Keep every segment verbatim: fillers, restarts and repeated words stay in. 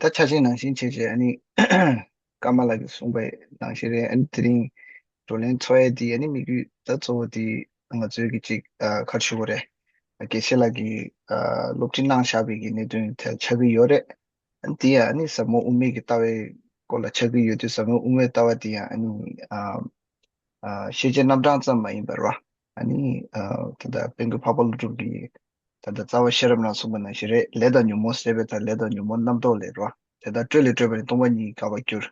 ད་ཆ་ཆེན་ནང་བཞིན་བྱས་བྱས་ཨ་ནི་ཀརྨ་ལགས་ཀྱིས་གསུངས་པའི་ནང་བཞིན་རེད། ཨ་ནི་དེ་རིང་བགྲོ་གླེང་ཚོགས་ཡས་དེ་ཨ་ནི་དམིགས་ཡུལ་ད་གཙོ་བོ་དེ་ང་ཚོའི་གི་ཅིག་ཨ་ག་རེ་ཞུ་དགོས་རེད། དགེ་བཤེས་ལགས་ཀྱིས་ཨ་སློབ་ཁྲིད་གནང་བཞག་པའི་གི་གནད་དོན་དེ་ཆགས་ཀྱི་ཡོད་རེད། ཨ་ནི་དེ་ཡང་ཨ་ནི་ཟབ་མོ་དབུ་མའི་གི་ལྟ་བའི་སྐོར་ལ་ཆགས་ཀྱི་ཡོད་དུས་ཟབ་མོ་དབུ་མའི་ལྟ་བ་དེ་ཡང་ཨ་ནི་ཨ། ཨ། ཤེས་བྱའི་རྣམ་གྲངས་ཙམ་མ་ཡིན་པར་བ། ཨ་ནི། ཨ། ད་ལྟ་དཔལ་མགོན་འཕགས་པ་ཀླུ་སྒྲུབ་ཀྱིས་ད་ལྟ་རྩ་བ་ཤེས་རབ་ནང་གསུངས་པ་ནང་བཞིན་རེད། ལས་དང་ཉོན་མོངས་ཟད་པའི་མཐར་ལས་དང་ཉོན་མོངས་རྣམ་རྟོག་ལས་རོ། དེ་ལྟར་སྤྲོས་ལས་སྤྲོས་པ་ནི་སྟོང་པ་ཉིད་དགག་པར་འགྱུར།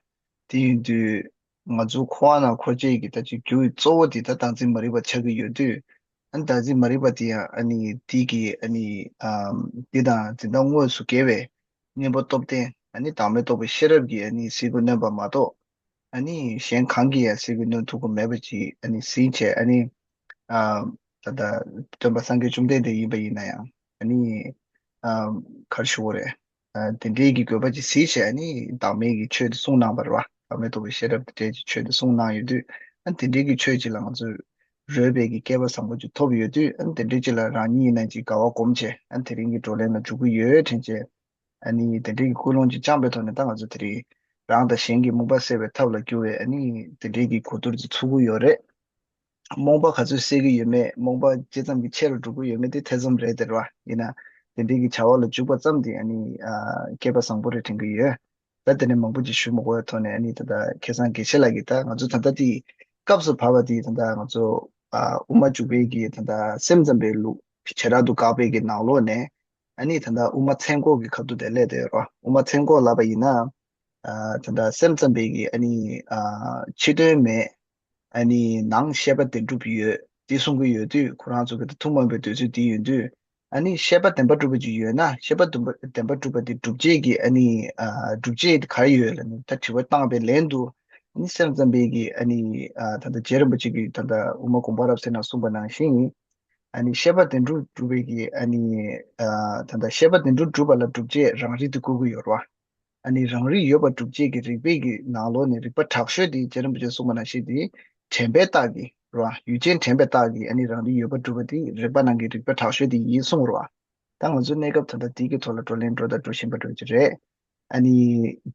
དེ་ཡིན་དུས་ང་ཚོ་འཁོར་བ་ན་འཁོར་བཅས་ཀྱི་ད་ཅིག་རྒྱུ་ཡི་གཙོ་བོ་དེ་ད་བདག་འཛིན་མ་རིག་པ་ཆགས་ཀྱི་ཡོད་དུས། ཨ་ནི་བདག་འཛིན་མ་རིག་པ་དེ་ཡང་ཨ་ནི་དེ་གི་ཨ་ནི་ཨམ་དེ་དང་འཛིན་སྟངས་དངོས་སུ་འགལ་བའི་གཉེན་པོ་སྟོབས་ལྡན་ཨ་ནི་བདག་མེད་རྟོགས་པའི་ཤེས་རབ་ཀྱིས་ཨ་ནི་སེལ་དགོས་ནོན་པ་མ་གཏོགས། ཨ་ནི་གཞན་གང་གིས་ཡང་སེལ་དགོས་ནོན་ཐུབ་ཀྱི་མེད་པ་ཅིག་ཨ་ནི་ཟིན་བྱས་ཨ་ནི། ཨ། ད་ལྟ་སྟོན་པ་སངས་རྒྱས་བཅོམ་ལྡན་འདས་ཡིན་པ་ཡིན་ན་ཡང་ཨ་ནི། ཨ། ག་རེ་ཞུ་དགོས་རེད། ཨ། དེ་འདྲའི་གི་དགོས་པ་ཅིག་ཟིན་བྱས་ཨ་ནི་བདག་མེད་ཀྱི་ཆོས་དེ་གསུངས་གནང་བ་རེད་བ། བདག་མེད་རྟོགས་པའི་ཤེས་རབ་དེ་འདྲའི་གི་ཆོས་དེ་གསུངས་གནང་ཡོད་དུས། ཨ་ནི་དེ་འདྲའི་གི་ཆོས་ཅིག་ལ་ང་ཚོས་རོལ་པའི་གི་སྐལ་པ་བཟང་པོ་ཅིག་ཐོབ་ཡོད་དུས། ཨ་ནི་དེ་འདྲའི་ཅིག་ལ་རང་ཉིད་ཡིན་ན་ཅིག་དགའ་བ་སྒོམ་བྱས་ཨ་ནི་དེ་རིང་གི་བགྲོ་གླེང་ལ་འཇུག་གི་ཡོད་དྲན་བྱས། ཨ་ནི་དེ་འདྲའི་གི་ཀུན་སློང་ཅིག་བཅངས་པའི་ཐོག་ནས་ད་ང་ཚོ་དེ་རིང་རང་དང་གཞན་གྱི་རྨོངས་པ་སེལ་བའི་ཐབས་ལ་གྱུར་བའི་ཨ་ནི་དེ་འདྲའི་གི་གོ་བསྡུར་ཅིག་ཚུགས་ཀྱི་ཡོད་རེད། རྨོངས་པ་ག་ཚོད་སེལ་གྱི་ཡོད་མེད། རྨོངས་པ་ཇི་ཙམ་གྱིས་ཆེ་རུ་འགྲོ་གི་ཡོད་མེད་དེ་ཐེ་ཚོམ་རེད་དེ་རེད་བ། ཡིན་ན་དེ་འདྲའི་གི་བྱ་བ་ལ་འཇུག་པ་ཙམ་དེ་ཨ་ནི་ཨ་སྐལ་པ་བཟང་པོ་རེད་དྲན་གྱི་ཡོད། ད་དེ་ནས་མང་པོ་ཅིག་ཞུ་མ་དགོས་པའི་ཐོག་ནས་ཨ་ནི་ད་ལྟ་ཁ་སང་དགེ་བཤེས་ལགས་ཀྱིས་ད་ང་ཚོ་ད་ལྟ་དེ་སྐབས་སུ་བབས་པ་དེ་ད་ལྟ་ང་ཚོ་ཨ་དབུ་མ་འཇུག་པའི་གི་ད་ལྟ་སེམས་ཙམ་པའི་ལུགས་བྱེ་བྲག་ཏུ་དགག་པའི་གི་ནང་ལོགས་ནས་ཨ་ནི་ད་ལྟ་དབུ་མ་མཚན་འགོག་གི་ཁ་ཐུག་དེ་སླེབས་བསྡད་ཡོད་རེད། དབུ་མ་མཚན་འགོག་ལབ་པ་ཡིན་ན། ཨ་ད་ལྟ་སེམས་ཙམ་པའི་གི་ཨ་ནི་ཨ་ཕྱི་དོན་མེད། ཨ་ནི་ནང་ཤེས་པ་བདེན་གྲུབ་ཡོད་དེ་གསུང་གི་ཡོད་དུས། ཁོ་རང་ཚོ་གི་ད་ཐུན་མོང་བའི་འདོད་ཚུལ་དེ་ཡིན་དུས། ཨ་ནི་ཤེས་པ་བདེན་པ་གྲུབ་པ་ཅིག་ཡོད་ན་ཤེས་པ་བདེན་པ་བདེན་པ་གྲུབ་པ་དེ་སྒྲུབ་བྱེད་ཀྱི་ཨ་ནི་ཨ་སྒྲུབ་བྱེད་དེ་ག་རེ་ཡོད་ལབ་ནས་ད་དྲི་བ་བཏང་བའི་ལན་དུ། ཨ་ནི་སེམས་ཙམ་པའི་གི་ཨ་ནི་ཨ་ད་ལྟ་རྗེ་རིན་པོ་ཆེ་གིས་ད་ལྟ་དབུ་མ་དགོངས་པ་རབ་གསལ་ནང་གསུངས་པ་ནང་བཞིན། ཨ་ནི་ཤེས་པ་བདེན་གྲུབ་གྲུབ་པའི་གི་ཨ་ནི་ཨ་ད་ལྟ་ཤེས་པ་བདེན་གྲུབ་གྲུབ་པ་ལ་སྒྲུབ་བྱེད་རང་རིག་ཏུ་བཀོད་ཀྱི་ཡོད་རེད་བ། ཨ་ནི་རང་རིག་ཡོད་པར་སྒྲུབ་བྱེད་ཀྱི་རིགས་པའི་གི་ནང་ལོགས་ནས་རིགས་པ་དྲག་ཤོས་དེ་རྗེ་རིན་པོ་ཆེས་གསུངས་པ་ནང་བཞིན་དེ་དྲན་པའི་རྟགས་ཀྱིས་རེད་བ། ཡུལ་ཅན་དྲན་པའི་རྟགས་ཀྱིས་ཨ་ནི་རང་རིག་ཡོད་པར་སྒྲུབ་པ་དེ་རིགས་པ་ནང་གི་རིགས་པ་དྲག་ཤོས་དེ་ཡིན་གསུངས་རེད་བ། ད་ང་ཚོ་གནས་སྐབས་ད་ལྟ་དེ་གི་ཐོག་ལ་བགྲོ་གླེང་འགྲོ་དང་འགྲོ་བཞིན་པ་འགྲོ་གི་རེད། ཨ་ནི་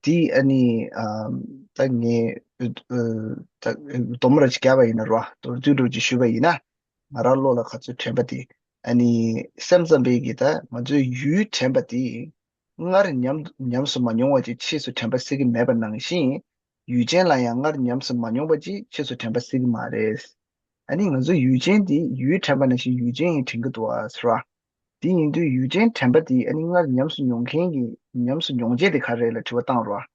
དེ་ཨ་ནི་ཨམ་ད་ངས་ཨ་ད་སྡོམ་ར་ཅིག་བརྒྱབ་པ་ཡིན་ན་རེད་བ། མདོར་བསྡུས་འདྲ་ཅིག་ཞུས་པ་ཡིན་ན། ང་རང་བློ་ལ་ག་ཚོད་དྲན་པ་དེ། ཨ་ནི་སེམས་ཙམ་པའི་གི་ད་ང་ཚོའི་ཡུལ་དྲན་པ་དེ། སྔར་ཉམས་ཉམས་སུ་མ་མྱོང་བ་ཅིག་ཕྱིས་སུ་དྲན་པ་སད་ཀྱི་མེད་པ་ནང་བཞིན། ཡུལ་ཅན་ལ་ཡང་སྔར་ཉམས་སུ་མ་མྱོང་བ་ཅིག་ཕྱིས་སུ་དྲན་པ་སད་ཀྱི་མ་རེད། ཨ་ནི་ང་ཚོ་ཡུལ་ཅན་དེ་ཡུལ་དྲན་པ་ནང་བཞིན་ཡུལ་ཅན་ཡང་དྲན་གྱི་འདུག་ཨ་ཟེར་བ། དེ་ཡིན་དུས་ཡུལ་ཅན་དྲན་པ་དེ་ཨ་ནི་སྔར་ཉམས་སུ་མྱོང་མཁན་གྱི་ཉམས་སུ་མྱོང་བྱེད་དེ་ག་རེ་རེད་ལ་དྲི་བ་བཏང་རོགས།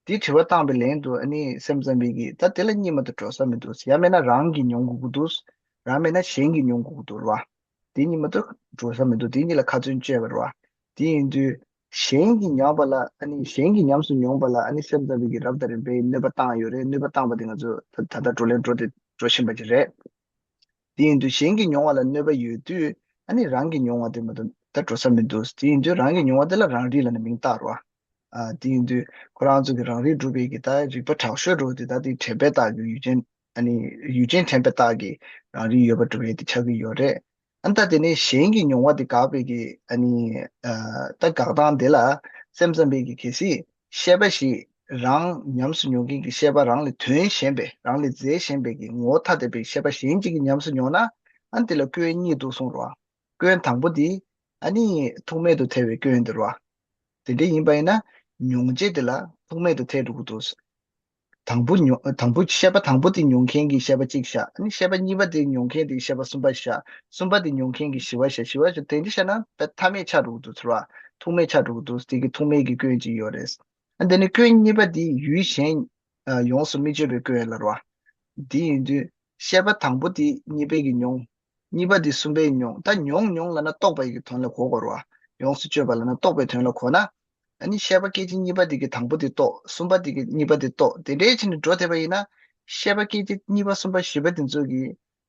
དེ་དྲི་བ་བཏང་པའི་ལན་དུ་ཨ་ནི་སེམས་ཙམ་པས་ཀྱིས་ད་དེ་ལ་གཉིས་མ་གཏོགས་འགྲོ་ས་མི་འདུག་ཡང་མིན་ན་རང་གིས་མྱོང་དགོས་ཀྱི་འདུག་རང་མིན་ན་གཞན་གྱིས་མྱོང་དགོས་ཀྱི་འདུག་རེད་བ། དེ་གཉིས་མ་གཏོགས་འགྲོ་ས་མི་འདུག་དེ་གཉིས་ལ་ཁ་ཚོན་གཅོད་པ་རེད་བ། དེ་ཡིན་དུས་གཞན་གྱིས་མྱོང་བ་ལ་ཨ་ནི་གཞན་གྱིས་ཉམས་སུ་མྱོང་བ་ལ་ཨ་ནི་སེམས་ཙམ་པས་ཀྱིས་རབ་དང་རིམ་པས་གནོད་པ་བཏང་ཡོད་རེད། གནོད་པ་བཏང་པ་དེ་ང་ཚོ་ད་ད་ལྟ་བགྲོ་གླེང་འགྲོ་དེ་འགྲོ་བཞིན་པ་ཅིག་རེད། དེ་ཡིན་དུས་གཞན་གྱིས་མྱོང་བ་ལ་གནོད་པ་ཡོད་དུས་ཨ་ནི་རང་གིས་མྱོང་བ་དེ་མ་གཏོགས་ད་འགྲོ་ས་མི་འདུག་དེ་ཡིན་དུས་རང་གིས་མྱོང་བ་དེ་ལ་རང་རིག་ལབ་ནས་མིང་བཏགས་རོགས། ཨ་དེ་ཡིན་དུས་ཁོ་རང་ཚོ་གི་རང་རིག་སྒྲུབ་པའི་གི་ད་རིགས་པ་དྲག་ཤོས་འགྲོ་དེ་ད་དེ་དྲན་པའི་རྟགས་ཀྱི་ཡུལ་ཅན་ཨ་ནི་ཡུལ་ཅན་དྲན་པའི་རྟགས་ཀྱི་རང་རིག་ཡོད་པ་སྒྲུབ་ཡས་དེ་ཆགས་ཀྱི་ཡོད་རེད། ཨ་ད་དེ་ནས་གཞན་གྱིས་མྱོང་བ་དེ་དགག་པའི་གི་ཨ་ནི་ཨ་ད་དགག་སྟངས་དེ་ལ་སེམས་ཙམ་པའི་གི་གལ་སྲིད་ཤེས་པ་ཞིག་རང་ཉམས་སུ་མྱོང་མཁན་གྱི་ཤེས་པ་རང་ལས་དོན་གཞན་པའི་རང་ལས་རྫས་གཞན་པའི་གི་ངོ་བོ་ཐ་དད་པའི་ཤེས་པ་གཞན་གཅིག་གིས་ཉམས་སུ་མྱོང་ན་ཨ་དེ་ལ་སྐྱོན་གཉིས་འདུག་གསུངས་རོགས། སྐྱོན་དང་པོ་དེ་ཨ་ནི་ཐུག་མེད་དུ་ཐལ་བའི་སྐྱོན་དེ་རེད་བ། དེ་འདྲ་ཡིན་པ་ཡིན་ན་མྱོང་བྱེད་དེ་ལ་ཐུག་མེད་དུ་ཐལ་འགྲོ་གི་འདུག་དང་པོ་མྱོང་དང་པོ་ཤེས་པ་དང་པོ་དེ་མྱོང་མཁན་གྱི་ཤེས་པ་གཅིག་བཞག་ཨ་ནི་ཤེས་པ་གཉིས་པ་དེ་མྱོང་མཁན་དེ་ཤེས་པ་གསུམ་པ་བཞག་གསུམ་པ་དེ་མྱོང་མཁན་གྱི་བཞི་པ་བཞག་བཞི་པ་བཞག་དེ་འདྲ་བྱས་ན་དཔེ་མཐའ་མེད་ཆགས་འགྲོ་གི་འདུག་ཟེར་བ། ཐུག་མེད་ཆགས་འགྲོ་གི་འདུག་དེ་གི་ཐུག་མེད་ཀྱི་སྐྱོན་གཅིག་ཡོད་རེད། ཨ་དེ་ནི་སྐྱོན་གཉིས་པ་དེ་ཡུལ་གཞན་ཡོངས་སུ་མི་གཅོད་པའི་སྐྱོན་ལ་རོ། འདི་ཡིན་དུས་ཤེས་པ་དང་པོ་དེ་གཉིས་པའི་གི་མྱོང་། གཉིས་པ་དེ་གསུམ་པའི་མྱོང་། ད་མྱོང་མྱོང་ལབ་ན་རྟོགས་པའི་གི་དོན་ལ་གོ་དགོས་རོ། ཡོངས་སུ་གཅོད་པ་ལབ་ན་རྟོགས་པའི་དོན་ལ་གོ་ན། ཨ་ནི་ཤེས་པ་སྐད་ཅིག་གཉིས་པ་དེ་གི་དང་པོ་དེ་རྟོགས། གསུམ་པ་དེ་གི་གཉིས་པ་དེ་རྟོགས། དེ་འདྲའི་ཕྱིར་ནི་འགྲོ་བསྡད་པ་ཡིན་ན། ཤེས་པ་སྐད་ཅིག་གཉིས་པ་གསུམ་པ་བཞི་པ་དེ་ཚོ་གི་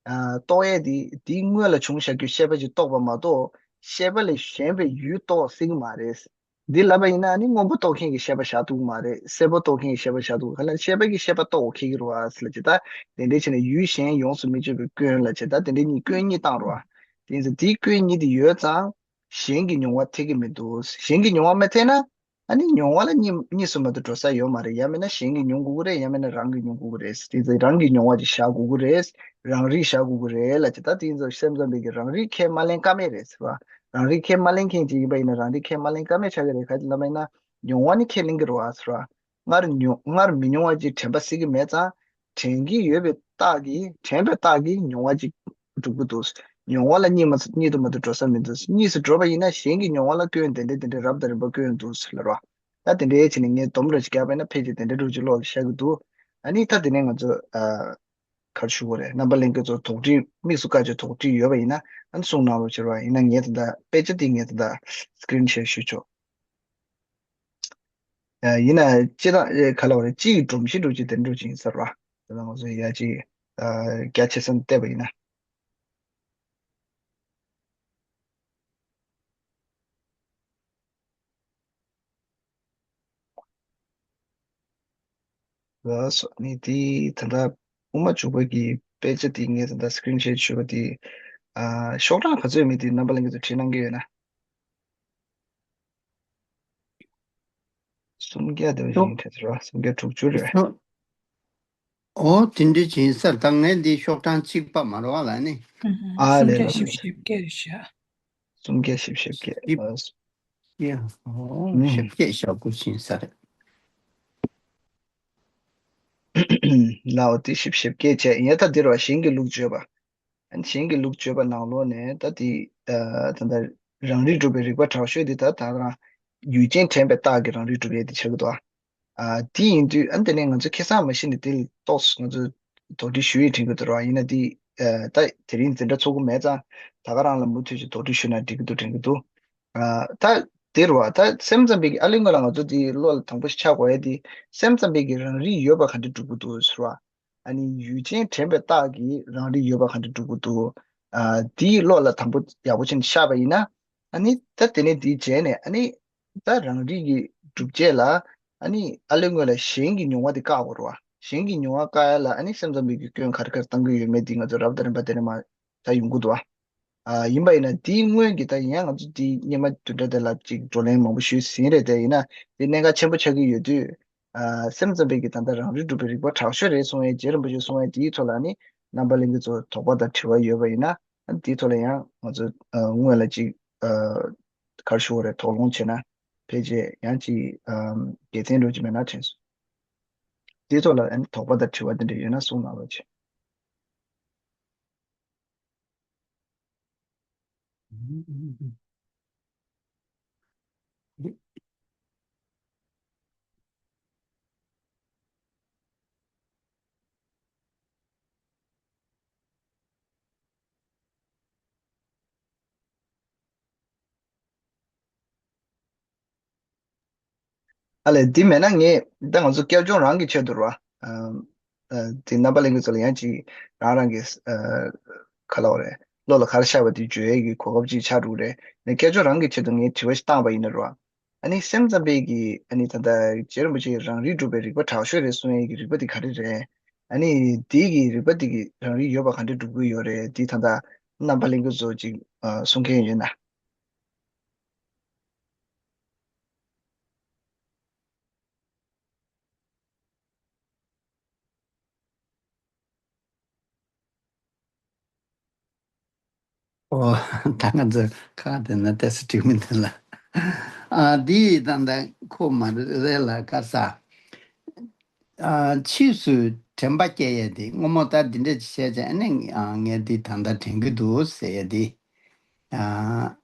ཨ་རྟོགས་ཡས་དེ་དེའི་སྔོན་ལ་བྱུང་བཞག་རྒྱུ་ཤེས་པ་ཅིག་རྟོགས་པ་མ་གཏོགས་ཤེས་པ་ལས་གཞན་པའི་ཡུལ་རྟོགས་སྲིད་ཀྱི་མ་རེད། འདི་ལབ་པ་ཡིན་ན་ནི་སྔོན་པོ་རྟོགས་མཁན་གྱི་ཤེས་པ་བཞག་ཐུབ་ཀྱི་མ་རེད། སེར་པོ་རྟོགས་མཁན་གྱི་ཤེས་པ་བཞག་ཐུབ་ཀྱི་ག་ལ་ཤེས་པ་གིས་ཤེས་པ་རྟོགས་འོ་ཁེག་གི་རེད་བ་ཟེར་ལ་ཇི་ལྟར་དེ་འདྲའི་བྱས་ནས་ཡུལ་གཞན་ཡོངས་སུ་མི་གཅོད་པའི་སྐྱོན་ལ་ཇི་ལྟར་དེ་འདྲའི་གཉིས་སྐྱོན་གཉིས་བཏང་རོ། དེ་ཡིན་ཙང་དེའི་སྐྱོན་གཉིས་དེ་ཡོད་ཙང་གཞན་གྱི་མྱོང་བ་འཐད་ཀྱི་མི་འདུག་གཞན་གྱི་མྱོང་བ་མི་འཐད་ན་ ཨ་ནི་མྱོང་བ་ལ་གཉིས་གཉིས་སུ་མ་གཏོགས་འགྲོ་ས་ཡོད་མ་རེད། ཡང་མིན་ན་གཞན་གྱིས་མྱོང་དགོས་ཀྱི་རེད། ཡང་མིན་ན་རང་གིས་མྱོང་དགོས་ཀྱི་རེད། དེ་ཚོ་རང་གི་མྱོང་བ་ཅིག་བཞག་དགོས་ཀྱི་རེད། རང་རིག་བཞག་དགོས་ཀྱི་རེད་ལབ་བྱས། ད་དེ་ཚོ་སེམས་ཙམ་པའི་གི་རང་རིག་ཁས་མ་ལེན་ཀ་མེད་རེད་ཟེར་བ། རང་རིག་ཁས་མ་ལེན་མཁན་ཅིག་ཡིན་པ་ཡིན་ན་རང་རིག་ཁས་མ་ལེན་ཀ་མེད་ཆགས་ཀྱི་རེད། ག་ཅི་ལབ་པ་ཡིན་ན་མྱོང་བ་ནི་ཁས་ལེན་གྱི་རེད་བ་ཟེར་བ། སྔར་མྱོང་སྔར་མི་མྱོང་བ་ཅིག་དྲན་པ་སད་ཀྱི་མེད་ཙང་། དྲན་གྱི་ཡོད་པའི་རྟགས་ཀྱིས་དྲན་པའི་རྟགས་ཀྱིས་མྱོང་བ་ཅིག་གྲུབ་ཀྱི་འདུག། མྱོང་བ་ལ་གཉིས་མ་གཉིས་དུ་མ་གཏོགས་འགྲོ་ས་མི་འདུག། གཉིས་སུ་འགྲོ་བ་ཡིན་ན་གཞན་གྱིས་མྱོང་བ་ལ་སྐྱོན་དེ་འདྲ་དེ་འདྲ་རབ་དང་རིམ་པ་སྐྱོན་འདུག་ཟེར་ལབ་རོགས། ད་དེ་འདྲའི་བྱས་ནས་ངས་སྡོམ་འདྲ་ཅིག་བརྒྱབ་པ་ཡིན་ན་ཕལ་ཆེར་དེ་འདྲ་འདྲ་ཅིག་ཀློག་ལ་བཞག་གི་འདུག། ཨ་ནི་ད་དེ་ནས་ང་ཚོ་ཨ་ག་རེ་ཞུ་དགོས་རེད། རྣམ་པ་ལྷན་རྒྱས་ཚོ་དོགས་འདྲི་དམིགས་སུ་བཀར་བྱས་དོགས་འདྲི་ཡོད་པ་ཡིན་ན་ཨ་ནི་གསུང་གནང་རོགས་བྱེད་རོགས། ཡིན་ན་ངས་ད་ལྟ་དཔེ་ཆ་དེ་ངས་ད་ལྟ་སི་ཀི་རིན་ཤོཊ་ཞུས་ཆོག། ཨ་ཡིན་ན་སྤྱི་དང་ཨེ་ག་ལ་བ་རེད། སྤྱི་ཡི་སྒྲོམ་གཞི་འདྲ་ཅིག་དེ་འདྲ་ཅིག་ཡིན་ས་རེད་བ། དེ་ལ་ང་ཚོ་ཡ་ཅིག་ཨ་རྒྱ་ཆེ་ས་ནས་བལྟས་པ་ཡིན་ན། ལགས་སོ། ནི་དེ་ད་ལྟ་དབུ་མ་འཇུག་པ་གི་དཔེ་ཆ་དེ་ངས་ད་ལྟ་སི་ཀི་རིན་ཤོཊ་ཞུས་པ་དེ་ཨ་ཤོག་གྲངས་ག་ཚོད་ཡོད་མེད་དེ་རྣམ་པ་ལྷན་རྒྱས་ཚོ་བྲིས་གནང་གི་ཡོད་ན། སུམ་བརྒྱ་དེ་བཞིན་དེ་ཚོ་ར་སུམ་བརྒྱ་དྲུག་ཅུ་རེད། ཨོ་དེ་འདྲ་ཅིག་ཡིན་ས་རེད། ད་ངས་འདི་ཤོག་གྲངས་གཅིག་པ་མ་རེད་བ་ལ་ནི། ཨ་ལས་སུམ་བརྒྱ་ལ་བཞི་བཅུ་ཞེ་བརྒྱད་རེད་ཤག། སུམ་བརྒྱ་བཞི་བཅུ་ཞེ་བརྒྱད། ཞེ་བརྒྱད། ཨོ་ཞེ་བརྒྱད་ཞེ་དགུ་ཅིག་ཡིན་ས་རེད། ལའོ་དེ་བཞི་བཅུ་ཞེ་བརྒྱད་བྱས་ཡིན་ད་འདིར་བ་གཞན་གྱི་ལུགས་བརྗོད་པ། གཞན་གྱི་ལུགས་བརྗོད་པ་ནང་ལོགས་ནས་ད་དེ་ད་ལྟ་རང་རིག་སྒྲུབ་པའི་རིགས་པ་དྲག་ཤོས་དེ་ད་ད་རང་ཡུལ་ཅན་དྲན་པའི་རྟགས་ཀྱིས་རང་རིག་སྒྲུབ་ཡས་དེ་ཆགས་ཀྱི་འདུག་ཨ། ཨ་དེ་ཡིན་དུས་ཨ་དེ་ནས་ང་ཚོ་ཁ་སང་མ་གཞི་ནས་དེ་ཏོག་ཙམ་ང་ཚོ་དོགས་འདྲི་ཞུ་ཡས་དྲན་གྱི་འདུག་ར། ཡིན་ན་དེ་ད་དེ་རིང་འཛིན་གྲྭ་ཚོགས་ཀྱི་མེད་ཙང་ད་ག་རང་ལ་མུ་མཐུད་ཀྱི་དོགས་འདྲི་ཞུས་ན་འགྲིག་གི་འདུག་དྲན་གྱི་འདུག། ཨ་ད་དེ་རུ་བ་ད་སེམས་ཙམ་པའི་གི་ཨ་ལེ་སྔོན་ལ་ང་ཚོ་དེ་བློ་ལ་དང་པོ་ཆགས་དགོས་ཡས་དེ་སེམས་ཙམ་པའི་གི་རང་རིག་ཡོད་པ་ག་འདྲ་སྒྲུབ་ཀྱི་འདུག་ཟེར་བ། ཨ་ནི་ཡུལ་ཅན་དྲན་པའི་རྟགས་ཀྱིས་རང་རིག་ཡོད་པ་ག་འདྲ་སྒྲུབ་ཀྱི་འདུག། ཨ་དེའི་བློ་ལ་དང་པོ་ཡག་པོ་བྱས་ནས་ཤར་བ་ཡིན་ན། ཨ་ནི་ད་དེ་ནས་དེའི་རྗེས་ནས་ཨ་ནི་ད་རང་རིག་གི་སྒྲུབ་བྱེད་ལ་ཨ་ནི་ཨ་ལེ་སྔོན་ལ་གཞན་གྱི་མྱོང་བ་དེ་བཀག་དགོས་རེད་བ། གཞན་གྱི་མྱོང་བ་བཀག་ཡ་ལ་ཨ་ནི་སེམས་ཙམ་པའི་གི་སྐྱོན་ག་རེ་ག་རེ་བཏང་གི་ཡོད་མེད་དེ་ང་ཚོ་རབ་དང་རིམ་པ་དེ་ནས་མར་ད་ཡོང་གི་འདུག་བ། ཨ་ཡིན་པ་ཡིན་ན་དེའི་སྔོན་གྱི་ད་ཡིན་ཡང་ང་ཚོ་དེའི་སྔོན་མ་བདུན་ཕྲག་དེ་ལ་ཅིག་བགྲོ་གླེང་མང་པོ་ཞུས་ཟིན་རེད། དེ་ཡིན་ན་དེ་གནད་འགག་ཆེན་པོ་ཆགས་ཀྱི་ཡོད་དུས། ཨ་སེམས་ཙམ་པའི་གི་ད་ལྟ་རང་རིག་སྒྲུབ་པའི་རིགས་པ་དྲག་ཤོས་རེད་གསུང་ཡས་རྗེ་རིན་པོ་ཆེས་གསུང་ཡས་དེའི་ཐོག་ལ་ནི་རྣམ་པ་ལྷན་རྒྱས་ཚོ་དོགས་པ་དང་དྲི་བ་ཡོད་པ་ཡིན་ན་ཨ་དེའི་ཐོག་ལ་ཡང་ང་ཚོ་ཨ་སྔོན་ལ་ཅིག་ཨ་ག་རེ་ཞུ་དགོས་རེད། དོགས་སློང་བྱས་ན་ཕལ་ཆེར་ཡང་ཅིག་ཨ་དགེ་མཚན་འགྲོ་གི་མེད་ན་དྲན་སོང་། དེའི་ཐོག་ལ་ཨ་ནི་དོགས་པ་དང་དྲི་བ་དེ་འདྲ་ཡོད་ན་གསུང་གནང་རོགས་བྱེད། ཨ་ལས་འདི་མེད་ན་ངས་ད་ང་ཚོ་སྐྱབས་བཅོལ་རང་གི་ཆེད་དུ་རེད་བ། ཨ་ཨ་དེ་རྣམ་པ་ལྷན་རྒྱས་ཚོ་ལ་ཡང་ཅིག་རང་རང་གི་ཨ་ག་ལབ་དགོས་རེད། བློ་ལ་ག་རེ་ཤར་བ་དེ་བརྗོད་ཡས་ཀྱི་གོ་སྐབས་ཅིག་ཆགས་འགྲོ་གི་རེད། ངས་སྐད་ཅོར་རང་གི་ཆེད་དུ་ངས་དྲི་བ་ཞིག་བཏང་བ་ཡིན་ན་རེད་བ། ཨ་ནི་སེམས་ཙམ་པའི་གི་ཨ་ནི་ད་ལྟ་རྗེ་རིན་པོ་ཆེས་རང་རིག་སྒྲུབ་པའི་རིགས་པ་དྲག་ཤོས་རེད་གསུང་ཡས་ཀྱི་རིགས་པ་དེ་ག་རེ་རེད། ཨ་ནི་དེ་གི་རིགས་པ་དེ་གི་རང་རིག་ཡོད་པ་ག་འདྲ་སྒྲུབ་ཀྱི་ཡོད་རེད། དེ་ད་ལྟ་རྣམ་པ་ལྷན་རྒྱས་ཚོ་ཅིག་ཨ་གསུང་མཁན་ཡོད་ན། ཨོ། ད་ང་ཚོ་ཁ་དེ་ན་ཏེ་སི་ཊིག་མི་འདུག་ལ། ཨ་འདི་ད་ལྟ་ཁོ་མ་རེད་ལ་ཁ་ས། ཨ་ཕྱིས་སུ་དྲན་པ་སྐྱེ་ཡས་དེ་སྔོན་མ་ད་འདི་འདྲ་ཅིག་བྱས་ཙང་ཨ་ནི་ཨ་ངས་འདི་ད་ལྟ་དྲན་གྱི་འདུག་ཟེར་ཡས་དེ། ཨ།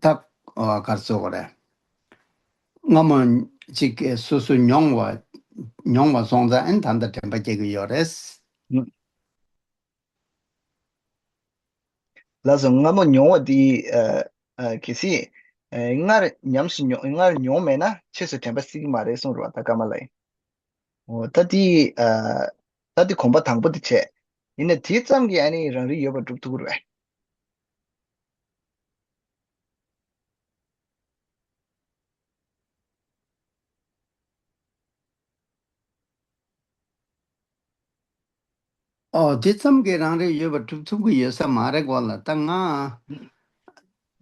ད་ཨ་ག་རེ་ཟེར་དགོས་རེད། སྔ་མོ་ཅིག་སོ་སོ་མྱོང་བ་མྱོང་བ་སོང་ཙང་ཨ་ནི་ད་ལྟ་དྲན་པ་སྐྱེ་གི་ཡོད་རེད། ལགས་སོ། སྔ་མོ་མྱོང་བ་དེ་ཨ་ཨ་གལ་སྲིད་ཨ་སྔར་ཉམས་སུ་མྱོང་སྔར་མྱོང་མེད་ན་ཕྱིས་སུ་དྲན་པ་སྲིད་ཀྱི་མ་རེད་གསུངས་རེད་བ། ད་ཀརྨ་ལགས་ཡིན། འོ་ད་དེ་ཨ་ད་དེ་གོམ་པ་དང་པོ་དེ་བྱས། ཡིན་ན་དེ་ཙམ་གྱིས་ཨ་ནི་རང་རིག་ཡོད་པ་སྒྲུབ་ཐུབ་ཀྱི་རེད་པས། ཨོ་དེ་ཙམ་གྱིས་རང་རིག་ཡོད་པ་སྒྲུབ་ཐུབ་ཀྱི་ཡོད་ས་མ་རེད་གོ་ལ། ད་ང་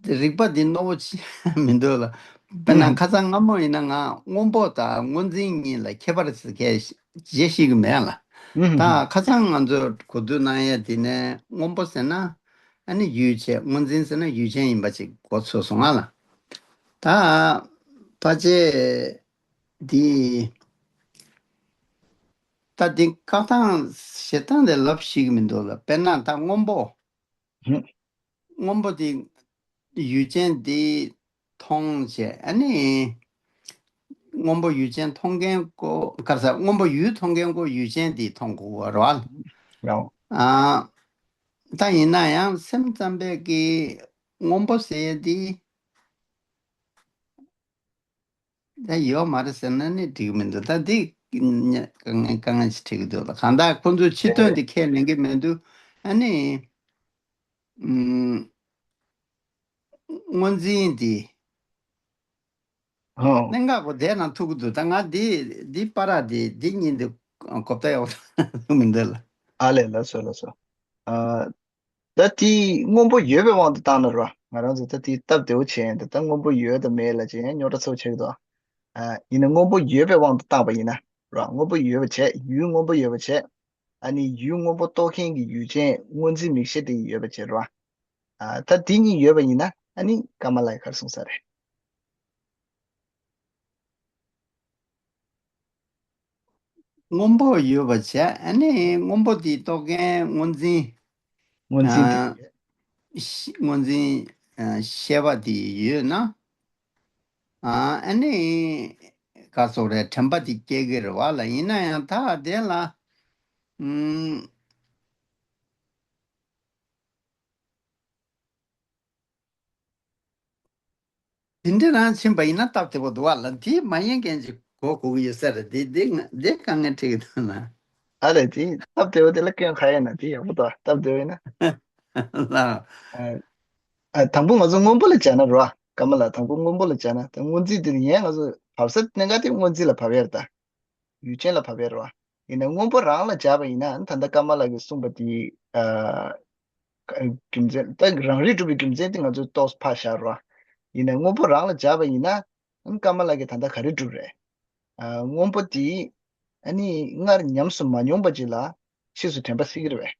དེ་རིག་པ་འདི་རྣོ་བོ་ཅི་མི་འདུག་ལ། དཔེར་ན་ཁ་སང་སྔ་མོ་ཡིན་ན་ང་སྔོན་པོ་དང་སྔོ་འཛིན་གཉིས་ལ་ཁྱད་པར་ཅི་ཞིག་མེད་ལ། ད་ཁ་སང་ང་ཚོས་གོ་བསྡུར་གནང་ཡས་དེ་ནས་སྔོན་པོ་ཟེར་ན་ཨ་ནི་ཡུལ་བྱས། སྔོ་འཛིན་ཟེར་ན་ཡུལ་ཅན་ཡིན་པ་ཅིག་གོ་ཚོད་སོང་ང་ལ། ད་ཕལ་ཆེར་འདི་ད་འདི་བཀག་སྟངས་བཞེས་སྟངས་དེ་ལབ་ཤེས་ཀྱི་མི་འདུག་ལ། དཔེར་ན་ད་སྔོན་པོ། སྔོན་པོ་དེ་ཡུལ་ཅན་དེ་མཐོང་བྱས། ཨ་ནི་སྔོན་པོ་ཡུལ་ཅན་མཐོང་མཁན་ཀོ་ག་རེ་ཟ། སྔོན་པོ་ཡུལ་མཐོང་མཁན་ཀོ་ཡུལ་ཅན་དེ་མཐོང་དགོས་པ་རེད་བ། ཡང་། ཨ། ད་ཡིན་ན་ཡང་སེམས་ཙམ་པས་ཀྱི་སྔོན་པོ་ཟེར་ཡས་དེ་ད་ཡོད་མ་རེད་ཟེར་ན་ནི་འགྲིག་མི་འདུག་ད་འདི་དཀའ་ངལ་དཀའ་ངལ་ཞིག་འཕྲད་ཀྱི་འདུག་ད་གང་ལྟར་ཁོང་ཚོས་ཕྱི་དོན་དེ་ཁས་ལེན་གྱི་མི་འདུག་ཨ་ནི། ཨུམ། སྔོ་འཛིན་དེ། ཨོ། གནད་འགག་པོ་དེ་ནང་ཐུག་གི་འདུག་ད་ང་འདི་འདི་པར་ར་འདི་འདི་གཉིས་འདི་གོ་བརྡ་ཡག་པོ་མི་འདུག་ལ། ཨ་ལས། ལགས་སོ། ལགས་སོ། ཨ། ད་དེ་སྔོན་པོ་ཡོད་པའི་དབང་དུ་བཏང་ན་རོ། ང་རང་ཚོ་ད་དེ་སྟབས་བདེ་བོ་བྱས་ཡིན། ད་ད་སྔོན་པོ་ཡོད་དང་མེད་ལ་ཅི་ཡང་རྙོག་དྲ་ཚ་བོ་ཆགས་ཀྱི་འདུག་ཨ། ཡིན་ན་སྔོན་པོ་ཡོད་པའི་དབང་དུ་བཏང་བ་ཡིན་ན་རོ། སྔོན་པོ་ཡོད་པ་བྱས། ཡུལ་སྔོན་པོ་ཡོད་པ་བྱས། ཨ་ནི་ཡུལ་སྔོན་པོ་རྟོགས་མཁན་གྱི་ཡུལ་ཅན་སྔོ་འཛིན་མིག་ཤེས་དེ་ཡོད་པ་བྱས་རོ། ཨ། ད་དེ་གཉིས་ཡོད་པ་ཡིན་ན་ཨ་ནི་ཀ་མ་ལ་ཡིས་ག་རེ་གསུངས་ས་རེད། སྔོན་པོ་ཡོད་པ་བྱས། ཨ་ནི་སྔོན་པོ་དེ་རྟོགས་མཁན་སྔོ་འཛིན། སྔོ་འཛིན་དེ། ཨ། ཤ- སྔོ་འཛིན། ཨ། ཤེས་པ་དེ་ཡོད་ན། ཨ། ཨ་ནི་ག་སོགས་རེད། དྲན་པ་དེ་སྐྱེ་གི་རེད་བ་ལ། ཡིན་ན་ཡང་ད་དེ་ལ། ཨུམ། དེ་འདྲ་རང་ཕྱིན་པ་ཡིན་ན་སྟབས་བདེ་པོ་འདུག་བ་ལ། དེ་མ་ཡིན་མཁན་ཅིག་གོ་དགོས་ཀྱི་ཡོད་ས་རེད། དེ་དེ་ང་དེ་དཀའ་ངལ་འཕྲད་ཀྱི་འདུག་ན། ཨ་ལས། དེ་སྟབས་བདེ་པོ་དེ་ལ་སྐྱོན་ག་ཡིན་ན་དེ་ཡག་པོ་འདུག་སྟབས་བདེ་པོ་ཡིན་ན། ལ། ཨ། ཨ། དང་པོ་ང་ཚོ་སྔོན་པོ་ལ་སྦྱར་ན་རོ། ཀ་མ་ལ་དང་པོ་སྔོན་པོ་ལ་སྦྱར་ན། ད་སྔོ་འཛིན་དེ་ནི་ཡན་ང་ཚོ་བབས་ས་གནད་འགག་དེ་སྔོ་འཛིན་ལ་བབས་ཡ་རེད་ད། ཡུལ་ཅན་ལ་བབས་ཡ་རེད་བ། ཡིན་ན་སྔོན་པོ་རང་ལ་སྦྱར་བ་ཡིན་ན་ད་ལྟ་ཀ་མ་ལ་གིས་གསུངས་པ་དེ། ཨ། རྒྱུ་མཚན་ད་རང་རིག་གྲུབ་པའི་རྒྱུ་མཚན་དེ་ང་ཚོས་ཏོག་ཙམ་ཕར་བཞག་རོགས། ཡིན་ན་སྔོན་པོ་རང་ལ་སྦྱར་བ་ཡིན་ན་ཨ་ནི་ཀ་མ་ལ་གིས་ད་ལྟ་ག་རེ་སྒྲུབ་རེད། ཨ། སྔོན་པོ་དེ་ཨ་ནི་སྔར་ཉམས་སུ་མ་མྱོང་བ་ཅིག་ལ་ཕྱིས་སུ་དྲན་པ་སྲིད་ཀྱི་རེད་པས།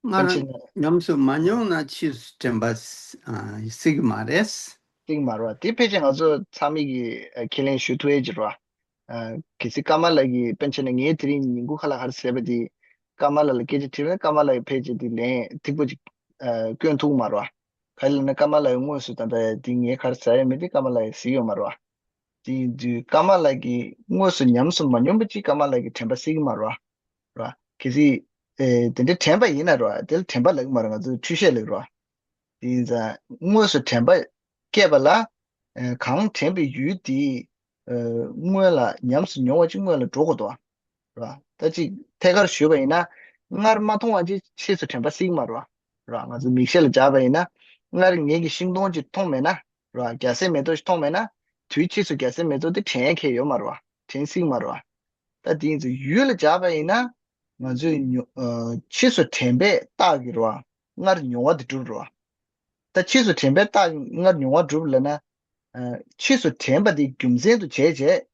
སྔར་ཕལ་ཆེར་ན། ཉམས་སུ་མ་མྱོང་ན་ཕྱིས་སུ་དྲན་པ་སྲིད་ཀྱི་མ་རེད། སྲིད་ཀྱི་མ་རེད་བ། དེ་ཕལ་ཆེར་ང་ཚོ་ཚང་མས་ཀྱི་ཁས་ལེན་ཞུ་ཐུབ་ཡས་ཅིག་རེད་བ། གལ་སྲིད་ཀ་མ་ལ་གིས་དཔེར་ན་ཆ་བཞག་ན་ངས་དེ་རིང་ཉིན་གུང་ཁ་ལག་ག་རེ་ཟས་པ་དེ་ཀ་མ་ལ་ལ་སྐད་ཆ་དྲིས་པ་ན་ཀ་མ་ལ་གིས་ཕལ་ཆེར་དེ་ལན་ཐིག་པོ་ཅིག་སྐྱོན་ཐུབ་ཀྱི་མ་རེད་བ། ག་རེ་ལབ་ན་ཀ་མ་ལ་གིས་དངོས་སུ་ད་ལྟ་དེ་ངས་ག་རེ་ཟ་ཡས་མེད་དེ་ཀ་མ་ལ་གིས་གཟིགས་ཡོད་མ་རེད་བ། དེ་ཡིན་དུས་ཀ་མ་ལ་གིས་དངོས་སུ་ཉམས་སུ་མ་མྱོང་བ་ཅིག་ཀ་མ་ལ་གིས་དྲན་པ་གསོ་གི་མ་རེད་བ། རེད་བ། གལ་སྲིད། ཨེ། དེ་འདྲའི་དྲན་པ་ཡིན་ན་རེད་བ། དེ་ལ་དྲན་པ་ལབ་ཀྱི་མ་རེད། ང་ཚོས་འཁྲུལ་ཤེས་ལབ་ཀྱི་རེད་བ། དེ་ཡིན་ཙང་དངོས་སུ་དྲན་པ་སྐྱེས་པ་ལ། ཨེ། གང་དྲན་པའི་ཡུལ་དེ། ཨེ། སྔོན་ལ་ཉམས་སུ་མྱོང་བ་ཅིག་སྔོན་ལ་འགྲོ་དགོས་འདུག་བ། རེད་བ། ད་ཅིག་ཐད་ཀར་ཞུས་པ་ཡིན་ན། སྔར་མ་མཐོང་བ་ཅིག་ཕྱིས་སུ་དྲན་པ་སྲིད་ཀྱི་མ་རེད་བ། རེད་བ། ང་ཚོ་མིག་ཤེས་ལ་སྦྱར་བ་ཡིན་ན། སྔར་ངེད་ཀྱིས་ཤིང་སྡོང་ཅིག་མཐོང་མེད་ན། རེད་བ། རྒྱ་སེ་མེ་ཏོག་ཅིག་མཐོང་མེད་ན། དུས་ཕྱིས་སུ་རྒྱ་སེ་མེ་ཏོག་དེ་དྲན་ཡས་ཁེལ་ཡོད་མ་རེད་བ། དྲན་སྲིད་ཀྱི་མ་རེད་བ། ད་དེ་ཡིན་ཙང་ཡུལ་ལ་སྦྱར་བ་ཡིན་ན། ང་ཚོས་མྱོ- ཨ། ཕྱིས་སུ་དྲན་པས་རྟགས་ཀྱི་རེད་བ། སྔར་མྱོང་བ་དེ་གྲུབ་རེད་བ། ད་ཕྱིས་སུ་དྲན་པས་རྟགས་ཀྱི་སྔར་མྱོང་བ་གྲུབ་ལབ་ན། ཨ། ཕྱིས་སུ་དྲན་པ་དེ་རྒྱུ་མཚན་དུ་བྱས་བྱས།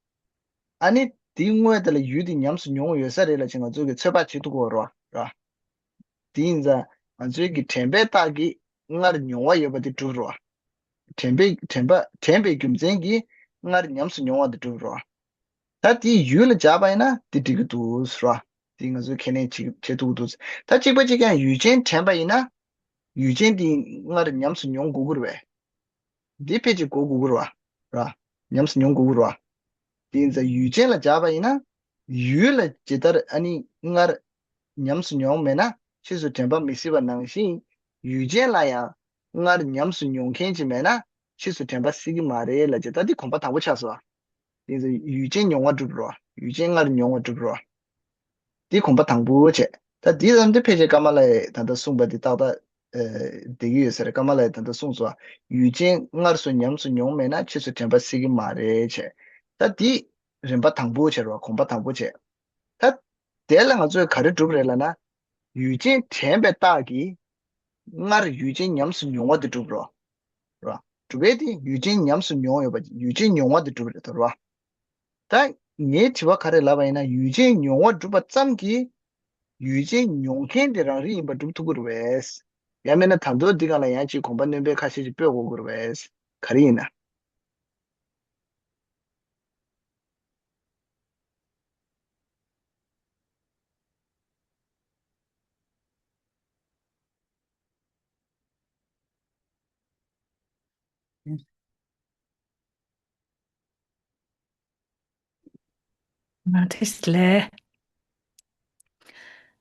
ཨ་ནི་དེའི་སྔོན་དེ་ལ་ཡུལ་དེ་ཉམས་སུ་མྱོང་ཡོད་ས་རེད་ལབ་བྱས་ང་ཚོས་ཀྱི་ཚོད་དཔག་བྱེད་ཐུབ་ཀྱི་ཡོད་རེད་བ། རེད་བ། དེ་ཡིན་ཙང་ང་ཚོའི་གི་དྲན་པའི་རྟགས་ཀྱིས་སྔར་མྱོང་བ་ཡོད་པ་དེ་གྲུབ་རེད་བ། དྲན་པའི་དྲན་པ་དྲན་པའི་རྒྱུ་མཚན་གྱིས་སྔར་ཉམས་སུ་མྱོང་བ་དེ་གྲུབ་རེད་བ། ད་དེ་ཡུལ་ལ་སྦྱར་བ་ཡིན་ན་དེ་འགྲིག་གི་འདུག་ཟེར་བ། དེ་ང་ཚོས་ཁས་ལེན་བྱེད་བྱེད་ཐུབ་ཀྱི་འདུག་ད་གཅིག་པ་གཅིག་རྐྱང་ཡུལ་ཅན་དྲན་པ་ཡིན་ན། ཡུལ་ཅན་དེ་སྔར་ཉམས་སུ་མྱོང་དགོས་ཀྱི་རེད་པས། འདི་ཕལ་ཆེར་གོ་དགོས་ཀྱི་རེད་བ། ར། ཉམས་སུ་མྱོང་དགོས་ཀྱི་རེད་བ། དེ་ཡིན་ཙང་ཡུལ་ཅན་ལ་སྦྱར་བ་ཡིན་ན། ཡུལ་ལ་ཇི་ལྟར་ཨ་ནི་སྔར་ཉམས་སུ་མྱོང་མེད་ན་ཕྱིས་སུ་དྲན་པ་མི་སྲིད་པ་ནང་བཞིན། ཡུལ་ཅན་ལ་ཡང་སྔར་ཉམས་སུ་མྱོང་མཁན་ཅིག་མེད་ན་ཕྱིས་སུ་དྲན་པ་སྲིད་ཀྱི་མ་རེད་ལབ་ཅེས། ད་འདི་གོམ་པ་དང་པོ་ཆགས་སོང་བ། དེ་ཡིན་ཙང་ཡུལ་ཅན་མྱོང་བ་གྲུབ་རེད་བ། ཡུལ་ཅན་སྔར་མྱོང་བ་གྲུབ་རེད་བ། འདི་གོམ་པ་དང་པོ་བྱས། ད་འདི་ལམ་དེ་ཕལ་ཆེར་ཀ་མ་ལ་ཡིས་ད་ལྟ་གསུངས་པ་འདི་ཏག་ཏག་ཨ། བསྡད་ཀྱི་ཡོད་ས་རེད། ཀ་མ་ལ་ཡིས་ད་ལྟ་གསུངས་སོང་། ཡུལ་ཅན་སྔར་སོང་ཉམས་སུ་མྱོང་མེད་ན་ཕྱིས་སུ་དྲན་པ་སྲིད་ཀྱི་མ་རེད་བྱས། ད་འདི་རིམ་པ་དང་པོ་བྱས་རེད་བ། གོམ་པ་དང་པོ་བྱས། ད་དེ་ལ་ང་ཚོས་ག་རེ་སྒྲུབ་རེད་ལབ་ན། ཡུལ་ཅན་དྲན་པའི་རྟགས་ཀྱིས་ སྔར་ཡུལ་ཅན་ཉམས་སུ་མྱོང་བ་དེ་སྒྲུབ་རོ། རོ། སྒྲུབ་པའི་དེ་ཡུལ་ཅན་ཉམས་སུ་མྱོང་ཡོད་པ་ཡུལ་ཅན་མྱོང་བ་དེ་སྒྲུབ་རེད་དོ་རོ། ད་ངའི་དྲི་བ་ག་རེ་ལབ་པ་ཡིན་ན་ཡུལ་ཅན་མྱོང་བ་སྒྲུབ་པ་ཙམ་གྱིས་ཡུལ་ཅན་མྱོང་མཁན་དེ་རང་རིག་ཡིན་པ་སྒྲུབ་ཐུབ་ཀྱི་རེད་པས། ཡང་མིན་ན་ད་དུང་འདི་སྒང་ལ་ཡང་ཅིག་གོམ་པ་སྣོན་པའི་ཁ་ཤས་ཅིག་སྤོས་དགོས་ཀྱི་རེད་པས། ག་རེ་ཡིན་ན། ང་བཀྲ་ཤིས་བདེ་ལེགས།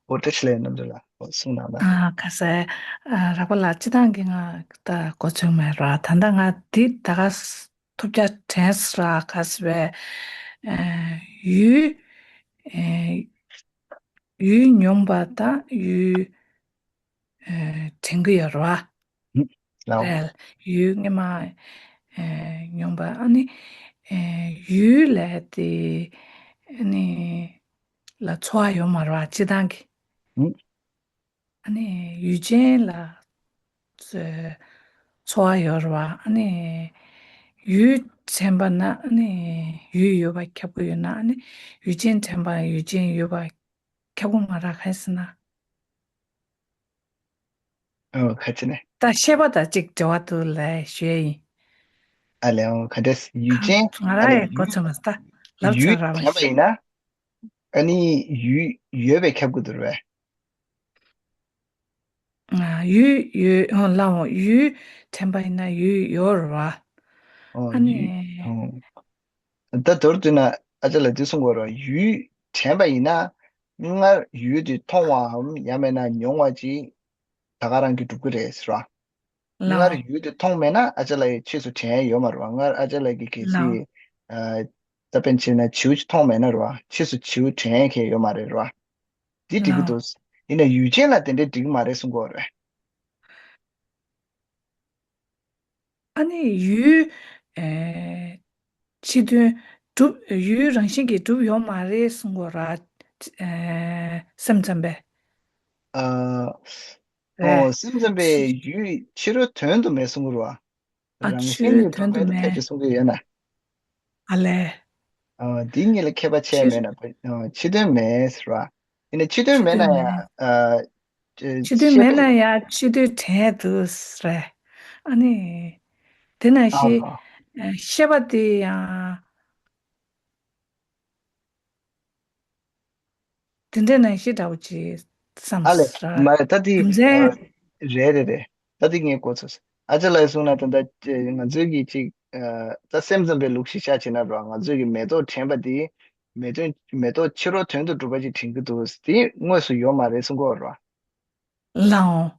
ཨོ་བཀྲ་ཤིས་བདེ་ལེགས་རྣམ་གྲོལ་ལགས། ཨོ་གསུངས་གནང་ན། ཨ་ཁ་ཟས། ཨ་རག་པ་ལགས་སྤྱི་བཏང་གི་ང་ད་གོ་ཚོད་མེད་ར། ད་ལྟ་ང་འདི་ད་ག་ས་ཐོབ་རྒྱ་དྲན་སོང་ར། ཁ་ཟས་པས་ཨ་ཡུལ་ཨ་ཡུལ་མྱོང་བ་དང་ཡུལ་ཨ་དྲན་གྱི་ཡོད་རེད་བ། ལའོ། རེད། ཡུལ་སྔོན་མ་ཨ་མྱོང་བ་ཨ་ནི་ཨ་ཡུལ་ལས་དེ་ཨ་ནི་ལ་ཚོར་བ་ཡོད་མ་རེད་བ་སྤྱི་བཏང་གི། ཨ་ནི་ཡུལ་ཅན་ལ་ཚོ་ཚོར་བ་ཡོད་རེད་བ། ཨ་ནི་ཡུལ་དྲན་པ་ན་ཨ་ནི་ཡུལ་ཡོད་པ་ཁྱབ་ཀྱི་ཡོད་ན། ཨ་ནི་ཡུལ་ཅན་དྲན་པ་ཡུལ་ཅན་ཡོད་པ་ཁྱབ་ཀྱི་མ་རེད། གང་ཡིན་ཟེར་ན། ཨོ་ཁ་ཅིག་ནས། ད་ཤེས་པ་དང་ཅིག་འབྲེལ་བ་འདུག་ལབ་ཞུ་ཡ་ཡིན། ཨ་ལས། ཨོ་ག་འདྲས་ཡུལ་ཅན་ང་ཨ་རང་ལས་ཡང་གོ་ཚོད་མ་སོང་། ད་ལབ་ཡུལ་ཚར་ར་བ་དྲན་པ་ཞིག་ཡིན་ན། ཨ་ནི་ཡུལ་ཡོད་པས་ཁྱབ་དགོས་འདུག་རེད་པས། ཨ་ཡུལ་ཡོད། ཨོ་ལའོ། ཡུལ་དྲན་པ་ཡིན་ན་ཡུལ་ཡོད་རེད་བ། ཨོ་ཨ་ནི་ཡུལ། ཨོ། ད་མདོར་བསྡུས་ན་ཨ་ཅག་ལགས་འདི་གསུང་དགོས་རེད་བ། ཡུལ་དྲན་པ་ཡིན་ན་སྔར་ཡུལ་དེ་མཐོང་བའམ་ཡང་མིན་ན་མྱོང་བ་ཅིག་ད་ག་རང་གིས་སྒྲུབ་ཀྱི་རེད་ཟེར་བ། ལའོ། སྔར་ཡུལ་དེ་མཐོང་མེད་ན་ཨ་ཅག་ལགས་ཡིས་ཕྱིས་སུ་དྲན་ཡ་ཡོད་མ་རེད་བ། སྔར་ཨ་ཅག་ལགས་ཀྱིས་གལ་ལའོ། སྲིད་ཨ་ད་དཔེར་ན་བྱིའུ་ཅིག་མཐོང་མེད་ན་རེད་བ། ཕྱིས་སུ་བྱིའུ་དྲན་ཡ་གང་ཡང་ཡོད་མ་རེད་རེད་བ། འདི་འགྲིག་གི་ལའོ། འདུག་ཡིན་ན་ཡུལ་ཅན་ལ་དེ་འདྲའི་འགྲིག་གི་མ་རེད་གསུང་གི་ཡོད་རེད། ཨ་ནི་ཡུལ་ཨེ་ཕྱི་དོན་གྲུབ། ཡུལ་རང་བཞིན་གྱིས་གྲུབ་ཡོད་མ་རེད་གསུང་གི་ཡོད་རེད་བ། ཨེ་སེམས་ཙམ་པས། ཨ། རེད། ཨོ་སེམས་ཙམ་པས་ཕྱི་ཡུལ་ཕྱི་རོལ་དོན་དུ་མེད་གསུང་གི་ཡོད་རེད་བ། ཨ་རང་ཕྱི་བཞིན་རོལ་གྱིས་གྲུབ་དོན་དུ་མེད་དུ་ཕལ་མེད། ཆེར་གསུང་གི་ཡོད་ན། ཨ་ལས། ཨ་འདི་གཉིས་ལ་ཁྱད་པར་ཕྱེ་ཕྱི་མེད་ན་ཕ་ཨ་ཕྱི་དོན་མེད་ཟེར་བ། ཡིན་ན་ཕྱི་དོན་ཕྱི་མེད་ན་དོན་མེད། ཡང་ཨ་ཕྱི་དོན་ཤེས་མེད་པ་ན་ཡང་ཕྱི་དོན་དྲན་འདུག་རེད། ཨ་ནི་དེ་ནང་ཨ་བཞིན་ཧོ། ཤེས་པ་དེ་ཡང་དེ་འདྲ་ནང་བཞིན་འདྲ་བོ་ཅིག་བསམ་ཨ་ལས་ར། མ་རེད་ད་དེ་རྒྱུ་མཚན། ཨ་རེད་རེད་རེད། ད་དེ་ངས་གོ་ཚོད། ཨ་ཅག་ལགས་གསུངས་ན་ད་ལྟ་ང་ཚོའི་གི་ཅིག་ཨ་ད་སེམས་ཙམ་པའི་ལུགས་ཤིག་ཤ་བྱེད་ན་རོ། ང་ཚོའི་གི་མེ་ཏོག་དྲན་པ་དེ་མེ་ཏོག་མེ་ཏོག་ཕྱི་རོལ་དོན་དུ་གྲུབ་པ་ཅིག་དྲན་གི་འདུག་དེ་དངོས་སུ་ཡོད་མ་རེད་གསུང་གི་ཡོད་རོ། ལའོ།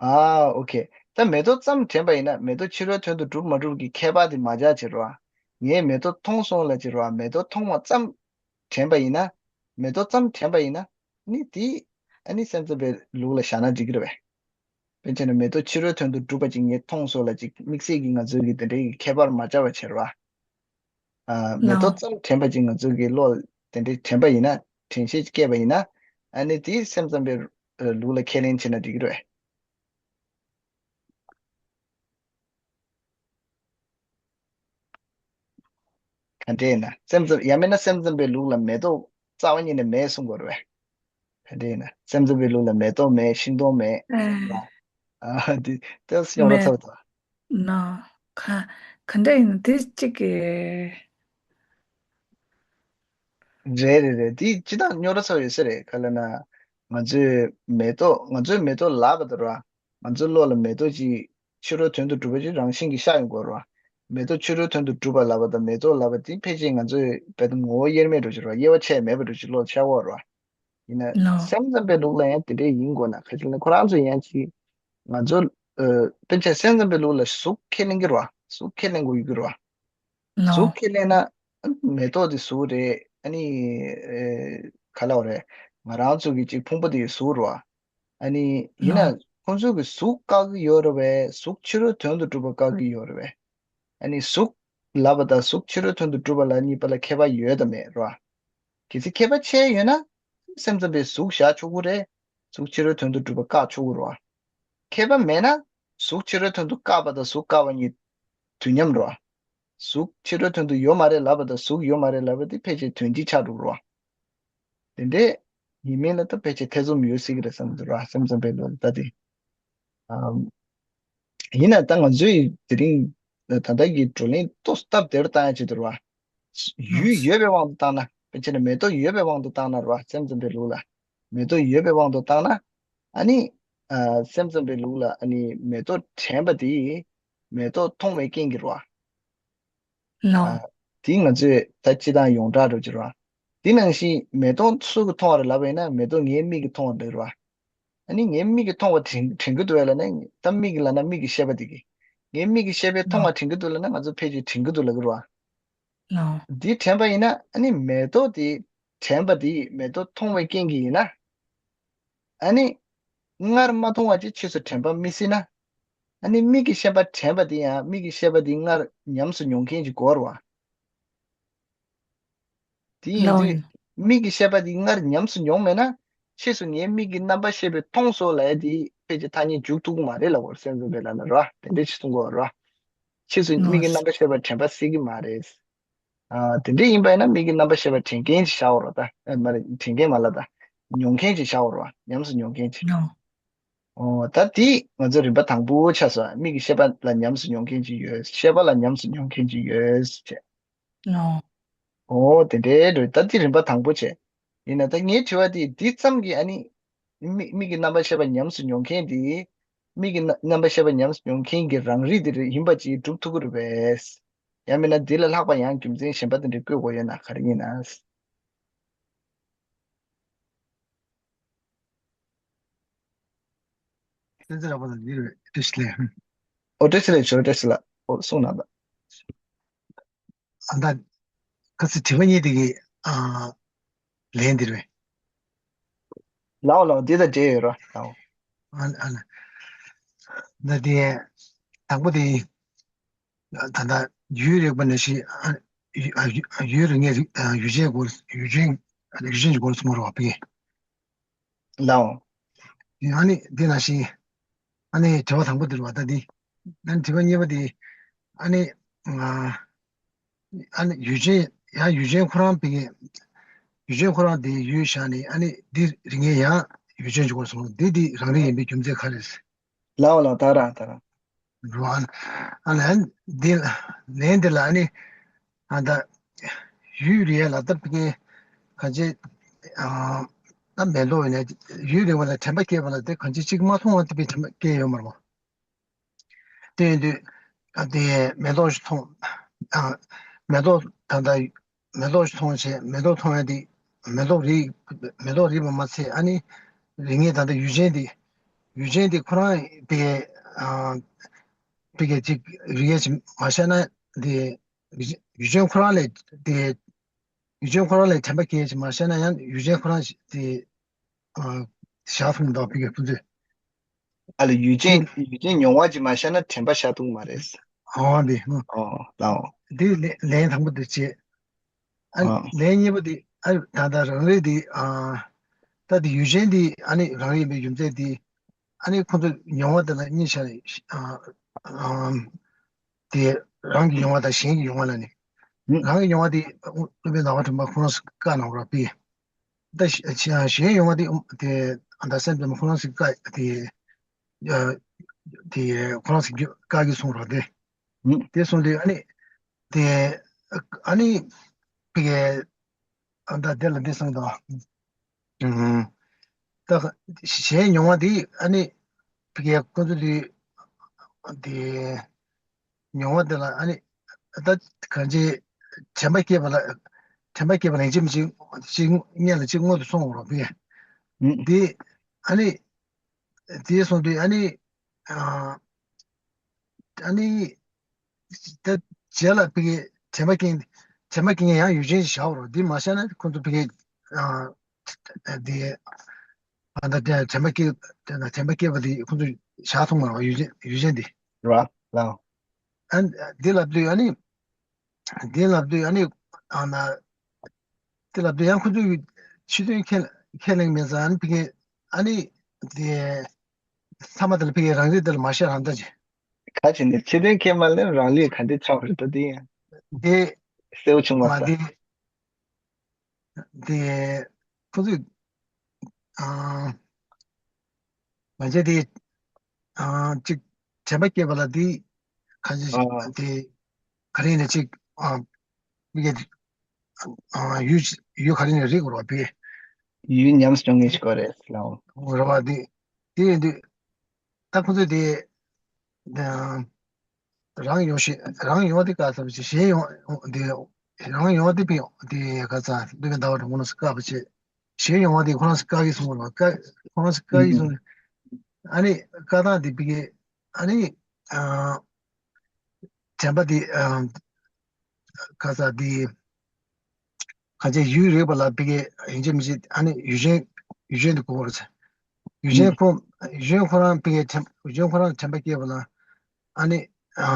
ཨ་ཨོ་ཁེ། ད་མེ་ཏོག་ཙམ་དྲན་པ་ཡིན་ན་མེ་ཏོག་ཕྱི་རོལ་དོན་དུ་གྲུབ་མ་གྲུབ་ཀྱི་ཁྱད་པར་དེ་མ་འཇགས་བྱེད་རོ། ངས་མེ་ཏོག་མཐོང་སོང་ལབ་བྱེད་རོ། མེ་ཏོག་མཐོང་བ་ཙམ་དྲན་པ་ཡིན་ན། མེ་ཏོག་ཙམ་དྲན་པ་ཡིན་ན། ནི་དེ་ཨ་ནི་སེམས་ཙམ་པའི་ལུགས་ལ་བཞག་ན་འགྲིག་གི་རེད་པས། དཔེར་ན་མེ་ཏོག་ཕྱི་རོལ་དོན་དུ་གྲུབ་པ་ཅིག་ངས་མཐོང་སོང་ལབ་ཅིག་དམིགས་བསལ་གྱིས་ང་ཚོས་ཀྱི་དེ་འདྲའི་ཁྱད་པར་མ་འཇགས་པ་བྱེད་རོ། ཨ་མེ་ཏོག་ལའོ། ཙམ་དྲན་པ་ཅིག་ང་ཚོ་གི་བློ་དེ་འདྲའི་དྲན་པ་ཡིན་ན། དྲན་ཤེས་སྐྱེས་པ་ཡིན་ན། ཨ་ནི་དེ་སེམས་ཙམ་པའི་ལུགས་ལ་ཁས་ལེན་བྱེད་ན་འགྲིག་གི་རེད། ག་འདྲས་ཡིན་ན་སེམས་ཙམ་ཡང་མིན་ན་སེམས་ཙམ་པའི་ལུགས་ལ་མེ་ཏོག་རྩ་བ་ཉིད་ནས་མེད་གསུང་དགོས་རེད་པས། ག་འདྲས་ཡིན་ན་སེམས་ཙམ་པའི་ལུགས་ལ་མེ་ཏོག་མེད། ཤིང་སྡོང་མེད། ཨེ། ཨ་དེ་དེ་སྙོག་ར་མེད་ཚར་ཏོ། ན། ག་ག་འདྲ་ཡིན་ན་དེ་གཅིག་གི། རེད་རེད་རེད། དེ་ཅི་ལྟར་སྙོག་ར་ཚར་ཡོད་ས་རེད། ག་ལ་ན། ང་ཚོའི་མེ་ཏོག་ང་ཚོའི་མེ་ཏོག་ལབ་པ་དེ་ར། ང་ཚོའི་བློ་ལ་མེ་ཏོག་ཅིག་ཕྱི་རོལ་དོན་དུ་གྲུབ་པ་ཅིག་རང་བཞིན་གྱིས་ཤར་ཡོང་དགོས་ར། མེ་ཏོག་ཕྱི་རོལ་དོན་དུ་གྲུབ་པ་ལབ་པ་དང་མེ་ཏོག་ལབ་པ་དེ་ཕལ་ཆེར་ང་ཚོའི་བོད་ངོ་བོ་དབྱེར་མེད་འགྲོ་ཅིག་ར། དབྱེ་བ་ཕྱེ་མེད་པ་འགྲོ་ཅིག་བློ་ཤར་གོ་ར། ཡིན་ན་ལོ། སེམས་ཙམ་པའི་ལུགས་ལ་ཡང་དེ་འདྲས་ཡིན་དགོས་ན། ག་ཅི་ལ་ཁོ་རང་ཚོ་ཡང་ཅིག་ང་ཚོ་ཨ་དཔེར་ན་སེམས་ཙམ་པའི་ལུགས་ལ་གཟུགས་ཁས་ལེན་གྱི་རེད་བ། གཟུགས་ཁས་ལེན་དགོས་ཡོད་ཀྱི་རེད་བ། ལོ། གཟུགས་ཁས་ལེན་ན་མེ་ཏོག་དེ་གཟུགས་རེད། ཨ་ནི་ཨེ་ག་ལབ་དགོས་རེད། ང་རང་ཚོ་གི་ཅིག་ཕུང་པོ་དེ་གཟུགས་རེད་བ། ཨ་ནི་ཡིན་ལོ། ན་ཁོང་ཚོ་གི་གཟུགས་བཀག་གི་ཡོད་རེད་བས། གཟུགས་ཕྱི་རོལ་དོན་དུ་གྲུབ་པ་བཀག་གི་ཡོད་རེད་བས། ཨ་ནི་གཟུགས་ལབ་པ་དང་གཟུགས་ཕྱི་རོལ་དོན་དུ་གྲུབ་པ་ལ་གཉིས་པ་ལ་ཁྱད་པར་ཡོད་དམ་མེད་རེད་བ། གལ་སྲིད་ཁྱད་པར་ཕྱེ་ཡོད་ན་སེམས་ཙམ་པས་གཟུགས་བཞག་ཆོག་གི་རེད། གཟུགས་ཕྱི་རོལ་དོན་དུ་གྲུབ་པ་བཀག་ཆོག་གི་རེད་བ། ཁྱད་པར་མེད་ན་གཟུགས་ཕྱི་རོལ་དོན་དུ་བཀག་པ་དང་གཟུགས་བཀག་པ་གཉིས་དུས་མཉམ་རེད་བ། གཟུགས་ཕྱི་རོལ་དོན་དུ་ཡོད་མ་རེད་ལབ་པ་དང་གཟུགས་ཡོད་མ་རེད་ལབ་པ་དེ་ཕལ་ཆེར་དོན་གཅིག་ཆགས་འགྲོ་གི་རེད་བ། དེ་འདྲས་ཡིན་མིན་ལ་ད་ཕལ་ཆེར་ཐེ་ཚོམ་ཡོད་སྲིད་ཀྱི་རེད་བསམ་གྱི་འདུག་ར། སེམས་ཙམ་པའི་ལུགས་ལ་ད་དེ། ཨམ། ཡིན་ན་ད་ང་ཚོས་དེ་རིང་ད་ལྟ་གི་བགྲོ་གླེང་ཏོག་སྟབས་བདེ་རུ་བཏང་ཡ་ཆེད་དུ་རེད་བ། ཡུལ་ཡོད་པའི་དབང་དུ་བཏང་ན། ཕལ་ཆེར་མེ་ཏོག་ཡོད་པའི་དབང་དུ་བཏང་ན་རེད་བ། སེམས་ཙམ་པའི་ལུགས་ལ། མེ་ཏོག་ཡོད་པའི་དབང་དུ་བཏང་ན། ཨ་ནི། ཨ། སེམས་ཙམ་པའི་ལུགས་ལ་ཨ་ནི་མེ་ཏོག་དྲན་པ་དེ་མེ་ཏོག་མཐོང་བའི་རྐྱེན་གྱིས་རེད་བ། ལའོ། ཨ། དེ་ང་ཚོས་ད་སྤྱིར་བཏང་ཡོངས་གྲགས་འགྲོ་གི་རེད་བ། དེ་ནང་བཞིན་མེ་ཏོག་སུ་གིས་མཐོང་བ་རེད་ལབ་པ་ཡིན་ན་མེ་ཏོག་ངའི་མིག་གིས་མཐོང་བ་འདུག་རེད་བ། ཨ་ནི་ངའི་མིག་གིས་མཐོང་བ་དྲན་དྲན་གྱི་འདུག་བས་ལབ་ན། ད་མིག་གིས་ལབ་ན་མིག་གི་ཤེས་པ་དེ་གིས། ངའི་མིག་གི་ཤེས་པས་མཐོང་བ་དྲན་གྱི་འདུག་ལབ་ན་ང་ཚོ་ཕལ་ཆེར་དྲན་གྱི་འདུག་ལབ་ཀྱི་རེད་བ། ལའོ། འདི་དྲན་པ་ཡིན་ན་ཨ་ནི་མེ་ཏོག་དེ་དྲན་པ་དེ་མེ་ཏོག་མཐོང་བའི་རྐྱེན་གྱིས་ཡིན་ན། ཨ་ནི། སྔར་མ་མཐོང་བ་ཅིག་ཕྱིས་སུ་དྲན་པ་མི་སྲིད་ན། ཨ་ནི་མིག་གི་ཤེས་པ་དྲན་པ་དེ་ཡང་མིག་གི་ཤེས་པ་དེ་སྔར་ཉམས་སུ་མྱོང་མཁན་ཅིག་དགོས་རེད་བ། དེ་ཡིན་ལའོ། དུས་མིག་གི་ཤེས་པ་དེ་སྔར་ཉམས་སུ་མྱོང་མེད་ན། ཕྱིས་སུ་ངའི་མིག་གི་རྣམ་པར་ཤེས་པས་མཐོང་སོང་ལབ་ཡ་དེ་ཕལ་ཆེར་ཐ་སྙད་འཇུག་ཐུབ་ཀྱི་མ་རེད་ལབ་པ་རེད། སེམས་ཙམ་པའི་ལམ་ནས་རེད་བ། དེ་འདྲ་ཅིག་གསུང་གི་ཡོད་རེད་བ། ཕྱིས་སུ་མིག་གི་རྣམ་པར་ཤེས་པས་དྲན་པ་སྲིད་ཀྱི་མ་རེད། ཨ། དེ་འདྲ་ཡིན་པ་ཡིན་ན་མིག་གི་རྣམ་པར་ཤེས་པ་དྲན་མཁན་ཅིག་བྱའོ་རོ། ད་ཨ་མ་རེད། དྲན་མཁན་མ་ལབ། ད་མྱོང་མཁན་ཅིག་བྱའོ་རོ། ཉམས་སུ་མྱོང་མཁན་ཅིག་ཨོ། ད་དེ་ང་ཚོ་རིམ་པ་དང་པོ་ཆགས་སོང་། མིག་གི་ཤེས་པ་ལ་ཉམས་སུ་མྱོང་མཁན་ཅིག་ཡོད། ཤེས་པ་ལ་ཉམས་སུ་མྱོང་མཁན་ཅིག་ཡོད་ཅེས། ཨོ། ཨོ་དེ་འདྲའི་འགྲོ། ད་དེ་རིམ་པ་དང་པོ་བྱས། ཡིན་ན་ད་ངའི་དྲི་བ་དེ་འདི་ཙམ་གྱིས་ཨ་ནི། མིག་མིག་གི་རྣམ་པར་ཤེས་པ་ཉམས་སུ་མྱོང་མཁན་དེ། མིག་གི་རྣམ་རྣམ་པར་ཤེས་པ་ཉམས་སུ་མྱོང་མཁན་གྱི་རང་རིག་དེ་རེད། ཡིན་པ་ཅིག་སྒྲུབ་ཐུབ་ཀྱི་རེད་པས། ཡང་མིན་ན་འདི་ལས་ལྷག་པ་ཡང་རྒྱུ་མཚན་གཞན་པ་དེ་འདྲ་བཀོད་དགོས་ཡོད་ན་ག་རེ་ཡིན་ན། བསྟན་འཛིན་ལགས་པ་ལ་འདིར་བཀྲ་ཤིས་བདེ་ལེགས། ཨོ་བཀྲ་ཤིས་བདེ་ལེགས། ཇོ་བཀྲ་ཤིས་ལགས། ཨོ་གསུངས་གནང་དང་། ཨ་ད། ཁ་སི་དྲི་བ་གཉིས་དེ་གི་ཨ་ལན་འདིར་བས། ལའོ་ལའོ། འདི་དང་འབྲེལ་ཡོད་རོ་ལའོ། ཨ་ཨ་ལ། ད་དེ་དང་པོ་དེ་ད་ལྟ་ཡུལ་རིག་པ་ནང་བཞིན་ཨ་ཡུལ་ཨ་ཡུལ་ཡུལ་རིག་གནས་རིག་ཨ་ཡུལ་ཅན་སྐོར་ཡུལ་ཅན་ཡུལ་ཅན་གྱི་སྐོར་གསུངས་རོགས་པས། ལའོ། ཨ་ནི་འདི་ནང་བཞིན་ཨ་ནི་དྲི་བ་དང་པོ་འདིར་བ་ད་འདི་ཨ་ནི་དྲི་བ་གཉིས་པ་འདི་ཨ་ནི་ང་ཨ་ནི་ཡུལ་ཅན་ཡང་ཡུལ་ཅན་ཁོ་རང་བི་ཡུལ་ཅན་ཁོ་རང་དེ་ཡུལ་བཞག་ནས་ཨ་ནི་འདི་རིག་གནས་ཡང་ཡུལ་ཅན་གྱི་སྐོར་གསུངས། འདི་འདི་རང་རིག་ཡིན་པའི་རྒྱུ་མཚན་ག་རེ་རེད། ལའོ་ལའོ། ད་རང་ད་རང་། རོ་ཨ་ཨ་ལན་འདི་ལན་འདི་ལ་ཨ་ནི་ཨ་ད་ཡུལ་རེད་ལ་ད་བི་གེ་ག་ཅེ་ཨ་ད་མེ་ཏོག་ཡིན་ན་ཡུལ་རེད་བ་ལ་དེ་ག་ཅེ་གཅིག་མ་མཐོང་བ་དེ་བི་དྲན་པ་སྐྱེ་ཡོད་མ་རེད་བ། དེ་ཡིན་དུས་ཨ་དེ་མེ་ཏོག་ཞིག་མཐོང་ཨ་མེ་ཏོག་ད་ལྟ་མེ་ཏོག་ཞིག་མཐོང་བྱས་མེ་ཏོག་མཐོང་ཡ་དེ་མེ་ཏོག་རིག་མེ་ཏོག་རིག་པ་མ་ཚད་ཨ་ནི་རིག་གནས་ད་ལྟ་ཡུལ་ཅན་དེ་ཡུལ་ཅན་དེ་ཁོ་རང་དེ་ཨ་དེ་ག་ཅིག་རིག་གནས་ཅིག་མ་ཤར་ན་དེ་ཡུལ་ཅན་ཁོ་རང་ལས་དེ་ཡུལ་ཅན་ཁོ་རང་ལས་དྲན་པ་སྐྱེ་ཅིག་མ་ཤར་ན་ཡང་ཡུལ་ཅན་ཁོ་རང་དེ་ཨ་བཞག་ཐུབ་མི་འདུག་བི་གེ་ཁོ་ཚོས། ཨ་ལ་ཡུལ་ཅན་ཡུལ་ཅན་མྱོང་བ་ཅིག་མ་ཤར་ན་དྲན་པ་ཤར་ཐུབ་མ་རེད། ཨོ་འདི་ཨོ་ལའོ། འདི་ལན་ལན་དང་པོ་འདི་བྱེད། ཨ་ཨོ་ལན་གཉིས་པ་འདི་ཨ་ད་ལྟ་རང་རིག་འདི་ཨ་ད་འདི་ཡུལ་ཅན་འདི་ཨ་ནི་རང་རིག་པའི་རྒྱུ་མཚན་འདི་ཨ་ནི་ཁོ་ཚོ་མྱོང་བ་དེ་ལ་གཉིས་ཆ་ནས་ཨ་ཨ་དེ་རང་གི་མྱོང་བ་དང་གཞན་གྱི་མྱོང་བ་ལ་ནི་ཨུ་རང་གི་མྱོང་བ་དེ་སློབ་དཔོན་ཟླ་བ་སྒྲོན་མ་ཁོ་རང་བཀའ་གནང་རོགས་པས། ད་གཞན་ཡོང་བ་དེ་དེ་ཨ་ད་སེམས་ཙམ་ཁོ་རང་ཞིག་བཀའ་དེ་དེ་ཁོ་རང་ཞིག་བཀའ་གི་གསུང་རོགས་དེ་དེ་གསུང་དུས་ཨ་ནི་དེ་ཨ་ནི་དེ་ཨ་ད་དེ་ལ་འདི་གསུང་དང་ད་གཞན་ཡོང་བ་དེ་ཨ་ནི་དེ་ཁོ་ཚོ་དེ་དེ། མྱོང་བ་དེ་ལ་ཨ་ནི་ད་གང་ཅི་དྲན་པ་སྐྱེས་པ་ལ་དྲན་པ་སྐྱེས་པ་ལན་གཅིག་མི་གཅིག་གཅིག་སྔོན་ལ་གཅིག་སྔོན་དུ་སོང་བ་རོགས་པས། ཨུ་འདི་ཨ་ནི་དེ་སོང་དུས་ཨ་ནི་ཨ་ཨ་ནི་ད་རྗེས་ལ་ཕ་གི་དྲན་པ་སྐྱེ་དྲན་པ་སྐྱེ་མཁན་ཡང་ཡུལ་ཅན་ཞིག་བཞག་པ་རོགས། འདི་མ་བཞག་ན་ཁོ་ཚོ་ཕ་གི་ཨ་དེ་ཨ་ད་དྲན་པ་སྐྱེ་དྲན་པ་སྐྱེ་བ་དེ་ཁོ་ཚོས་བཞག་ཐུབ་མ་རེད་བ། ཡུལ་ཅན་ཡུལ་ཅན་དེ་རེད་བ། ལའོ། ཨ་འདི་ལབ་དུས་ཨ་ནི་འདི་ལབ་དུས་ཨ་ནི་ཨ་ན་འདི་ལབ་དུས་ཡང་ཁོ་ཚོས་ཕྱི་དོན་ཁས་ཁས་ལེན་མེད་ཙང་ཨ་ནི་ཕ་གི་ཨ་ནི་དེ་ ཚང་མ་དེ་ལ་ཕ་གི་རང་རིག་དེ་ལ་མ་ཤེས་རང་ལྟ་ཅི། ག་ཅི་ནས་ཕྱི་དོན་ཁས་མ་ལེན་རང་ལུས་ག་འདྲ་ཆགས་རེད་ད་དེ་ཡང་དེ་གསལ་བོ་བྱུང་མ་མ་ས། དེ་དེ་ཁོ་ཚོས་ཨ་ང་ཚོས་དེ་ཨ་ཅིག་དྲན་པ་སྐྱེས་པ་ལ་དེ་ག་ཅི་ཨ་དེ་ག་རེ་ནས་ཅིག་ཨ་མི་གི་ཨ་ཡུལ་ཡུལ་ག་རེ་ནས་རིག་རོགས་པས། ཡུལ་ཉམས་སུ་མྱོང་ངེས་ཤིག་གོ་རེད་ལའོ། རེད་བ། དེ་དེ་ཡིན་དུས་ད་ཁོ་ཚོས་དེ་ཨ་རང་ཡོང་ཤེས་རང་ཡོང་དེ་ག་ཚབ་ཅིག་གཞན་ཡོང་དེ་རང་ཡོང་དེ་པི་དེ་ག་ཚ་སློབ་དཔོན་ཟླ་བ་གྲགས་པ་ཁོ་རང་ཚོ་བཀག་པ་བྱེད། གཞན་ཡོང་བ་དེ་ཁོ་རང་ཚོ་བཀག་གི་སོང་བ་བཀག་ཁོ་རང་ཚོ་བཀག་གི་སོང་། ཨ་ནི་བཀག་སྟངས་དེ་པི་གེ་ཨ་ནི་ཨ་དྲན་པ་དེ་ཨ་ག་ཚ་དེ་ག་ཚ་ཡུལ་རིག་པ་ལ་པི་གེ་ཡིན་གཅིག་མིན་གཅིག་ཨ་ནི་ཡུལ་ཅན་ཡུལ་ཅན་དུ་གོ་བར་བྱ། ཡུལ་ཅན་ཁོ་ཡུལ་ཅན་ཁོ་རང་པི་གེ་དྲན་ཡུལ་ཅན་ཁོ་རང་དྲན་པ་སྐྱེས་པ་ལ་ཨ་ནི་ཨ་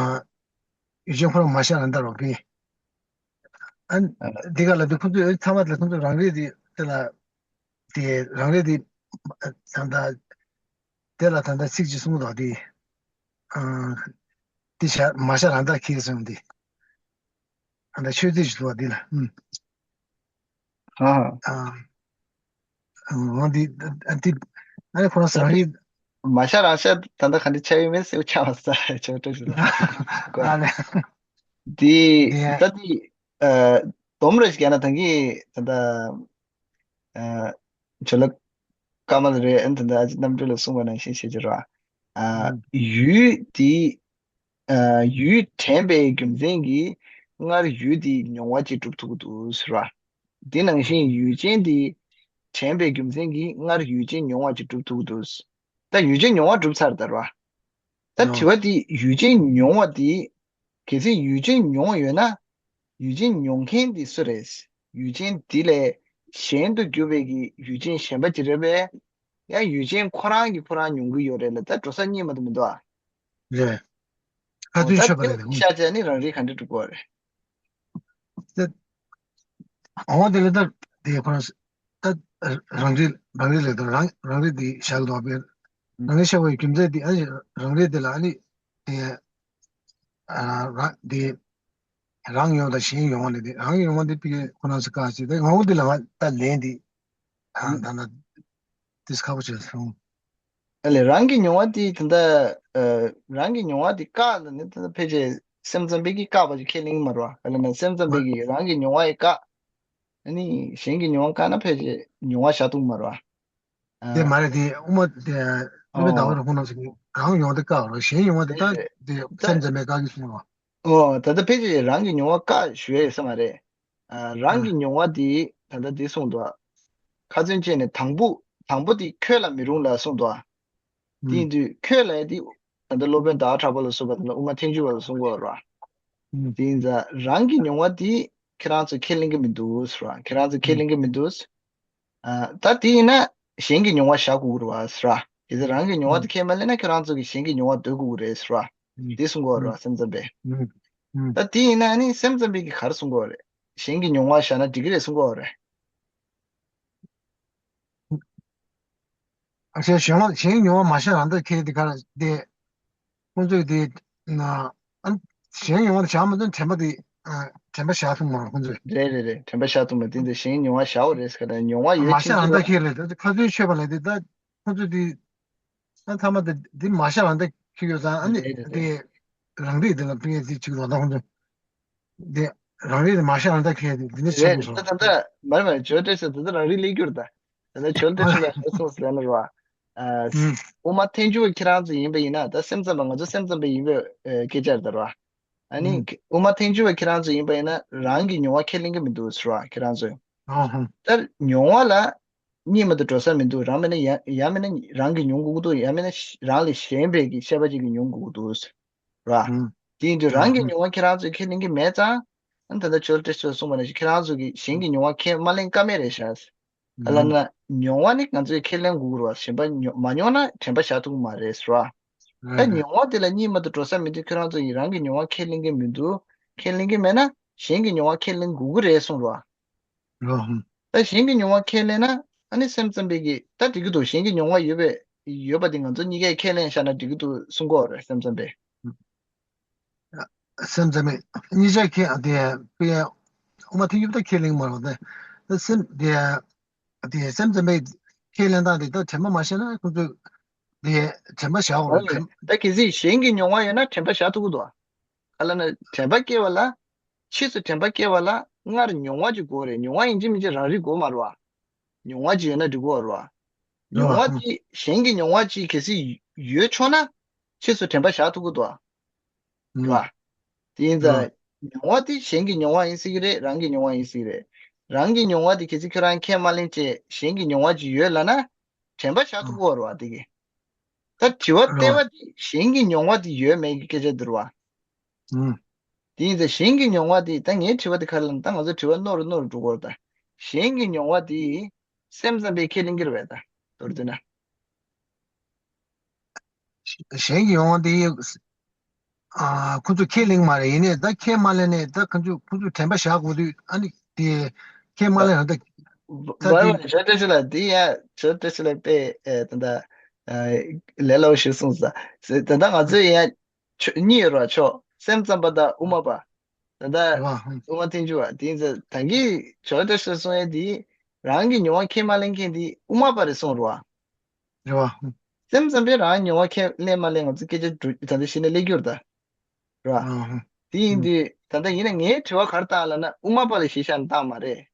ཡུལ་ཅན་ཁོ་རང་མ་ཤར་རང་ལྟ་རོགས་པི་གེ་ཨ་འདི་ག་ལ་འདི་ཁོང་ཚོས་ཚང་མ་ལ་ཁོང་ཚོས་རང་རེ་དེ་དེ་ལ་དེ་རང་རེ་དེ་ད་ལྟ་དེ་ལ་ད་ལྟ་ཚིག་ཅིག་གསུངས་དང་དེ་ཨ་དེ་ཤ་མ་ཤ་རང་ལྟ་ཁྱེར་སོང་དེ་ཨ་ད་ཆོས་ཚིག་ཅིག་འདུག་བ་དེ་ལ་ཨུམ་ཧ་ཨ་འོ་དེ་ཨ་དེ་ཨ་ཁོ་རང་ས་རེད། མ་ཤ་རང་ཤ་ད་ལྟ་ག་འདྲ་ཆགས་ཡོད་མེད་གསལ་པོ་ཆགས་མ་སོང་ཆོས་ཚིག་ལ་ཨ་ལེ། དེ་ཡ། ད་དེ་ཨ་སྡོམ་རེ་ཞིག་ཡང་ན་ད་གི་ད་ད་ཨ་ཇོ་ལ་ཀ་མ་ལ་རེ་ཨན་ད་ད་ཨ་ཅེ་རྣམ་གྲོལ་ལ་གསུངས་པ་ནང་བཞིན་བྱེད་ཀྱི་ར། ཨ་ཡུལ་དེ་ཨ་ཡུལ་དྲན་པའི་རྒྱུ་མཚན་གྱིས་སྔར་ཡུལ་དེའི་མྱོང་བ་ཅིག་གྲུབ་ཐུབ་ཀྱི་འདུག་ཟེར་བ། དེ་ནང་བཞིན་ཡུལ་ཅན་དེ་དྲན་པའི་རྒྱུ་མཚན་གྱིས་སྔར་ཡུལ་ཅན་མྱོང་བ་ཅིག་གྲུབ་ཐུབ་ཀྱི་འདུག་ད་ཡུལ་ཅན་མྱོང་བ་གྲུབ་ཚར་ད་ར། ད་དྲི་བ་འདི་ཡུལ་ཅན་མྱོང་བ་འདི་གལ་སྲིད་ཡུལ་ཅན་མྱོང་ཡོད་ན་ཡུལ་ཅན་མྱོང་མཁན་འདི་སུ་རེད། ཡུལ་ཅན་འདི་ལས་གཞན་དུ་གྱུར་པའི་གི་ཡུལ་ཅན་གཞན་པ་ཅིག་རེད་པས། ཡང་ཡུལ་ཅན་ཁོ་རང་གིས་ཁོ་རང་མྱོང་གི་ཡོད་རེད་ལ་ད་འགྲོ་ས་གཉིས་མ་གཏོགས་མི་འདུག་ཨ། རེད། ཁ་ཚུན་ད་ཆོད་པ་དེ་རེད་ལ་ངོ་། ཤར་བྱས་ནི་རང་རིག་ག་འདྲ་སྒྲུབ་དགོས་རེད། ད་འོ་དེ་ལ་ད་དེ་ཁོ་རང་ད་རང་རིག་རང་རིག་ལས་ད་རང་རང་རིག་དེ་བཞག་འདུག་པས། རང་རིག་བཤད་པའི་རྒྱུ་མཚན་དེ་ཨ་ནི་རང་རིག་དེ་ལ་ཨ་ནི་དེ་ཨ་རང་དེ་རང་མྱོང་དང་གཞན་མྱོང་བ་ནི་དེ་རང་མྱོང་བ་དེ་པི་ཁོ་རང་ཚོ་བཀག་ཅིག་དེ་ངོ་བོ་དེ་ལ་ང་ད་ལན་དེ་ཨ་ད་ན་དེ་ཁག་པོ་བྱས་སོང་། ཨ་ལས་རང་གི་མྱོང་བ་དེ་ད་ལྟ་ཨ་རང་གི་མྱོང་བ་དེ་བཀག་ལ་ནི་ད་ལྟ་ཕལ་ཆེར་སེམས་ཙམ་པས་ཀྱིས་བཀག་པ་ཅིག་ཁས་ལེན་གྱི་མ་རེད་བ། ཨ་ལས་ན་སེམས་ཙམ་པས་ཀྱིས་རང་གི་མྱོང་བ་ཡི་བཀག་ཨ་ནི་གཞན་གྱི་མྱོང་བ་བཀག་ན་ཕལ་ཆེར་མྱོང་བ་བཞག་ཐུབ་ཀྱི་མ་རེད་བ། དེ་ཨ་མ་རེད་དེ་དབུ་མ་དེ་སློབ་དཔོན་ཟླ་བ་རུ་ཁོང་རྣམ་ཚོ་གིས་རང་མྱོང་བ་དེ་བཀག་རོགས། གཞན་མྱོང་བ་དེ་ད་དེ་སེམས་ཙམ་པས་བཀག་གི་གསུངས་རོགས། ཨོ་ད་ལྟ་ཕལ་ཆེར་རང་གི་མྱོང་བ་བཀག་ཞུ་ཡ་ཡོད་ས་མ་རེད། ཨ་རང་གི་མྱོང་བ་དེ་ད་ལྟ་འདི་གསུངས་འདུག་ཁ་ཚོན་བཅད་ནས་དང་པོ་དང་པོ་དེ་ཁྱོད་ལ་མི་རུང་ལ་གསུངས་འདུག་དེ་ཡིན་དུས་ཁྱོད་ལ་དེ་ད་ལྟ་སློབ་དཔོན་ཟླ་བ་གྲགས་པ་ལ་སོགས་པ་དང་དབུ་མ་ཐལ་འགྱུར་བ་ལ་གསུང་གི་ཡོད་རེད་བ། དེ་ཡིན་ཙང་རང་གི་མྱོང་བ་དེ་ཁྱེད་རང་ཚོ་ཁས་ལེན་གྱི་མི་འདུག་ཟེར་བ། ཁྱེད་རང་ཚོ་ཁས་ལེན་གྱི་མི་འདུག་ཨ་ད་དེ་ཡིན་ན་གཞན་གྱི་མྱོང་བ་བཞག་དགོས་ཀྱི་རེད་བ་ཟེར་བ། གལ་སྲིད་རང་གི་མྱོང་བ་དེ་ཁས་མ་ལེན་ན་ཁྱེད་རང་ཚོ་གིས་གཞན་གྱི་མྱོང་བ་འདོད་དགོས་ཀྱི་རེད་ཟེར་བ། དེ་གསུང་གི་ཡོད་རེད་བ་སེམས་ཙམ་པས། ད་དེ་ཡིན་ན་ནི་སེམས་ཙམ་པས་ཀྱིས་ག་རེ་གསུང་གི་ཡོད་རེད། གཞན་གྱི་མྱོང་བ་བཞག་ན་འགྲིག་གི་རེད་གསུང་གི་ཡོད་རེད། ཨ་ཞེས་གཞན་ལ་གཞན་མྱོང་བ་མ་བཞག་རང་ལྟར་ཁས་དེ་ག་རེ་དེ། ཁོང་ཚོས་དེ་ན་ཨ་གཞན་མྱོང་བ་དེ་བཞག་མ་ཐུབ་དྲན་པ་དེ་ཨ་དྲན་པ་བཞག་ཐུབ་མ་རེད་ཁོང་ཚོས། རེད་རེད་རེད། དྲན་པ་བཞག་ཐུབ་མ་དེ་འདི་གཞན་མྱོང་བ་བཞག་པ་རེད་ཟེར་ག་ད་མྱོང་བ་ཡོད་མ་བཞག་ཕྱིན་རང་ལྟར་ཁས་རེད་ད་ཁ་ཚོན་ཆོད་པ་ལས་དེ་ད་ཁོང་ཚོས་དེ། ད་ཐ་མ་དེ་འདི་མ་ཤར་རང་ལྟར་ཁེལ་ཡོད་ཙང་ཨ་ནི་རེད་རེད་རེད། དེ་རང་རིག་དེ་ལ་ཕན་ཡོན་དེ་ཅིག་ལོ་ད་ཧོན་དུ་དེ་རང་རིག་དེ་མ་ཤར་རང་ལྟར་ཁེལ་དེ་འདི་ནི་ཆགས་རེད་མི་ད་སོང་། ད་ལྟ་མར་མར་བརྗོད་བྲལ་ཟེར་ད་ལྟ་རང་རིག་ལས་གྱུར་ད། ད་ལྟ་བརྗོད་བྲལ་ཆུ་ལ་ཧོན་སོང་ཟེར་ན་རོ། ཨ་ཨུམ་དབུ་མ་ཐལ་འགྱུར་བ་ཁྱེད་རང་ཚོ་ཡིན་པ་ཡིན་ན་ད་སེམས་ཙམ་པ་ང་ཚོ་སེམས་ཙམ་པ་ཡིན་པའི་སྐད་ཆ་རེད་ད་རོ། ཨ་ནི་ཨུམ་དབུ་མ་ཐལ་འགྱུར་བ་ཁྱེད་རང་ཚོ་ཡིན་པ་ཡིན་ན་རང་གི་མྱོང་བ་ཁས་ལེན་གྱི་མི་འདུག་ཟེར་བ་ཁྱེད་རང་ཚོས། ཨ་ཧུམ། ད་མྱོང་བ་ལ་གཉིས་མ་གཏོགས་འགྲོ་ས་མི་འདུག་རང་མིན་ན་ཡང་ཡང་མིན་ན་རང་གིས་མྱོང་དགོས་ཀྱི་འདུག་ཡང་མིན་ན་རང་ལས་གཞན་པའི་གི་ཤེས་པ་ཅིག་གིས་མྱོང་དགོས་ཀྱི་འདུག་ར། ཨང་། དེ་ཡིན་དུས་རང་གི་ཨང་། མྱོང་བ་ཁྱེད་རང་ཚོས་ཁས་ལེན་གྱི་མེད་ཙང་། ཨ་ད་ལྟ་ཇོ་ལ་ཏྲེ་ཤོ་གསུངས་པ་ནང་བཞིན་ཁྱེད་རང་ཚོ་གིས་གཞན་གྱི་མྱོང་བ་ཁས་མ་ལེན་ཀ་མེད་རེད་ཤག་ཨ་ལ་ཨང་། ན་མྱོང་བ་ནི་ང་ཚོས་ཁས་ལེན་དགོས་ཀྱི་རེད་བ་གཞན་པ་མྱོང་མ་མྱོང་ན་དྲན་པ་བཞག་ཐུབ་ཀྱི་མ་རེད་ཟེར་བ། ད་རེད་རེད། མྱོང་བ་དེ་ལ་གཉིས་མ་གཏོགས་འགྲོ་ས་མི་འདུག་ཁྱེད་རང་ཚོ་ཡིས་རང་གི་མྱོང་བ་ཁས་ལེན་གྱི་མི་འདུག་ཁས་ལེན་གྱི་མེད་ན་གཞན་གྱི་མྱོང་བ་ཁས་ལེན་དགོས་ཀྱི་རེད་གསུངས་རེད་བ། ཨང་། ད་གཞན་གྱི་མྱོང་བ་ཁས་ལེན་ན་ཨ་ནི་སེམས་ཙམ་པས་ཀྱིས་ད་འགྲིག་གི་འདུག་གཞན་གྱི་མྱོང་བ་ཡོད་པས་ ཡོད་པ་དེ་ང་ཚོ་གཉིས་ཀས་ཁས་ལེན་བཞག་ན་འགྲིག་གི་འདུག་གསུང་གི་ཡོད་རེད། སེམས་ཙམ་པས། སེམས་ཙམ་པས་གཉིས་ཆ་ཁས་དེ་དཔེ་དབུ་མ་ཐལ་འགྱུར་བ་ད་ཁས་ལེན་མ་རེད་པ། ད་སེམས་དེ་དེ་སེམས་ཙམ་པས་ཁས་ལེན་སྟངས་དེ་ད་དྲན་པ་མ་བཞག་ན་ཁོ་ཚོས་དེ་དྲན་པ་བཞག་དགོས་རེད། ད་གལ་སྲིད་གཞན་གྱི་མྱོང་བ་ཡོད་ན་དྲན་པ་བཞག་ཐུབ་ཀྱི་འདུག་ག་ལབ་ན་དྲན་པ་སྐྱེ་བ་ལ། ཕྱིས་སུ་དྲན་པ་སྐྱེ་བ་ལ་སྔར་མྱོང་བ་ཅིག་དགོས་རེད། མྱོང་བ་ཡིན་གཅིག་མིན་གཅིག་རང་རིག་དགོས་མ་རེད་པ། མྱོང་བ་ཅིག་ཡོད་ན་འགྲིག་གི་རེད་པ། མྱོང་བ་དེ་གཞན་གྱི་མྱོང་བ་ཅིག་གལ་སྲིད་ཡོད་ཆོག་ན་ཕྱིས་སུ་དྲན་པ་བཞག་ཐུབ་ཀྱི་འདུག་ག་རེད་པ། དེ་ཡིན་ཙང་མྱོང་བ་དེ་གཞན་གྱི་མྱོང་བ་ཡིན་སྲིད་ཀྱི་རེད། རང་གི་མྱོང་བ་ཡིན་སྲིད་ཀྱི་རེད། རང་གི་མྱོང་བ་དེ་གལ་སྲིད་ཁྱོད་རང་ཁས་མ་ལེན་བྱས་གཞན་གྱི་མྱོང་བ་ཅིག་ཡོད་ལབ་ན་དྲན་པ་བཞག་ཐུབ་ཀྱི་རེད་པ། དེ་གི་ད་དྲི་བ་ལྟེ་བ་དེ་གཞན་གྱི་མྱོང་བ་དེ་ཡོད་མེད་ཀྱི་སྐད་ཆ་དེ་རེད་པ། ཨུམ། དེ་ཡིན་ཙང་གཞན་གྱི་མྱོང་བ་དེ་ད་ངའི་དྲི་བ་དེ་ག་རེ་ལབ་ན། ད་ང་ཚོ་དྲི་བ་རྣོ་རུ་རྣོ་རུ་འགྲོ་གི་རེད་ད། གཞན་གྱི་མྱོང་བ་དེ་སེམས་ཙམ་པས་ཁས་ལེན་གྱི་རེད་པས་ད། མདོར་བསྡུས་ན། གཞན་གྱི་མྱོང་བ་དེ་ཨ་ཁོ་ཚོས་ཁས་ལེན་མ་རེད། ཡིན་ནའི་ད་ཁས་མ་ལེན་ནའི་ད་ཁོ་ཚོས་ཁོ་ཚོས་དྲན་པ་བཞག་དགོས་དུས་ཨ་ནི་དེ་ཁས་མ་ལེན་ན་ད་ད་བ་དེ་བ་ཇོ་བཀྲ་ཤིས་ལགས་དེ་ཡ་ཇོ་བཀྲ་ཤིས་ལགས་དཔེ་ཨེ་ད་ད་ཨ་ལས་སླ་པོ་ཞིག་གསུངས་སོང་། ད་ད་ང་ཚོས་ཡ་ཕྱོགས་གཉིས་ཡོད་རེད་པ། ཕྱོགས་སེམས་ཙམ་པ་དང་དབུ་མ་པ། ད་ལྟ་རེད་པ། དབུ་མ་ཐལ་འགྱུར་བ་དེ་ཡིན་ཙང་ད་གིན་ཇོ་བཀྲ་ཤིས་གསུང་ཡས་དེ་རང་གི་མྱོང་བ་ཁས་མ་ལེན་མཁན་དེ་དབུ་མ་པ་རེད་གསུངས་རེད་པ། རེད་པ། སེམས་ཙམ་པས་རང་མྱོང་བ་ཁས་ལེན་མ་ལེན་ང་ཚོ་སྐད་ཆ་འགྲོ་ད་ལྟ་གཞི་ནས་སླེབས་རྒྱུ་རེད་ད། རེད་པ། དེ་ཡིན་དུས་ད་ལྟ་ཡིན་ན་ངའི་དྲི་བ་ག་རེ་བཏང་ལབ་ན་དབུ་མ་པ་ལ་གཞི་བཞག་ནས་བཏང་མ་རེད།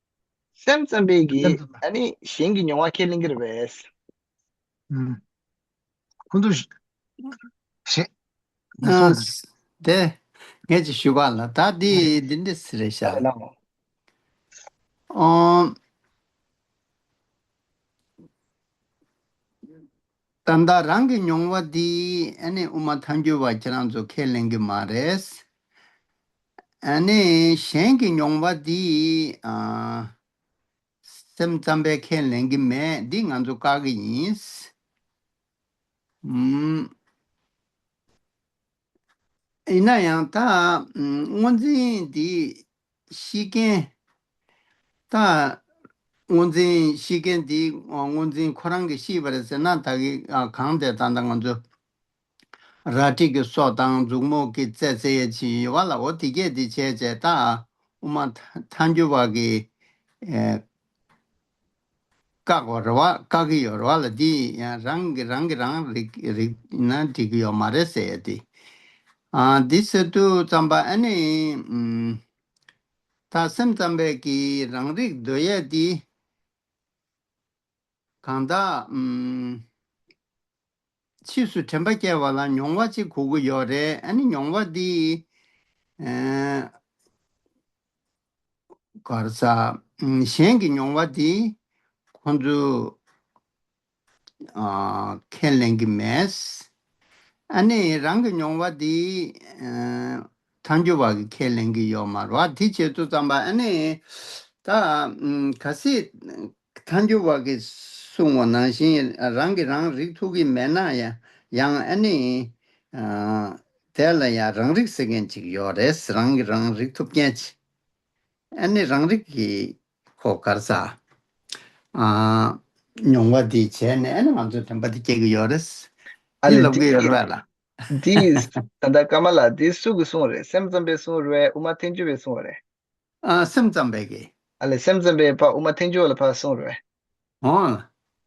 སེམས་ཙམ་པས་ཀྱིས་སེམས་ཙམ་པ། ཨ་ནི་གཞན་གྱི་མྱོང་བ་ཁས་ལེན་གྱི་རེད་པས། ཨུམ། ཁོང་ཚོ་ཞེ་ཨ་སོང་། དེ་ངས་ཅིག་ཞུ་ག་ལ། ད་འདི་འདི་འདྲ་ཟེར་རེད་ཤག་ཨ་ལ། ཨོ། ད་ལྟ་རང་གི་མྱོང་བ་འདི་ཨ་ནི་དབུ་མ་ཐལ་འགྱུར་བ་ཁྱེད་རང་ཚོ་ཁས་ལེན་གྱི་མ་རེད། ཨ་ནི་གཞན་གྱི་མྱོང་བ་འདི་ཨ། སེམས་ཙམ་པས་ཁས་ལེན་གྱི་མེད། འདི་ང་ཚོ་བཀག་གི་ཡིན། ཨུམ། ཡིན་ན་ཡང་ད་ཨུམ་སྔོ་འཛིན་འདི་ཤེས་མཁན། ད་སྔོ་འཛིན་ཤེས་མཁན་འདི་སྔོ་འཛིན་ཁོ་རང་གིས་ཤེས་པ་རེད་ཟེར་ན་ད་གི་གང་དེ་ད་ལྟ་ང་ཚོ། རལ་གྲི་གི་སོ་དང་མཛུབ་མོ་གི་རྩེ་རྩེ་ཡས་ཅིག་ཡོད་པ་ལ། འོ་དེ་སྐད་དེ་བྱས་བྱས་ད་དབུ་མ་ཐལ་འགྱུར་བ་གི་ཨེ་བཀག་པ་རེད་པ། བཀག་གི་ཡོད་རེད་པ་ལ། འདི་ཡང་རང་གི་རང་གི་རང་རིག་རིག་ན་འགྲིག་གི་ཡོད་མ་རེད་ཟེར་ཡས་དེ། ཨ་འདི་ཟེར་དུས་ཙམ་པ་ཨ་ནི་ཨུམ་ད་སེམས་ཙམ་པས་ཀྱི་རང་རིག་འདོད་ཡས་དེ། གང་ལྟར་ཨུམ། ཕྱིས་སུ་དྲན་པ་སྐྱེ་བ་ལ་མྱོང་བ་ཅིག་དགོས་ཀྱི་ཡོད་རེད། ཨ་ནི་མྱོང་བ་འདི་ཨེ་ག་རེ་ཟ། ཨུམ་གཞན་གྱི་མྱོང་བ་འདི་ཁོང་ཚོས་ཨ་ཁས་ལེན་གྱི་མེད། ཨ་ནི་རང་གི་མྱོང་བ་འདི་ཨ་ཐལ་འགྱུར་བ་གིས་ཁས་ལེན་གྱི་ཡོད་མ་རེད་པ། དེ་བྱེད་དུས་ཙམ་པ་ཨ་ནི་ད་ཨུམ་གལ་སྲིད་ཐལ་འགྱུར་བ་གིས་གསུངས་པ་ནང་བཞིན་རང་གིས་རང་རིག་ཐུབ་ཀྱི་མེད་ན་ཡང་ཡང་ཨ་ནི་ཨ་དེ་ལ་ཡང་རང་རིག་ཟེར་མཁན་ཅིག་ཡོད་རེད། རང་གིས་རང་རིག་ཐུབ་མཁན་ཅིག་ཨ་ནི་རང་རིག་གི་ཁོ་ག་རེ་ཟ། ཨ་མྱོང་བ་འདི་བྱས་ནས་ཨ་ནི་ང་ཚོ་དྲན་པ་འདི་སྐྱེ་གི་ཡོད་རེད། ཨ་འདི་ལབ་གི་ཡོད་རེད་པ་ལ། འདི་ད་ལྟ་ཀ་མ་ལ་འདི་སུ་གིས་གསུངས་རེད། སེམས་ཙམ་པས་གསུངས་རེད། དབུ་མ་ཐལ་འགྱུར་བས་གསུངས་རེད། ཨ་སེམས་ཙམ་པས་ཀྱིས། ཨ་ལས་སེམས་ཙམ་པས་ཕར་དབུ་མ་ཐལ་འགྱུར་བ་ལ་ཕར་གསུངས་རེད། འོ།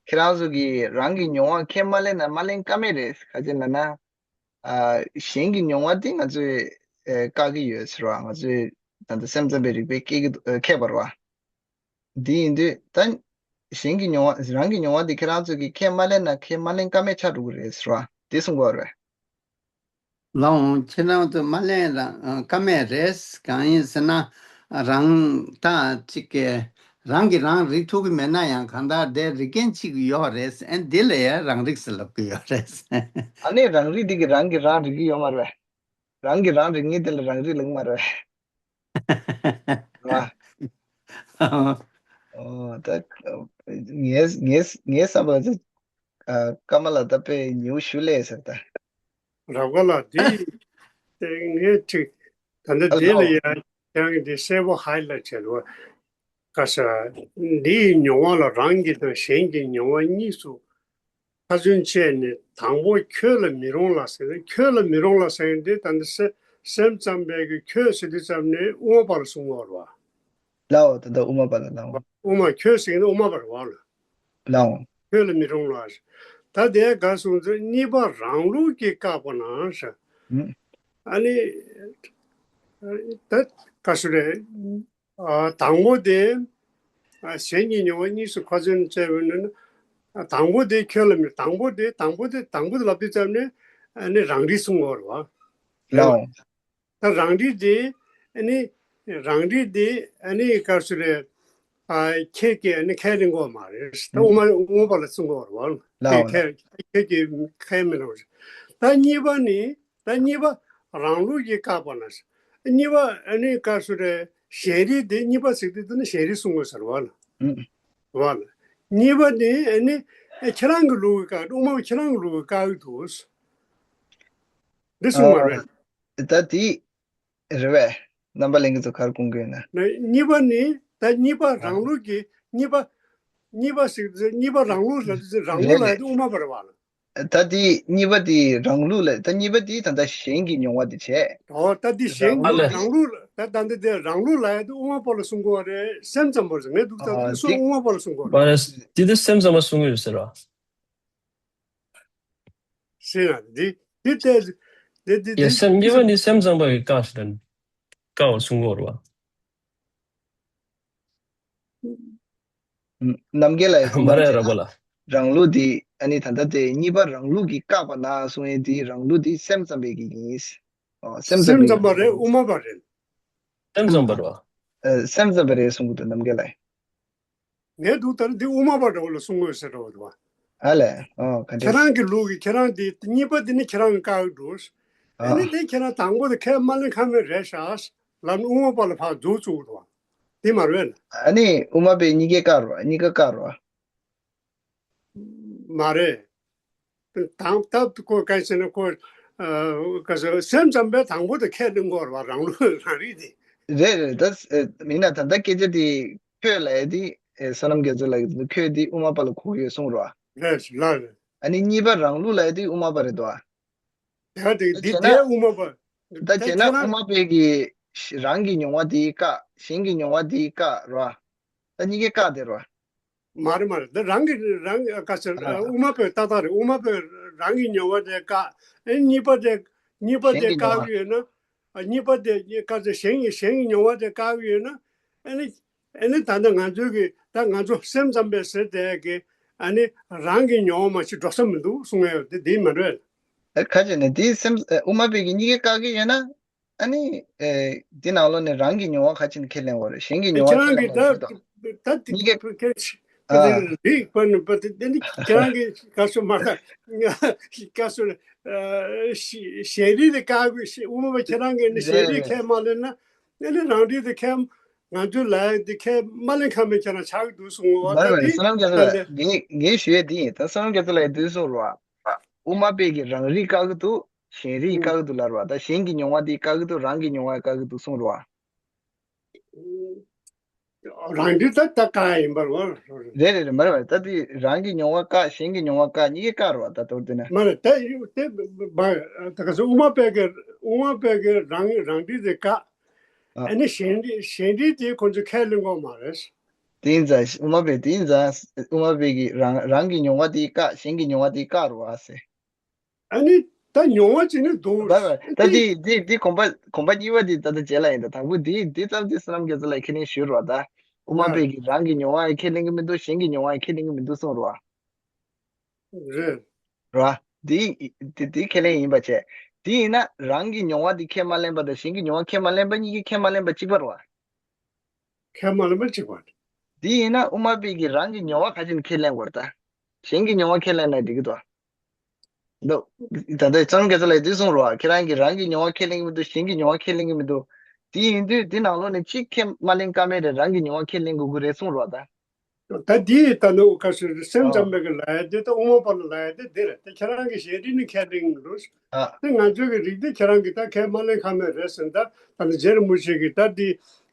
ཁྱེད་རང་ཚོ་གིས་རང་གི་མྱོང་བ་ཁས་མ་ལེན་ན་མ་ལེན་ཀ་མེད་རེད། ག་ཅི་ལབ་ན། ཨ་གཞན་གྱི་མྱོང་བ་དེ་ང་ཚོས་ཨེ་བཀག་གི་ཡོད་ཟེར་བ། ང་ཚོས་ད་ལྟ་སེམས་ཙམ་པའི་རིགས་པས་སྐྱེ་གི་འདུག་ཨེ་ཁྱད་པར་བ། འདི་ཡིན་དུས་ད་གཞན་གྱི་མྱོང་བ་རང་གི་མྱོང་བ་འདི་ཁྱེད་རང་ཚོ་གིས་ཁས་མ་ལེན་ན་ཁས་མ་ལེན་ཀ་མེད་ཆགས་འགྲོ་གི་རེད་ཟེར་བ་འདི་གསུང་གི་ཡོད་རེད། ལའང་ཁྱེད་རང་ཚོས་མ་ལེན་རང་ཀ་མེད་རེད། གང་ཡིན་ཟེར་ན་རང་ད་ཅིག་གི་རང་གིས་རང་རིག་ཐུབ་ཀྱི་མེད་ན་ཡང་གང་ལྟར་དེ་རིག་མཁན་ཅིག་ཡོད་རེད། ཨེ་འདི་ལ་ཡང་རང་རིག་ཟེར་ལབ་ཀྱི་ཡོད་རེད། ཨ་ནི་རང་རིག་འདི་གིས་རང་གིས་རང་རིག་གི་ཡོད་མ་རེད། རང་གིས་རང་རིག་མཁན་དེ་ལ་རང་རིག་ལབ་ཀྱི་མ་རེད། རེད་བ། ཨོ་ད་ངའི་ངའི་ངའི་བསམ་པར་ད་ཀ་མ་ལ་ད་དཔེ་ཉེའུ་ཞུ་ལས་ཟེར་ད། རབ་དགའ་ལགས་འདི་ངས་ཅིག་ད་ལྟ་འདི་ལ་ཡང་ཁྱེད་རང་གིས་འདི་གསལ་པོ་ཧའི་ལའིཊ་བྱས་འདུག་བ། ཀ་ས། འདིའི་མྱོང་བ་ལ་རང་གི་དང་གཞན་གྱི་མྱོང་བ་གཉིས་སུ་ ཁ་ཚོན་བཅད་ནས་དང་པོ་ཁྱོད་ལ་མི་རུང་ལ་ཟེར་ནས། ཁྱོད་ལ་མི་རུང་ལ་ཟེར་ནས་དེ་ད་ནི་སེ་སེམས་ཙམ་པའི་གི་ཁྱོད་ཟེར་དུས་ཙམ་ནས་དབུ་མ་པ་ལ་གསུང་གི་ཡོད་རེད་བ། ལའོ་ད་ལྟ་དབུ་མ་པ་ལ་ལའོ། དབུ་མ་ཁྱོད་ཟེར་ནས་དབུ་མ་པ་རེད་བ་ལ། ལའོ། ཁྱོད་ལ་མི་རུང་ལ། ད་དེ་ག་གསུང་ཚེ་གཉིས་པ་རང་ལུགས་ཀྱིས་བཀག་པ་ན་ཟེར། ཨུམ། ཨ་ནི། ད་ག་ཟེར་རེད། ཨ། དང་པོ་དེ། ཨ། གཞན་གྱི་མྱོང་བ་གཉིས་སུ་ཁ་ཚོན་བཅད་པ་ན། ཨ། དང་པོ་དེ་ཁྱོད་ལ་མི། དང་པོ་དེ་དང་པོ་དེ་དང་པོ་དེ་ལབ་དུས་ཙམ་ནས་ཨ་ནི་རང་རིག་གསུང་གི་ཡོད་རེད་བ། ལའོ། ད་རང་རིག་དེ་ཨ་ནི་རང་རིག་དེ་ཨ་ནི་ག་ཟེར་རེད། ཨ། ཁྱེད་ཀྱིས་ཨ་ནི་ཁས་ལེན་གྱི་ཡོད་མ་རེད། ད་དབུ་མ་དབུ་མ་པ་ལ་གསུང་གི་ཡོད་རེད་བ། ལའོ། ཁྱེད་ཁྱེད་ཁྱེད་ཀྱིས་ཁས་མི་ལེན་པ་རེད། ད་གཉིས་པ་ནི། ད་གཉིས་པ་རང་ལུགས་ཀྱིས་བཀག་པ་ན། གཉིས་པ་ཨ་ནི་ག་ཟེར་རེད། གཞན་རིག་དེ་གཉིས་པ་ཟེར་དུས་དེ་ནི་གཞན་རིག་གསུང་དགོས་ཟེར་བ་ལ། ཨུམ། བ་ལ། གཉིས་པ་ནི་ཨ་ནི་ཁྱེད་རང་གི་ལུགས་ཀྱིས་བཀག་དབུ་མ་པ་ཁྱེད་རང་གི་ལུགས་ཀྱིས་བཀག་གི་འདུག་འདི་གསུང་བ་རེད། ཨ། ད་དེ་རེད་པས། རྣམ་པ་ལྷན་རྒྱས་ཚོ་ག་རེ་གསུང་གི་ཡོད་ན། གཉིས་པ་ནི། ད་གཉིས་པ་རང་ལུགས་ཀྱིས་གཉིས་པ། གཉིས་པ་ཟེར་དུས་གཉིས་པ་རང་ལུགས་ལ་རང་ལུགས་ལ་ཡ་དེ་དབུ་མ་པ་རེད་བ་ལ། ད་དེ་གཉིས་པ་དེ་རང་ལུགས་ལ། ད་གཉིས་པ་དེ་ད་ལྟ་གཞན་གྱི་མྱོང་བ་དེ་བྱས། ཨོ། ད་དེ་གཞན་གྱི་ཨ་ལས། རང་ལུགས་ལ། ད་ད་འདི་དེ་རང་ལུགས་ལ་ཡ་དེ་དབུ་མ་པ་ལ་གསུང་གི་ཡོད་རེད། སེམས་ཙམ་པ་ཟེར། ངས་འདུག་ད་ཨ། དེ་གསུང་དེ་དབུ་མ་པ་ལ་གསུང་གི་ཡོད་མ་རེད། རེད། དེ་དེ་སེམས་ཙམ་པ་གསུང་གི་ཡོད་ཟེར་བ། ཟེར་ན་འདི་འདི་ལྟས་འདི་འདི་ཡ་འདི་སེམས་གཉིས་པ་ནི་སེམས་ཙམ་པ་གིས་བཀག་ཟེར་ན་བཀག་པ་གསུང་གི་ཡོད་རེད་བ། རྣམ་རྒྱལ་ལགས་ཀྱིས་མ་རེད་ར་བ་ལ། རང་ལུགས་དེ་ཨ་ནི་ད་ལྟ་དེ་གཉིས་པ་རང་ལུགས་ཀྱིས་བཀག་པ་ན་གསུང་ཡས་དེ་རང་ལུགས་དེ་སེམས་ཙམ་པའི་གི་ཡིན། ཨོ། སེམས་ཙམ་སེམས་པའི་ཙམ་པ་རེད། དབུ་མ་པ་རེད། སེམས་ཙམ་པ་རེད་བ། ཨ། སེམས་ཙམ་པ་རེད་གསུང་གི་འདུག་རྣམ་རྒྱལ་ལགས། ངས་འདུག་ད་ནི་འདི་དབུ་མ་པ་འདྲ་བོ་ལ་གསུང་དགོས་ཟེར་འདྲ་བོ་འདུག་བ། ཨ་ལས། ཨོ། ག་འདྲ། ཁྱེད་རང་གི་ལུགས་ཀྱི་ཁྱེད་རང་འདི་གཉིས་པ་འདི་ནི་ཁྱེད་རང་གི་བཀག་འགྲོ། ཨ། ཨ་ནི་དེ་ཁྱེད་རང་དང་པོ་དེ་ཁས་མ་ལེན་ཁ་མེད་རེད་ཤག་ལབ་ནས་དབུ་མ་པ་ལ་ཕར་འཛུགས་བཅུག་འདུག་བ། དེ་མ་རེད། ཨ་ནི་དབུ་མ་པས་གཉིས་ཀའི་བཀག་རོ། གཉིས་ཀ་བཀག་རོ། མ་རེད། དང་སྟབས་ཁོ་ག་ཟེར་ན་ཁོ། ཨ། ག་ཟེར། སེམས་ཙམ་པས་དང་པོ་དེ་ཁས་ལེན་དགོས་རེད་བ། རང་ལུགས་རང་རིག་དེ། རེད་རེད། ད་མིན་ན་ད་ལྟ་སྐད་ཆ་དེ་ཁྱོད་ལབ་ཡ་དེ། ཨེ། བསོད་ནམས་རྒྱ་མཚོ་ལགས་ཀྱིས་ཁྱོད་དེ་དབུ་མ་པ་ལ་གོ་གི་ཡོད་གསུངས་རོགས། རེད་ལགས་རེད། ཨ་ནི་གཉིས་པ་རང་ལུགས་ལབ་ཡ་དེ་དབུ་མ་པ་རེད་དོ། ད་དེ་ད་འདི་བྱས་ན། དེ་དབུ་མ་པ། ད་ད་བྱས་ན་ཁྱེད་རང་དབུ་མ་པས་ཀྱི་རང་གི་མྱོང་བ་དེ་བཀག་གཞན་གྱི་མྱོང་བ་དེ་བཀག་རོ། ད་གཉིས་ཀའི་བཀག་དེ་རོ། མ་རེད་མ་རེད། འདི་རང་གི་རང་ག་ཟེར། ཨ། དབུ་མ་པའི་ཏག་ཏག་རེད། དབུ་མ་པས་རང་གི་མྱོང་བ་དེ་བཀག་ཨེ། གཉིས་པ་དེ་གཉིས་པ་དེ་གཞན་གྱི་མྱོང་བ། བཀག་གི་ཡོད་ན། ཨ། གཉིས་པ་དེ་ག་ཟེར། གཞན་གྱི་གཞན་གྱི་མྱོང་བ་དེ་བཀག་གི་ཡོད་ན། ཨ་ནི་ཨ་ནི་ད་ལྟ་ང་ཚོའི་གི་ད་ང་ཚོ་སེམས་ཙམ་པས་ཟེར་དེ་གི་ཨ་ནི་རང་གི་མྱོང་བ་མ་གཏོགས་འགྲོ་ས་མི་འདུག་གསུང་ཡ་ཡོད་དེ། དེ་མ་རེད། ཨ། ག་ཅི་ནས་དེ་སེམས། ཨ། དབུ་མ་པས་ཀྱི་གཉིས་ཀའི་བཀག་གི་ཡོད་ན། ཨ་ནི། ཨེ། འདི་ནང་ལོགས་ནས་རང་གི་མྱོང་བ་ག་ཅི་ནས་ཁས་ལེན་དགོས་རེད། གཞན་གྱི་མྱོང་བ་ཁས་ལེན་དགོས་ཀྱི་འདུག་ད་གཉིས་ཀ། ཁས་ཨ། རིག་པ་ནི་པ་དེ་འདི་ཁྱེད་རང་གི་ག་སོ་མ་ག་ག་སོ། ཨ། གཞན་རིག་དེ་བཀག་དགོས། དབུ་མ་པ་ཁྱེད་རང་གིས་ནི་གཞན་རིག་ཁས་མ་ལེན་ན། ཨ་ནི་རང་རིག་དེ་ཁས། ང་ཚོའི་ལ་དེ་ཁས་མ་ལེན་ཁ་མེད་ཁྱེད་རང་ཆགས་ཀྱི་འདུག་གསུང་བ། མ་རེད་མ་རེད། ད་བསོད་ནམས་རྒྱ་མཚོ་ལགས། ངས་ངས་ཞུ་ཡས་འདི་ཡིན། ད་བསོད་ནམས་རྒྱ་མཚོ་ལགས་འདི་གསུང་རོགས། དབུ་མ་པས་ཀྱི་རང་རིག་བཀག་གི་འདུག་གཞན་རིག་བཀག་གི་འདུག་ལབ་རོགས། ད་གཞན་གྱི་མྱོང་བ་དེ་བཀག་གི་འདུག་རང་གི་མྱོང་བ་བཀག་གི་འདུག་གསུང་རོགས། རང་རིག་ད་ད་བཀག་ཡིན་པར་བ། རེད་རེད་རེད། མ་རེད་མ་རེད། ད་དེ་རང་གི་མྱོང་བ་བཀག་གཞན་གྱི་མྱོང་བ་བཀག་གཉིས་ཀ་བཀག་རོགས། ད་མདོར་བསྡུས་ན། མ་རེད། ད་ཡོད་དེ་མ་ད་ག་ཚོད་དབུ་མ་པས་ཀྱི་དབུ་མ་པས་ཀྱི་རང་རང་རིག་དེ་བཀག་ཨ། ཨ་ནི་གཞན་རིག་གཞན་རིག་དེ་ཁོང་ཚོས་ཁས་ལེན་གྱི་ཡོད་མ་རེད། དེ་ཡིན་ཙང་དབུ་མ་པས། དེ་ཡིན་ཙང་དབུ་མ་པས་ཀྱི་རང་རང་གི་མྱོང་བ་དེ་བཀག་གཞན་གྱི་མྱོང་བ་དེ་བཀག་རོགས་ཟེར། ཨ་ནི་ད་མྱོང་བ་ཅིག་ནི་འདུག་ད་ད་དེ་དེ་དེ་གོམ་པ་གོམ་པ་གཉིས་པ་དེ་ད་ལྟ་རྗེས་ལ་ཡིན། ད་དང་པོ་དེ་དེ་ཙམ་དེ་བསོད་ནམས་རྒྱ་མཚོ་ལགས་ཁས་ལེན་ཞུས་རོགས། ད་དབུ་མ་ཨ། པས་ཀྱི་རང་གི་མྱོང་བ་ཡང་ཁས་ལེན་གྱི་མི་འདུག་གཞན་གྱི་མྱོང་བ་ཡང་ཁས་ལེན་གྱི་མི་འདུག་གསུངས་རོགས། རེད། ར། དེ་དེ་དེ་ཁས་ལེན་ཡིན་པ་བྱས། དེ་ཡིན་ན་རང་གི་མྱོང་བ་དེ་ཁས་མ་ལེན་པ་དང་གཞན་གྱི་མྱོང་བ་ཁས་མ་ལེན་པ་གཉིས་ཀྱིས་ཁས་མ་ལེན་པ་གཅིག་པ་རེད་བ། ཁས་མ་ལེན་པ་གཅིག་པ་རེད། དེ་ཡིན་ན་དབུ་མ་པས་ཀྱི་རང་གི་མྱོང་བ་ག་ཅི་ནས་ཁས་ལེན་དགོས་རེད། ད་གཞན་གྱི་མྱོང་བ་ཁས་ལེན་ན་འགྲིག་གི་འདུག་འདུག་ད་ལྟ་བསོད་ནམས་རྒྱ་མཚོ་ལགས་འདི་གསུངས་རོགས། ཁྱེད་རང་གིས་རང་གི་མྱོང་བ་ཁས་ལེན་གྱི་མི་འདུག་གཞན་གྱི་མྱོང་བ་ཁས་ལེན་གྱི་མི་འདུག་དེ་ཡིན་དུས་དེ་ནང་ལོགས་ནས་གཅིག་ཁས་མ་ལེན་ཀ་མེད་རེད། རང་གི་མྱོང་བ་ཁས་ལེན་དགོས་ཀྱི་རེད་གསུངས་རོགས་ད། ད་འདི་ད་ནི་ག་ཟེར་སེམས་ཙམ་པའི་གི་ལབ་ཡ་དེ་ད་དབུ་མ་པ་ལ་ལབ་ཡ་དེ་འདི་རེད། དེ་ཁྱེད་རང་གི་གཞན་རིག་ནི་ཁས་ལེན་གི་འདུག་ཨ། དེ་ང་ཚོའི་གི་རིག་དེ་ཁྱེད་རང་གི་ད་ཁས་མ་ལེན་ཁ་མེད་རེད་ཟེར། ད་ད་ནི་རྗེ་རིན་པོ་ཆེ་གི་ད་འདི་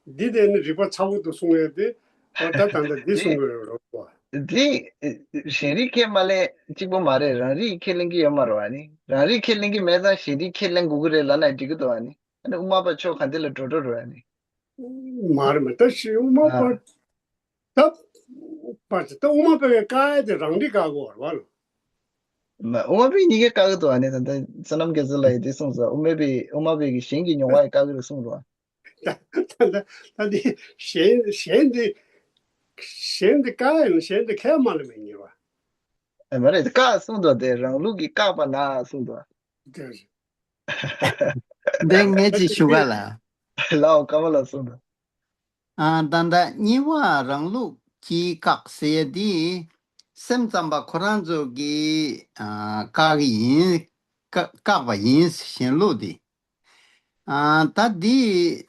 འདི་དེ་ནི་རིག་པ་ཚ་བོ་འདུག་གསུང་ཡ་དེ། ད་ད་ད་འདི་གསུང་གི་རེད་རོ། འདི་གཞན་རིག་ཁས་མ་ལེན་གཅིག་པོ་མ་རེད། རང་རིག་ཁས་ལེན་གྱི་ཡོད་མ་རེད་བ་ནི། རང་རིག་ཁས་ལེན་གྱི་མེད་ཙང་གཞན་རིག་ཁས་ལེན་དགོས་ཀྱི་རེད་ལབ་ན་འགྲིག་གི་འདུག་བ་ནི། ཨ་ནི་དབུ་མ་པ་ཕྱོགས་ག་འདི་ལ་འགྲོ་འགྲོ་རེད་བ་ནི། མ་རེད་མ། ད་ཤི་དབུ་མ་པ། ཨ། ད་པ་ད་དབུ་མ་པའི་བཀག་ཡ་དེ་རང་རིག་བཀག་གོ་བ་ལ། མ་དབུ་མ་པའི་གཉིས་ཀ་བཀག་གི་འདུག་བ་ནི། ད་ལྟ་བསོད་ནམས་རྒྱ་མཚོ་ལགས་ཡིས་འདི་གསུངས་སོང་། དབུ་མ་པའི་དབུ་མ་པའི་གི་གཞན་གྱི་མྱོང་བ་ཡི་བཀག་གི་རེད་གསུངས་རོགས། ད་ད་ད་འདི་གཞན་གཞན་འདི་གཞན་འདི་བཀག་ཡང་གཞན་འདི་ཁས་མ་ལེན་པའི་ཉེས་པ། ཨེ་མ་རེད། བཀག་གསུངས་འདུག་སྟེ། རང་ལུགས་ཀྱི་བཀག་པ་ན་གསུངས་འདུག་དེ་རེད། འདི་ངས་ཅིག་ཞུ་ག་ལ། ལའོ་ཀ་མ་ལ་གསུངས་འདུག་ཨ་ད་ལྟ་གཉིས་པ་རང་ལུགས་ཀྱིས་བཀག་ཟེར་ཡ་འདི་སེམས་ཙམ་པ་ཁོ་རང་ཚོ་གིས་ཨ་བཀག་གི་ཡིན། བཀག་བཀག་པ་ཡིན། གཞན་ལུགས་འདི། ཨ་ད་འདི་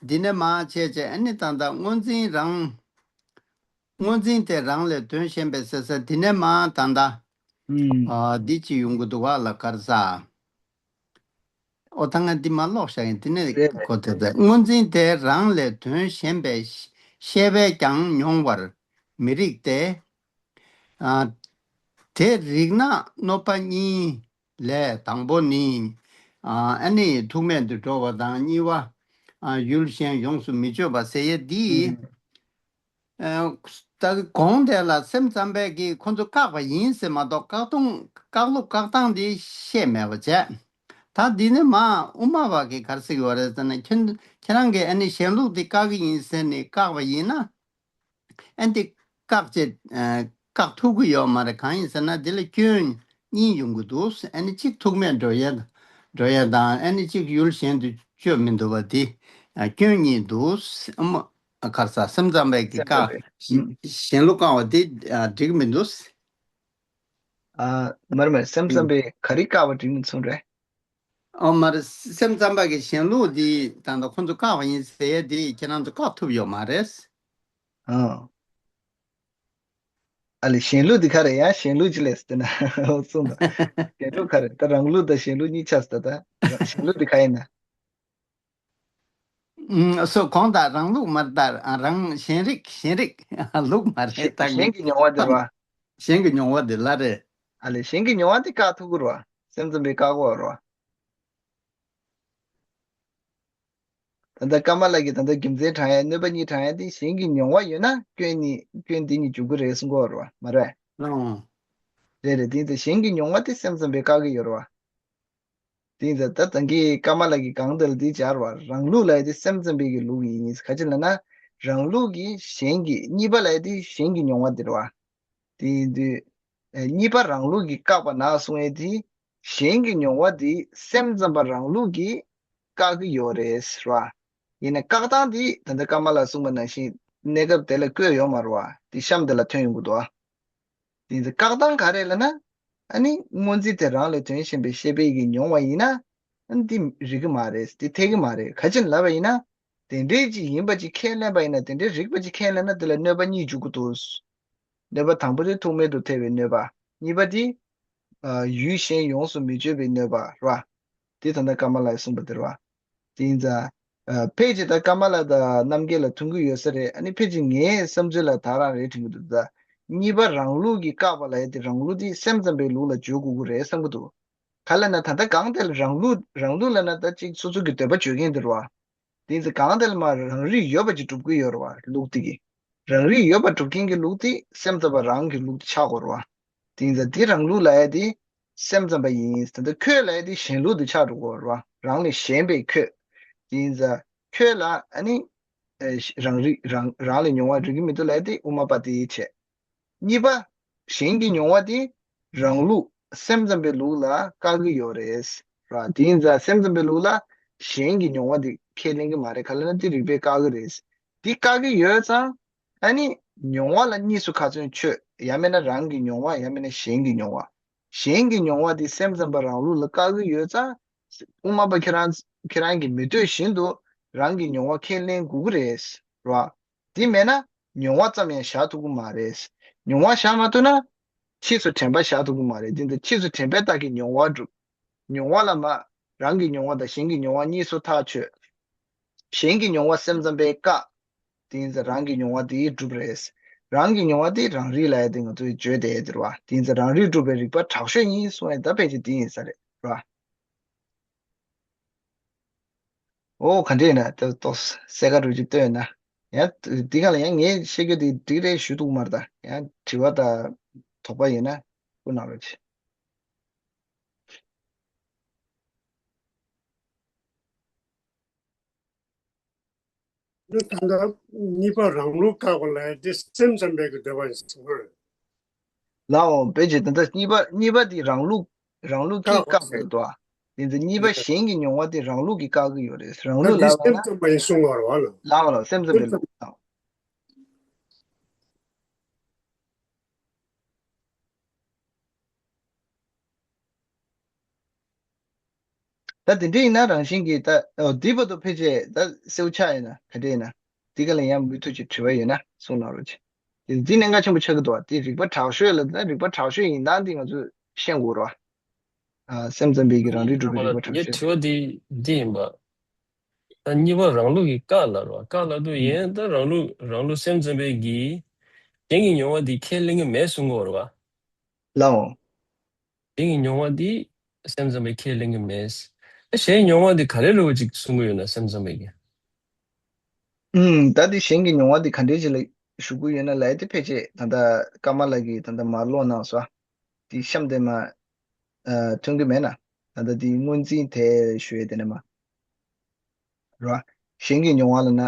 འདི་ནས་མར་བྱས་བྱས། ཨ་ནི་ད་ལྟ་སྔོ་འཛིན་རང་སྔོ་འཛིན་དེ་རང་ལས་དོན་གཞན་པའི་ཟེར་ས་འདི་ནས་མར་ད་ལྟ་ཨུམ། ཨ་འདི་ཅིག་ཡོང་གི་འདུག་བ་ལ། ག་རེ་ཟ། ཨོ་ད་ང་འདི་མར་ཀློག་བཞག་ཡིན། འདི་ནས་རེད་རེད། གོ་ཐུབ་ད། སྔོ་འཛིན་དེ་རང་ལས་དོན་གཞན་པའི་ཤེས་པས་ཀྱང་མྱོང་བར་མི་རིགས་ཏེ། ཨ་དེ་རིགས་ན་གནོད་པ་གཉིས་ལས་དང་པོ་ནི། ཨ་ཨ་ནི་ཐུག་མེད་དུ་འགྲོ་བ་དང་། གཉིས་པ་ཨ་ཡུལ་གཞན་ཡོངས་སུ་མི་གཅོད་པ་ཟེར་ཡས་འདི། ཨུམ། ཨ་ད་གོང་དེ་ལ་སེམས་ཙམ་པས་ཀྱིས་ཁོ་ཚོ་བཀག་པ་ཡིན་ཟེར་མ་གཏོགས། བཀག་སྟངས་བཀག་ལུགས་བཀག་སྟངས་འདི་བཤད་མེད་པ་བྱས། ད་འདི་ནས་མར་དབུ་མ་པ་གིས་ག་རེ་ཟེར་གྱི་ཡོད་རེད་ཟེར་ན། ཁྱེད་ཁྱེད་རང་གིས་ཨ་ནི་གཞན་ལུགས་འདི་བཀག་གི་ཡིན་ཟེར་ནས་བཀག་པ་ཡིན་ན། ཨ་འདི་བཀག་བྱེད་ཨ་བཀག་ཐུབ་ཀྱི་ཡོད་མ་རེད། གང་ཡིན་ཟེར་ན་འདི་ལ་སྐྱོན་གཉིས་ཡོང་གི་འདུག་ཨ་ནི་གཅིག་ཐུག་མེད་འགྲོ་ཡས་འགྲོ་ཡས་དང་། ཨ་ནི་གཅིག་ཡུལ་གཞན་དུ་གཅོད་མི་འདུག་པ་འདི་ཨ་སྐྱོན་གཉིས་འདུག་ཨ་མ་ཨ་ག་རེ་ཟ། སེམས་ཙམ་པས་ཀྱིས་སེམས་ཙམ་བཀག་པས། ཨུམ། གཞན་ལུགས་བཀག་པ་འདི་ཨ་འགྲིག་མི་འདུག་ཨ་མར་མར་སེམས་ཙམ་ཨུམ། པས་ག་རེ་བཀག་པ་འགྲིག་མི་ཚུགས་རེད། ཨོ་མར་སེམས་ཙམ་པ་གིས་གཞན་ལུགས་འདི་ད་ལྟ་ཁོ་ཚོ་བཀག་པ་ཡིན་ཟེར་ཡས་འདི་ཁྱེད་རང་ཚོ་བཀག་ཐུབ་ཡོད་མ་རེད། ཨ། ཨ་ལས་གཞན་ལུགས་འདི་ག་རེད། ཡང་གཞན་ལུགས་ཅི་ལས་ཟེར་ན་གསུངས་དང་། གཞན་ལུགས་ག་རེད། ད་རང་ལུགས་དང་གཞན་ལུགས་གཉིས་ཆགས་སོང་ད། གཞན་ལུགས་འདི་ག་ཡིན་ན། ཨུམ། སོ་གོང་དང་རང་ལུགས་མ་རེད་ད། རང་གཞན་རིག་གཞན་རིག་ལུགས་མ་རེད། གཞན་ད་གཞན་གྱི་མྱོང་བ་འདི་རེད་བ། གཞན་གྱི་མྱོང་བ་འདི་ལ་རེད། ཨ་ལས་གཞན་གྱི་མྱོང་བ་འདི་བཀག་ཐུབ་ཀྱི་རེད་བ། སེམས་ཙམ་པས་བཀག་གོ་རེད་བ། ད་ལྟ་ཀ་མ་ལ་གིས་ད་ལྟ་རྒྱུ་མཚན་དྲངས་ཡ། གནོད་པ་གཉིས་དྲངས་ཡ་དེ་གཞན་གྱི་མྱོང་བ་ཡོད་ན་སྐྱོན་ནི་སྐྱོན་འདི་གཉིས་འཇུག་གི་རེད་གསུང་གི་ཡོད་རེད་བ། མ་རེད། ཨང་། རེད་རེད། དེ་ཡིན་ཙང་གཞན་གྱི་མྱོང་བ་དེ་སེམས་ཙམ་པས་བཀག་གི་ཡོད་རེད་བ། དེ་ཡིན་ཙང་ད་ད་གིན་ཀ་མ་ལ་གིས་གང་ལྟར་འདི་སྦྱར་བ། རང་ལུགས་ལབ་ཡ་དེ་སེམས་ཙམ་པའི་གི་ལུགས་ཡིན། ག་ཅི་ལབ་ན་རང་ལུགས་ཀྱི་གཞན་གྱི། གཉིས་པ་ལབ་ཡ་དེ་གཞན་གྱི་མྱོང་བ་དེ་རེད་བ། དེ་ཡིན་དུས་ཨ་གཉིས་པ་རང་ལུགས་ཀྱིས་བཀག་པ་ན་གསུང་ཡས་དེ། གཞན་གྱི་མྱོང་བ་དེ་སེམས་ཙམ་པ་རང་ལུགས་ཀྱིས་བཀག་གི་ཡོད་རེད་ཟེར་བ། ཡིན་ན་བཀག་སྟངས་དེ་ད་ལྟ་ཀ་མ་ལ་གསུངས་པ་ནང་བཞིན་གནས་སྐབས་དེ་ལ་བཀོད་ཡོད་མ་རེད་བ། དེ་གཤམ་དེ་ལ་ཐོན་ཡོང་གི་འདུག་བ། དེ་ཡིན་ཙང་བཀག་སྟངས་ག་རེ་ལབ་ན། ཨ་ནི་སྔོ་འཛིན་དེ་རང་ལས་དོན་གཞན་པའི་ཤེས་པའི་གི་མྱོང་བ་ཡིན་ན། ཨ་ནི་དེ་རིག་གི་མ་རེད། དེ་འཐད་གི་མ་རེད། ག་ཅི་ལབ་པ་ཡིན་ན། དེ་འདྲའི་ཅིག་ཡིན་པ་ཅིག་ཁས་ལེན་པ་ཡིན་ན། དེ་འདྲའི་རིག་པ་ཅིག་ཁས་ལེན་ན་དེ་ལ་གནོད་པ་གཉིས་འཇུག་གི་འདུག་གནོད་པ་དང་པོ་དེ་ཐུག་མེད་དུ་ཐལ་བའི་གནོད་པ། གཉིས་པ་དེ་ཨ་ཡུལ་གཞན་ཡོངས་སུ་མི་གཅོད་པའི་གནོད་པ་རེད་བ། དེ་ད་ལྟ་ཀ་མ་ལ་ཡིས་གསུངས་པ་དེ་རེད་བ། དེ་ཡིན་ཙང་། ཨ་ཕལ་ཆེར་ད་ཀ་མ་ལ་དང་རྣམ་རྒྱལ་ལ་མཐུན་གྱི་ཡོད་ས་རེད། ཨ་ནི་ཕལ་ཆེར་ངའི་བསམ་ཚུལ་ལ་ད་རང་རེད་དྲན་གྱི་འདུག་ད་གཉིས་པ་རང་ལུགས་ཀྱིས་བཀག་པ་ལབ་ཡ་དེ་རང་ལུགས་དེ་སེམས་ཙམ་པའི་ལུགས་ལ་བརྗོད་དགོས་ཀྱི་རེད་བསམ་གྱི་འདུག་ག་ལབ་ན་ད་ལྟ་གང་དེ་ལ་རང་ལུགས་རང་ལུགས་ལབ་ན་ད་ཅིག་སོ་སོ་གི་འདོད་པ་བརྗོད་མཁན་དེ་རེད་བ། དེ་ཡིན་ཙང་གང་དེ་ལ་མར་རང་རིག་ཡོད་པ་ཅིག་སྒྲུབ་ཀྱི་ཡོད་རེད་བ། ལུགས་དེ་གིས། རང་རིག་ཡོད་པ་སྒྲུབ་མཁན་གྱི་ལུགས་དེ་སེམས་ཙམ་པ་རང་གི་ལུགས་དེ་ཆགས་དགོས་རེད་བ། དེ་ཡིན་ཙང་དེ་རང་ལུགས་ལབ་ཡ་དེ་སེམས་ཙམ་པ་ཡིན། ད་ལྟ་ཁྱོད་ལབ་ཡ་དེ་གཞན་ལུགས་དེ་ཆགས་འགྲོ་གི་ཡོད་རེད་བ། རང་ལས་གཞན་པའི་ཁྱོད། དེ་ཡིན་ཙང་ཁྱོད་ལ་ཨ་ནི་ཨེ་རང་རིག་རང་རང་ལས་མྱོང་བ་རིག་གི་མི་འདུག་ལབ་ཡ་དེ་དབུ་མ་པ་དེ་བྱས། གཉིས་པ། གཞན་གྱི་མྱོང་བ་དེ་རང་ལུགས་སེམས་ཙམ་པའི་ལུགས་ལ་བཀག་གི་ཡོད་རེད། ར། དེ་ཡིན་ཙང་སེམས་ཙམ་པའི་ལུགས་ལ་གཞན་གྱི་མྱོང་བ་དེ་ཁས་ལེན་གྱི་མ་རེད། ག་ལབ་ན་དེ་རིགས་པས་བཀག་གི་རེད། དེ་བཀག་གི་ཡོད་ཙང་། ཨ་ནི་མྱོང་བ་ལ་གཉིས་སུ་ཁ་ཚོན་ཆོད། ཡང་མིན་ན་རང་གི་མྱོང་བ། ཡང་མིན་ན་གཞན་གྱི་མྱོང་བ། གཞན་གྱི་མྱོང་བ་དེ་སེམས་ཙམ་པ་རང་ལུགས་ལ་བཀག་གི་ཡོད་ཙང་། དབུ་མ་པ་ཁྱེད་རང་ཁྱེད་རང་གིས་མི་འདོད་བཞིན་དུ་རང་གི་མྱོང་བ་ཁས་ལེན་དགོས་ཀྱི་རེད། ར། དེ་མེད་ན་མྱོང་བ་ཙམ་ཡང་བཞག་ཐུབ་ཀྱི་མ་རེད། མྱོང་བ་བཞག་མ་ཐུབ་ན་ཕྱིས་སུ་དྲན་པ་བཞག་ཐུབ་ཀྱི་མ་རེད། དེ་ཚོ་ཕྱིས་སུ་དྲན་པས་བདག་གི་མྱོང་བ་སྒྲུབ། མྱོང་བ་ལ་མ། རང་གི་མྱོང་བ་དང་གཞན་གྱི་མྱོང་བ་གཉིས་སུ་ཐག་ཆོད། གཞན་གྱི་མྱོང་བ་སེམས་ཙམ་པས་བཀག་དེ་ཡིན་ཙང་རང་གི་མྱོང་བ་དེ་སྒྲུབ་རེད། རང་གི་མྱོང་བ་དེ་རང་རིག་ལབ་ཡ་དེ་ང་ཚོས་བརྗོད་བསྡད་ཡ་དེ་རེད་བ། དེ་ཡིན་ཙང་རང་རིག་གྲུབ་པའི་རིག་པ་དྲག་ཤོས་ཡིན་གསུང་ཡ་ད་ཕལ་ཆེར་དེ་ཡིན་ས་རེད་བ། ཨོ་ག་འདྲ་ཡིན་ན་ད་ཏོག་གསལ་ཁ་འགྲོ་ཅིག་སྟོན་ན། ཡང་འདི་ག་ལ་ཡང་ངས་བཤད་རྒྱུ་དེ་འགྲིག་རེད་ཞུ་ཐུབ་མ་རེད། ད་ཡང་དྲི་བ་དང་དོགས་པ་ཡིན་ན་སྐུ་གནང་རོགས་གྱིས། ད་ལྟ་གཉིས་པ་རང་ལུགས་བཀག་པ་ལ་དེ་སེམས་ཙམ་པའི་གི་འདོད་པ་ཡིན་ཟེར་བ་རེད། ལའོ་དཔེ་ཅིག་ད་ལྟ་གཉིས་པ་གཉིས་པ་དེ་རང་ལུགས་རང་ལུགས་ཀྱིས་བཀག་པ་རེད་དོ། དེ་ཚོ་གཉིས་པ་གཞན་གྱི་མྱོང་བ་དེ་རང་ལུགས་ཀྱིས་བཀག་གི་ཡོད་རེད། རང་ལུགས་ལ་བ་ན་སེམས་ཙམ་པ་ཡིན་གསུང་བ་རེད་བ་ལ། ལའོ་ལའོ་སེམས་ཙམ་པའི་ལུགས་དང་། ད་དེ་འདྲ་ཡིན་ན་རང་བཞིན་གྱིས་ད་འོ་འདི་བར་དུ་ཕལ་ཆེར་ད་སེའུ་ཆགས་ཡིན་ན་ག་འདྲ་ཡིན་ན་འདི་ག་ལ་ཡང་མུ་མཐུད་ཀྱི་དྲི་བ་ཡོད་ན་གསུང་གནང་རོགས་གྱིས། དེ་འདི་གནད་འགག་ཆེན་པོ་ཆགས་ཀྱི་འདུག་བ། དེ་རིག་པ་དྲག་ཤོས་ལ་ད་རིག་པ་དྲག་ཤོས་ཡིན་སྟངས་འདི་ང་ཚོས་ཤེས་དགོས་རེད་བ། ཨ་སེམས་ཙམ་པའི་གི་རང་རིག་གྲུབ་པའི་རིག་པ་དྲག་ངའི་ཤོས། དྲི་བ་འདི་འདི་ཡིན་པ། ད་གཉིས་པ་རང་ལུགས་ཀྱི་བཀག་ལ་རེད་བ། བཀག་ལ་དུ་ཡིན་ད་རང་ལུགས་རང་ལུགས་སེམས་ཙམ་པའི་གི་གཞན་གྱི་མྱོང་བ་འདི་ཁས་ལེན་གྱི་མེད་གསུང་གི་ཡོད་རེད་བ། ལའོ། གཞན་གྱི་མྱོང་བ་འདི་སེམས་ཙམ་པས་ཁས་ལེན་གྱི་མེད། ཨ་གཞན་མྱོང་བ་འདི་ག་རེ་རེད་བ་ཅིག་གསུང་གི་ཡོད་ན་སེམས་ཙམ་པས་ཀྱི། ཨུམ། ད་འདི་གཞན་གྱི་མྱོང་བ་འདི་ག་འདྲས་ཅིག་ལ་ཞུ་གི་ཡོད་ན་ལབ་ཡ་དེ་ཕལ་ཆེར་ད་ལྟ་ཀརྨ་ལགས་ཀྱིས་ད་ལྟ་མར་ཀློག་གནང་སོང་། འདི་གཤམ་དེ་མ་ཨ་ཐོན་གྱི་མེད་ན། ད་ལྟ་འདི་སྔོན་རྩིས་དེ་ཞུ་ཡ་དེ་ནས་མ། རོ། གཞན་གྱི་མྱོང་བ་ལ་ན།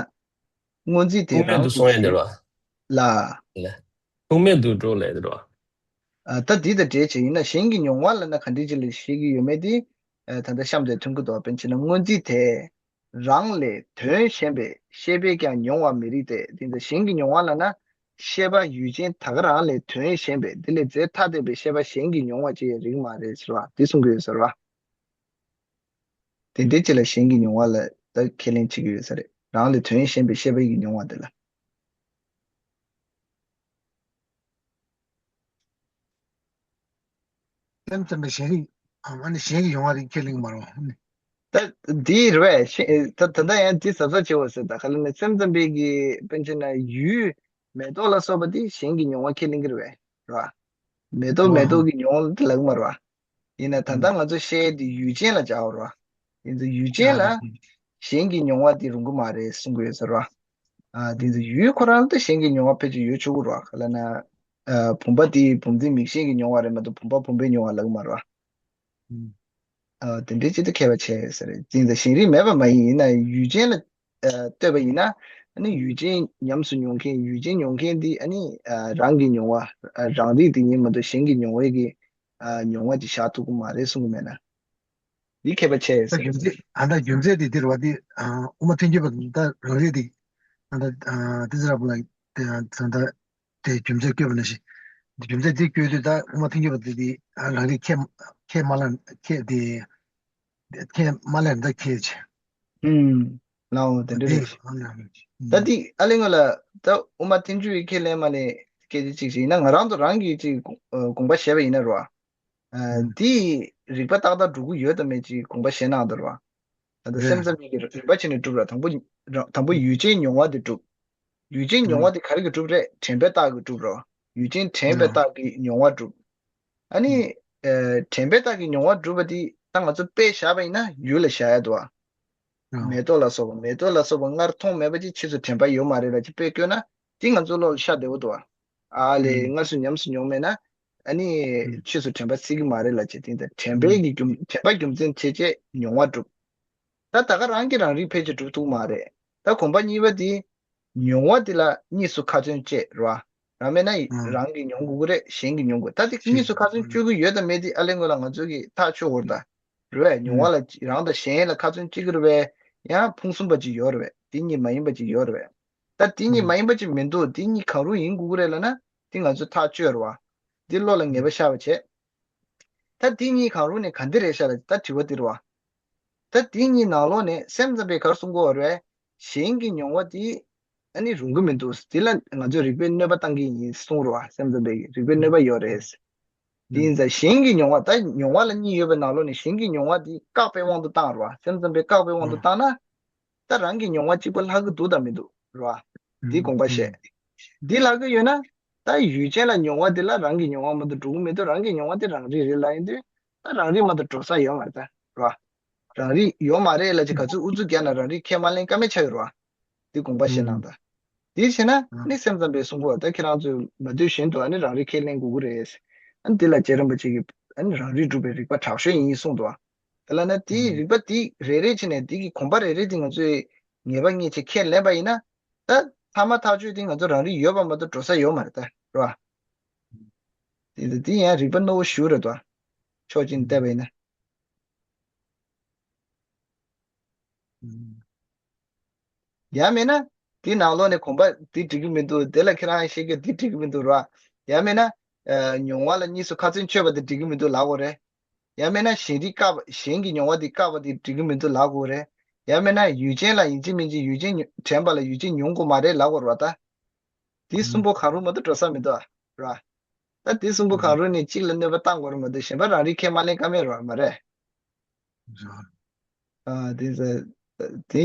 སྔོན་རྩིས་དེ་ཐུག་མེད་དུ་རང་སོང་ཡ་དེ་རོ། ལ། ལ། ཐུག་མེད་དུ་འགྲོ་ལས་དེ་རོ། ཨ་ད་འདི་དང་འབྲེལ་བྱས་ཡིན་ན་གཞན་གྱི་མྱོང་བ་ལ་ན་ག་འདྲ་ཅིག་ལ་བཤད་ཀྱི་ཡོད་མེད་དེ། ཨ་ད་ལྟ་གཤམ་དེ་ཐོན་གྱི་འདུག་དཔེར་ན་སྔོན་རྩིས་དེ། རང་ལས་དོན་གཞན་པའི་ཤེས་པས་ཀྱང་མྱོང་བ་མི་རིགས་ཏེ། དེ་ཚོ་གཞན་གྱི་མྱོང་བ་ལ་ན། ཤེས་པ་ཡུལ་ཅན་ད་ག་རང་ལས་དོན་གཞན་པའི་དེ་ལས་རྫས་ཐ་དད་པའི་ཤེས་པ་གཞན་གྱི་མྱོང་བ་ཅིག་རིགས་མ་རེད་ཟེར་བ་དེ་གསུང་གི་ཡོད་ཟེར་བ། དེ་འདྲའི་ཅིག་ལ་གཞན་གྱི་མྱོང་བ་ལ་ད་ཁས་ལེན་བྱེད་ཀྱི་ཡོད་ས་རེད། རང་ལས་དོན་གཞན་པའི་ཤེས་པ་ཡི་མྱོང་བ་དེ་ལ། སེམས་ཙམ་པའི་གཞན་རིག་ཨ་ནི་གཞན་གྱི་མྱོང་བ་རིག་ཁས་ལེན་གྱི་མ་རེད་བ། ད་འདི་རེད་བས། ད་ད་ལྟ་ཡང་འདི་གཟབ་གཟབ་བྱེད་དགོས་ཟེར། ད་ག་ལ་ནི་སེམས་ཙམ་པའི་གི་དཔེར་ན་ཡུལ་མེ་ཏོག་ལ་སོགས་པ་འདི་གཞན་གྱི་མྱོང་བ་ཁས་ལེན་གྱི་རེད་བས། རེད་བ། མེ་ཏོག་མེ་ཏོག་གི་མྱོང་བ་དེ་ལབ་ཀྱི་མ་རེད་བ། ཡིན་ན་ད་ལྟ་ང་ཚོ་བཤད་ཡས་དེ་ཡུལ་ཅན་ལ་སྦྱར་བ་རེད་བ། ཡིན་ཙང་ཡུལ་ཅན་ལ་གཞན་གྱི་མྱོང་བ་དེ་རུང་གི་མ་རེད་གསུང་གི་ཡོད་ས་རེད་བ། ཨ་དེ་ཚོ་ཡུལ་ཁོ་རང་ལ་གཞན་གྱི་མྱོང་བ་ཕལ་ཆེར་ཡོད་ཆོག་གི་རེད་བ། ག་ལབ་ན། ཨ་བུམ་པ་དེ་བུམ་འཛིན་མིག་ཤེས་ཀྱི་མྱོང་བ་རེད་མ་གཏོགས་བུམ་པ་བུམ་པའི་མྱོང་བ་ལབ་ཀྱི་མ་རེད་བ། ཨ་དེ་འདྲའི་ཅིག་ཏུ་ཁྱད་པར་ཕྱེ་ཡོད་ས་རེད། ཡིན་ཙང་གཞན་རིག་མེད་པ་མ་ཡིན། ཡིན་ན་ཡུལ་ཅན་ལ་ཨ་ལྟོས་པ་ཡིན་ན། ཨ་ནི་ཡུལ་ཅན་ཉམས་སུ་མྱོང་མཁན་ཡུལ་ཅན་མྱོང་མཁན་འདི་ཨ་ནི་ཨ་རང་གི་མྱོང་བ་ཨ་རང་རིག་དེ་ཉིད་མ་གཏོགས་གཞན་གྱི་མྱོང་བའི་གི་ཨ་མྱོང་བ་ཅིག་བཞག་ཐུབ་ཀྱི་མ་རེད་གསུང་གི་མེད་ན། འདི་ཁྱད་པར་ཕྱེ་ཡོད་ས་ད་རྒྱུ་རེད། མཚན་ཨ་ད་རྒྱུ་མཚན་དེ་འདིར་བ་འདི་ཨ་དབུ་མ་ཐལ་འགྱུར་བ་ད་རང་རིག་དེ་ཨ་ད་ཨ་ཏི་ཙི་ར་བུ་ལ་དེ་ཨ་ད་དེ་རྒྱུ་མཚན་བཀོད་པ་ནང་བཞིན། རྒྱུ་མཚན་དེ་བཀོད་དུས་ད་དབུ་མ་ཐལ་འགྱུར་བ་དེ་དེ་ཨ་རང་རིག་ཁས་ཁས་མ་ལེན་ཁས་དེ་ཁས་མ་ལེན་ད་ཁས་ཆེ། ཨུམ། ལའོ་དེ་འདྲ་རེད། ད་དེ་ཨ་ལེ་ང་ལ་ད་དབུ་མ་ཐལ་འགྱུར་བའི་ཁས་ལེན་མ་ལེན་སྐད་ཆ་གཅིག་ཅིག་ཡིན་ན་ང་རང་ཚོ་རང་གིས་ཅིག་དགོངས་པ་བཞེས་པ་ཡིན་ན་རོ། ཨ་འདི་རིགས་པ་ཏག་ཏག་འགྲུབ་ཀྱི་ཡོད་དམ་མེད་ཅིག་དགོངས་པ་བཞེས་གནང་དང་རོ། ད་ལྟ་སེམས་ཙམ་པའི་གི་རིགས་པ་བྱས་ནས་གྲུབ་ར། དང་པོ་དང་པོ་ཡུལ་ཅན་མྱོང་བ་དེ་གྲུབ། ཡུལ་ཅན་མྱོང་བ་དེ་ག་རེ་གི་གྲུབ་རེད། དྲན་པའི་རྟགས་ཀྱི་གྲུབ་རོ། ཡུལ་ཅན་དྲན་པའི་རྟགས་ཀྱི་མྱོང་བ་གྲུབ། ཨ་ནི། ཨ་དྲན་པའི་རྟགས་ཀྱི་མྱོང་བ་གྲུབ་པ་དེ་ད་ང་ཚོ་དཔེ་བཞག་པ་ཡིན་ན་ཡུལ་ལ་བཞག་ཡ་འདུག་བ། མེ་ཏོག་ལ་སོགས་པ་མེ་ཏོག་ལ་སོགས་པ་སྔར་མཐོང་མེད་པ་ཅིག་ཕྱིས་སུ་དྲན་པ་ཡོད་མ་རེད་ལབ་ཅིག་དཔེ་བཀོད་ན་དེ་ང་ཚོ་བློ་ལ་ཤར་བདེ་བོ་འདུག་བ། ཨ་ལས་སྔར་སུ་ཉམས་སུ་མྱོང་མེད་ན་ཨ་ནི་ཕྱིས་སུ་དྲན་པ་སྲིད་ཀྱི་མ་རེད་ལབ་ཅིག་དེ་ད་དྲན་པའི་གི་རྒྱུ་དྲན་པ་རྒྱུ་མཚན་བྱས་བྱས་མྱོང་བ་གྲུབ། ད་ད་ག་རང་གིས་རང་རིག་ཕལ་ཆེར་གྲུབ་ཐུབ་མ་རེད། ད་གོམས་པ་གཉིས་པ་དེ། མྱོང་བ་དེ་ལ་གཉིས་སུ་ཁ་ཚོན་བཅད་རོ། རང་མེད་ན་ཨང་རང་གིས་མྱོང་དགོས་ཀྱི་རེད། གཞན་གྱིས་མྱོང་དགོས། ད་དེ་གཉིས་སུ་ཁ་ཚོན་གཅོད་ཀྱི་ཡོད་དམ་མེད་དེ་ཨ་ལེ་ངོས་ལ་ང་ཚོ་གིས་ཐག་ཆོད་དགོས་རེད་ད། རེད་བས། མྱོང་བ་ལ་རང་དང་གཞན་ལ་ཁ་ཚོན་གཅིག་གི་རེད་བས། ཡང་ཕུང་གསུམ་པ་ཅིག་ཡོད་རེད་བས། དེ་གཉིས་མ་ཡིན་པ་ཅིག་ཡོད་རེད་བས། ད་དེ་གཉིས་མ་ཡིན་པ་ཅིག་མི་འདུག་དེ་གཉིས་གང་རུང་ཡིན་དགོས་ཀྱི་རེད་ལབ་ན་དེ་ང་ཚོས་ཐག་གཅོད་རེད་བ། དེ་བློ་ལ་ངེས་པ་ཤར་བ་བྱས། ད་དེ་གཉིས་གང་རུང་ནས་ག་འདི་རེད་ཤག་ལ་ད་དྲི་བ་དེ་རེད་བ། ད་དེ་གཉིས་ནང་ལོགས་ནས་སེམས་ཙམ་པས་གར་གསུང་གི་ཡོད་རེད། གཞན་གྱི་མྱོང་བ་དེ་ཨ་ནི་རུང་གི་མི་འདུག་དེ་ལ་ང་ཚོས་རིགས་པའི་གནོད་པ་བཏང་གི་ཡིན་གསུང་རེད་བ། སེམས་ཙམ་པས་རིགས་པའི་གནོད་པ་ཡོད་རེད། དེ་ཡིན་ཙང་གཞན་གྱི་མྱོང་བ་ད་མྱོང་བ་ལ་གཉིས་ཡོད་པའི་ནང་ལོགས་ནས་གཞན་གྱི་མྱོང་བ་དེ་བཀག་པའི་དབང་དུ་བཏང་རེད་བ། སེམས་ཙམ་པས་བཀག་པའི་དབང་དུ་བཏང་ན། ད་རང་གི་མྱོང་བ་གཅིག་པ་ལྷག་གི་འདུག་དང་མི་འདུག་རེད་བ། འདི་དགོངས་པ་བཞེས། འདི་ལྷག་གི་ཡོད་ན་ ད་ཡུལ་ཅན་ལ་མྱོང་བ་དེ་ལ་རང་གི་མྱོང་བ་མ་གཏོགས་འགྲོ་གི་མི་འདུག་རང་གི་མྱོང་བ་དེ་རང་རིག་རེད་ལབ་ཡིན་དུས། ད་རང་རིག་མ་གཏོགས་འགྲོ་ས་ཡོད་མ་རེད་ད། རེད་བ། རང་རིག་ཡོད་མ་རེད་ལབ་ཅིག་ག་ཚོད་ཨུ་ཚུགས་རྒྱག་ན་རང་རིག་ཁས་མ་ལེན་ཀ་མེད་ཆགས་ཡོད་རེད་བ། དེ་དགོངས་པ་བཞེས་གནང་ད། དེ་བྱས་ན་ནི་སེམས་ཙམ་པས་གསུང་གོ་ད་ཁྱེད་རང་ཚོས་མ་ཐུལ་བཞིན་དུ་ཨ་ནི་རང་རིག་ཁས་ལེན་དགོས་ཀྱི་རེད། ཨ་ནི་དེ་ལ་རྗེ་རིན་པོ་ཆེ་གིས་ཨ་ནི་རང་རིག་སྒྲུབ་པའི་རིགས་པ་དྲག་ཤོས་ཡིན་གསུངས་འདུག་བ། དེ་ལ་ན་དེའི་རིགས་པ་དེ་རེ་རེ་བྱས་ནས་དེ་གི་གོམས་པ་རེ་རེ་དེ་ང་ཚོས་ངེས་པ་ངེས་ཅིག་ཁས་ལེན་པ་ཡིན་ན། ད་ཐ་མ་ཐག་ཆོད་དེ་ང་ཚོ་རང་རིག་ཡོད་པ་མ་གཏོགས་འགྲོ་ས་ཡོད་མ་རེད་ད། རེད་བ། དེ་དེ་ཡང་རིགས་པ་རྣོ་བོ་ཞེ་པོ་རེད་དོ། ཕྱོགས་གཅིག་ནས་བལྟས་པ་ཡིན་ན། ཡང་མིན་ན། དེའི་ནང་ལོགས་ནས་གོམས་པ་དེ་འགྲིག་གི་མི་འདུག་དེ་ལ་ཁྱེད་རང་བཤད་རྒྱུ་དེ་འགྲིག་གི་མི་འདུག་ར། ཡང་མིན་ན། ཨ། མྱོང་བ་ལ་གཉིས་སུ་ཁ་ཚོན་གཅོད་པ་དེ་འགྲིག་གི་མི་འདུག་ལབ་དགོས་རེད། ཡང་མིན་ན་གཞན་རིག་བཀག་པ་གཞན་གྱི་མྱོང་བ་དེ་བཀག་པ་དེ་འགྲིག་གི་མི་འདུག་ལབ་དགོས་རེད། ཡང་མིན་ན་ཡུལ་ཅན་ལ་ཡིན་གཅིག་མིན་གཅིག་ཡུལ་ཅན་དྲན་པ་ལ་ཡུལ་ཅན་མྱོང་དགོས་མ་རེད་ལབ་དགོས་རེད་བ་ད། དེ་གསུམ་པོ་གང་རུང་མ་གཏོགས་འགྲོ་ས་མི་འདུག་ར། ད་དེ་གསུམ་པོ་གང་རུང་ནས་གཅིག་ལ་གནོད་པ་བཏང་དགོས་རེད་མ་གཏོགས་གཞན་པ་རང་རིག་ཁས་མ་ལེན་ཀ་མེད་རེད་བ་མ་རེད། ཨ། དེ་ཚ། དེ།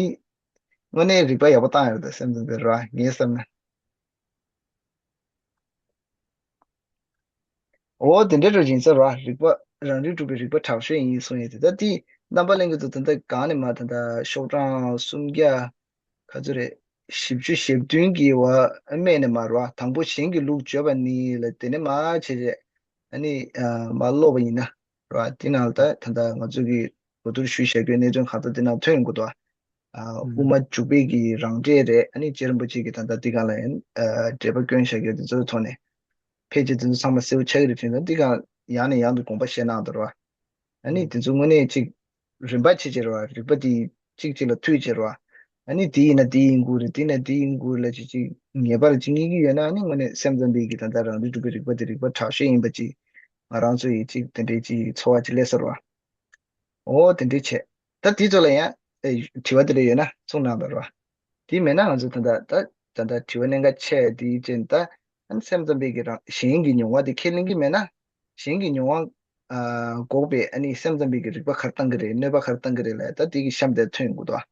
དངོས་གནས་རིགས་པ་ཡག་པོ་བཏང་ཡོད་ད་སེམས་ཙམ་པས་ར་ངའི་བསམ་ན། འོ་དེ་འདྲའི་འགྲོ་བཞིན་ས་ར་རིགས་པ་རང་རིག་སྒྲུབ་པའི་རིགས་པ་དྲག་ཤོས་ཡིན་གསུངས་ཡོད་དེ་ད་དེ་རྣམ་པ་ལྷན་རྒྱས་ཚོ་ད་ལྟ་གང་ནས་མ་ད་ལྟ་ཤོག་གྲངས་སུམ་བརྒྱ་ག་ཚོད་རེད་བཞི་བཅུ་ཞེ་བདུན་གྱི་བ་སྨད་ནས་མ་ར་དང་པོ་གཞན་གྱི་ལུགས་བརྗོད་པ་ནི་ལ་དེ་ནས་མ་བྱས་རྗེས་ཨ་ནི་མ་ཀློག་པ་ཡིན་ན། ར། དེ་ནང་ལ་ད་ད་ལྟ་ང་ཚོ་གི་གོ་བསྡུར་ཞུས་བཞག་རྒྱུའི་གནད་དོན་གང་ལྟར་དེ་ནང་ཐོན་ཡོང་གི་འདུག་ཨ། དབུ་མ་འཇུག་པའི་གི་རང་འགྲེལ་རེད། ཨ་ནི་རྗེ་རིན་པོ་ཆེ་གིས་ད་ལྟ་འདི་སྒང་ལ་ཡང་འགྲེལ་པ་བསྐྱོན་བཞག་རྒྱུ་དེ་ཚོའི་ཐོག་ནས་ཕལ་ཆེར་དེ་ཚོ་ཚང་མ་གསལ་པོ་ཆགས་ཀྱི་རེད་དྲན་ད་འདི་སྒང་ཡང་ནས་ཡང་དུ་དགོངས་པ་བཞེས་གནང་འདུག་ར། ཨ་ནི་དེ་ཚོ་དངོས་གནས་ཅིག་རིམ་པ་ཆེ་ཆེ་རེད་བ། རིགས་པ་དེ་གཅིག་གཅིག་ལ་མཐུད་ཆེ་རེད་བ། ཨ་ནི་དེ་ཡིན་ན་དེ་ཡིན་དགོས་རེད། དེ་ཡིན་ན་དེ་ཡིན་དགོས་རེད་ལ་ཅིག་ཅིག་ངེས་པར་ཅིག་རྙེད་ཀྱི་ཡོད་ན་ཨ་ནི་དངོས་གནས་སེམས་ཙམ་པའི་གི་ད་ལྟ་རང་རིག་སྒྲུབ་པའི་རིགས་པ་དེ་རིགས་པ་དྲག་ཤོས་ཡིན་པ་ཅིག་ང་རང་ཚོ་ཡི་ཅིག་དེ་འདྲའི་ཅིག་ཚོར་བ་ཅིག་སླེབས་སོང་རེད་བ། འོ་དེ་འདྲའི་བྱས། ད་དེ་ཚོ་ལ་ཡང་ཨེ་དྲི་བ་དེ་འདྲ་ཡོད་ན་གསུང་གནང་དང་རེད་བ། དེ་མེད་ན་ང་ཚོ་ད་ལྟ་ད་ད་ལྟ་དྲི་བ་གནད་འགག་ཆེ་དེའི་རྐྱེན་ད་ཨ་ནི་སེམས་ཙམ་པའི་གི་རང་གཞན་གྱི་མྱོང་བ་དེ་ཁས་ལེན་གྱི་མེད་ན་གཞན་གྱི་མྱོང་བ་ཨ་འགོག་པའི་ཨ་ནི་སེམས་ཙམ་པའི་གི་རིགས་པ་ག་རེ་བཏང་གི་རེད། གནོད་པ་ག་རེ་བཏང་གི་རེད་ལབ་ད་དེ་གི་གཤམ་དེ་ཐོན་ཡོང་གི་འདུག་ཨ།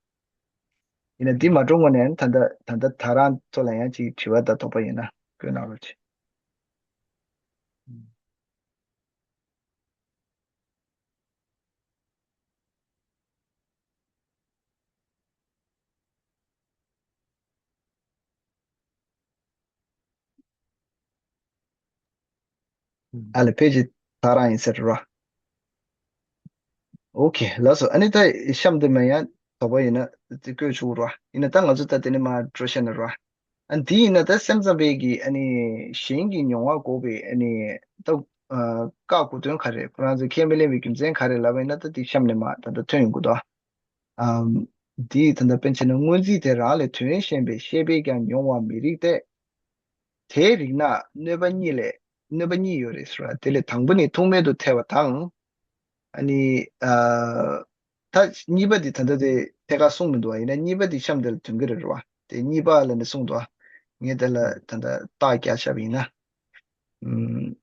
ཡིན་ན་དེ་མ་འགྲོ་སྔོན་ནས་ད་ལྟ་ད་ལྟ་ད་རང་ཚོ་ལ་ཡང་ཅིག་དྲི་བ་དང་དོགས་པ་ཡོད་ན་བཀོད་གནང་རོགས་གྱིས། ཨ་ལས་ཕལ་ཆེར་ད་རང་ཡིན་ཟེར་རོ། ཨོ་ཁེ་ལགས་སོ། ཨ་ནི་ད་གཤམ་དུ་མ་ཡང་དོགས་པ་ཡིན་ན་དེ་བཀོད་ཆོག་རོ། ཡིན་ན་ད་ང་ཚོ་ད་དེ་ནས་མར་འགྲོ་ཤ་ན་རོ། ཨ་འདི་ཡིན་ན་ད་སེམས་ཙམ་པའི་གི་ཨ་ནི་གཞན་གྱི་མྱོང་བ་འགོག་པའི་ཨ་ནི་ད་བཀག་དགོས་དོན་ག་རེ། ཁོ་རང་ཚོས་ཁས་མི་ལེན་པའི་རྒྱུ་མཚན་ག་རེ་ལབ་པ་ཡིན་ན་ད་དེ་གཤམ་ནས་མར་ད་ད་ཐོན་ཡོང་གི་འདུག་ཨམ། འདི་ད་ལྟ་དཔེར་བྱས་ན་སྔོན་རྩིས་དེ་རང་ལས་དོན་གཞན་པའི་ཤེས་པས་ཀྱང་མྱོང་བར་མི་རིགས་ཏེ། དེའི་རིགས་ན་གནོད་པ་གཉིས་ལས་གནོད་པ་གཉིས་ཡོད་རེད་ཟེར་བ་དེ་ལས་དང་པོ་ནི་ཐུག་མེད་དུ་ཐལ་བ་དང་། ཨ་ནི་ཨ། ད་གཉིས་པ་འདི་ད་ལྟ་དེ་ཐད་ཀར་གསུངས་མི་འདུག་བ། ཡིན་ན་གཉིས་པ་འདི་གཤམ་དེ་ལ་ཐོན་གྱི་རེད་བ། དེ་གཉིས་པ་ལ་ནི་གསུངས་འདུག་བ། ངས་དེ་ལ་ད་ལྟ་རྟགས་རྒྱག་བཞག་པ་ཡིན་ན། ཨམ།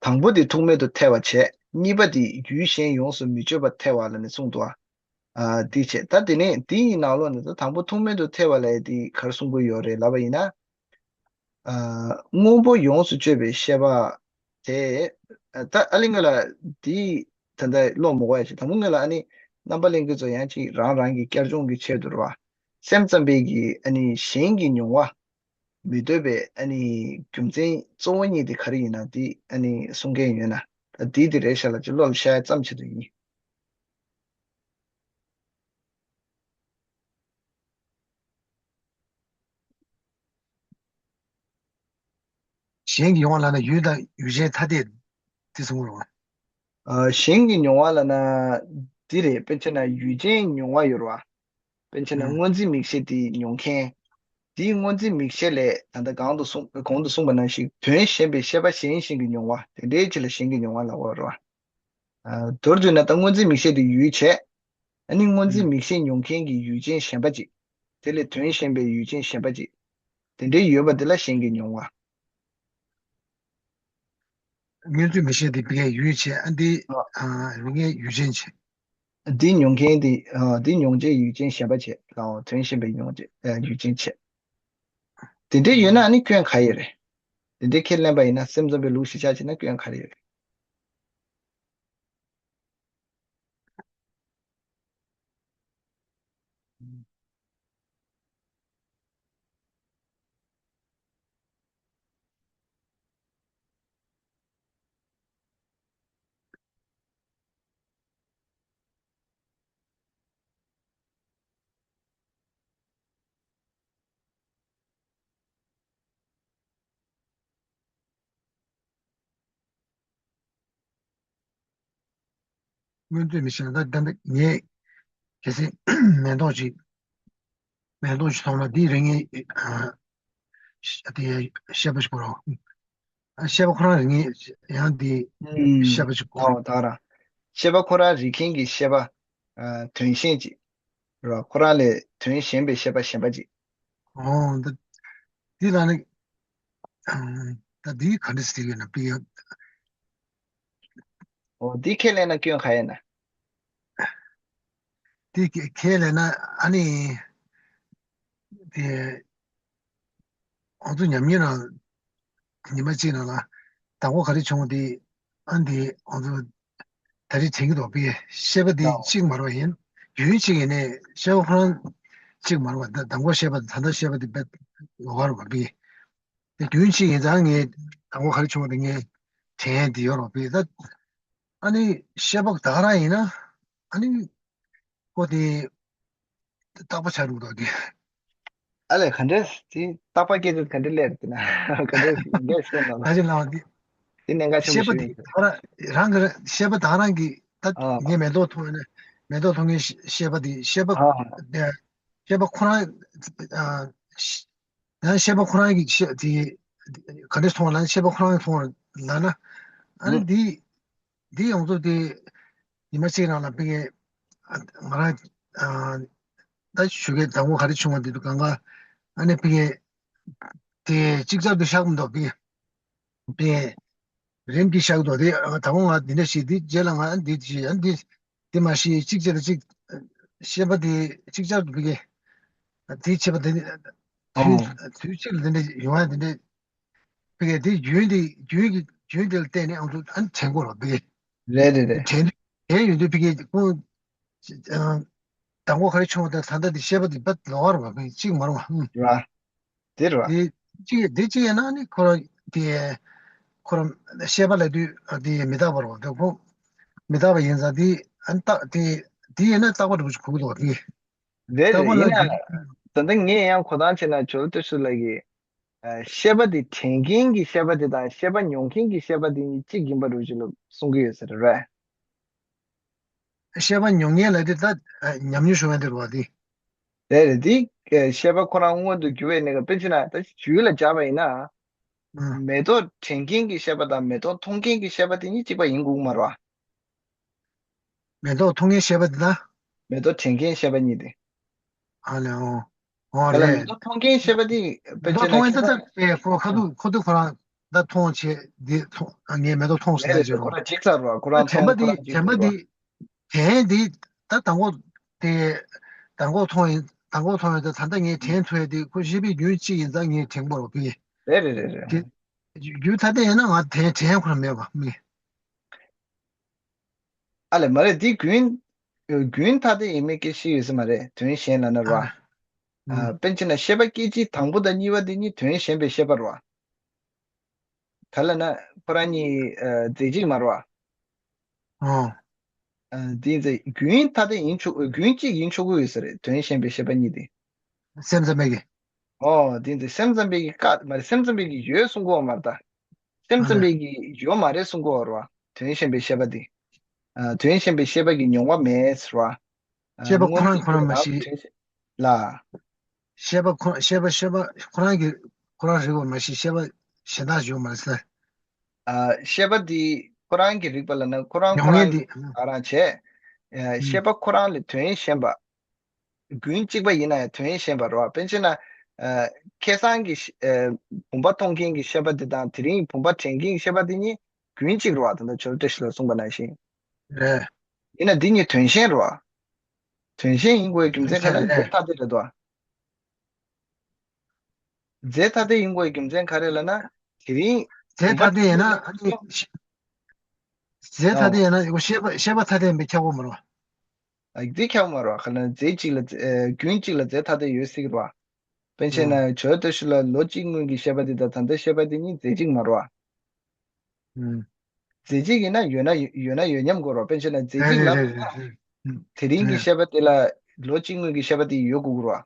དང་པོ་དེ་ཐུག་མེད་དུ་ཐལ་བ་བྱས། གཉིས་པ་དེ་ཡུལ་གཞན་ཡོངས་སུ་མི་གཅོད་པར་ཐལ་བ་ལ་ནི་གསུངས་འདུག་བ། ཨ། དེ་བྱས་ད་དེ་ནས་དེ་ཡི་ནང་ལོགས་ནས་ད་དང་པོ་ཐུག་མེད་དུ་ཐལ་བ་ལ་དེ་ག་རེ་གསུང་གི་ཡོད་རེད་ལབ་པ་ཡིན་ན། ཨ། སྔོན་པོ་ཡོངས་སུ་གཅོད་པའི་ཤེས་པ་དེ། ད་ཨ་ལི་ང་ལ་དེ་ད་ལྟ་ཀློག་མི་དགོས་ཡ་ཞིག་དང་པོ་ངོས་ལ་ཨ་ནི་རྣམ་པ་ལྷན་རྒྱས་ཚོ་ཡང་ཅིག་རང་རང་གི་བསྐྱར་སྦྱོང་གི་ཆེད་དུ་རེད་བ། སེམས་ཙམ་པའི་གི་ཨ་ནི་གཞན་གྱི་མྱོང་བ་མི་འདོད་པའི་ཨ་ནི་རྒྱུ་མཚན་གཙོ་བོ་གཉིས་དེ་ག་རེ་ཡིན་ན་དེ་ཨ་ནི་གསུང་མཁན་ཡོད་ན་ད་དེ་དེ་རེད་ཤག་ལབ་ཅིག་བློ་ལ་ཤར་ཡ་ཙམ་ཆེད་དུ་ཡིན། གཞན་གྱི་ཡོང་བ་ལབ་ན་ཡུལ་དང་ཡུལ་ཅན་ཐ་དད་དེ་གསུང་རོགས། ཨ། གཞན་གྱི་མྱོང་བ་ལབ་ན་འདི་རེད། དཔེར་བྱས་ན་ཡུལ་ཅན་མྱོང་བ་ཡོད་རེད་བ། དཔེར་བྱས་ན་ཨ། སྔོན་རྩིས་མིག་ཤེས་དེ་མྱོང་མཁན། དེའི་སྔོན་རྩིས་མིག་ཤེས་ལས་ད་ལྟ་གོང་དུ་གསུངས་གོང་དུ་གསུངས་པ་ནང་བཞིན་དོན་གཞན་པའི་ཤེས་པ་གཞན་ཞིག་གི་མྱོང་བ་དེ་འདྲའི་ཆེད་ལ་གཞན་གྱི་མྱོང་བ་ལབ་པ་རེད་བ། ཨ། མདོར་བསྡུས་ན་ད་སྔོན་རྩིས་མིག་ཤེས་དེ་ཡུལ་བྱས། ཨ་ནི་སྔོན་རྩིས་ཨུམ། མིག་ཤེས་མྱོང་མཁན་གྱི་ཡུལ་ཅན་གཞན་པ་ཅིག་དེ་ལས་དོན་གཞན་པའི་ཡུལ་ཅན་གཞན་པ་ཅིག་དེ་འདྲའི་ཡོད་པ་དེ་ལ་གཞན་གྱི་མྱོང་བ། སྔོན་རྩིས་མིག་ཤེས་དེ་བི་ཀའི་ཡུལ་བྱས་ཨ་འདི་ཨ། རིགས་ངེས་ཡུལ་ཅན་བྱས། འདི་མྱོང་མཁན་དེ་ཨ། འདི་མྱོང་བྱེད་ཡུལ་ཅན་གཞན་པ་བྱས་ལའོ། དོན་གཞན་པའི་མྱོང་བྱེད་ཨ། ཡུལ་ཅན་བྱས། དེ་འདྲའི་ཡོད་ན་ཨ་ནི་སྐྱོན་ག་ཡོད་རེད། དེ་འདྲའི་ཁས་ལེན་པ་ཡིན་ན་སེམས་ཙམ་པའི་ལུགས་གཞིར་བཞག་བྱས་ན་སྐྱོན་ག་རེ་ཡོད། སྔོན་ཚོད་མི་ཤེས་ན་ད་ལྟ་ངས་གལ་སྲིད་མེ་ཏོག་ཅིག་མེ་ཏོག་ཅིག་མཐོང་ན་འདི་རིགས་ངེས་ཨ་དེ་ཤེས་པ་ཞིག་དགོས་རེད། ཤེས་པ་ཁོ་རང་རིགས་ངེས་ཡང་དེ་ཤེས་པ་ཞིག་དགོས། ཨོ་ད་ར། ཤེས་པ་ཁོ་རང་རིགས་མཁན་གྱི་ཤེས་པ་ཨ་དོན་གཞན་ཅིག་ར། ཁོ་རང་ལས་དོན་གཞན་པའི་ཤེས་པ་གཞན་པ་ཅིག་ཨོ་ད་འདི་ལ་ནི་ད་འདི་ག་འདྲ་ཟེར་ཡོད་ན་པི་ཡ། ཨོ་འདི་ཁས་ལེན་ན་སྐྱོན་ག་ཡིན་ན། འདི་ཁས་ལེན་ན་ཨ་ནི། དེ། ང་ཚོ་ཉམས་ཉེས་ནང་ཉི་མ་གཅིག་ནང་ལ་དང་པོ་ག་རེ་བྱུང་དེ་ཨ་འདི་ང་ཚོ་ད་རེས་དྲན་གྱི་འདུག་པས་ཤེས་པ་འདི་གཅིག་མ་རེད་པ་ཡིན། རྒྱུན་གཅིག་ཡིན་ནས་ཤེས་པ་ཁོ་རང་གཅིག་མ་རེད་པ། ད་དང་པོ་ཤེས་པ་དང་ད་ལྟ་ཤེས་པ་འདི་དཔེ་ལོགས་ཀ་རེད་པ་པས། དེ་རྒྱུན་གཅིག་ཡིན་ཙང་ངས་དང་པོ་ག་རེ་བྱུང་བ་དེ་ངས་དྲན་འདི་ཡོད་རེད་པས། ད་ཨ་ནི་ཤེས་པ་ད་ག་རང་ཡིན་ན་ཨ་ནི། ཁོ་དེ་རྟག་པ་ཆགས་འདུག་དོ་དེ། ཨ་ལས་ག་འདྲས་དེ་རྟག་པ་སྐད་ཆ་ག་འདྲས་སླེབས་དེ་ན་ག་འདྲས་འདྲས་སྐད་ནང་ལ། ད་ཅི་ལ་དེ། དེ་གནད་འགག་ཆེན་པོ་ཤེས་པ་ཞིག་དེ་ཡིན། ད་རང་རང་གི་ཤེས་པ་ད་རང་གི་ད་ཨ་ངས་མེ་ཏོག་མཐོང་ཡོད་ན་མེ་ཏོག་མཐོང་མཁན་ཤེས་པ་དེ་ཤེས་པ་ཨ་ཤེས་པ་ཁོ་རང་ཨ་ཡང་ཤེས་པ་ཁོ་རང་གི་ཤེས་དེ་ག་འདྲས་མཐོང་ལ་ཤེས་པ་ཁོ་རང་མཐོང་ལ་ན་ཨ་ནི་ཨུ་དེ། འདི་ཡོངས་རྫོགས་དེ་ཉི་མ་གཅིག་རང་ལ་ཕ་གི་ང་རང་ད་ཞུ་གི་དང་པོ་ག་རེ་བྱུང་བ་འདི་དུ་གང་ག་ཨ་ནི་ཕ་གི་དེ་གཅིག་ཅར་དུ་བཞག་མི་འདུག་ཕ་གི་ཕ་གི་རིམ་གྱིས་བཞག་འདུག་དེ་དང་པོ་ང་འདི་འདྲ་ཞིག་འདི་རྗེས་ལ་ང་འདི་ཞིག་ཨ་འདི་འདི་མ་ཤེས་གཅིག་ཅར་དུ་གཅིག་ཤེས་པ་དེ་གཅིག་ཅར་དུ་ཕ་གི་དེ་བྱེད་པ་དེ་དུས་དུས་གཅིག་ལ་འདི་འདྲ་ཡོང་ཡ་འདི་འདྲ། ཕ་གི་དེ་རྒྱུན་དེ་རྒྱུན་གྱི་རྒྱུན་དེ་ལ་བརྟེན་ནས་ཨང་ཚོ་ཨ་ནི་དྲན་དགོས་རེད་ཕ་གི་རེད་རེད་རེད། དྲན་དྲན་ཡོང་དུས་ཕ་གི་ཁོང་དང་པོ་ག་རེ་བྱུང་བ་དང་ད་ལྟ་དེ་ཤེས་པ་དེ་བད་ལོག་རེད་པ་ཕ་གི་གཅིག་མ་རེད་པ། རེད་པ། དེ་རེད་པ། དེ་གཅིག་དེ་གཅིག་ཡིན་ན་ནི་ཁོ་རང་དེ་ཁོ་རང་ཤེས་པ་ལབ་དུས་དེ་མི་རྟག་པ་རེད་པ། དེ་ཁོ་མི་རྟག་པ་ཡིན་ཙང་དེ་ཨ་ནི་རྟག་དེ་དེ་ཡིན་ན་རྟག་པ་འདྲ་པོ་ཞིག་གོ་གི་འདུག་པ་ཕ་གི་རེད་རེད། རྟག་པ་ལ་ཡིན་ན་ད་ལྟ་ངས་ཡང་གོ་སྟངས་བྱས་ན་ཇོ་ལོ་ཏེ་སུ་ལ་གི་ཤེས་པ་དེ་དྲན་མཁན་གྱི་ཤེས་པ་དེ་དང་ཤེས་པ་མྱོང་མཁན་གྱི་ཤེས་པ་དེ་གཉིས་གཅིག་ཡིན་པ་རུ་ཅིག་ལ་གསུང་གི་ཡོད་ཟེར་རེད། ཤེས་པ་མྱོང་མཁན་ལ་དེ་ད་ཉམས་མྱོང་བྱུང་བ་དེ་རེད་པ་དེ། རེད་རེད་དེ། ཤེས་པ་ཁོ་རང་མངོན་དུ་གྱུར་བའི་གནས་སྐབས་དཔེར་བྱས་ན་ད་ཡུལ་ལ་སྦྱར་བ་ཡིན་ན། ཨ་མེ་ཏོག་དྲན་མཁན་གྱི་ཤེས་པ་དང་མེ་ཏོག་མཐོང་མཁན་གྱི་ཤེས་པ་དེ་གཉིས་གཅིག་པ་ཡིན་དགོས་ཀྱི་མ་རེད་པ། མེ་ཏོག་མཐོང་མཁན་ཤེས་པ་དེ་དང་། མེ་ཏོག་དྲན་མཁན་ཤེས་པ་གཉིས་དེ། ཨ་ལས་ཨོ། ཨོ་ག་ལ་ལས། མེ་ཏོག་མཐོང་མཁན་ཤེས་པ་དེ་དཔེ་མེ་ཏོག་བྱས་ན་མཐོང་མཁན་ཁྱེད་ད་ལྟ་རང་ཨེ་ཁོ་ཁ་ཐུག་ཁོ་ཐུག་ཁོ་རང་ད་མཐོང་བྱས་འདི་མཐོང་ངས་མེ་ཏོག་མཐོང་ཟེར་ཡ་ཅིག་རེད་པ། ཁོ་རང་འཇིགས་ཚར་བ་ཁོ་རང་དྲན་པ་མཐོང་ཁོ་འདི་རང་འཇིགས་དྲན་པ་ཚར་བ། འདི་དྲན་འདི་ད་དང་པོ་དེ་དང་པོ་མཐོང་ཡིན་དང་པོ་མཐོང་ཡིན་ད་ད་ལྟ་ངས་དྲན་ཐུབ་ཡ་དེ་ཁོ་ཤེས་པའི་རྒྱུན་གཅིག་ཡིན་ཙང་ངས་དྲན་པ་རོགས་པས། རེད་རེད་རེད་རེད། དེ་རྒྱུ་ད་ལྟ་ཡིན་ན་ང་དྲན་དྲན་ཁོ་རང་མེད་པ་མི། ཨ་ལས་མ་རེད་འདི་རྒྱུན། རྒྱུན་ཐ་དད་ཡིན་མིན་སྐད་ཆ་ཡོད་ས་མ་རེད་དོན་གཞན་ལབ་ན་ར། ཨ་ཨ། དཔེར་བྱས་ན་ཤེས་པ་སྐད་ཅིག་དང་པོ་དང་གཉིས་པ་དེ་གཉིས་དོན་གཞན་པའི་ཤེས་པ་ར། ག་ལབ་ན་ཁོ་རང་གཉིས་རྫས་གཅིག་མ་རེད་པ། ཨོ། དེ་ཚེ་རྒྱུན་ཐ་དད་ཡིན་ཆོག་རྒྱུན་གཅིག་ཡིན་ཆོག་གི་ཡོད་ས་རེད་དོན་གཞན་པའི་ཤེས་པ་གཉིས་དེ། སེམས་ཙམ་པའི་གི། ཨོ་དེ་ཚེ་སེམས་ཙམ་པའི་གི་བཀག་མ་རེད་སེམས་ཙམ་པའི་གི་ཡོད་གསུང་གི་ཡོད་མ་རེད་ད། སེམས་ཨ་ཙམ་ལས། པའི་གི་ཡོད་མ་རེད་གསུང་གི་ཡོད་རེད་པ་དོན་གཞན་པའི་ཤེས་པ་དེ། དོན་གཞན་པའི་ཤེས་པ་གི་མྱོང་བ་མེད་ཟེར་བ། ཤེས་པ་ཁོ་རང་ཁོ་རང་མ་ཤེས། ལ། ཤེས་པ་ཁོ་ཤེས་པ་ཤེས་པ་ཁོ་རང་གི་ཁོ་རང་རིག་པ་མ་ཤེས་ཤེས་པ་གཞན་དག་ཡོད་མ་རེད་ཟེར། ཤེས་པ་འདི་ཁོ་རང་གི་རིག་པ་ལ་ན་ཁོ་རང་ཁོ་མྱོང་ངེས་རང་འདི། ག་རང་བྱས། ཤེས་པ་ཁོ་རང་ལས་དོན་གཞན་པ། རྒྱུན་གཅིག་པ་ཡིན་ན་ཡང་དོན་གཞན་པ་རེད་པ། དཔེར་བྱས་ན། ཁ་སང་གི་བུམ་པ་མཐོང་མཁན་གྱི་ཤེས་པ་འདི་དང་དེ་རིང་བུམ་པ་དྲན་མཁན་གྱི་ཤེས་པ་འདི་གཉིས་རྒྱུན་གཅིག་རེད་པ་ད་ལྟ་ཇོ་བཀྲ་ཤིས་ལ་གསུངས་པ་ནང་བཞིན། རེད། ཡིན་ན་འདི་གཉིས་དོན་གཞན་རེད་པ། དོན་གཞན་ཡིན་དགོས་རྒྱུ་མཚན་ག་རེ་རེད། རྫས་ཐ་དད་རེད་དོ། རྫས་ཐ་དད་ཡིན་དགོས་རྒྱུ་མཚན་ག་རེ་ལབ་ན། དེ་རིང་རྫས་ཐ་དད་ཡིན་ན་ཨ་ནི། རྫས་ཐ་དད་ཡིན་ན་ཤེས་པ་ཤེས་པ་ཐ་དད་ཡིན་པས་ཁྱབ་ཀྱི་མ་རེད་བ། ཨ། འདི་ཁྱབ་མ་རེད་བ། ག་ལ་རྫས་གཅིག་ལ་རྫས་ཨ། རྒྱུན་གཅིག་ལ་རྫས་ཐ་དད་ཡོད་སྲིད་ཀྱི་རེད་བ། དཔེར་བྱས་ན་ཇོ་བོ་བཀྲ་ཤིས་ལ་ལོ་གཅིག་སྔོན་གྱི་ཤེས་པ་འདི་དང་ད་ལྟའི་ཤེས་པ་འདི་གཉིས་རྫས་གཅིག་མ་རེད་བ། རྫས་གཅིག་ཡིན་ན་ཡོད་ན་ཡོད་ན་ཡོད་མཉམ་དགོས་རེད་བ། དཔེར་བྱས་ན་རྫས་གཅིག་ལ་དེ་རིང་གི་ཤེས་པ་དེ་ལ་ལོ་གཅིག་སྔོན་གྱི་ཤེས་པ་དེ་ཡོད་དགོས་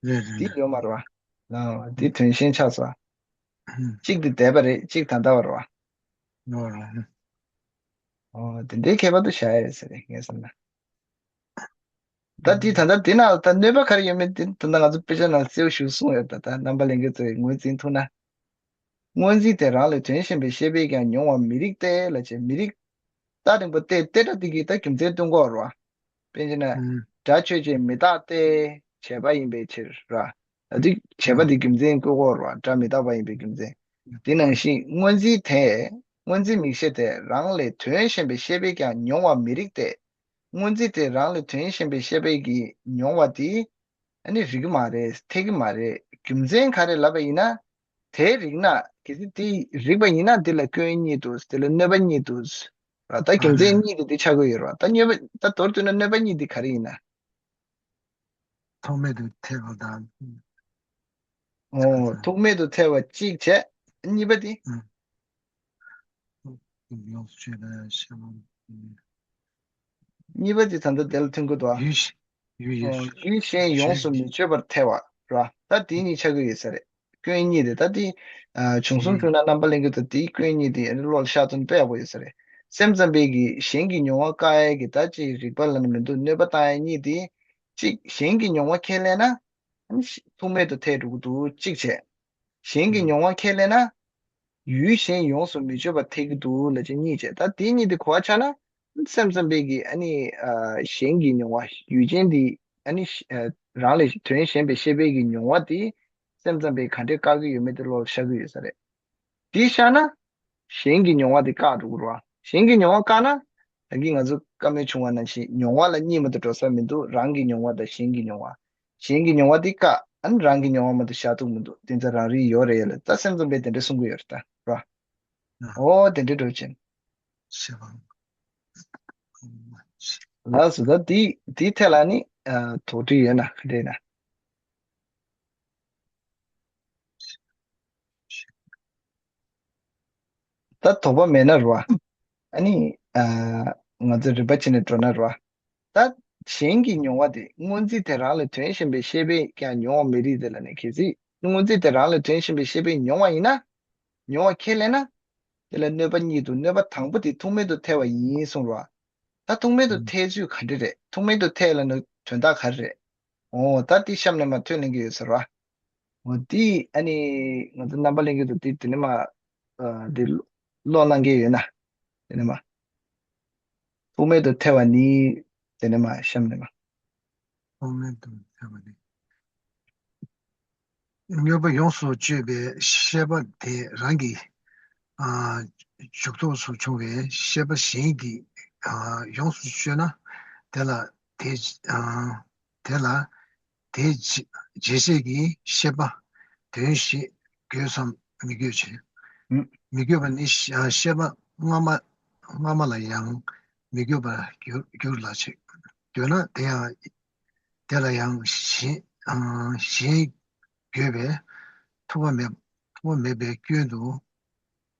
ཀྱི་རེད་བ། འདི་ཡོད་མ་རེད་བ། ཨ། འདི་དོན་གཞན་ཆགས་སོང་བ། གཅིག་དེ་འདས་པ་རེད། གཅིག་ད་ལྟ་བ་རེད་བ། ཨོ། དེ་འདྲའི་ཁྱད་པར་དུ་བཞག་ཡ་རེད་ཟེར་རེད་ངས་བསམ་ན། ད་འདི་ད་ལྟ་འདི་ན་ད་གནོད་པ་ག་རེ་ཡོད་མེད་དེ་ད་ལྟ་ང་ཚོ་དཔེ་ཆ་ནང་གསལ་པོ་ཞིག་གསུངས་ཡོད། ད་ད་རྣམ་པ་ལྷན་རྒྱས་ཚོས་ངོས་འཛིན་ཐུབ་ན། སྔོ་འཛིན་དེ་རང་ལས་དོན་གཞན་པའི་ཤེས་པས་ཀྱང་མྱོང་བ་མི་རིགས་ཏེ་ལབ་བྱས། མི་རིགས། རྟགས་རིང་པོ་སྟེ་སྟེ་སྒྲ་དེ་གིས་ད་རྒྱུ་མཚན་སྟོན་གྱི་ཡོད་རེད་བ། དཔེར་བྱས་ན། ཨུམ། སྒྲ་ཆོས་ཅན་མི་རྟག་སྟེ། བྱས་པ་ཡིན་པའི་ཕྱིར་ར། ད་དེ་བྱས་པ་ཨུམ། དེ་རྒྱུ་མཚན་བཀོད་ཀྱི་ཡོད་རེད་བ། སྒྲ་མི་རྟག་པ་ཡིན་པའི་རྒྱུ་མཚན། དེ་ནང་བཞིན་སྔོ་འཛིན་དེ། སྔོ་འཛིན་མིག་ཤེས་དེ་རང་ལས་དོན་གཞན་པའི་ཤེས་པས་ཀྱང་མྱོང་བ་མི་རིགས་ཏེ། སྔོ་འཛིན་དེ་རང་ལས་དོན་གཞན་པའི་ཤེས་པས་ཀྱིས་མྱོང་བ་དེ། ཨ་ནི་རིག་གི་མ་རེད། འཐད་ཀྱི་མ་རེད། རྒྱུ་མཚན་ག་རེ་ལབ་པ་ཡིན་ན། དེ་རིག་ན་གལ་སྲིད་དེ་རིག་པ་ཡིན་ན་དེ་ལ་སྐྱོན་གཉིས་འདུག་དེ་ལ་གནོད་པ་གཉིས་འདུག་ར། ད་རྒྱུ་མཚན་གཉིས་དེ་དེ་ཆགས་ཀྱི་ཡོད་རེད་བ། ད་གནོད་པ་ད་མདོར་བསྡུས་ན་གནོད་པ་གཉིས་དེ་ག་རེ་ཡིན་ན། ཐོགས་མེད་དུ་ཐལ་བ་དང་། ཨོ། ཐོགས་མེད་དུ་ཐལ་བ་གཅིག་བྱས། གཉིས་པ་དེ། ཡོངས་སུ་གཅོད་པའི་ཤེས་པ། གཉིས་པ་དེ་ད་ལྟ་དེ་ལ་མཐུན་གྱི་འདུག་ཨ། ཡུལ་ཡུལ་ཡུལ། ཨོ། ཡུལ་གཞན་ཡོངས་སུ་མི་གཅོད་པར་ཐལ་བ་ར། ད་དེ་གཉིས་ཆགས་ཀྱི་ཡོད་ས་རེད། སྐྱོན་གཉིས་དེ་ད་དེ། ཨ། བྱུང་སོང་བྱུང་ན་རྣམ་པ་ལྷན་རྒྱས་ཚོ་དེའི་སྐྱོན་གཉིས་དེ་བློ་ལ་ཤར་ཐུབ་ན་དཔེ་ཡག་པོ་ཡོད་ས་རེད། སེམས་ཙམ་པས་ཀྱི་གཞན་གྱི་མྱོང་བ་བཀག་ཡས་ཀྱི་ད་ཅིག་རིགས་པ་ལབ་ན་མི་འདུག་གནོད་པ་བཏང་ཡས་གཉིས་དེ། གཅིག་གཞན་གྱི་མྱོང་བ་ཁས་ལེན་ན། ཐོགས་མེད་དུ་ཐལ་འགྲོ་གི་འདུག་གཅིག་བྱས། གཞན་གྱི་མྱོང་བ་ཁས་ལེན་ན། ཡུལ་གཞན་ཡོངས་སུ་མི་གཅོད་པར་ཐལ་གྱི་འདུག་ལབ་བྱས་གཉིས་བྱས། ད་དེ་གཉིས་དེ་གོ་བ་ཆགས་ན། སེམས་ཙམ་པས་ཀྱི་ཨ་ནི། ཨ། གཞན་གྱི་མྱོང་བ་ཡུལ་ཅན་དེ་ཨ་ནི། ཨ། རང་ལས་དོན་གཞན་པའི་ཤེས་པས་ཀྱི་མྱོང་བ་དེ། སེམས་ཙམ་པས་ག་འདྲས་བཀག་གི་ཡོད་མེད་དེ་བློ་ལ་ཤར་གྱི་ཡོད་ས་རེད། དེ་ཤར་ན། གཞན་གྱི་མྱོང་བ་དེ་བཀག་འགྲོ་གི་རེད་བ། གཞན་གྱི་མྱོང་བ་བཀག་ན། ད་གིན་ང་ཚོ་བཀའ་མོལ་བྱུང་བ་ནང་བཞིན་མྱོང་བ་ལ་གཉིས་མ་གཏོགས་འགྲོ་ས་མི་འདུག་རང་གི་མྱོང་བ་དང་གཞན་གྱི་མྱོང་བ། གཞན་གྱི་མྱོང་བ་དེ་བཀག་ཨ་ནི་རང་གི་མྱོང་བ་མ་གཏོགས་བཞག་ཐུབ་མི་འདུག་དེ་ཚོ་རང་རིག་ཡོད་རེད་ལ། ད་སེམས་ཙམ་པས་དེ་འདྲ་གསུང་གི་ཡོད་རེད་ད་ར། ཨོ་དེ་འདྲ་འགྲོ་ཅན། ལགས་སོ། ད་དེ་དེའི་ཐད་ལ་ནི། ཨ། དོགས་འདྲི་ཡོད་ན་ག་འདྲ་ཡིན་ན། ད་དོགས་པ་མེད་ན་རེད་བ། ཨ་ནི། ཨ། ང་ཚོ་རིམ་པ་བྱས་ནས་འགྲོ་ན་རེད་བ། ད་གཞན་གྱི་མྱོང་བ་དེ་སྔོ་འཛིན་དེ་རང་ལས་དོན་གཞན་པའི་ཤེས་པས་ཀྱང་མྱོང་བ་མི་རིགས་ཏེ་ལབ་ནས། གལ་སྲིད་སྔོ་འཛིན་དེ་རང་ལས་དོན་གཞན་པའི་ཤེས་པས་མྱོང་བ་ཡིན་ན། མྱོང་བ་ཁས་ལེན་ན། དེ་ལ་གནོད་པ་གཉིས་འདུག་གནོད་པ་དང་པོ་དེ་ཐོགས་མེད་དུ་ཐལ་བ་ཡིན་གསུངས་རེད་བ། ད་ཐོགས་མེད་དུ་ཐལ་ཚུལ་ག་འདྲ་རེད། ཐོགས་མེད་དུ་ཐལ་ལབ་ན་དོན་དག་ག་རེ་རེད། འོ་ད་དེ་གཤམ་ནས་མར་ཐོན་ལེན་གྱི་ཡོད་ཟེར་བ། འོ་དེ་ཨ་ནི་ང་ཚོ་རྣམ་པ་ལྷན་རྒྱས་ཚོ་དེ་དེ་ནས་མར། ཨ། དེ་ཀློག་གནང་མཁན་ཡོད་ན། དེ་ནས་མར། ཐོགས་མེད་དུ་ཐལ་བ་ནི། དེ་ནས་མར་གཤམ་ནས་མར། ཐོགས་མེད་དུ་ཐལ་བ་ནི། གནོད་པ་ཡོངས་སུ་གཅོད་པའི་ཤེས་པ་དེ་རང་གི། ཨ། འཇུག་ཐོགས་སུ་བྱུང་བའི་ཤེས་པ་གཞན་གྱིས། ཨ། ཡོངས་སུ་གཅོད་ན། དེ་ལ་དེ། ཨ། དེ་ལ་དེ་རྗེས་བྱེད་ཀྱི་ཤེས་པ་དོན་ཞེས་དགོས་སམ་མི་དགོས་ཅེ། མི་དགོས་པ་ནི། ཤེས་པ་སྔ་མ་སྔ་མ་ལ་ཡང་མི་དགོས་པར་འགྱུར་འགྱུར་ལ་བྱེད། འདོད་ན་དེ་ཡང་དེ་ལ་ཡང་གཞན་གཞན་དགོས་པས་ཐོགས་པ་མེད་ཐོགས་པ་མེད་པའི་སྐྱོན་དུ་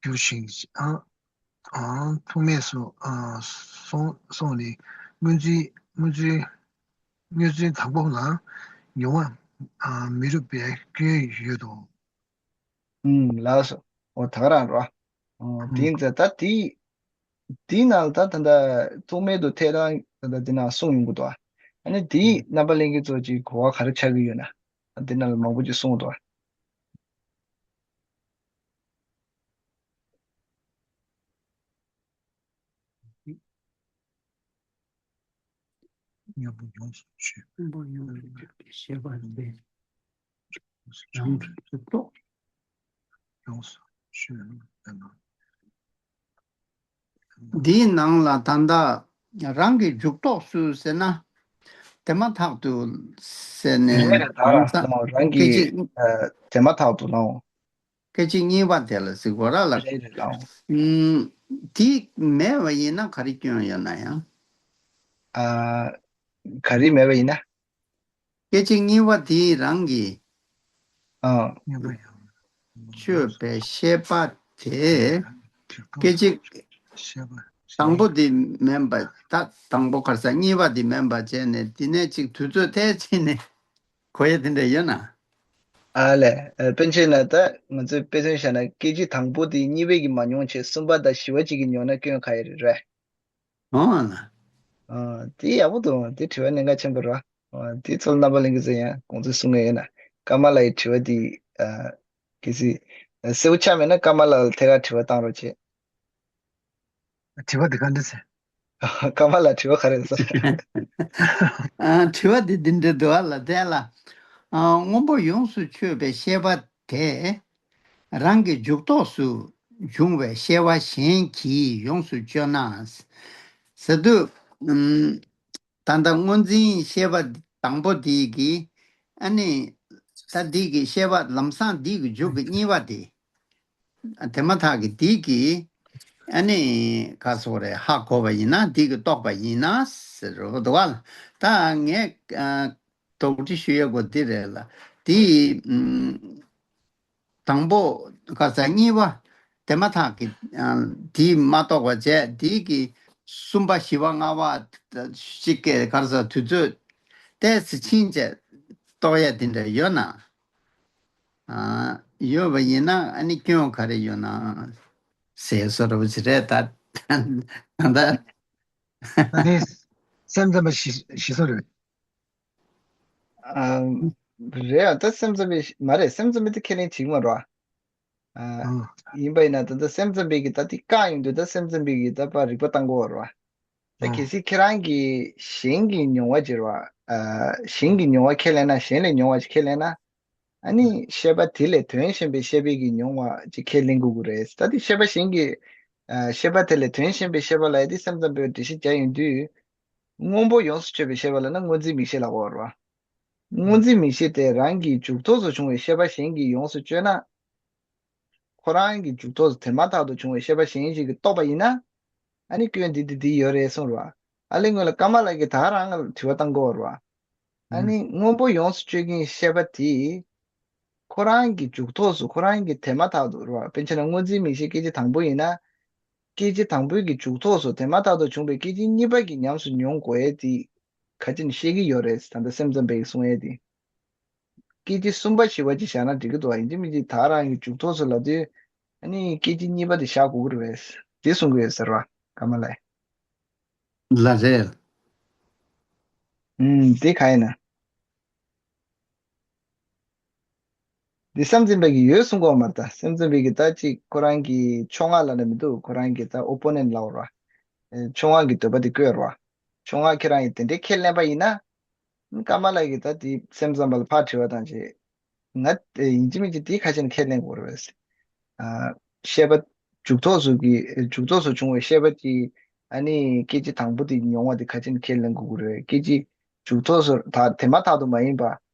འགྱུར་ཞིང་། ཨ། ཨ། ཐོགས་མེད་སོགས། ཨ། སོགས་སོགས་ནི་སྔོན་འཛིན་སྔོན་འཛིན་སྔོན་འཛིན་དང་པོ་ལ་མྱོང་བ། ཨ། མི་རུང་བའི་སྐྱོན་ཡོད་དོ། ཨུམ། ལགས་སོ། འོ་ད་ག་རང་རོ། འོ་དེ་ཡིན་ཙང་ད་དེ་དེའི་ནང་ལ་ད་ད་ལྟ་ཐོགས་མེད་དུ་ཐལ་རང་ད་ལྟ་དེ་ནང་གསུངས་ཡོང་གི་འདུག་ཨ་ནི་དེའི་རྣམ་པ་ལྷན་རྒྱས་ཚོ་ཅིག་གོ་བ་ག་རེ་ཆགས་ཀྱི་ཡོད་ན། དེ་ནང་ལ་མང་པོ་ཅིག་གསུངས་འདུག་དངོས་པོ་ཡོངས་སུ་གཅོད། དངོས་པོ་ཡོངས་སུ་གཅོད་པའི་ཤེས་པ་དེ་རང་གི་འཇུག་ཐོགས། ཡོངས་སུ་གཅོད་པ་ན། འདིའི་ནང་ལ་ད་ལྟ་རང་གི་འཇུག་ཐོགས་སུ་ཟེར་ན། དེ་མ་ཐག་ཏུ་ཟེར་ནས་རེད། ད་རང་ས་རང་སྐད་གི་ཅིག་ཨ། དེ་མ་ཐག་ཏུ་ལའོ། སྐད་ཅིག་གཉིས་པ་དེ་ལ་གཟིགས་དགོས་ར་ལ། རེད་རེད་ལགས། ཨུམ། དེ་མེད་པ་ཡིན་ན་ག་རེ་སྐྱོན་ཡོད་ན་ཡང་། ཨ། ག་རེ་མེད་པ་ཡིན་ན། སྐད་ཅིག་གཉིས་པ་དེ་རང་གི་ཨ། གཉིས་པ་ཡང་། གཅོད་པའི་བཤད་པ་དེ། སྐད་ཅིག་བཤད་པ། དང་པོ་དེ་མིན་པ། ད་དང་པོ་ག་རེ་ཟ། གཉིས་པ་དེ་མིན་པ་བྱས་ནས་དེ་ནས་ཅིག་དུས་ཚོད་ཐལ་ཕྱིན་ནས་གོ་ཡ་དེ་འདྲ་ཡོད་ན། ཨ་ལས། ཨ། པཎ་ཆེན་ལགས། ད་ང་ཚོས་དཔེ་མཚོན་བཞག་ན་སྐད་ཅིག་དང་པོ་དེ་གཉིས་པས་ཀྱིས་མ་མྱོང་བྱས་གསུམ་པ་དང་བཞི་པ་གཅིག་གིས་མྱོང་ན་སྐྱོན་ག་ཡོད་རེད། འོང་ལ། ཨ། དེ་ཡག་པོ་འདུག་དེ་དྲི་བ་གནད་འགག་ཆེན་པོ་རེད། ཨ། དེ་ཚོ་རྣམ་པ་ལྷན་རྒྱས་ཚོས་ཡང་དགོངས་ཚུལ་གསུང་གི་ཡོད་ན། ཀརྨ་ལགས་ཀྱི་དྲི་བ་དེ། ཨ། གལ་སྲིད་གསལ་པོ་ཆགས་མེད་ན་ཀརྨ་ལགས་ལ་ཐད་ཀར་དྲི་བ་བཏང་རོགས་བྱེད། དྲི་བ་འདི་ག་འདྲ་ཟེར། ཀརྨ་ལགས་དྲི་བ་ག་རེ་ཟེར། ཨ། དྲི་བ་འདི་འདི་འདྲ་འདུག་ཨ་ལ། དེ་ལ། ཨ། སྔོན་པོ་ཡོངས་སུ་གཅོད་པའི་བཤད་པ་དེ། རང་གི་འཇུག་ཐོགས་སུ་བྱུང་བའི་བཤད་པ་གཞན་གྱིས་ཡོངས་སུ་གཅོད་ན། ཟེར་དུས། ཨུམ། ད་ལྟ་སྔོ་འཛིན་བཤད་པ་དང་པོ་འདི་གིས། ཨ་ནི། ད་འདི་གི་བཤད་པ་ལམ་སང་འདི་གི་མཇུག་གི་གཉིས་པ་དེ། དེ་མ་ཐག་གི་འདི་གིས། ཨ་ནི། ག་སོགས་རེད། ཧ་གོ་བ་ཡིན་ན། འདི་གི་རྟོགས་པ་ཡིན་ན་ཟེར་རོ་འདུག་བ་ལ། ད་ངས། ཨ། དོགས་འདྲི་ཞུ་ཡ་གོ་འདི་རེད་ལ། འདི། ཨུམ། དང་པོ་ག་རེ་ཟ། གཉིས་པ་དེ་མ་ཐག་གི། ཨ། དེ་མ་གཏོགས་པ་བྱས། དེ་གི་གསུམ་པ་བཞི་པ་ལྔ་པ་ཞིག་གི་ག་རེ་ཟ། དུས་ཚོད་ཏོག་ཙམ་ཕྱིན་བྱས་རྟོགས་ཡ་དེ་འདྲ་ཡོད་ན། ཨ། ཡོད་པ་ཡིན་ན་ཨ་ནི་སྐྱོན་ག་རེ་ཡོད་ན་ཟེར་བཟོ་འདྲ་པོ་ཞིག་རེད་ད། ད་ལྟ། ད་དེ་སེམས་ཙམ་པ་ཞིག་ཞིག་བཟོ་རེད། ཨ། རེད་ཨ། ད་སེམས་ཙམ་པས་མ་རེད། སེམས་ཙམ་པས་དེ་ཁས་ལེན་བྱེད་ཀྱི་མ་རེད་བ། ཨ། ཨ། ཡིན་པ་ཡིན་ན་ད་ལྟ་སེམས་ཙམ་པས་ཀྱིས་ད་དེ་བཀག་ཡོང་དུས། ད་སེམས་ཙམ་པས་ཀྱིས་ད་ཕར་རིགས་པ་བཏང་དགོས་རེད་བ། ད། ཨ། གལ་སྲིད་ཁྱེད་རང་གིས་གཞན་གྱི་མྱོང་བ་ཅིག་རེད་བ། ཨ། གཞན་གྱི་མྱོང་བ་ཁས་ལེན་ན། གཞན་ལས་མྱོང་བ་ཅིག་ཁས་ལེན་ན། ཨ་ནི་བཤད་པ་དེ་ལས་དོན་གཞན་པའི་བཤད་པའི་གི་མྱོང་བ་ཅིག་ཁས་ལེན་དགོས་ཀྱི་རེད། ད་དེ་བཤད་པ་གཞན་གྱི། ཨ། བཤད་པ་དེ་ལས་དོན་གཞན་པའི་བཤད་པ་ལབ་ཡ་དེ་སེམས་ཙམ་པས་འགྲེལ་བཤད་བརྒྱབ་ཡོང་དུས། སྔོན་པོ་ཡོངས་སུ་གཅོད་པའི་བཤད་པ་ལབ་ན་སྔོ་འཛིན་མིག་ཤེས་ལབ་ཀྱི་ཡོད་རེད་བ། སྔོ་འཛིན་མིག་ཤེས་དེ་རང་གི་འཇུག་ཐོགས་སུ་བྱུང་བའི་བཤད་པ་གཞན་གྱིས་ཡོངས་སུ་གཅོད་ན། ཁོ་རང་གི་འཇུག་ཐོགས་སུ་དེ་མ་ཐག་ཏུ་བྱུང་བའི་བཤད་པ་གཞན་ཞིག་གིས་རྟོགས་པ་ཡིན་ན། ཨ་ནི་སྐྱོན་འདི་འདི་འདི་ཡོད་རེད་གསུངས་རེད་བ། ཨ་ལས་སྔོན་ལ་ཀརྨ་ལགས་ཀྱིས་ད་རང་ལ་དྲི་བ་བཏང་དགོས་རེད་བ། ཨ་ནི་སྔོན་པོ་ཡོངས་སུ་གཅོད་མཁན་བཤད་པ་དེ། ཁོ་རང་གི་འཇུག་ཐོགས་སུ། ཁོ་རང་གི་དེ་མ་ཐག་ཏུ་རེད་བ། དཔེར་ན་སྔོ་འཛིན་མིག་ཤེས་སྐད་ཅིག་དང་པོ་ཡིན་ན། སྐད་ཅིག་དང་པོའི་གི་འཇུག་ཐོགས་སུ་དེ་མ་ཐག་ཏུ་བྱུང་བའི་སྐད་ཅིག་གཉིས་པ་གིས་ཉམས་སུ་མྱོང་དགོས་ཡས་དེ་ག་ཅིག་ནས་བཤད་ཀྱི་ཡོད་རེད། ད་ལྟ་སེམས་ཙམ་པས་གསུང་ཡས་དེ། སྐད་ཅིག་གསུམ་པ་བཞི་པ་ཅིག་བཞག་ན་འགྲིག་གི་འདུག་བ། ཡིན་གཅིག་མིན་གཅིག་ད་རང་གི་འཇུག་ཐོགས་སུ་ལབ་དུས། ཨ་ནི་སྐད་ཅིག་གཉིས་པ་དེ་བཞག་དགོས་ཀྱི་རེད་པས། དེ་གསུང་གི་ཡོད་ཟེར་བ། ཀརྨ་ལགས། ལགས་རེད། ཨུམ། དེ་ག་ཡིན་ན། འདི་སེམས་ཙམ་པས་ཀྱིས་ཡོད་གསུང་གི་ཡོད་མ་རེད། ད་སེམས་ཙམ་པས་ཀྱིས་ད་ཅིག་ཁོ་རང་གི་ཕྱོགས་སྔ་ལབ་ན་མི་འདུག་ཁོ་རང་གི་ད་ཨོ་པོ་ནེན་ཊི་ལབ་དགོས་རེད་བ། ཕྱོགས་སྔ་གི་འདོད་པ་དེ་བཀོད་རེད་བ། ཕྱོགས་སྔ་ཁྱེད་རང་གིས་དེ་འདྲའི་ཁས་ལེན་པ་ཡིན་ན། ཀརྨ་ལགས་ཀྱིས་ད་དེ་སེམས་ཙམ་པ་ལ་ཕར་དྲི་བ་བཏང་བྱས། ང་ཡིན་གཅིག་མིན་གཅིག་དེ་ག་ཅིག་ནས་ཁས་ལེན་དགོས་རེད་པས། ཨ། བཤད་པ། འཇུག་ཐོགས་སུ་གི། འཇུག་ཐོགས་སུ་བྱུང་བའི་བཤད་པ་གྱིས། ཨ་ནི་སྐད་ཅིག་དང་པོ་དེ་མྱོང་བ་དེ་ག་ཅིག་ནས་ཁས་ལེན་དགོས་ཀྱི་རེད། སྐད་ཅིག་འཇུག་ཐོགས་སུ་ད་དེ་མ་ཐག་ཏུ་མ་ཡིན་པ།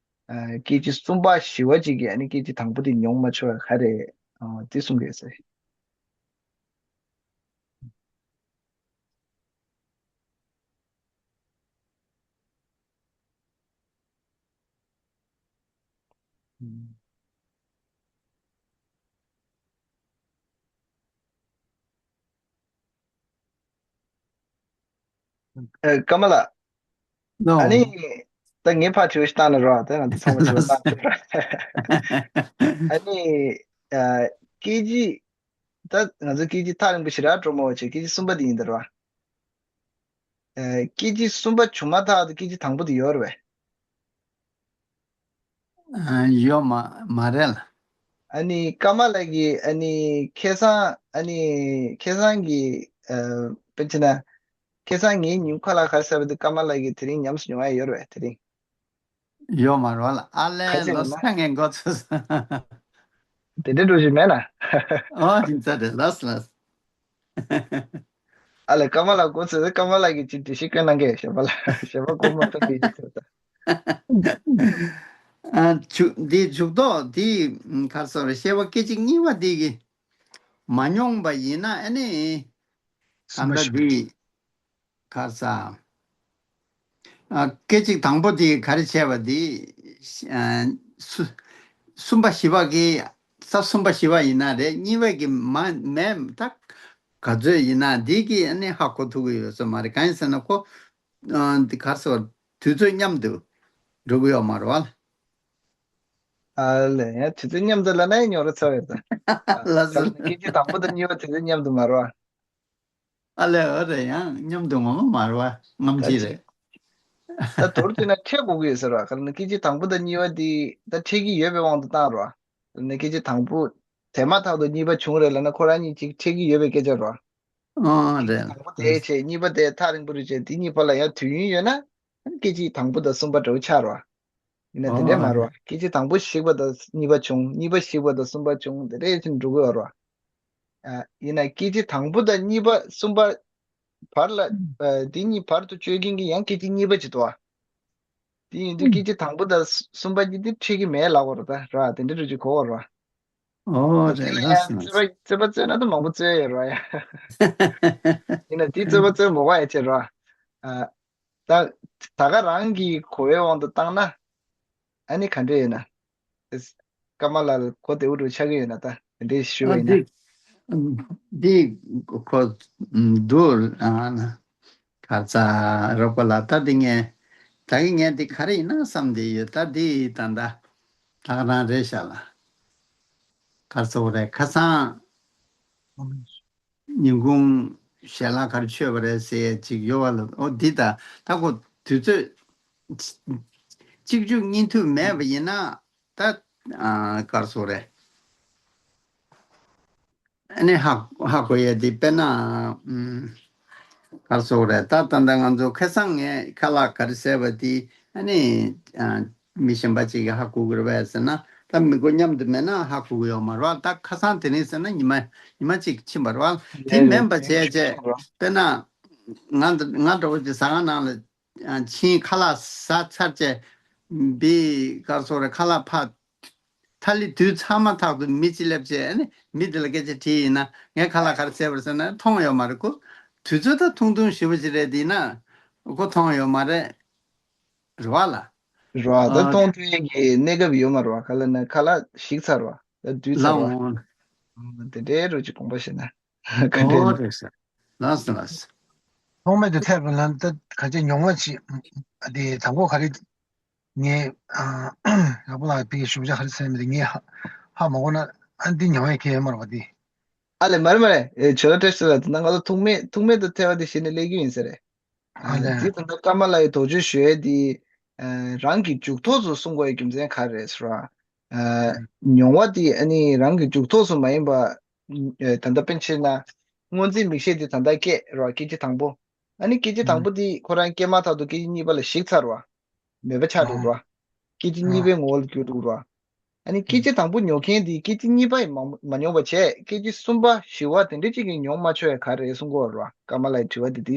ཨ། སྐད་ཅིག་གསུམ་པ་བཞི་པ་ཅིག་གིས་ཨ་ནི་སྐད་ཅིག་དང་པོ་དེ་མྱོང་མ་ཆོག་པ་ག་རེ། ཨ། དེ་གསུང་གི་ཡོད་ཟེར། ཨ། ཀརྨ་ལགས། ནོ། ཨ་ནི། ད་ངས་ཕར་དྲི་བ་ཞིག་བཏང་ན་རོགས། ད་ང་ཚོ་ཚང་མ་དྲི་བ་བཏང་ཐུབ་ར། ཨ་ནི། ཨ། སྐད་ཅིག་ད་ང་ཚོ་སྐད་ཅིག་ཐག་རིང་པོ་ཞེ་དྲག་འགྲོ་མ་འོས་བྱས། སྐད་ཅིག་གསུམ་པ་དེ་ཡིན་ད་ར་བ། ཨ། སྐད་ཅིག་གསུམ་པ་བྱུང་མ་ཐག་ཏུ་སྐད་ཅིག་དང་པོ་དེ་ཡོད་རེད་པས། ཨ། ཡོད་མ་མ་རེད་ལ། ཨ་ནི་ཀརྨ་ལགས་ཀྱིས། ཨ་ནི་ཁ་སང་། ཨ་ནི་ཁ་སང་གི། ཨ། དཔེར་ན་ཁ་སང་ངའི་ཉིན་ཁ་ལག་ག་རེ་ཟ་བ་དེ་ཀརྨ་ལགས་ཀྱིས་དེ་རིང་ཉམས་སུ་མྱོང་ཡ་ཡོད་རེད་པས། དེ་རིང་། ཡོད་མ་རེད་ལ། ཨ་ལས། ཁ་ཅིག་ལོ་ན་ས་ངའི་འགོ་ཚུགས་སོང་། དེ་འདྲའི་འགྲོ་བཞིན་མེད་ན། ཨོ། ཡིན་ས་རེད། ལགས་ལགས། ཨ་ལས། ཀརྨ་ལགས་འགོ་ཚུགས། ཀརྨ་ལགས་ཀྱིས་ཅིག་འགྲེལ་བཤད་སྐྱོན་གནང་གི། གཞན་པ་ལ། གཞན་པ་འགོ་མ་ཚུགས་པའི་ཅིག་ཚོད་ད། ཨ་འཇུག་འདི་འཇུག་ལྡོག་འདི་ཨམ་ག་རེ་ཟེར་རེད། བཤད་པ་སྐད་ཅིག་གཉིས་པ་འདི་གི་མ་མྱོང་པ་ཡིན་ན་ཨ་ནི་གང་ལྟར་འདི་ག་རེ་ཟ། ཨ་སྐད་ཅིག་དང་པོ་འདི་ག་རེ་བྱས་པ་འདི་ཨ་སུ་གསུམ་པ་བཞི་པ་གི་ས་གསུམ་པ་བཞི་པ་ཡིན་ན་རེད། གཉིས་པ་གི་མ་མེད་ད་ག་ཚོད་ཡིན་ན་འདི་གི་ཨ་ནི་ཧ་གོ་ཐུབ་ཀྱི་ཡོད་ས་མ་རེད། གང་ཡིན་ཟེར་ན་ཁོ་ཨ་འདི་ག་རེ་ཟེར་བ་དུས་ཚོད་མཉམ་དུ་འགྲོ་གི་ཡོད་མ་རེད་བ། ཨ་ལས་ཡང་དུས་ཚོད་མཉམ་དུ་ལབ་ན་ཡང་ཉོ་ར་ཚར་བས་ད། ལགས་སོ། སྐད་ཅིག་དང་པོ་དང་གཉིས་པ་དུས་ཚོད་མཉམ་དུ་མ་རེད་བ། ཨ་ལས་འོ་རེད། ཡང་མཉམ་དུ་ངོ་མ་མ་རེད་བ། རྔམ་བརྗིད་རེད། ད་མདོར་བསྡུས་ན་འཕྲད་དགོས་ཀྱི་ཡོད་ས་རེད་བ། ག་ལ་ན་སྐད་ཅིག་དང་པོ་དང་གཉིས་པ་དེ་ད་འཕྲད་ཀྱི་ཡོད་པའི་དབང་དུ་བཏང་རེད་བ། ག་ལ་ན་སྐད་ཅིག་དང་པོ་དེ་མ་ཐག་ཏུ་གཉིས་པ་བྱུང་རེད་ལབ་ན་ཁོ་རང་གཉིས་ཅིག་འཕྲད་ཀྱི་ཡོད་པའི་སྐད་ཆ་རེད་བ། ཨོ་རེད། དང་པོ་དེ་བྱས་གཉིས་པ་དེ་ཐག་རིང་པོ་རེད་བྱས་དེ་གཉིས་བར་ལ་ཡང་དུས་ཡུན་ཡོད་ན་སྐད་ཅིག་དང་པོ་དང་གསུམ་པ་འདྲ་བོ་ཆགས་རེད་བ། ཡིན་ན་དེ་འདྲས་མ་རེད་བ། སྐད་ཅིག་དང་པོ་ཞིག་པ་དང་གཉིས་པ་བྱུང་། གཉིས་པ་ཞིག་པ་དང་གསུམ་པ་བྱུང་། དེ་འདྲས་ཅིག་འགྲོ་གི་ཡོད་རེད་བ། ཨ་ཡིན་ན་སྐད་ཅིག་དང་པོ་དང་གཉིས་པ་གསུམ་པ་བར་ལ་ཨ་དེ་གཉིས་བར་དུ་གཅོད་མཁན་གྱི་ཡང་སྐད་ཅིག་གཉིས་པ་ཅིག་འདུག་བ། དེ་ཡིན་དུས་སྐད་ཅིག་དང་པོ་དང་གསུམ་པ་གཉིས་དེ་འཕྲད་ཀྱི་མེད་ལབ་དགོས་རེད་ད་ར། དེ་འདྲས་རུ་ཅིག་གོ་བ་རེད་བ། ཨོ་དེ་རེད། ལ་ཡང་ལགས་སོ་ལགས་རྩོད་པ་རྩོད་པ་རྩོད་ན་ད་མང་པོ་རྩོད་ཡོད་རེད་བ་ཡ། ཡིན་ན་དེ་རྩོད་པ་རྩོད་མ་དགོས་ཡ་ཅིག་རེད་བ། ཨ། ད་ད་ག་རང་གི་གོ་བའི་དབང་དུ་བཏང་ན་ཨ་ནི་ག་འདྲས་ཡོད་ན། ཀརྨ་ལགས་གོ་བདེ་བོ་འདྲ་ཆགས་ཀྱི་ཡོད་ན་ད་དེ་འདྲས་ཞུ་བ་ཨ་ཡིན་ན། འདི་འདི་ཁོ་འདུག་ཨ་ན་ག་ཚ་རོགས་པ་ལགས། ད་འདི་ངས་ད་གིན་ངས་འདི་ག་རེ་ཡིན་ན་བསམ་བསྡད་ཡོད། ད་འདི་ད་ད་ད་ག་རང་རེད་ཤག་ལ། ག་ཚོད་རེད། ཁ་སང་ཉིན་གུང་ཞལ་ལག་ག་རེ་མཆོད་པ་རེད་ཟེར་ཡས་ཅིག་ཡོད་པ་ལ། ཨོ་འདི་ད་ད་ཁོ་དུས་ཚོད་གཅིག་མཇུག་གཉིས་མཐུད་མེད་པ་ཡིན་ན་ད་ཨ་ག་རེ་ཟེར་རེད། ཨ་ནི་ཧ་ཧ་གོ་ཡས་འདི་དཔེར་ན་ཨམ་ག་རེ་ཟེར་རེད། ད་ད་ལྟ་ང་ཚོ་ཁ་སང་ངས་ཁ་ལག་ག་རེ་བཟས་པ་འདི་ཨ་ནི་ཨ། མི་གཞན་པ་ཅིག་གིས་ཧ་གོ་གི་རེད་པས་ཟེར་ན། ད་མི་མགོ་མཉམ་དུ་མེད་ན་ཧ་གོ་གི་ཡོད་མ་རེད་བ། ད་ཁ་སང་དེ་རིང་ཟེར་ན་ཉི་མ་ཉི་མ་གཅིག་ཕྱིན་པ་རེད་བ། དེ་མིན་པ་བྱས་བྱས་དཔེར་ན་ང་ང་འདྲ་བོ་ཅིག་ཟ་ཁང་ནང་ལ་ཕྱིན་ཁ་ལག་ཟ་ཚར་བྱས་འདི་ག་རེ་ཟེར་རེད། ཁ་ལག་ཕར་ཐ་ལི་དུས་ཚང་མ་ཐག་ཏུ་མི་གཅིག་སླེབས་བྱས་ཨ་ནི་མི་དེ་ལ་སྐད་ཆ་དྲིས་ཡིན་ན་ངས་ཁ་ལག་ག་རེ་བཟས་པ་རེད་ཟེར་ན་མཐོང་ཡོད་མ་རེད་ཁོ། དུས་ཚོད་ད་ཐུང་ཐུང་ཞེ་པོ་ཅིག་རེད། དེ་ན་ཁོ་མཐོང་ཡོད་མ་རེད། རེད་བ་ལ། རེད་བ། ད་ཨ་གཏོང་ཐུབ་ཡས་ཀྱི་གནས་སྐབས་ཡོད་མ་རེད་བ། ག་ལ་ན་ཁ་ལག་ཞིག་ཚར་བ། ད་དུས་ཚར་ལ་བ། འོང་། ཨ་དེ་འདྲའི་རུ་ཅིག་དགོངས་པ་བཞེས་ན་ག་འདྲ་ཨོ་ན། རེད་ཟེར། ལགས་སོ་ལགས་སོ། ཐོག་མེད་དུ་ཐེབས་པ་ལ་ད་ག་ཅི་མྱོང་བ་ཅིག་ཨ་དེ་དང་པོ་ག་རེ་ངས་ཨ་ཡག་པོ་ལ་བི་གི་ཞུ་བྱ་ག་རེ་ཟེར་མི་དེ་ངས་ཧ་ཧ་མ་གོ་ན་ཨ་འདི་མྱོང་ཡས་ཁྱད་ཡོད་མ་རེད་བ་འདི། ཨ་ལས་མ་རེད་མ་རེད། ཨེ་བྱོས་ལ་བཀྲ་ཤིས་ལ་དེ་ན་ང་ཚོ་ཐོག་མེད་ཐོག་མེད་དུ་ཐེབས་པ་དེ་གཞི་ནས་སླེབས་རྒྱུ་ཡིན་ས་རེད། ཨ་ལས། འདི་ད་ལྟ་ཀརྨ་ལགས་ཀྱིས་དོགས་གཅོད་ཞུ་ཡས་དེ་ཨ་རང་གི་འཇུག་ཐོགས་སུ་གསུང་དགོས་ཡའི་རྒྱུ་མཚན་ག་རེ་རེད་ཟེར་བ། ཨ་མྱོང་བ་དེ་ཨ་ནི་རང་གི་འཇུག་ཐོགས་སུ་མ་ཡིན་པ་ཨ་ད་ལྟ་དཔེར་ན་ཆ་བཞག་ན་སྔོ་འཛིན་མིག་ཤེས་དེ་ད་ལྟ་སྐྱེས་རེད་བ། སྐད་ཅིག་དང་པོ། ཨ་ནི་སྐད་ཅིག་དང་པོ་དེ་ཁོ་རང་སྐྱེས་མ་ཐག་ཏུ་སྐད་ཅིག་གཉིས་པ་ལ་ཞིག་ཚར་བ། མེད་པ་ཆགས་འགྲོ་རེད་བ། སྐད་ཅིག་གཉིས་པའི་ངོ་བོ་ལ་འགྱུར་འགྲོ་རེད་བ། ཨ་ནི་སྐད་ཅིག་དང་པོ་མྱོང་མཁན་དེ་སྐད་ཅིག་གཉིས་པ་ཡིས་མ་མ་མྱོང་བ་བྱས། སྐད་ཅིག་གསུམ་པ་བཞི་པ་དེ་འདྲ་ཅིག་གིས་མྱོང་མ་ཆོག་ཡ་ག་རེ་གསུང་གི་ཡོད་རེད་བ། ཀརྨ་ལགས་ཀྱི་དྲི་བ་དེ་འདི་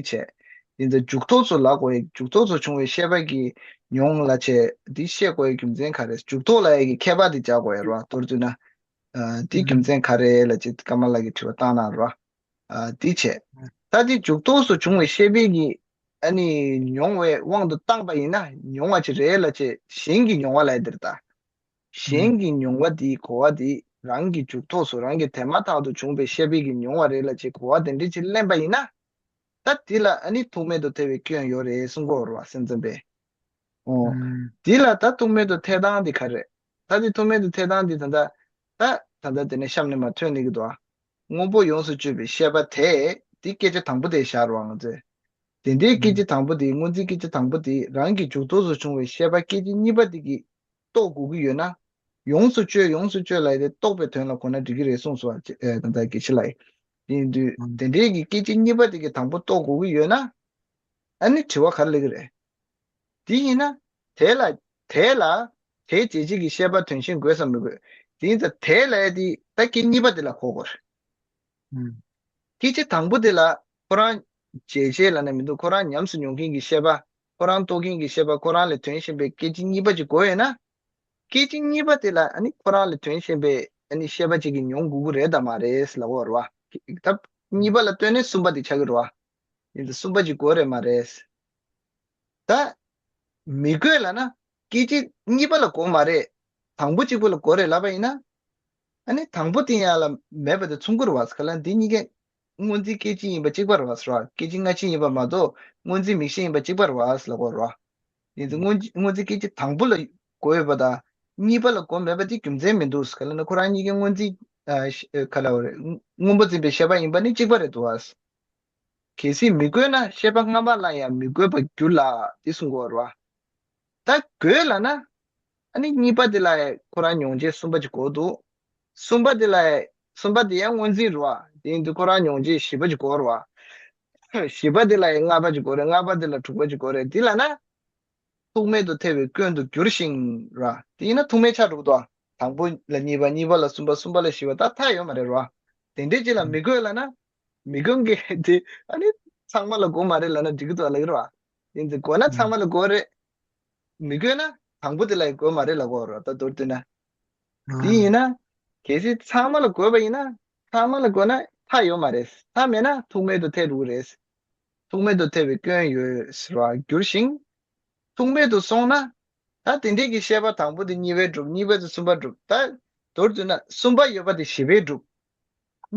བྱས། དེ་ཚོ་འཇུག་ཐོགས་སུ་ལབ་དགོས་ཡ། འཇུག་ཐོགས་སུ་བྱུང་བའི་ཤེས་པ་གིས་མྱོང་ལབ་བྱས་འདི་བཤད་དགོས་ཡ་རྒྱུ་མཚན་ག་རེ། འཇུག་ཐོགས་ལབ་ཡ་གི་ཁྱད་པར་དེ་སྦྱར་དགོས་ཡ་རེད་བ། མདོར་བསྡུས་ན། ཨ་དེའི་རྒྱུ་མཚན་ག་རེ་ལབ་ཅེས་ཀརྨ་ལགས་ཀྱིས་དྲི་བ་བཏང་གནང་རོགས། ཨ་དེ་བྱས། ད་དེ་འཇུག་ཐོགས་སུ་བྱུང་བའི་ཤེས་པའི་གི་ཨ་ནི་མྱོང་བའི་དབང་དུ་བཏང་པ་ཡིན་ན་མྱོང་བ་ཅིག་རེད་ལབ་ཅེས་གཞན་གྱི་མྱོང་བ་ལབ་ཡ་དེ་རེད་ད། གཞན་གྱི་མྱོང་བ་དེའི་གོ་བ་དེ་རང་གི་འཇུག་ཐོགས་སུ་རང་གི་དེ་མ་ཐག་ཏུ་བྱུང་བའི་ཤེས་པའི་གི་མྱོང་བ་རེད་ལབ་ཅེས་གོ་བ་དེ་འདྲ་ཅིག་ལེན་པ་ཡིན་ན། ད་དེ་ལ་ཨ་ནི་ཐུག་མེད་དུ་ཐལ་བའི་སྐྱོན་ཡོད་རེད་གསུང་གི་ཡོད་རེད་བ་སེམས་ཙམ་པས། ཨོ། ཨུམ། དེ་ལ་ད་ཐུག་མེད་དུ་ཐལ་སྟངས་དེ་ག་རེད། ད་དེ་ཐུག་མེད་དུ་ཐལ་སྟངས་དེ་ད་ལྟ་ད་ད་ལྟ་དེ་ནས་གཤམ་ནས་མར་ཐོན་ནས་ཀྱི་འདུག་ཨ། སྔོན་པོ་ཡོངས་སུ་གཅོད་པའི་ཤེས་པ་དེ་དེ་སྐད་ཆ་དང་པོ་དེ་བཞག་རོགས་ང་ཚོས། དེ་འདྲའི་སྐད་ཆ་དང་པོ་དེ་སྔོ་འཛིན་སྐད་ཆ་དང་པོ་དེ་རང་གི་འཇུག་ཐོགས་སུ་བྱུང་བའི་ཤེས་པ་སྐད་ཅིག་གཉིས་པ་དེ་གིས་རྟོགས་དགོས་ཀྱི་ཡོད་ན། ཡོངས་སུ་གཅོད་ཡོངས་སུ་གཅོད་ལབ་ཡ་དེ་རྟོགས་པའི་དོན་ལ་གོ་ན་འགྲིག་གི་རེད་གསུངས་སོང་བ། ཨེ་ད་ལྟ་དགེ་བཤེས་ལགས་ཀྱིས། དེ་ཡིན་དུས་དེ་འདྲའི་གི་སྐད་ཅིག་གཉིས་པ་དེ་གིས་དང་པོ་རྟོགས་དགོས་ཀྱི་ཡོད་ན། ཨ་ནི་དྲི་བ་ག་རེ་སླེབས་ཀྱི་རེད། དེ་ཡིན་ན། དེ་ལ། དེ་ལ། དེའི་རྗེས་བྱེད་ཀྱི་ཤེས་པ་དོན་གཞན་དགོས་སམ་མི་དགོས། དེ་ཡིན་ཙང་དེ་ལབ་ཡ་དེ་ད་སྐད་གཉིས་པ་དེ་ལ་གོ་དགོས་རེད། ཨུམ། སྐད་ཅིག་དང་པོ་དེ་ལ་ཁོ་རང་རྗེས་བྱེད་ལབ་ན་མི་འདུག་ཁོ་རང་ཉམས་སུ་མྱོང་མཁན་གྱི་ཤེས་པ། ཁོ་རང་རྟོགས་མཁན་གྱི་ཤེས་པ་ཁོ་རང་ལས་དོན་གཞན་པའི་སྐད་ཅིག་གཉིས་པ་ཅིག་དགོས་ཡོད་ན། སྐད་ཅིག་གཉིས་པ་དེ་ལ་ཨ་ནི་ཁོ་རང་ལ་དོན་གཞན་པའི་ཨ་ནི་ཤེས་པ་ཅིག་གིས་མྱོང་དགོས་ཀྱི་རེད་དམ་མ་རེད་ལབ་པ་རེད་བ། ད་གཉིས་པ་ལ་ལྟོས་ནས་གསུམ་པ་དེ་ཆགས་ཀྱི་རེད་བ། ཡིན་ཙང་གསུམ་པ་ཅིག་དགོས་རེད་མ་རེད། ད་མི་དགོས་ལབ་ན་སྐད་ཅིག་གཉིས་པ་ལ་དགོས་མ་རེད། དང་པོ་གཅིག་པོ་ལ་དགོས་རེད་ལབ་པ་ཡིན་ན། ཨ་ནི་དང་པོ་དེ་ཡང་ལ་མེད་པ་དེ་མཚུངས་ཀྱི་རེད་བ། ག་ལ་འདི་གཉིས་ཀ་སྔོ་འཛིན་སྐད་ཅིག་ཡིན་པ་གཅིག་པ་རེད་བ་ཟེར་བ། སྐད་ཅིག་སྔ་ཕྱི་ཡིན་པ་མ་གཏོགས་སྔོ་འཛིན་མིག་ཤེས་ཡིན་པ་གཅིག་པ་རེད་བ་ཟེར་ལབ་དགོས་རེད་བ། ཡིན་ཙང་སྔོ་འཛིན་སྔོ་འཛིན་སྐད་ཅིག་དང་པོ་ལ་དགོས་ཡོད་པ་དང་གཉིས་པ་ལ་དགོས་མེད་པ་དེ་རྒྱུ་མཚན་མི་འདུག་ག་ལ་ན་ཁོ་རང་གཉིས་ཀའི་སྔོ་འཛིན་ཨ་ཤ་ཨ་ག་ལ་བ་རེད། སྔོན་པོ་འཛིན་པའི་ཤེས་པ་ཡིན་པ་ནི་གཅིག་པ་རེད་འདུག་བ། གལ་སྲིད་མི་དགོས་ན་ཤེས་པ་སྔ་མ་ལ་ཡང་མི་དགོས་པར་འགྱུར་ལ་དེ་གསུང་དགོས་རེད་བ། ད་དགོས་ལབ་ན། ཨ་ནི་གཉིས་པ་དེ་ལ་ཡང་ཁོ་རང་མྱོང་བྱེད་གསུམ་པ་ཅིག་དགོས་འདུག་གསུམ་པ་དེ་ལ་ཡང་གསུམ་པ་དེ་ཡང་སྔོ་འཛིན་རེད་བ། དེ་ཡིན་དུས་ཁོ་རང་མྱོང་བྱེད་བཞི་པ་ཅིག་དགོས་རེད་བ། བཞི་པ་དེ་ལ་ཡང་ལྔ་པ་ཅིག་དགོས་རེད། ལྔ་པ་དེ་ལ་དྲུག་པ་ཅིག་དགོས་རེད། དེ་ལབ་ན། ཐུག་མེད་དུ་ཐལ་བའི་སྐྱོན་དུ་འགྱུར་ཞིང་ར། དེ་ཡིན་ན་ཐུག་མེད་ཆགས་འགྲོ་གི་འདུག་དང་པོ་ལ་གཉིས་པ། གཉིས་པ་ལ་གསུམ་པ། གསུམ་པ་ལ་བཞི་པ། ད་མཐའ་ཡོད་མ་རེད་ར། དེ་འདྲའི་ཅིག་ལ་མི་དགོས་ལབ་ན། མི་དགོས་མཁན་དེ་ཨ་ནི་ཚང་མ་ལ་དགོས་མ་རེད་ལབ་ན་འགྲིག་གི་འདུག་ལབ་ཀྱི་རེད་བ། ཡིན་ཙང་དགོས་ན་ཚང་མ་ལ་དགོས་རེད། མི་དགོས་ན་དང་པོ་དེ་ལ་ཡང་དགོས་མ་རེད་ལབ་དགོས་རེད། ད་མདོར་བསྡུས་ན། དེ་ཡིན་ན། གལ་སྲིད་ཚང་མ་ལ་དགོས་པ་ཡིན་ན། ཚང་མ་ལ་དགོས་ན་མཐའ་ཡོད་མ་རེད། མཐའ་མེད་ན་ཐུག་མེད་དུ་ཐལ་འགྲོ་གི་རེད། ཐུག་མེད་དུ་ཐལ་བའི་སྐྱོན་ཡོད་ཟེར་བ་འགྱུར་ཞིང་། ཐུག་མེད་དུ་སོང་ན། ད་དེ་འདྲས་ཀྱི་ཤེས་པ་དང་པོ་དེ་གཉིས་པས་གྲུབ། གཉིས་པ་དེ་གསུམ་པས་གྲུབ། ད་མདོར་བསྡུས་ན་གསུམ་པ་ཡོད་པ་དེ་བཞི་པས་གྲུབ།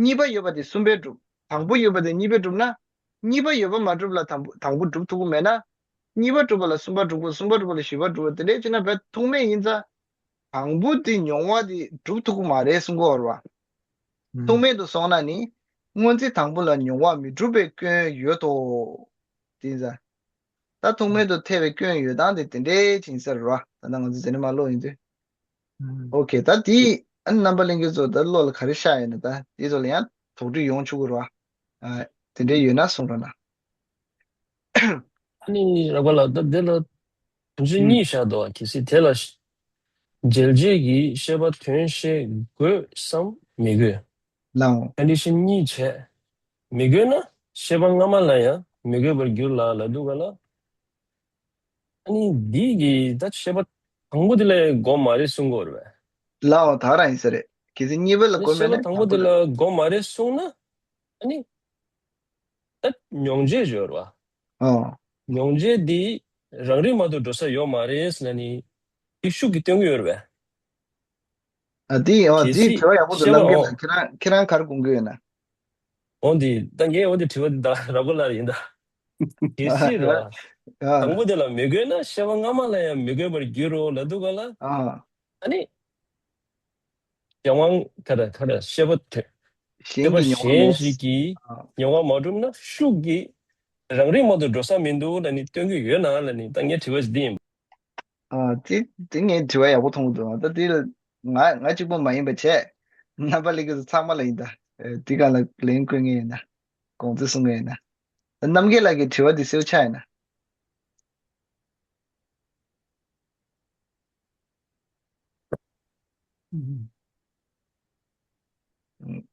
གཉིས་པ་ཡོད་པ་དེ་གསུམ་པས་གྲུབ། དང་པོ་ཡོད་པ་དེ་གཉིས་པས་གྲུབ་ན། གཉིས་པ་ཡོད་པ་མ་གྲུབ་ལ་དང་པོ་དང་པོ་གྲུབ་ཐུབ་ཀྱི་མེད་ན། གཉིས་པ་གྲུབ་པ་ལ་གསུམ་པ་གྲུབ་དགོས། གསུམ་པ་གྲུབ་པ་ལ་བཞི་པ་གྲུབ་དགོས། དེ་འདྲས་བྱས་ན་བས་ཐུག་མེད་ཡིན་ཙང་། དང་པོ་དེ་མྱོང་བ་དེ་གྲུབ་ཐུབ་ཀྱི་མ་རེད་གསུང་གི་ཡོད་རེད་བ། ཐུག་མེད་དུ་སོང་ན་ནི། སྔོ་འཛིན་དང་པོ་ལ་མྱོང་བ་མི་འགྲུབ་པའི་སྐྱོན་ཡོད་དོ། དེ་ཡིན་ཙང་། ད་ཐུག་མེད་དུ་ཐལ་བའི་སྐྱོན་ཡོད་སྟངས་དེ་དེ་འདྲའི་ཅིག་ཡིན་ས་རེད་བ། ད་ལྟ་ང་ཚོ་དེ་ནས་མར་ཀློག་ཡོང་དུས། ཨོ་ཁེ། ད་དེ་ཨ་ནི་རྣམ་པ་ལྷན་རྒྱས་ཚོ་ད་བློ་ལ་ག་རེ་ཤར་ཡོད་ན་ད་དེ་ཚོ་ལ་ཡང་དོགས་འདྲི་ཡོང་ཆོག་གི་རེད་བ། ཨ། དེ་འདྲའི་ཡོད་ན་གསུང་རོགས་གནང་། ཨ་ནི་རག་པ་ལ་ད་དེ་ལ་དོན་ཚན་གཉིས་བཞག་འདུག་གལ་སྲིད་དེ་ལ་འཇལ་བྱེད་ཀྱི་ཤེས་པ་དོན་ཤེས་དགོས་སམ་མི་དགོས། ལའོ། ཀོན་ཌི་ཤན་གཉིས་བྱས། མི་དགོས་ན་ཤེས་པ་སྔ་མ་ལ་ཡང་མི་དགོས་པར་འགྱུར་ལ་ལབ་འདུག་ག་ལ། ཨ་ནི་འདི་གི་ད་ཤེས་པ་དང་པོ་དེ་ལ་དགོས་མ་རེད་གསུང་གི་ཡོད་རེད་པས། ལའོ། ད་རང་ཡིན་ས་རེད། གལ་སྲིད་གཉིས་པ་ལ་ཨ་ནི་དགོས་མེད་ཤེས་པ་ན་དང་པོ་དང་པོ་དེ་ལ་ལ། དགོས་མ་རེད་གསུངས་ན། ཨ་ནི་ད་མྱོང་བྱེད་ཡོད་རེད་བ། ཨོ། མྱོང་བྱེད་འདི་རང་རིག་མ་གཏོགས་འགྲོ་ས་ཡོད་མ་རེད་ཟེར་ན་ནི་འདི་ཤུགས་ཀྱིས་སྟོན་གྱི་ཡོད་རེད་པས། ཨ། དེ་ཨོ་གལ་དེ་སྲིད་དྲི་བ་ཡག་པོ་འདུག་ཤེས་པ་རྣམ་རྒྱལ་ལགས། ཨོ། ཁྱེད་རང་ཁྱེད་རང་ག་རེ་དགོངས་ཀྱི་ཡོད་ན། འོ་འདི་ད་ངས་འོ་འདི་དྲི་བ་འདི་ད་རག་པ་ལ་ཡིན་ད། གལ་སྲིད་ར། ཨ། དང་པོ་དེ་ལ་མི་དགོས་ན་ཤེས་པ་སྔ་མ་ལ་ཡང་མི་དགོས་པར་འགྱུར་རོ་ལབ་འདུག་ག་ལ། ཨ། ཨ་ནི། གཞན་དབང་ག་རེ་ག་རེ་ཤེས་པ་དེ། ཤེས་པ་གཞན་གྱི་མྱོང་བ་གཞན་མེད། ཞིག་གིས་ཨ། མྱོང་བ་མ་གྲུབ་ན་ཤུགས་ཀྱིས་རང་རིག་མ་གཏོགས་འགྲོ་ས་མི་འདུག་ལབ་ནི་སྟོན་གྱི་ཡོད་ན་ལབ་ནི་ད་ངའི་དྲི་བ་ཞིག་འདི་ཡིན། ཨ། དེ་དེ་ངས་དྲི་བ་ཡག་པོ་མཐོང་གི་འདུག་ད་དེ་ལ་ང་ང་གཅིག་པོ་མ་ཡིན་པ་བྱས། རྣམ་པ་ལྷན་རྒྱས་ཚོ་ཚང་མ་ལ་ཡིན་ད། ཨེ། དེ་ག་ལ་ལན་བསྐུལ་ངེས་ཡིན་ན། དགོངས་ཚུལ་གསུང་ངེས་ཡིན་ན། རྣམ་རྒྱལ་ལགས་ཀྱི་དྲི་བ་འདི་གསལ་པོ་ཆགས་ཡིན་ན།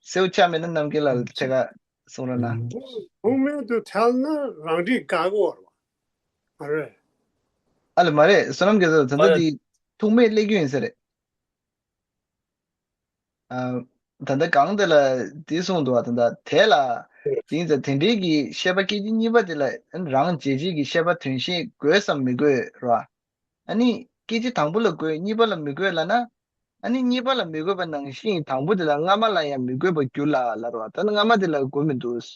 གསལ་པོ་ཆགས་མེད་ན་རྣམ་རྒྱལ་ལགས་ལ་ཐད་ཀར་གསུང་རོགས་གནང་། ཐུག་མེད་དུ་ཐལ་ན་རང་རིག་འགག་གི་ཡོད་རེད་བ། མ་རེད། ཨ་ལ་མ་རེད། བསོད་ནམས་རྒྱ་མཚོ་ད་ལྟ་འདི་ཐུག་མེད་སླེབས་ཀྱི་ཡོད་ས་རེད། ཨ། ད་ལྟ་གང་དེ་ལ་འདི་གསུངས་འདུག་བ། ད་ལྟ་དེ་ལ་དེ་ཡིན་ཙང་དེ་འདྲའི་གི་ཤེས་པ་སྐད་ཅིག་གཉིས་པ་དེ་ལ་རང་འཇལ་བྱེད་ཀྱི་ཤེས་པ་དོན་ཤེས་དགོས་སམ་མི་དགོས་ར། ཨ་ནི་སྐད་ཅིག་དང་པོ་ལ་དགོས། གཉིས་པ་ལ་མི་དགོས་ལབ་ན། ཨ་ནི་གཉིས་པ་ལ་མི་དགོས་པ་ནང་བཞིན་དང་པོ་དེ་ལ་སྔ་མ་ལ་ཡང་མི་དགོས་པར་འགྱུར་ལ་ལབ་ར། ད་ནི་སྔ་མ་དེ་ལ་དགོས་མི་འདུག་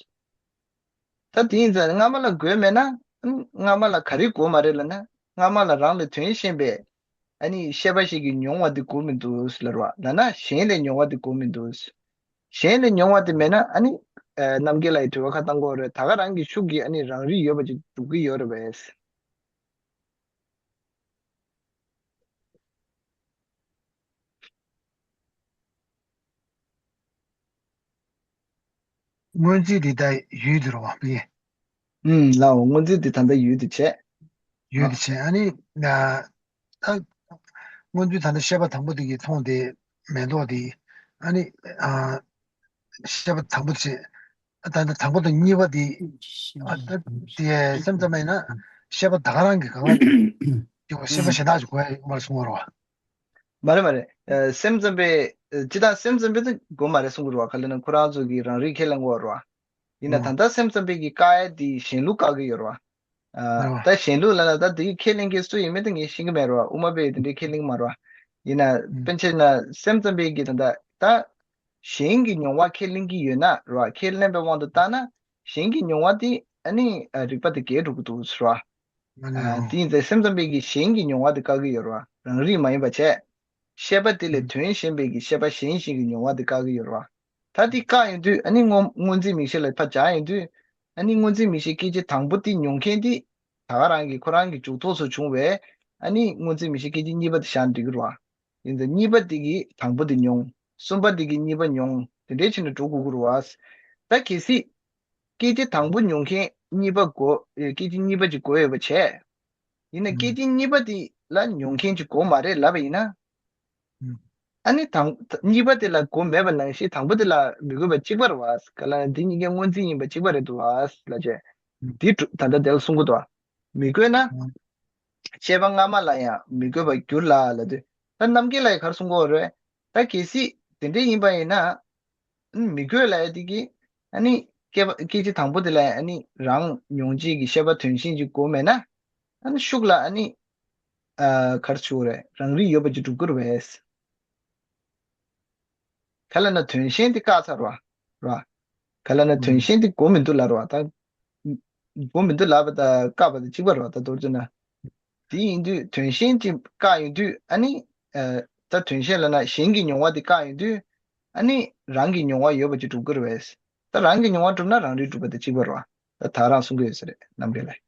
ད་དེ་ཡིན་ཙང་སྔ་མ་ལ་དགོས་མེད་ན། ཨ་ནི་སྔ་མ་ལ་ག་རེ་དགོས་མ་རེད་ལབ་ན། སྔ་མ་ལ་རང་ལས་དོན་གཞན་པའི་ཨ་ནི་ཤེས་པ་ཞིག་གིས་མྱོང་བ་དེ་དགོས་མི་འདུག་ལབ་ར། ལབ་ན་གཞན་ལས་མྱོང་བ་དེ་དགོས་མི་འདུག་གཞན་ལས་མྱོང་བ་དེ་མེད་ན་ཨ་ནི། ཨ། རྣམ་རྒྱལ་ལགས་ཀྱིས་དྲི་བ་ཁ་བཏང་གི་ཡོད་རེད། ད་ག་རང་གི་ཤུགས་ཀྱིས་ཨ་ནི་རང་རིག་ཡོད་པ་ཅིག་འགྲུབ་ཀྱི་ཡོད་རེད་པས། སྔོན་རྩིས་འདི་ད་ཡུལ་དུ་རུ་བ་པས། ཨུམ། ལའོ། སྔོན་རྩིས་འདི་ད་ལྟ་ཡུལ་དུ་བྱས། ཡུལ་དུ་བྱས། ཨ་ནི་ད་སྔོན་རྩིས་ད་ལྟ་ཤེས་པ་དང་པོ་དེ་གི་མཐོང་དེ་མེ་ཏོག་དེ། ཨ་ནི་ཨ། ཤེས་པ་དང་པོ་བྱས། ད་ལྟ་དང་པོ་དང་གཉིས་པ་དེ། ཨ། ད་དེ་སེམས་ཙམ་མ་ཡིན་ན་ཤེས་པ་ད་ག་རང་གི་གང་ལ་དེ་ཤེས་པ་གཞན་དག་ཅིག་དགོས་ཡ་ཡོད་མ་རེད་གསུང་བ་རེད་བ། མ་རེད་མ་རེད། ཨ་སེམས་ཙམ་པས་ཨ་སྤྱིར་བཏང་སེམས་ཙམ་པས་ད་དགོས་མ་རེད་གསུང་གི་རེད་བ། ག་ལ་ན་ཁོ་རང་ཚོ་གིས་རང་རིག་ཁས་ལེན་གྱི་ཡོད་རེད་བ། ཡིན་ན་ད་ལྟ་སེམས་ཙམ་པས་ཀྱིས་བཀག་ཡ་དེ་གཞན་ལུགས་བཀག་གི་ཡོད་རེད་བ། ཨ་ད་གཞན་ལུགས་ལབ་ན་ད་དེ་ཁས་ལེན་མཁན་སུ་ཡིན་མིན་ད་ངས་ཤེས་ཀྱི་མེད་རེད་བ། དབུ་མ་པས་དེ་འདྲའི་ཁས་ལེན་གྱི་མ་རེད་བ། ཡིན་ན་ཨ་པཎ་ཆེན་ན་སེམས་ཙམ་པས་ཀྱིས་ད་ལྟ་ད་གཞན་གྱི་མྱོང་བ་ཁས་ལེན་གྱི་ཡོད་ན་རེད་བ། ཁས་ལེན་པའི་དབང་དུ་བཏང་ན་གཞན་གྱི་མྱོང་བ་དེ་ཨ་ནི་ཨ་རིག་པ་དེ་འགལ་འགྲོ་གི་འདུག་ཟེར་བ། ཨ་དེ་ཡིན་ཙང་སེམས་ཙམ་པས་ཀྱིས་གཞན་གྱི་མྱོང་བ་དེ་བཀག་གི་ཡོད་རེད་བ། རང་རིག་མ་ཡིན་པ་བྱས། ཤེས་པ་དེ་ལས་དོན་གཞན་པའི་གི་ཤེས་པ་གཞན་ཞིག་གི་མྱོང་བ་དེ་བཀག་གི་ཡོད་རེད་བ། ད་དེ་བཀག་ཡོང་དུས་ཨ་ནི་སྔོ་སྔོ་འཛིན་མིག་ཤེས་ལ་ཕར་སྦྱར་ཡོང་དུས་ཨ་ནི་སྔོ་འཛིན་མིག་ཤེས་སྐད་ཅིག་དང་པོ་དེ་མྱོང་མཁན་དེ་ད་ག་རང་གི་ཁོ་རང་གི་འཇུག་ཐོགས་སུ་བྱུང་བས་ཨ་ནི་སྔོ་འཛིན་མིག་ཤེས་སྐད་ཅིག་གཉིས་པ་དེ་བཞག་ན་འགྲིག་གི་རེད་བ། ཡིན་ཙང་གཉིས་པ་དེ་གིས་དང་པོ་དེ་མྱོང་། གསུམ་པ་དེ་གིས་གཉིས་པ་མྱོང་། དེ་འདྲའི་ཕྱིར་ན་འགྲོ་དགོས་ཀྱི་རེད་བ། ད་གལ་སྲིད་སྐད་ཅིག་དང་པོ་མྱོང་མཁན་གཉིས་པ་དགོས། ཨེ་སྐད་ཅིག་གཉིས་པ་ཅིག་དགོས་ཡོད་པ་བྱས། ཡིན་ན་སྐད་ཅིག་གཉིས་པ་དེ་ལ་མྱོང་མཁན་ཅིག་དགོས་མ་རེད་ལབ་པ་ཡིན་ན། ཨ་ནི་དང་གཉིས་པ་དེ་ལ་དགོས་མེད་པ་ནང་བཞིན་དང་པོ་དེ་ལ་མི་དགོས་པ་གཅིག་པ་རེད་བ། ག་ལ་འདི་གཉིས་ཀའི་སྔོ་འཛིན་ཡིན་པ་གཅིག་པ་རེད་འདུག་བ་ལབ་བྱས། འདི་གྲུབ་ད་ལྟ་དེ་ལ་གསུང་གི་འདུག་བ། མི་དགོས་ན། ཤེས་པ་སྔ་མ་ལ་ཡང་མི་དགོས་པར་འགྱུར་ལ་ལབ་དུས། ད་རྣམ་རྒྱལ་ལགས་ཀྱིས་ག་རེ་གསུང་གི་ཡོད་རེད། ད་གལ་སྲིད་དེ་འདྲ་ཡིན་པ་ཡིན་ན། མི་དགོས་ལབ་ཡ་དེ་གིས་ཨ་ནི་སྐད་པ་སྐད་ཅིག་དང་པོ་དེ་ལ་ཨ་ནི་རང་མྱོང་བྱེད་ཀྱི་ཤེས་པ་དོན་གཞན་ཅིག་དགོས་མེད་ན། ཨ་ནི་ཤུགས་ལ་ཨ་ནི་ཨ་ག་རེ་ཞུ་དགོས་རེད། རང་རིག་ཡོད་པ་ཅིག་སྒྲུབ་ཀྱི་རེད་པས། ག་ལ་ན་དོན་གཞན་དེ་བཀག་ཚར་བ་རེད་བ། ག་ལ་ན་དོན་གཞན་དེ་དགོས་མི་འདུག་ལབ་རེད་བ། ད་དགོས་མི་འདུག་ལབ་པ་དང་བཀག་པ་དང་གཅིག་པ་རེད་བ། ད་མདོར་བསྡུས་ན། དེ་ཡིན་དུས་དོན་གཞན་ཅིག་བཀག་ཡོང་དུས་ཨ་ནི། ཨ་ད་དོན་གཞན་ལབ་ན་གཞན་གྱི་མྱོང་བ་དེ་བཀག་ཡོང་དུས་ཨ་ནི་རང་གི་མྱོང་བ་ཡོད་པ་ཅིག་སྒྲུབ་ཀྱི་རེད་པས། ད་རང་གི་མྱོང་བ་གྲུབ་ན་རང་རིག་གྲུབ་པ་དང་གཅིག་པ་རེད་བ། ད་ད་རང་གསུང་གི་ཡོད་ས་རེད་རྣམ་རྒྱལ་ལགས།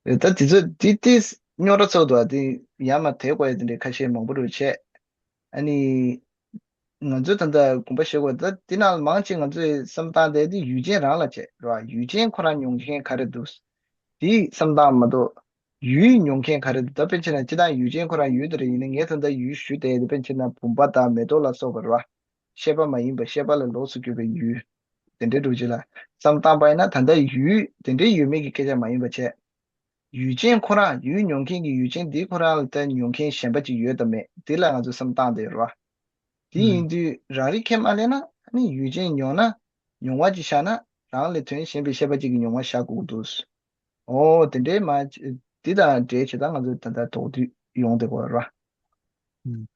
ད་དེ་ཚོ་དེ་དེ་རྙོག་དྲ་ཚོགས་འདུག་ཨ། དེ་ཡར་མར་དེད་དགོས་ཡ་དེ་འདྲའི་ཁ་ཤས་མང་པོ་རུ་བྱས། ཨ་ནི། ང་ཚོས་ད་ལྟ་དགོངས་པ་བཞེས་དགོས། ད་དེ་ནང་མང་ཆེ་ང་ཚོས་བསམ་སྟངས་དེ་དེ་ཡུལ་ཅན་རང་ལ་བྱས་རེད་བ། ཡུལ་ཅན་ཁོ་རང་མྱོང་མཁན་ག་རེ་འདུག་དེ་བསམ་སྟངས་མ་གཏོགས། ཡུལ་མྱོང་མཁན་ག་རེ་འདུག་ད་དཔེར་བྱས་ན་སྤྱིར་བཏང་ཡུལ་ཅན་ཁོ་རང་ཡུལ་དེ་རེད། ཡིན་ན་ངས་ད་ལྟ་ཡུལ་ཞུས་བསྡད་དེ་དཔེར་བྱས་ན་བུམ་པ་དང་མེ་ཏོག་ལ་སོགས་པ་རེད་བ། ཤེས་པ་མ་ཡིན་པ་ཤེས་པ་ལ་ལོགས་སུ་གྱུར་པའི་ཡུལ། དེ་འདྲའི་འདྲ་བོ་ཅིག་ལ་བསམ་བཏང་པ་ཡིན་ན་ད་ལྟ་ཡུལ་དེ་འདྲའི་ཡོད་མེད་ཀྱི་སྐད་ཆ་མ་ཡིན་པ་བྱས། ཡུལ་ཅན་ཁོ་རང་ཡུལ་མྱོང་མཁན་གྱི་ཡུལ་ཅན་དེ་ཁོ་རང་ལ་ད་མྱོང་མཁན་གཞན་པ་ཅིག་ཡོད་དམ་མེད་དེ་ལ་ང་ཚོས་བསམ་བཏང་བསྡད་ཡོད་རེད་བ། དེ་ཡིན་དུས་རང་རིག་ཁས་མ་ལེན་ན་ཨ་ནི་ཡུལ་ཅན་མྱོང་ན་མྱོང་བ་ཅིག་བཞག་ན་རང་ལས་དོན་གཞན་པའི་ཤེས་པ་ཅིག་གི་མྱོང་བ་བཞག་དགོས་ཀྱི་འདུག་ཨོ་དེ་འདྲའི་མ་འདི་དང་འབྲེལ་བྱེད་ད་ང་ཚོ་ད་ལྟ་དོགས་གཏུག་ཡོང་བསྡད་ཀྱི་ཡོད་རེད་བ།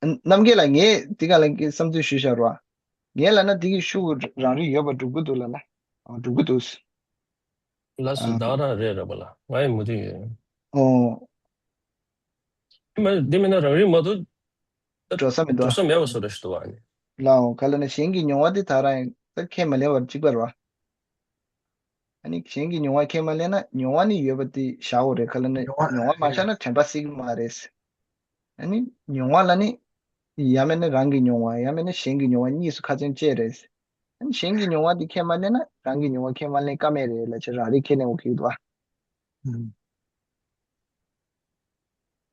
རྣམ་རྒྱལ་ལགས་ངས་འདི་ག་ལ་བསམ་ཚུལ་ཞུས་བཞག་རོགས། ངས་ལབ་ན་འདི་གི་ཤུགས་རང་རིག་ཡོད་པ་སྒྲུབ་ཀྱི་འདུག་ལབ་ན། འགྲུབ་ཀྱི་འདུག་ལགས་སོ། ཨ། ད་ག་རང་རེད་རེད་པ་ལགས། ང་ཡི་མུ་མཐུད་ཡོད། ཨོ། འདི་མིན་འདི་མིན་ན་རང་རིག་མ་གཏོགས་འགྲོ་ས་མི་འགྲོ་འདུག་ས་མེད་པ་བཟོ་འདྲ་ཞིག་འདུག་བ་ནི། ལའོ་ག་ལ་ན་གཞན་གྱི་མྱོང་བ་འདི་ད་རང་ད་ཁས་མ་ལེན་པར་གཅིག་པ་རེད་བ། ཨ་ནི་གཞན་གྱི་མྱོང་བ་ཁས་མ་ལེན་ན་མྱོང་བ་ནི་ཡོད་པ་དེ་བཞག་དགོས་རེད། ག་ལ་ན་མྱོང་བ་མྱོང་བ་མ་བཞག་ན་དྲན་པ་སྲིད་ཀྱི་མ་རེད། ཨ་ནི་མྱོང་བ་ལ་ནི་ཡང་མིན་ན་རང་གི་མྱོང་བ་ཡང་མིན་ན་གཞན་གྱི་མྱོང་བ་གཉིས་སུ་ཁ་ཚོན་བཅད་རེད། ཨ་ནི་གཞན་གྱི་མྱོང་བ་དེ་ཁས་མ་ལེན་ན་རང་གི་མྱོང་བ་ཁས་མ་ལེན་ཀ་མེད་རེད་ལབ་བྱས་རང་རིག་ཁས་ལེན་དགོས་ཀྱི་འདུག་བ།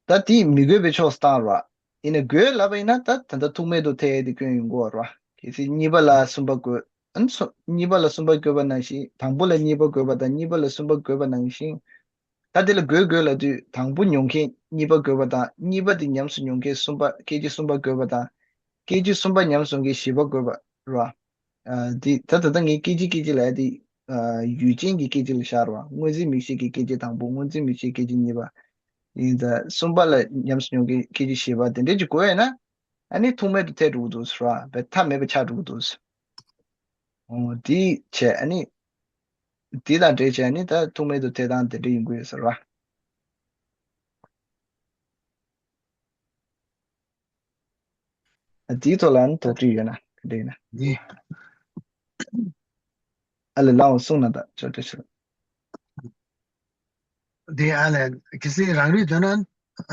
ད་དེ་མི་དགོས་པའི་ཕྱོགས་སུ་བཏང་རོགས། ཡིན་ན་དགོས་ལབ་པ་ཡིན་ན་ད་ད་ལྟ་ཐུག་མེད་དུ་ཐལ་དེ་སྐྱོན་ཡོང་གི་ཡོད་རེད་བ། གལ་སྲིད་གཉིས་པ་ལ་གསུམ་པ་དགོས། ཨ་ནི་གཉིས་པ་ལ་གསུམ་པ་དགོས་པ་ནང་བཞིན་དང་པོ་ལ་གཉིས་པ་དགོས་པ་དང་གཉིས་པ་ལ་གསུམ་པ་དགོས་པ་ནང་བཞིན། ད་དེ་ལ་དགོས་དགོས་ལབ་དུས་དང་པོ་མྱོང་མཁན་གཉིས་པ་དགོས་པ་དང་གཉིས་པ་དེ་ཉམས་སུ་མྱོང་མཁན་གསུམ་པ་སྐད་ཅིག་གསུམ་པ་དགོས་པ་དང་། སྐད་ཅིག་གསུམ་པ་ཉམས་སུ་མྱོང་མཁན་བཞི་པ་དགོས་པ་རེད་བ། ཨ་འདི་ད་ད་ལྟ་ངས་སྐད་ཅིག་སྐད་ཅིག་ལབ་ཡ་དེ་ཨ་ཡུལ་ཅན་གྱི་སྐད་ཅིག་ལ་བཞག་རོགས། སྔོ་འཛིན་མིག་ཤེས་ཀྱི་སྐད་ཅིག་དང་པོ། སྔོ་འཛིན་མིག་ཤེས་སྐད་ཅིག་གཉིས་པ། ཡིན་ད་གསུམ་པ་ལ་ཉམས་སུ་མྱོང་མཁན་སྐད་ཅིག་བཞི་པ་དེ་འདྲས་ཅིག་དགོས་ཡོད་ན། ཨ་ནི་ཐུག་མེད་དུ་ཐལ་འགྲོ་གི་འདུག་ཟེར་བ། བས་མཐའ་མེད་པ་ཆགས་འགྲོ་གི་འདུག་ཟེར། འོ་དེ་བྱས་ཨ་ནི། དེ་དང་འབྲེལ་བྱས་ཨ་ནི་ད་ཐུག་མེད་དུ་ཐལ་སྟངས་དེ་འདྲས་ཡིན་དགོས་ཟེར་བ། ཨ་དེའི་ཐོག་ལ་ཨ་ནི་དོགས་གཅོད་ཡོད་ན་ག་འདྲ་ཡིན་ན། ཨ་ལས་ལའང་གསུངས་ན་ད་ཅོ་འདྲ་ཞིག་དེ་ཨ་ལས་གལ་སྲིད་རང་རིག་འདོད་ན་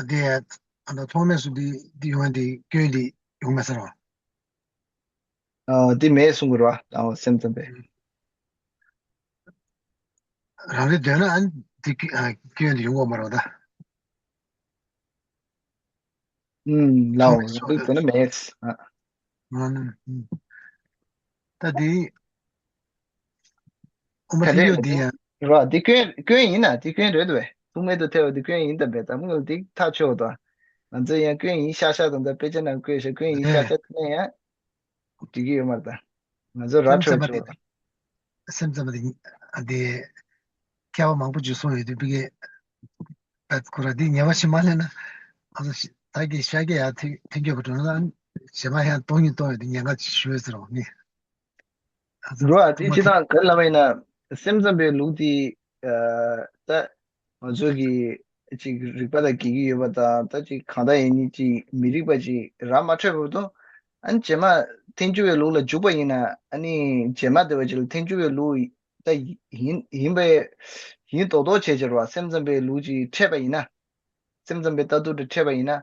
དེ་ཨ་ད་ཐོག་མེད་སུ་དེ་དེ་ཡོང་དེ་སྐྱོན་དེ་ཡོང་མེད་ཟེར་བ། ཨ་དེ་མེད་གསུང་གི་རེད་བ། ཨ་སེམས་ཙམ་པས། རང་རིག་འདོད་ན་ཨ་ནི་དེ་སྐྱོན་དེ་ཡོང་གི་མ་རེད་བ་ད། ཨུམ་ལའོ་ཐོག་མེད་སུ་རང་རིག་འདོད་ན་མེད། ཨ། ང་ནི། ད་དེ། ཨོ་མ་ག་ཐིག་ལེ་ཡོད་དེ་ཡང་། རོ། འདི་སྐྱོན་སྐྱོན་ཡིན་ན་འདི་སྐྱོན་རེད་བས། ཐུག་མེད་དུ་ཐལ་བ་འདི་སྐྱོན་ཡིན་ད་བས། ད་མོ་འདི་ཐག་ཆོད་དོ། ང་ཚོ་ཡང་སྐྱོན་ཡིན་ཤག་ཤག་དང་ད་དཔེ་ཆ་ནང་བཀོད་ཤག་སྐྱོན་ཡིན་ཤག་ཤག་དེ་ནས་ཡང་འགྲིག་གི་ཡོད་མ་རེད་ད། ང་ཚོ་ར་སེམས་འཚབ་འཕྲོད་པ་ཆོག་རེད། སེམས་འཚབ་པ་དེ་དེ་སྐྱེ་བ་མང་པོ་ཅིག་སོང་ཡོད་དུས་བི་གེ་ད་ཁོ་ར་འདི་ཉེ་བ་ཞིག་མ་ལེན་ན་ང་ཚོ་ད་གི་ཤ་གི་ཡ་ཐེ་ཐེ་འགྱོད་པ་འགྲོ་ན་ཞེ་མ་ཡང་གཏོང་ཉིན་གཏོང་ཡོད་དུས་ཉེན་ཁ་ཞུ་ཡོད་ཟེར་བ་ནི། འགྲོ་བ་དེ་ཕྱི་ནང་ག་རེ་ལབ་པ་ཡིན་ན་སེམས་ཙམ་པའི་ལུགས་དེ་ད་ང་ཚོ་གི་ཅིག་རིག་པ་དང་འགལ་གྱི་ཡོད་པ་དང་ད་ཅིག་གང་ལྟར་ཡིན་ནི་ཅིག་མི་རིགས་པ་ཅིག་ར་མ་འཕྲོད་པ་དང་ཨ་ནི་རྗེས་མ་ཐལ་འགྱུར་བའི་ལུགས་ལ་འཇུག་པ་ཡིན་ན་ཨ་ནི་རྗེས་མ་དེ་བ་ཅིག་ལ་ཐལ་འགྱུར་བའི་ལུགས་ད་ཡིན་ཡིན་པའི་ཡིན་མདོག་མདོག་བྱས་བྱས་ར་བ་སེམས་ཙམ་པའི་ལུགས་ཅིག་འཕྲད་པ་ཡིན་ན། སེམས་ཙམ་པའི་ལྟ་གྲུབ་དེ་འཕྲད་པ་ཡིན་ན།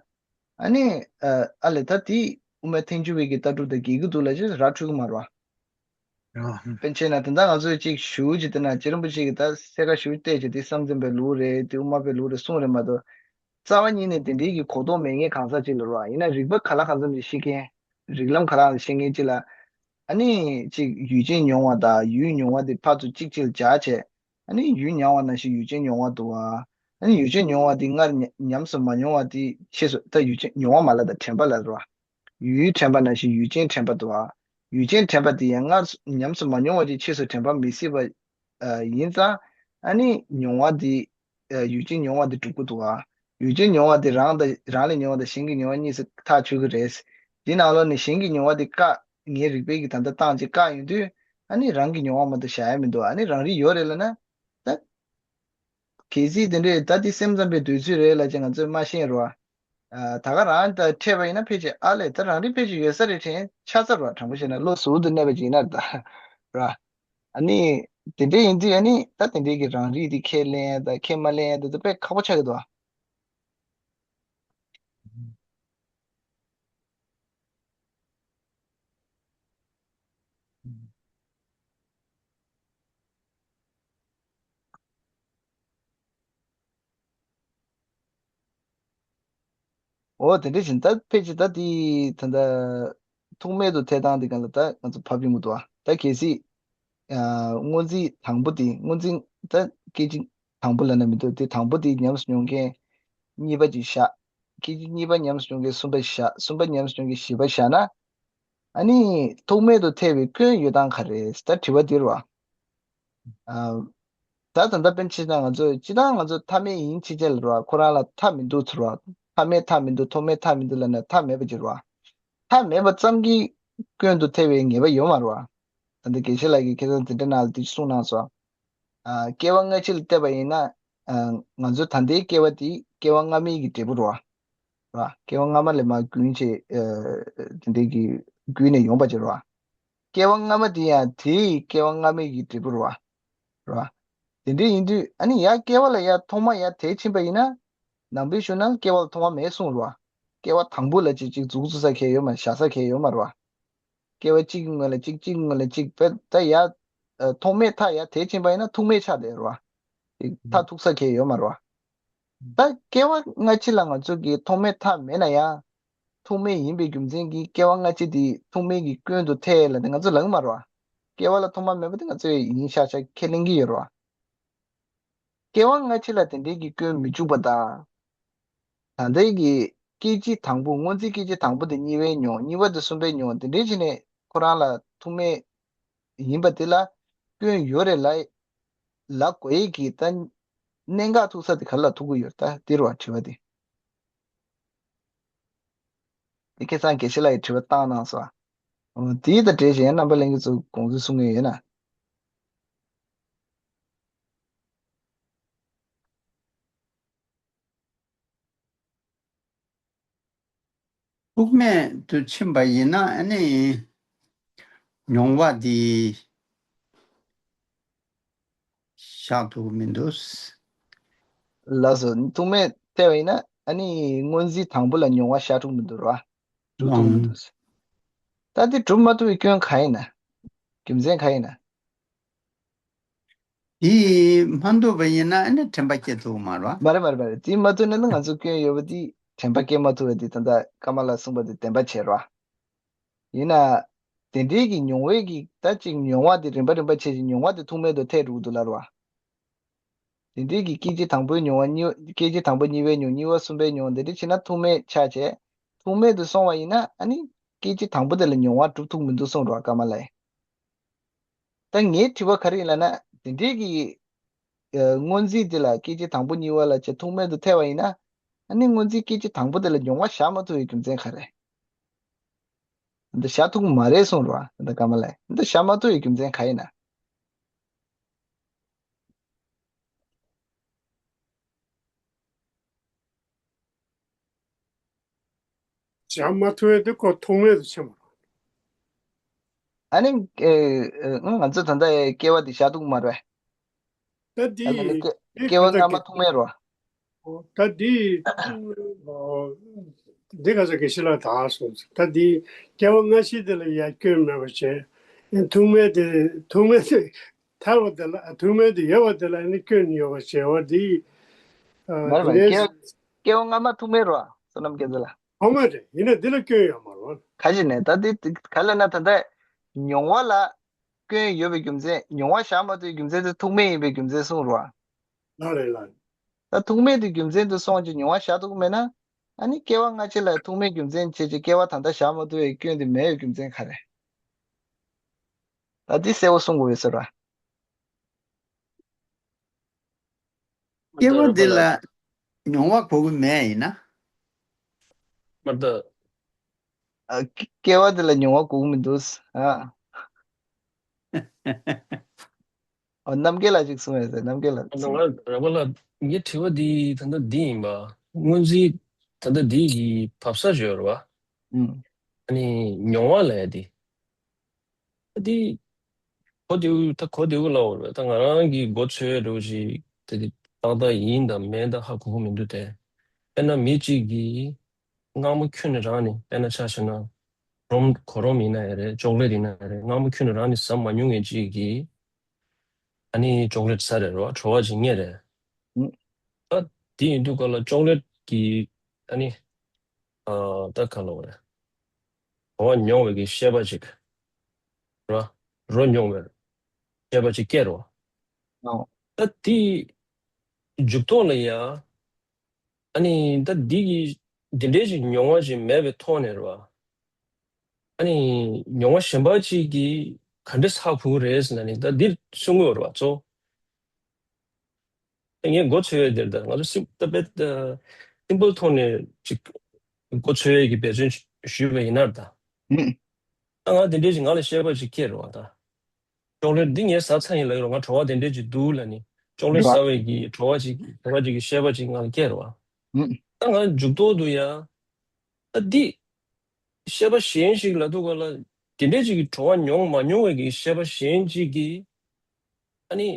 ཨ་ནི། ཨ་ལས་ད་དེ་དབུ་མའི་ཐལ་འགྱུར་བའི་གི་ལྟ་གྲུབ་དང་འགལ་གྱི་འདུག་ལབ་ཅེས་ར་འཕྲོད་ཀྱི་མ་རེད་བ། ཨོ། དཔེར་བྱས་ན་དེ་འདྲ་ང་ཚོས་ཅིག་ཞུ་ཅིག་དེ་ན་རྗེ་རིན་པོ་ཆེ་གིས་ད་གསལ་ཁ་ཞུ་བལྟས་ཅིག་དེ་སེམས་ཙམ་པའི་ལུགས་རེད་དེ་དབུ་མ་པའི་ལུགས་རེད་གསུངས་རེད་མ་གཏོགས། རྩ་བ་ཉིད་ནས་དེ་འདྲའི་གི་གོ་རྟོགས་མེད་མཁན་གང་ཟག་ཅིག་ལ་རེད་བ་ཡིན་ན་རིགས་པ་ག་ལ་གང་འཚམ་ཅིག་ཤེས་མཁན། རིགས་ལམ་ག་ལ་གང་འཚམ་ཤེས་མཁན་ཅིག་ལ། ཨ་ནི་ཅིག་ཡུལ་ཅན་མྱོང་བ་དང་ཡུལ་མྱོང་བ་དེ་ཕར་ཚུར་གཅིག་གཅིག་ལ་སྦྱར་བྱས། ཨ་ནི་ཡུལ་མྱོང་བ་ནང་བཞིན་ཡུལ་ཅན་མྱོང་བ་འདུག་བ། ཨ་ནི་ཡུལ་ཅན་མྱོང་བ་དེ་སྔར་ཉམས་སུ་མ་མྱོང་བ་དེ་ཕྱིས་སུ་ད་ཡུལ་ཅན་མྱོང་བ་མ་ལབ་ད་དྲན་པ་ལབ་རེད་བ། ཡུལ་དྲན་པ་ནང་བཞིན་ཡུལ་ཅན་དྲན་པ་འདུག་བ། ཡུལ་ཅན་དྲན་པ་དེ་ཡང་སྔར་ཉམས་སུ་མ་མྱོང་བ་ཅིག་ཕྱིས་སུ་དྲན་པ་མི་སྲིད་པ་ཡིན་ཙང་། ཨ་ནི་མྱོང་བ་དེ་ཡུལ་ཅན་མྱོང་བ་དེ་གྲུབ་ཀྱི་འདུག་བ། ཡུལ་ཅན་མྱོང་བ་དེ་རང་དང་རང་ལས་མྱོང་བ་དང་གཞན་གྱི་མྱོང་བ་གཉིས་སུ་ཐག་ཆོད་ཀྱི་རེད། དེ་ནང་ལོགས་ནས་གཞན་གྱི་མྱོང་བ་དེ་བཀག་ངའི་རིག་པའི་གི་ད་ལྟ་སྟངས་ཅིག་བཀག་ཡོང་དུས། ཨ་ནི་རང་གི་མྱོང་བ་མ་གཏོགས་བཞག་ཡ་མི་འདུག་ཨ་ནི་རང་རིག་ཡོད་རེད་ལབ་ན། ད། གལ་སྲིད་དེ་འདྲས་ད་འདི་སེམས་ཙམ་པའི་འདོད་ཚུལ་རེད་ལབ་ཅེས་ང་ཚོས་མ་ཤེས་རོ། ཨ་ད་ག་རང་ད་འཕྲད་པ་ཡིན་ན་ཕལ་ཆེར་ཨ་ལས་ད་རང་རིག་ཕལ་ཆེར་ཡོད་ས་རེད་དྲན་ཆགས་ཚར་རོ། དྲང་པོ་བཤད་ན་བློ་ཟུར་དུ་གནས་པ་ཅིག་ཡིན་ན་ད། ར། ཨ་ནི། དེ་འདྲས་ཡིན་དུས་ཨ་ནི་ད་དེ་འདྲས་ཀྱི་རང་རིག་དེ་ཁས་ལེན་ཡ་ད་ཁས་མ་ལེན་ཡ་དེ་ད་དཔེ་ཁག་པོ་ཆགས་ཀྱི་འདུག་འོ་དེ་འདྲ་བཞིན་ད་ཕལ་ཆེར་ད་དེ་ད་ལྟ་ཐུག་མེད་དུ་ཐལ་སྟངས་དེ་ག་ལ་ད་ང་ཚོ་ཕབ་ཡོང་གི་འདུག་ཨ། ད་གལ་སྲིད་སྔོན་རྩིས་དང་པོ་དེ་སྔོན་རྩིས་ད་སྐད་ཅིག་དང་པོ་ལབ་ན་མི་འདུག་དེ་དང་པོ་དེ་ཉམས་སུ་མྱོང་མཁན། གཉིས་པ་ཅིག་བཞག་སྐད་ཅིག་གཉིས་པ་ཉམས་སུ་མྱོང་མཁན་གསུམ་པ་ཞིག་བཞག་གསུམ་པ་ཉམས་སུ་མྱོང་མཁན་བཞི་པ་བཞག་ན། ཨ་ནི་ཐུག་མེད་དུ་ཐལ་བའི་སྐྱོན་ཡོད་སྟངས་ག་རེ་ད་དྲི་བ་དེ་རེད་བ། ཨ། ད་ད་ལྟ་དཔེར་ན་ང་ཚོས་སྤྱིར་བཏང་ང་ཚོ་མཐའ་མེད་ཡིན་ཕྱིན་ཆད་ལ་རེད་བ་ཁོ་རང་ལ་མཐའ་མི་འདུག་ཚུལ་རེད་བ། མཐའ་མེད་མཐའ་མི་འདུག་ཐོག་མེད་མཐའ་མི་འདུག་ལབ་ན་མཐའ་མེད་པ་ཅིག་རེད་བ། མཐའ་མེད་པ་ཙམ་གྱིས་སྐྱོན་དུ་ཐལ་བའི་ངེས་པ་ཡོད་མ་རེད་བ། ད་ལྟ་དགེ་བཤེས་ལགས་ཀྱིས་ཁ་སང་འཛིན་གྲྭ་ནང་ལ་དེ་གསུངས་གནང་སོང་། ཨ། སྐྱེ་བ་སྔ་ཕྱི་ལ་བལྟས་པ་ཡིན་ན། ཨ། ང་ཚོ་ད་ལྟའི་སྐྱེ་བ་དེ་སྐྱེ་བ་སྔ་མའི་གི་འབྲས་བུ་རེད་བ། ར། སྐྱེ་བ་སྔ་མ་ལས་མར་རྒྱུན་བྱས། ཨ། དེ་འདྲའི་གི་བརྒྱུད་ནས་ཡོང་པ་ཅིག་རེད་བ། སྐྱེ་བ་སྔ་མ་དེ་ཡང་དེའི་སྐྱེ་བ་སྔ་མའི་གི་འབྲས་བུ་རེད་བ། ར། དེ་འདྲ་ཡིན་དུས་ཨ་ནི་ཡར་སྐྱེ་བ་ལ་ཡར་ཐོག་མ་ཡར་དེད་ཕྱིན་པ་ཡིན་ན། ནང་པའི་གཞུང་ནང་སྐྱེ་བ་ལ་ཐོག་མ་མེད་གསུངས་རེད་བ། སྐྱེ་བ་དང་པོ་ལ་ཅིག་ཅིག་འཛུགས་འཛུགས་ས་གང་ཡང་ཡོད་མ་རེད། བཞག་ས་གང་ཡང་ཡོད་མ་རེད་བ། སྐྱེ་བ་གཅིག་གི་སྔོན་ལ་གཅིག་གཅིག་གི་སྔོན་ལ་གཅིག་བས་ད་ཡ། ཨ། ཐོག་མེད་མཐའ་ཡ་དེད་ཕྱིན་པ་ཡིན་ན་ཐུག་མེད་ཆགས་བསྡད་རེད་བ། ཅིག་མཐའ་ཐུག་ས་གང་ཡང་ཡོད་མ་རེད་བ། ད་སྐྱེ་བ་སྔ་ཕྱི་ལ་ང་ཚོ་གི་ཐོག་མེད་མཐའ་མེད་ན་ཡང་། ཐུག་མེད་ཡིན་པའི་རྒྱུ་མཚན་གྱིས་སྐྱེ་བ་སྔ་ཕྱི་དེ་ཐུག་མེད་ཀྱི་སྐྱོན་དུ་ཐལ་ལབ་དེ་ང་ཚོ་ལབ་ཀྱི་མ་རེད་བ། སྐྱེ་བ་ལ་ཐོག་མ་མེད་པ་དེ་ང་ཚོས་ཡིན་ཤག་ཤག་ཁས་ལེན་གྱི་ཡོད་རེད་བ། སྐྱེ་བ་སྔ་ཕྱི་ལ་དེ་འདྲའི་གི་སྐྱོན་མི་འཇུག་པ་དང་། ད་ལྟའི་གི་སྐད་ཅིག་དང་པོ་སྔོན་རྩིས་སྐད་ཅིག་དང་པོ་དེ་གཉིས་པའི་མྱོང་གཉིས་པ་དེ་གསུམ་པའི་མྱོང་དེ་འདྲའི་བྱས་ནས་ཁོ་རང་ལ་ཐུག་མེད་ཡིན་པ་དེ་ལ་སྐྱོན་ཡོད་རེད་ལ། ལབ་དགོས་ཡས་ཀྱི་ད་གནད་འགག་ཐུག་ས་དེ་ག་ལ་ཐུག་གི་ཡོད་ད་དེ་རེད་བ་དྲི་བ་དེ། དེ་ཁ་སང་དགེ་བཤེས་ལགས་ཀྱིས་དྲི་བ་བཏང་གནང་སོང་། འོ་དེའི་ད་འགྲེལ་བཤད་རྣམ་པ་ལྷན་རྒྱས་ཚོ་དགོངས་ཚུལ་གསུང་གི་ཡོད་ན། ཐུག་མེད་དུ་ཕྱིན་པ་ཡིན་ན་ཨ་ནི་མྱོང་བ་འདི་བཞག་ཐུབ་ཀྱི་མི་འདུག་ལགས་སོ། ཐུག་མེད་ཐལ་བ་ཡིན་ན་ཨ་ནི་སྔོན་རྩིས་དང་པོ་ལ་མྱོང་བ་བཞག་ཐུབ་མི་འདུག་ར། གྲུབ་ཐུབ་མི་འདུག་ད་འདི་གྲུབ་མ་ཐུབ་པའི་སྐྱོན་གང་ཡིན་ན། རྒྱུ་མཚན་གང་ཡིན་ན། དེ་མ་འདུག་པ་ཡིན་ན་ཨ་ནི་དྲན་པ་སྐྱེ་ཐུབ་མ་རེད་བ། མ་རེད་མ་རེད་མ་རེད། དེ་མ་ཐུབ་ན་ནི་ང་ཚོ་སྐྱོན་ཡོད་པ་དེ་དྲན་པ་སྐྱེ་མ་ཐུབ་པ་དེ་ད་ལྟ་ཀ་མ་ལ་གསུངས་པ་དེ་བདེན་པ་བྱས་རེད་བ། ཡིན་ན། དེ་འདྲའི་གི་མྱོང་བའི་གི་ད་ཅིག་མྱོང་བ་དེ་རིམ་པ་རིམ་པ་བྱས་ཀྱི་མྱོང་བ་དེ་ཐུག་མེད་དུ་ཐལ་འགྲོ་གི་འདུག་ལབ་རེད་བ། དེ་འདྲའི་གི་སྐད་ཅིག་དང་པོའི་མྱོང་བ་གཉིས། སྐད་ཅིག་དང་པོ་གཉིས་པའི་མྱོང་། གཉིས་པ་གསུམ་པའི་མྱོང་། དེ་འདྲ་བྱས་ན་ཐུག་མེད་ཆགས་བྱས། ཐུག་མེད་དུ་སོང་བ་ཡིན་ན་ཨ་ནི་སྐད་ཅིག་དང་པོ་དེ་ལ་མྱོང་བ་གྲུབ་ཐུབ་མི་འདུག་གསུངས་རེད་བ་ཀརྨ་ལགས། ད་ངའི་དྲི་བ་ག་རེ་ཡིན་ལབ་ན། དེ་འདྲའི་གི་ཨ་སྔོ་འཛིན་དེ་ལ་སྐད་ཅིག་དང་པོ་གཉིས་པ་ལ་བྱས་ཐུག་མེད་དུ་ཐལ་བ་ཡིན་ན། ཨ་ནི་སྔོ་འཛིན་སྐད་ཅིག་དང་པོ་དེ་ལ་མྱོང་བ་བཞག་མ་ཐུབ་པའི་རྒྱུ་མཚན་ག་རེ། འདི་བཞག་ཐུབ་ཀྱི་མ་རེད་གསུངས་རེད་བ། འདི་ཀརྨ་ལགས། འདི་བཞག་མ་ཐུབ་པའི་རྒྱུ་མཚན་ག་ཡིན་ན། བཞག་མ་ཐུབ་ཡས་དེ་ཁོ་ཐུག་མེད་དུ་ཕྱིན་པ་རེད། ཨ་ནི། ཨེ། ཨེ། ང་ཚོ་ད་ལྟ་སྐྱེ་བ་འདི་བཞག་ཐུབ་ཀྱི་མ་རེད། ད་འདི། ཨ་ནི་སྐྱེ། འདི་སྐྱེ་བ་ག་ས་སྔ་མ་གི་ཐུག་མེད་རེད་བ། ད་འདི། འདི་ག་ས་གི་ཤི་ལ་ད་སོང་ཟེར། ད་འདི་སྐྱེ་བ་སྔ་ཕྱི་དེ་ལ་ཡ་སྐྱོན་མེད་པ་བྱས། ཐུག་མེད་དེ། ཐུག་མེད་དེ་ཐལ་བ་དེ་ལ། ཐུག་མེད་དེ་ཡོད་པ་དེ་ལ་ནི་སྐྱོན་ཡོད་པ་བྱས་པ་འདི། ཨ། མ་རེད་བ། དེ་འདྲའི། སྐྱེ། སྐྱེ་བ་སྔ་མ་ཐུག་མེད་རེད་བ། བསོད་ནམས་རྒྱལ་མཚན་ལགས། ཐུག་མེད་རེད། ཡིན་ན་འདི་ལ་སྐྱོན་ཡོད་མ་རེད་བ། ག་ཅི་ནས་ད་འདི་ག་ལབ་ན་ད་ལྟ་མྱོང་བ་ལ་སྐྱོན་ཡོད་པའི་རྒྱུ་མཚན། མྱོང་བ་བཞག་མ་ཐུབ་པའི་རྒྱུ་མཚན་དེ་ཐུག་མེད་ཡིན་པའི་རྒྱུ་མཚན་གསུངས་རེད་བ། ལགས་རེད་ལགས། ད་ཐུག་མེད་དེ་རྒྱུ་མཚན་དུ་སོང་ཅིག་མྱོང་བ་བཞག་ཐུབ་ཀྱི་མེད་ན། ཨ་ནི་སྐྱེ་བ་སྔ་ཕྱི་ལ་ཐུག་མེད་རྒྱུ་མཚན་བྱས་ཅིག་སྐྱེ་བ་ད་ལྟ་བཞག་མ་ཐུབ་པའི་སྐྱོན་དེ་མེད་པའི་རྒྱུ་མཚན་ག་རེ། ད་འདི་གསལ་པོ་གསུང་དགོས་ཡོད་ས་རེད་བ། སྐྱེ་བ་འདི་ལ་མྱོང་བ་དགོས་ཀྱི་མེད་ཡིན་ན། མ་གཏོགས། ཨ། སྐྱེ་བ་འདི་ལ་མྱོང་བ་དགོས་ཀྱི་མི་འདུག་ཨ། ཨ། རྣམ་རྒྱལ་ལགས་ཅིག་གསུང་ཡ་ཟེར། རྣམ་རྒྱལ་ལགས། ང་རང་པ་ལ་ངའི་དྲི་བ་འདི་ད་ལྟ་འདི་ཡིན་པ། སྔོན་རྩིས་ད་ལྟ་འདི་ཡི་བབས་ས་ཡོད་རེད་བ། ཨུམ། ཨ་ནི་མྱོང་བ་ལབ་ཡ་འདི། ད་འདི། གོ་བདེ་པོ། ད་གོ་བདེ་པོ་ལབ་དགོས་རེད། ད་ང་རང་གིས་མགོ་ཚོས་འགྲོ་ཞིག་ད་འདི་ཏག་ཏག་ཡིན་དང་མིན་ད་ཧ་གོ་གི་མི་འདུག་སྟེ། དཔེར་ན་མི་གཅིག་གིས་སྔ་མོ་ཁྱོན་ནས་རང་ནས། དཔེར་ན་ཆ་བཞག་ན་རོམ། གོ་རོམ་ཡིན་ན་ཡང་རེད། ཅོག་ལེ་ཊི་ཡིན་ན་ཡང་རེད། སྔ་མོ་ཁྱོན་ནས་རང་ནས་ཟ་མ་མྱོང་མཁན་གཅིག་གིས་ཨ་ནི་ཅོག་ལེ་ཊི་ཟ་རེད་རོ། བྲོ་བ་ཅིག་རྙེད་རེད། ཨུ། ད་དེ་ཡིན་དུས་ག་ལ་ཅོག་ལེ་ཊི་གི་ཨ་ནི། ཨ། ད་ག་ལབ་དགོས་རེད། བྲོ་བ་མྱོང་བའི་གི་ཤེས་པ་ཅིག་ར། རོ་མྱོང་བའི་ཤེས་པ་ཅིག་སྐྱེ་རོ། ཨོ། ད་དེ་འཇུག་ཐོག་ལ་ཡ། ཨ་ནི་ད་འདི་གི་འདི་འདྲའི་ཅིག་མྱོང་བ་ཅིག་མེད་པའི་ཐོག་ནས་རེད་བ། ཨ་ནི་མྱོང་བ་གཞན་པ་ཅིག་གིས་ག་འདྲས་ཧ་གོ་གི་རེད་ཟེར་ན་ནི། ད་འདིར་གསུང་གི་ཡོད་རེད་བ་གཙོ། ངས་མགོ་ཚོས་ཡས་འདིར། ད་ང་ཚོ་སིམ། ད་དཔེ་ད་སིམ་པལ་ཐོག་ནས་ཅིག་མགོ་ཚོས་ཡས་ཀྱི་འབད་བརྩོན་ཞུས་པ་ཡིན་ན་ད། ཨུ། ད་ང་དེ་འདྲའི་ཅིག་ང་ལ་ཤེས་པ་ཅིག་སྐྱེས་རེད་བ་ད། ཅོག་ལེ་ཊི་འདི་ངས་ཟ་ཚར་ཡིན་ལབ་ཀྱི་རེད། ང་བྲོ་བ་དེ་འདྲས་ཅིག་འདུག་ལབ་ནི། ཅོག་ལེ་ཊི་རེད་བ། ཟ་བའི་གི་བྲོ་བ་ཅིག་བྲོ་བ་ཅིག་གི་ཤེས་པ་ཅིག་ང་ལ་སྐྱེས་རེད་བ། ཨུ། ད་ང་འཇུག་ཐོག་ཏུ་ཡ། ད་འདི་ཤེས་པ་གཞན་ཞིག་ལབ་དུས་ག་ལ། དེ་འདྲས་ཅིག་གི་བྲོ་བ་མྱོང་མ་མྱོང་བའི་གི་ཤེས་པ་གཞན་ཅིག་གིས་ཨ་ནི་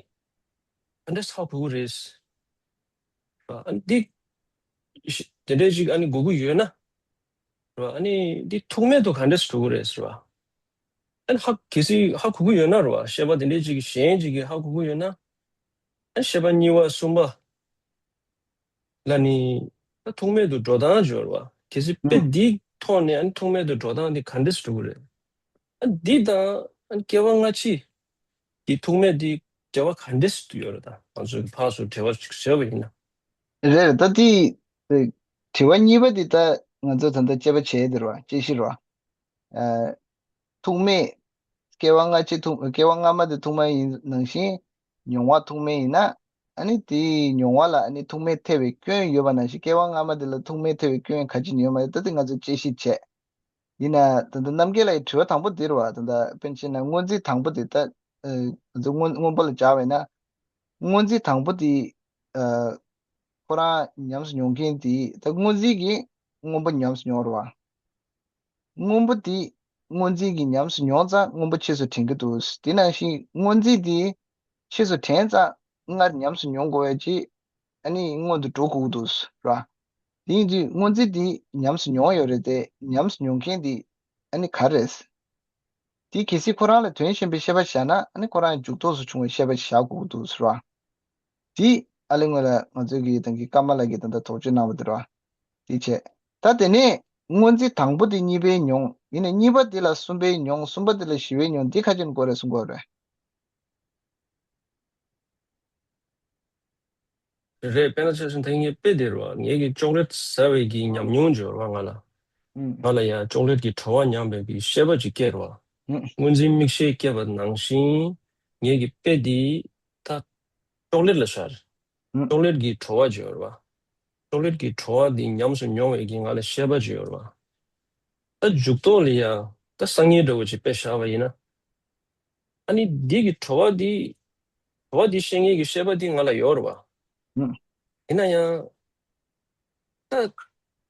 ག་འདྲས་ཧ་གོ་གི་རེད། རེད་བ། ཨ་ནི་འདི་དེ་འདྲས་ཅིག་ཨ་ནི་དགོས་ཀྱི་ཡོད་ན། རེད་བ། ཨ་ནི་འདི་ཐུག་མེད་དུ་ག་འདྲས་འགྲོ་གི་རེད་ཟེར་བ། ཨ་ནི་ཧ། གལ་སྲིད་ཧ་གོ་གི་ཡོད་ན་རེད་བ། ཤེས་པ་དེ་འདྲས་ཅིག་གཞན་ཅིག་གིས་ཧ་གོ་གི་ཡོད་ན། ཨ་ནི་ཤེས་པ་གཉིས་པ་གསུམ་པ་ལ་ནི། ཨ། ཐུག་མེད་དུ་འགྲོ་སྟངས་ཅིག་ཡོད་རེད་བ། གལ་སྲིད་དཔེ་ཨུ། འདིའི་ཐོག་ནས་ཨ་ནི་ཐུག་མེད་དུ་འགྲོ་སྟངས་འདི་ག་འདྲས་འགྲོ་གི་རེད། ཨ། འདི་དང་ཨ་ནི་སྐྱེ་བ་སྔ་ཕྱི་གི་ཐུག་མེད་འདི་འབྲེལ་བ་ག་འདྲས་ཡོད་རེད། ད་ང་ཚོས་ཕར་ཚུར་འབྲེལ་བ་ཅིག་བཟོས་པ་ཡིན་ན། རེད། ད་དེ་དྲི་བ་གཉིས་པ་འདི་ད་ང་ཚོ་ད་ལྟ་དཔྱད་པ་བྱས་དེ་རེད་བ། དཔྱད་གཞི་རེད་བ། ཨ། ཐུག་མེད། སྐྱེ་བ་སྔ་ཕྱི་ཐུག་སྐྱེ་བ་སྔ་མ་དེ་ཐུག་མ་ཡིན་ནང་བཞིན། མྱོང་བ་ཐུག་མེད་ཡིན་ན། ཨ་ནི་དེའི་མྱོང་བ་ལ་ཨ་ནི་ཐུག་མེད་ཐལ་བའི་སྐྱོན་ཡོད་པ་ནང་བཞིན། སྐྱེ་བ་སྔ་མ་དེ་ལ་ཐུག་མེད་ཐལ་བའི་སྐྱོན་ག་ཅི་ཡོད་མ་རེད། ད་དེ་ང་ཚོས་དཔྱད་ཞིབ་བྱས། ཡིན་ན་ད་ལྟ་རྣམ་རྒྱལ་ལགས་ཀྱི་དྲི་བ་དང་པོ་འདི་རེད་བ། ད་ལྟ་དཔེར་ན་ཆ་བཞག་ན་སྔོ་འཛིན་དང་པོ་དེ་ད། ཨ། ང་ཚོ་སྔོན་སྔོན་པོ་ལ་སྦྱར་བས་ན། སྔོ་འཛིན་དང་པོ་དེ། ཨ། ཁོ་རང་ཉམས་སུ་མྱོང་མཁན་དེ། ད་སྔོ་འཛིན་གྱིས་སྔོན་པོ་ཉམས་སུ་མྱོང་རེད་བ། སྔོན་པོ་དེ་སྔོ་འཛིན་གྱིས་ཉམས་སུ་མྱོང་ཙང་སྔོན་པོ་ཕྱིས་སུ་དྲན་གྱི་འདུག་དེ་ནང་བཞིན་སྔོ་འཛིན་དེ་ཕྱིས་སུ་དྲན་ཙང་སྔར་ཉམས་སུ་མྱོང་དགོས་པའི་ཅིག་ཨ་ནི་སྔོན་དུ་འགྲོ་དགོས་ཀྱི་འདུག་ར། དེ་ཡིན་དུས་སྔོ་འཛིན་དེ་ཉམས་སུ་མྱོང་ཡོད་རེད་དེ། ཉམས་སུ་མྱོང་མཁན་དེ་ཨ་ནི་ག་རེ་རེད། དེ་གལ་སྲིད་ཁོ་རང་ལ་དོན་གཞན་པའི་ཤེས་པ་བཞག་ན། ཨ་ནི་ཁོ་རང་འཇུག་ཐོགས་སུ་བྱུང་བའི་ཤེས་པ་ཞིག་བཞག་དགོས་ཀྱི་འདུག་ར། དེ་ཨ་ལེ་སྔོན་ལ་ང་ཚོའི་གི་ད་གིན་ཀརྨ་ལགས་ཀྱིས་ད་ལྟ་དོགས་གཅོད་གནང་བ་དེ་རེད་བ། དེ་བྱས། ད་དེ་ནས་ སྔོ་འཛིན་དང་པོ་དེ་གཉིས་པའི་མྱོང་། ཡིན་ནའི་གཉིས་པ་དེ་ལ་གསུམ་པའི་མྱོང་། གསུམ་པ་དེ་ལ་བཞི་པའི་མྱོང་། འདི་ཁ་ཅིག་ནས་དགོས་རེད་གསུང་གི་ཡོད་རེད། རེད། དཔེར་ན་ཆ་བཞག་ན་ད་ངའི་དཔེ་དེ་རེད་བ། ངེད་ཀྱིས་ཅོག་ལེ་ཊི་ཟ་བའི་གི་ཉམས་མྱོང་ཅིག་ཡོད་རེད་བ་ང་ལ། ཨུམ། ང་ལ་ཡང་ཅོག་ལེ་ཊི་གི་བྲོ་བ་མྱངས་པའི་གི་ཤེས་པ་ཅིག་སྐྱེས་རེད་བ། ཨུམ། སྔོ་འཛིན་མིག་ཤེས་སྐྱེས་པ་ནང་བཞིན་ངེད་ཀྱི་དཔེ་དེ་ད་ཅོག་ལེ་ཊི་ལ་བཞག་རེད། ཨུམ། ཅོག་ལེ་ཊི་གི་བྲོ་བ་ཅིག་ཡོད་རེད་བ། ཅོག་ལེ་ཊི་གི་བྲོ་བ་དེ་ཉམས་སུ་མྱོང་བའི་གི་ང་ལ་ཤེས་པ་ཅིག་ཡོད་རེད་བ། ད་འཇུག་ལྡོག་ལ་ཡང་ད་སང་ཉིན་འདྲ་བོ་ཅིག་དཔེ་བཞག་པ་ཡིན་ན། ཨ་ནི་འདི་གི་བྲོ་བ་འདི། བྲོ་བ་འདི་ཤེས་མཁན་གྱི་ཤེས་པ་འདི་ང་ལ་ཡོད་རེད་བ། ཨུམ། ཡིན་ན་ཡང་། ད།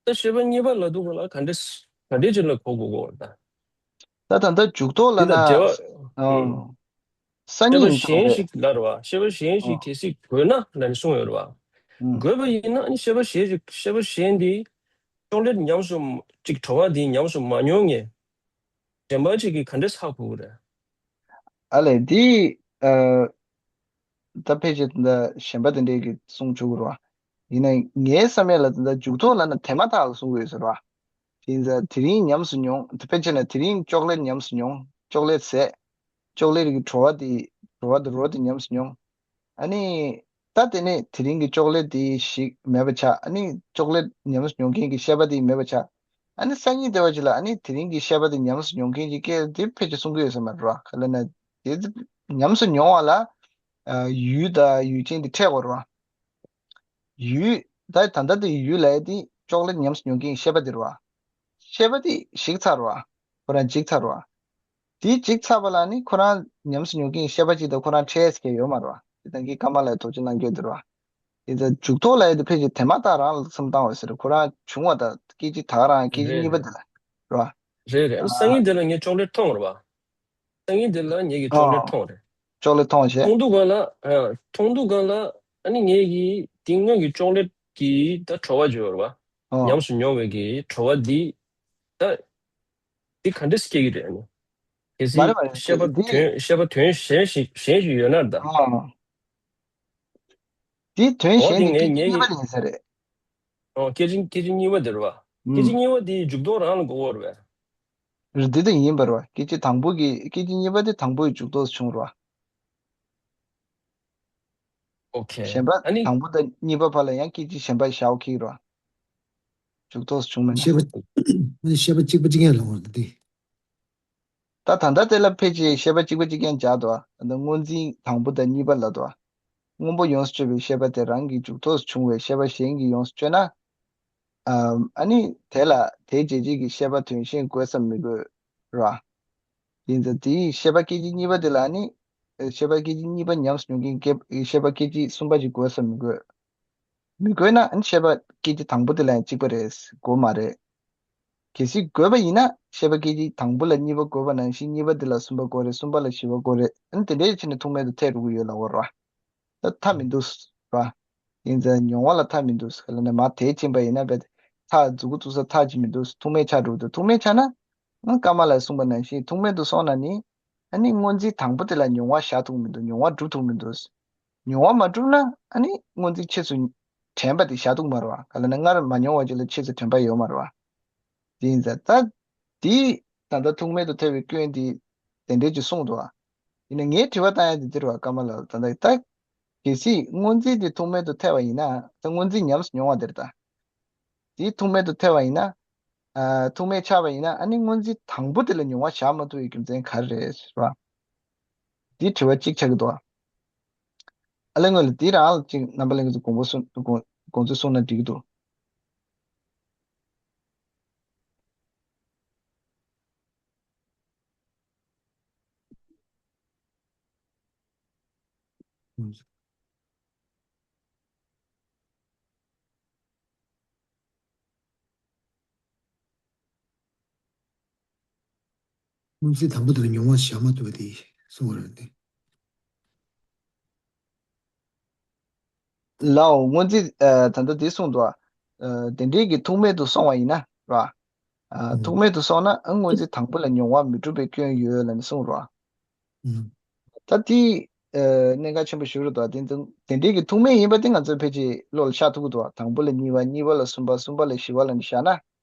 ད་ཤེས་པ་གཉིས་པ་ལབ་དུས་སྒང་ལ་ག་འདྲ། ག་འདྲ་ཅིག་ལ་གོ་དགོས་ཀྱི་ཡོད་རེད་ད། ད་ད་ལྟ་འཇུག་ལྡོག་ལབ་ན། འདི་དང་འབྲེལ་བ། ཨང་། ཨུམ། སང་ཉིན་ཤེས་པ་གཞན་ཞིག་ལབ་རེད་བ། ཤེས་པ་གཞན་ཞིག་ཨང་། གལ་སྲིད་དགོས་ན་ལབ་ནས་གསུངས་ཡོད་རེད་བ། ཨུམ། དགོས་པ་ཡིན་ན་ཨ་ནི་ཤེས་པ་གཞན་ཞིག་ཤེས་པ་གཞན་འདི། ཅོག་ལེ་ཊི་ཉམས་སུ་ཅིག་བྲོ་བ་འདི་ཉམས་སུ་མ་མྱོང་མཁན། གཞན་པ་ཅིག་གིས་ག་འདྲས་ཧ་གོ་གི་རེད། ཨ་ལས་འདི། ཨ། ད་ཕལ་ཆེར་ད་གཞན་པ་དེ་འདྲས་ཀྱིས་གསུང་ཆོག་གི་རེད་བ། ཡིན་ན་ངའི་བསམ་ཡས་ལ་ད་ལྟ་འཇུག་ལྡོག་ལབ་ན་དེ་མ་ཐག་ལ་གསུང་གི་ཡོད་ཟེར་བ། དེ་ཡིན་ཙང་དེ་རིང་ཉམས་སུ་མྱོང་། ད་ཕལ་ཆེར་ན་དེ་རིང་ཅོག་ལེ་ཊི་ཉམས་སུ་མྱོང་། ཅོག་ལེ་ཊི་ཟས། ཅོག་ལེ་ཊི་གི་བྲོ་བ་དེ། བྲོ་བ་དང་རོ་དེ་ཉམས་སུ་མྱོང་། ཨ་ནི། ད་དེ་ནས་དེ་རིང་གི་ཅོག་ལེ་ཊི་དེ་ཞིག་མེད་པ་ཆགས། ཨ་ནི་ཅོག་ལེ་ཊི་ཉམས་སུ་མྱོང་མཁན་གྱི་ཤེས་པ་དེ་མེད་པ་ཆགས། ཨ་ནི་སང་ཉིན་དེ་བ་ཅིག་ལ་ཨ་ནི་དེ་རིང་གི་ཤེས་པ་དེ་ཉམས་སུ་མྱོང་མཁན་གྱི་སྐད་དེ་ཕལ་ཆེར་གསུང་གི་ཡོད་ས་མ་རེད་བ། ག་ལབ་ན་དེ་ཉམས་སུ་མྱོང་བ་ལ། ཨ། ཡུལ་དང་ཡུལ་ཅན་དེ་འཕྲད་དགོས་རེད་བ། ཡུལ། ད་ད་ལྟ་དེ་ཡུལ་ལབ་ཡས་དེ་ཅོག་ལེ་ཊི་ཉམས་སུ་མྱོང་མཁན་གྱི་ཤེས་པ་དེ་རེད་བ། ཤེས་པ་དེ་ཞིག་ཚར་བ། ཁོ་རང་འཇིག་ཚར་བ། དེ་འཇིག་ཚར་བ་ལ་ནི་ཁོ་རང་ཉམས་སུ་མྱོང་མཁན་གྱི་ཤེས་པ་ཅིག་དང་ཁོ་རང་འཕྲད་ཡས་ཀྱི་ཡོད་མ་རེད་བ། དེ་ད་གིན་ཀརྨ་ལགས་དོགས་གཅོད་གནང་གི་ཡོད་དེ་རེད་བ། དེ་ད་འཇུག་ལྡོག་ལབ་ཡས་དེ་ཕལ་ཆེར་དེ་མ་ཐག་རང་ལ་བསམ་བཏང་བ་ཟེར། ཁོ་རང་བྱུང་བ་དང་སྐད་ཅིག་ད་ག་རང་སྐད་ཅིག་རེད་གཉིས་པ་རེད། དེ་ལ་རེད་བ། རེད་རེད། ཨ་ནི་སང་ཨ། ཉིན་དེ་ལ་ངས་ཅོག་ལེ་ཊི་མཐོང་རེད་བ། སང་ཉིན་དེ་ལ་ངེད་ཀྱིས་ཅོག་ལེ་ཊི་ཨ། མཐོང་རེད། ཅོག་ལེ་ཊི་མཐོང་བྱས། མཐོང་དུས་སྒང་ལ། ཨ། མཐོང་དུས་སྒང་ལ། ཨ་ནི་ངེད་ཀྱིས་དེ་སྔོན་གྱི་ཅོག་ལེ་ཊི་གི་ད་བྲོ་བ་ཅིག་ཡོད་རེད་བ། ཨ། ཉམས་སུ་མྱོང་བའི་གི་བྲོ་བ་འདི། ད། འདི་ག་འདྲས་སྐྱེ་གི་རེད་ཨ་ནི། གལ་མ་རེད་མ་རེད། སྲིད་ཤེས་པ་འདི། དོན་ཤེས་པ་དོན་གཞན་ཞིག་གཞན་ཞིག་ཡོད་ན་ད། ཨ། འདི་དོན་འོ་དེ་གཞན་འདི་ངས་སྐད་ཅིག་ངེད་གཉིས་པ་ཀྱིས། ཡིན་ས་རེད། ཨོ། སྐད་ཅིག་སྐད་ཅིག་གཉིས་པ་དེ་རེད་བ། སྐད་ཅིག་ཨུམ། གཉིས་པ་དེ་འཇུག་ལྡོག་རང་ལ་གོ་བ་རེད་བས། རེད། འདི་ད་ཡིན་པ་རེད་བ། སྐད་ཅིག་དང་པོ་གི་སྐད་ཅིག་གཉིས་པ་དེ་དང་པོའི་འཇུག་ལྡོག་བྱུང་རེད་བ། ཨོ་ཁེ། གཞན་པ་ཨ་ནི། དང་པོ་དང་གཉིས་པ་བར་ལ་ཡང་སྐད་ཅིག་གཞན་པ་བཞག་ཁེལ་རེད་བ། འཇུག་ལྡོག་བྱུང་མེད་ན། ཤེས་པ། ཨ་ནི་ཤེས་པ་གཅིག་པ་གཅིག་རྐྱང་ལ་ངོ་རེད་དེ། ད་ད་ལྟ་དེ་ལ་ཕལ་ཆེར་ཤེས་པ་གཅིག་པ་གཅིག་རྐྱང་སྦྱར་འདུག་ད་སྔོ་འཛིན་དང་པོ་དང་གཉིས་པ་ལབ་འདུག་སྔོན་པོ་ཡོངས་སུ་གཅོད་པའི་ཤེས་པ་དེ་རང་གི་འཇུག་ལྡོག་ཏུ་བྱུང་བའི་ཤེས་པ་གཞན་གྱིས་ཡོངས་སུ་གཅོད་ན། ཨ་ནི་དེ་ལ་དེའི་རྗེས་བྱེད་ཀྱི་ཤེས་པ་དོན་གཞན་དགོས་སམ་མི་དགོས་ར། ཡིན་ཙང་དེའི་ཤེས་པ་སྐད་ཅིག་གཉིས་པ་དེ་ལ་ནི། ཤེས་པ་སྐད་ཅིག་གཉིས་པ་ཉམས་སུ་མྱོང་མཁན་སྐད་ཤེས་པ་སྐད་ཅིག་གསུམ་པ་ཅིག་དགོས་སམ་མི་དགོས། མི་དགོས་ན་ཤེས་པ་སྐད་ཅིག་དང་པོ་དེ་ལ་ཡང་གཅིག་པ་རེད། དགོས་མ་རེད། གལ་སྲིད་དགོས་པ་ཡིན་ན་ཤེས་པ་སྐད་ཅིག་དང་པོ་ལ་གཉིས་པ་དགོས་པ་ནང་བཞིན་གཉིས་པ་དེ་ལ་གསུམ་པ་དགོས་རེད། གསུམ་པ་ལ་བཞི་པ་དགོས་རེད། ཨ་ནི་དེ་འདྲའི་ཕྱིར་ནི་ཐུག་མེད་དུ་ཐལ་འགྲོ་གི་ཡོད་ལབ་པ་རེད་བ། ད་ཐག་མི་འདུག་ར། ཡིན་ཙང་མྱོང་བ་ལ་ཐག་མི་འདུག་ག་ལབ་ན་མར་དེད་ཕྱིན་པ་ཡིན་ན་བས་ཐག་མཛུབ་གུ་བཙུགས་ས་ཐག་ཅིག་མི་འདུག་ཐུག་མེད་ཆགས་འགྲོ་གི་འདུག་ཐུག་མེད་ཆགས་ན། ཨ་ཀརྨ་ལགས་གསུངས་པ་ནང་བཞིན་ཐུག་མེད་དུ་སོང་ན་ནི། ཨ་ནི་སྔོ་འཛིན་དང་པོ་དེ་ལ་མྱོང་བ་བཞག་ཐུབ་མི་འདུག་མྱོང་བ་སྒྲུབ་ཐུབ་མི་འདུག་མྱོང་བ་མ་གྲུབ་ན་ཨ་ནི་སྔོ་འཛིན་ཆེས་སུ་དྲན་པ་དེ་བཞག་ཐུབ་མ་རེད་བ། ག་ལབ་ན་སྔར་མ་མྱོང་བ་ཅིག་ལ་ཆེས་སུ་དྲན་པ་ཡོད་མ་རེད་བ། དེ་ཡིན་ཙང་ད་དེ་ད་ལྟ་ཐུག་མེད་དུ་ཐལ་བའི་སྐྱོན་དེ་དེ་འདྲས་ཅིག་གསུངས་འདུག་བ། ཡིན་ན་ངའི་དྲི་བ་བཏང་ཡ་དེ་འདི་རེད་བ། ཀརྨ་ལགས་ད་ལྟ་ད་གལ་སྲིད་སྔོ་འཛིན་དེ་ཐུག་མེད་དུ་ཐལ་བ་ཡིན་ན་ད་སྔོ་འཛིན་ཉམས་སུ་མྱོང་བ་དེ་རེད་ད། དེ་ཐུག་མེད་དུ་ཐལ་བ་ཡིན་ན། ཨ། ཐུག་མེད་ཆགས་པ་ཡིན་ན་ཨ་ནི་སྔོ་འཛིན་དང་པོ་དེ་ལ་མྱོང་བ་བཞག་མ་ཐུབ་པའི་རྒྱུ་མཚན་ག་རེ་རེད་ཟེར་བ། འདི་དྲི་བ་གཅིག་ཆགས་ཀྱི་འདུག་ཨ་ལས་སྔོན་ལ་འདི་རང་ལ་གཅིག་རྣམ་པ་ལྷན་རྒྱས་ཚོ་དགོངས་པ་གསུང་དགོངས་དགོངས་ཚུལ་གསུངས་ན་འགྲིག་གི་འདུག་སྔོན་ཚེ་དང་པོ་དེ་ལ་མྱོང་བ་བཞག་མ་ཐུབ་པ་དེ་གསུངས་པ་རེད་དེ། ལའོ་སྔོན་ཚེ་ཨ་ད་ལྟ་དེ་གསུངས་འདུག་ཨ། དེ་འདྲའི་གི་ཐུག་མེད་དུ་སོང་བ་ཡིན་ན་ར། ཨ། ཐུག་མེད་དུ་སོང་ན་ཨ་སྔོན་ཚེ་དང་པོ་ལ་མྱོང་བ་མི་འགྲུབ་པའི་སྐྱོན་ཡོད་ལབ་ནས་གསུངས་རོགས། ད་དེ་ཨ་གནད་འགག་ཆེན་པོ་ཞིག་རེད་དོ། དེ་དེ་འདྲའི་གི་ཐུག་མེད་ཡིན་པ་དེ་ང་ཚོས་ཕལ་ཆེར་བློ་ལ་ཤར་ཐུབ་ཀྱི་འདུག་དང་པོ་ལ་གཉིས་པ། གཉིས་པ་ལ་གསུམ་པ། གསུམ་པ་ལ་བཞི་པ་ལབ་ནས་བཞག་ན།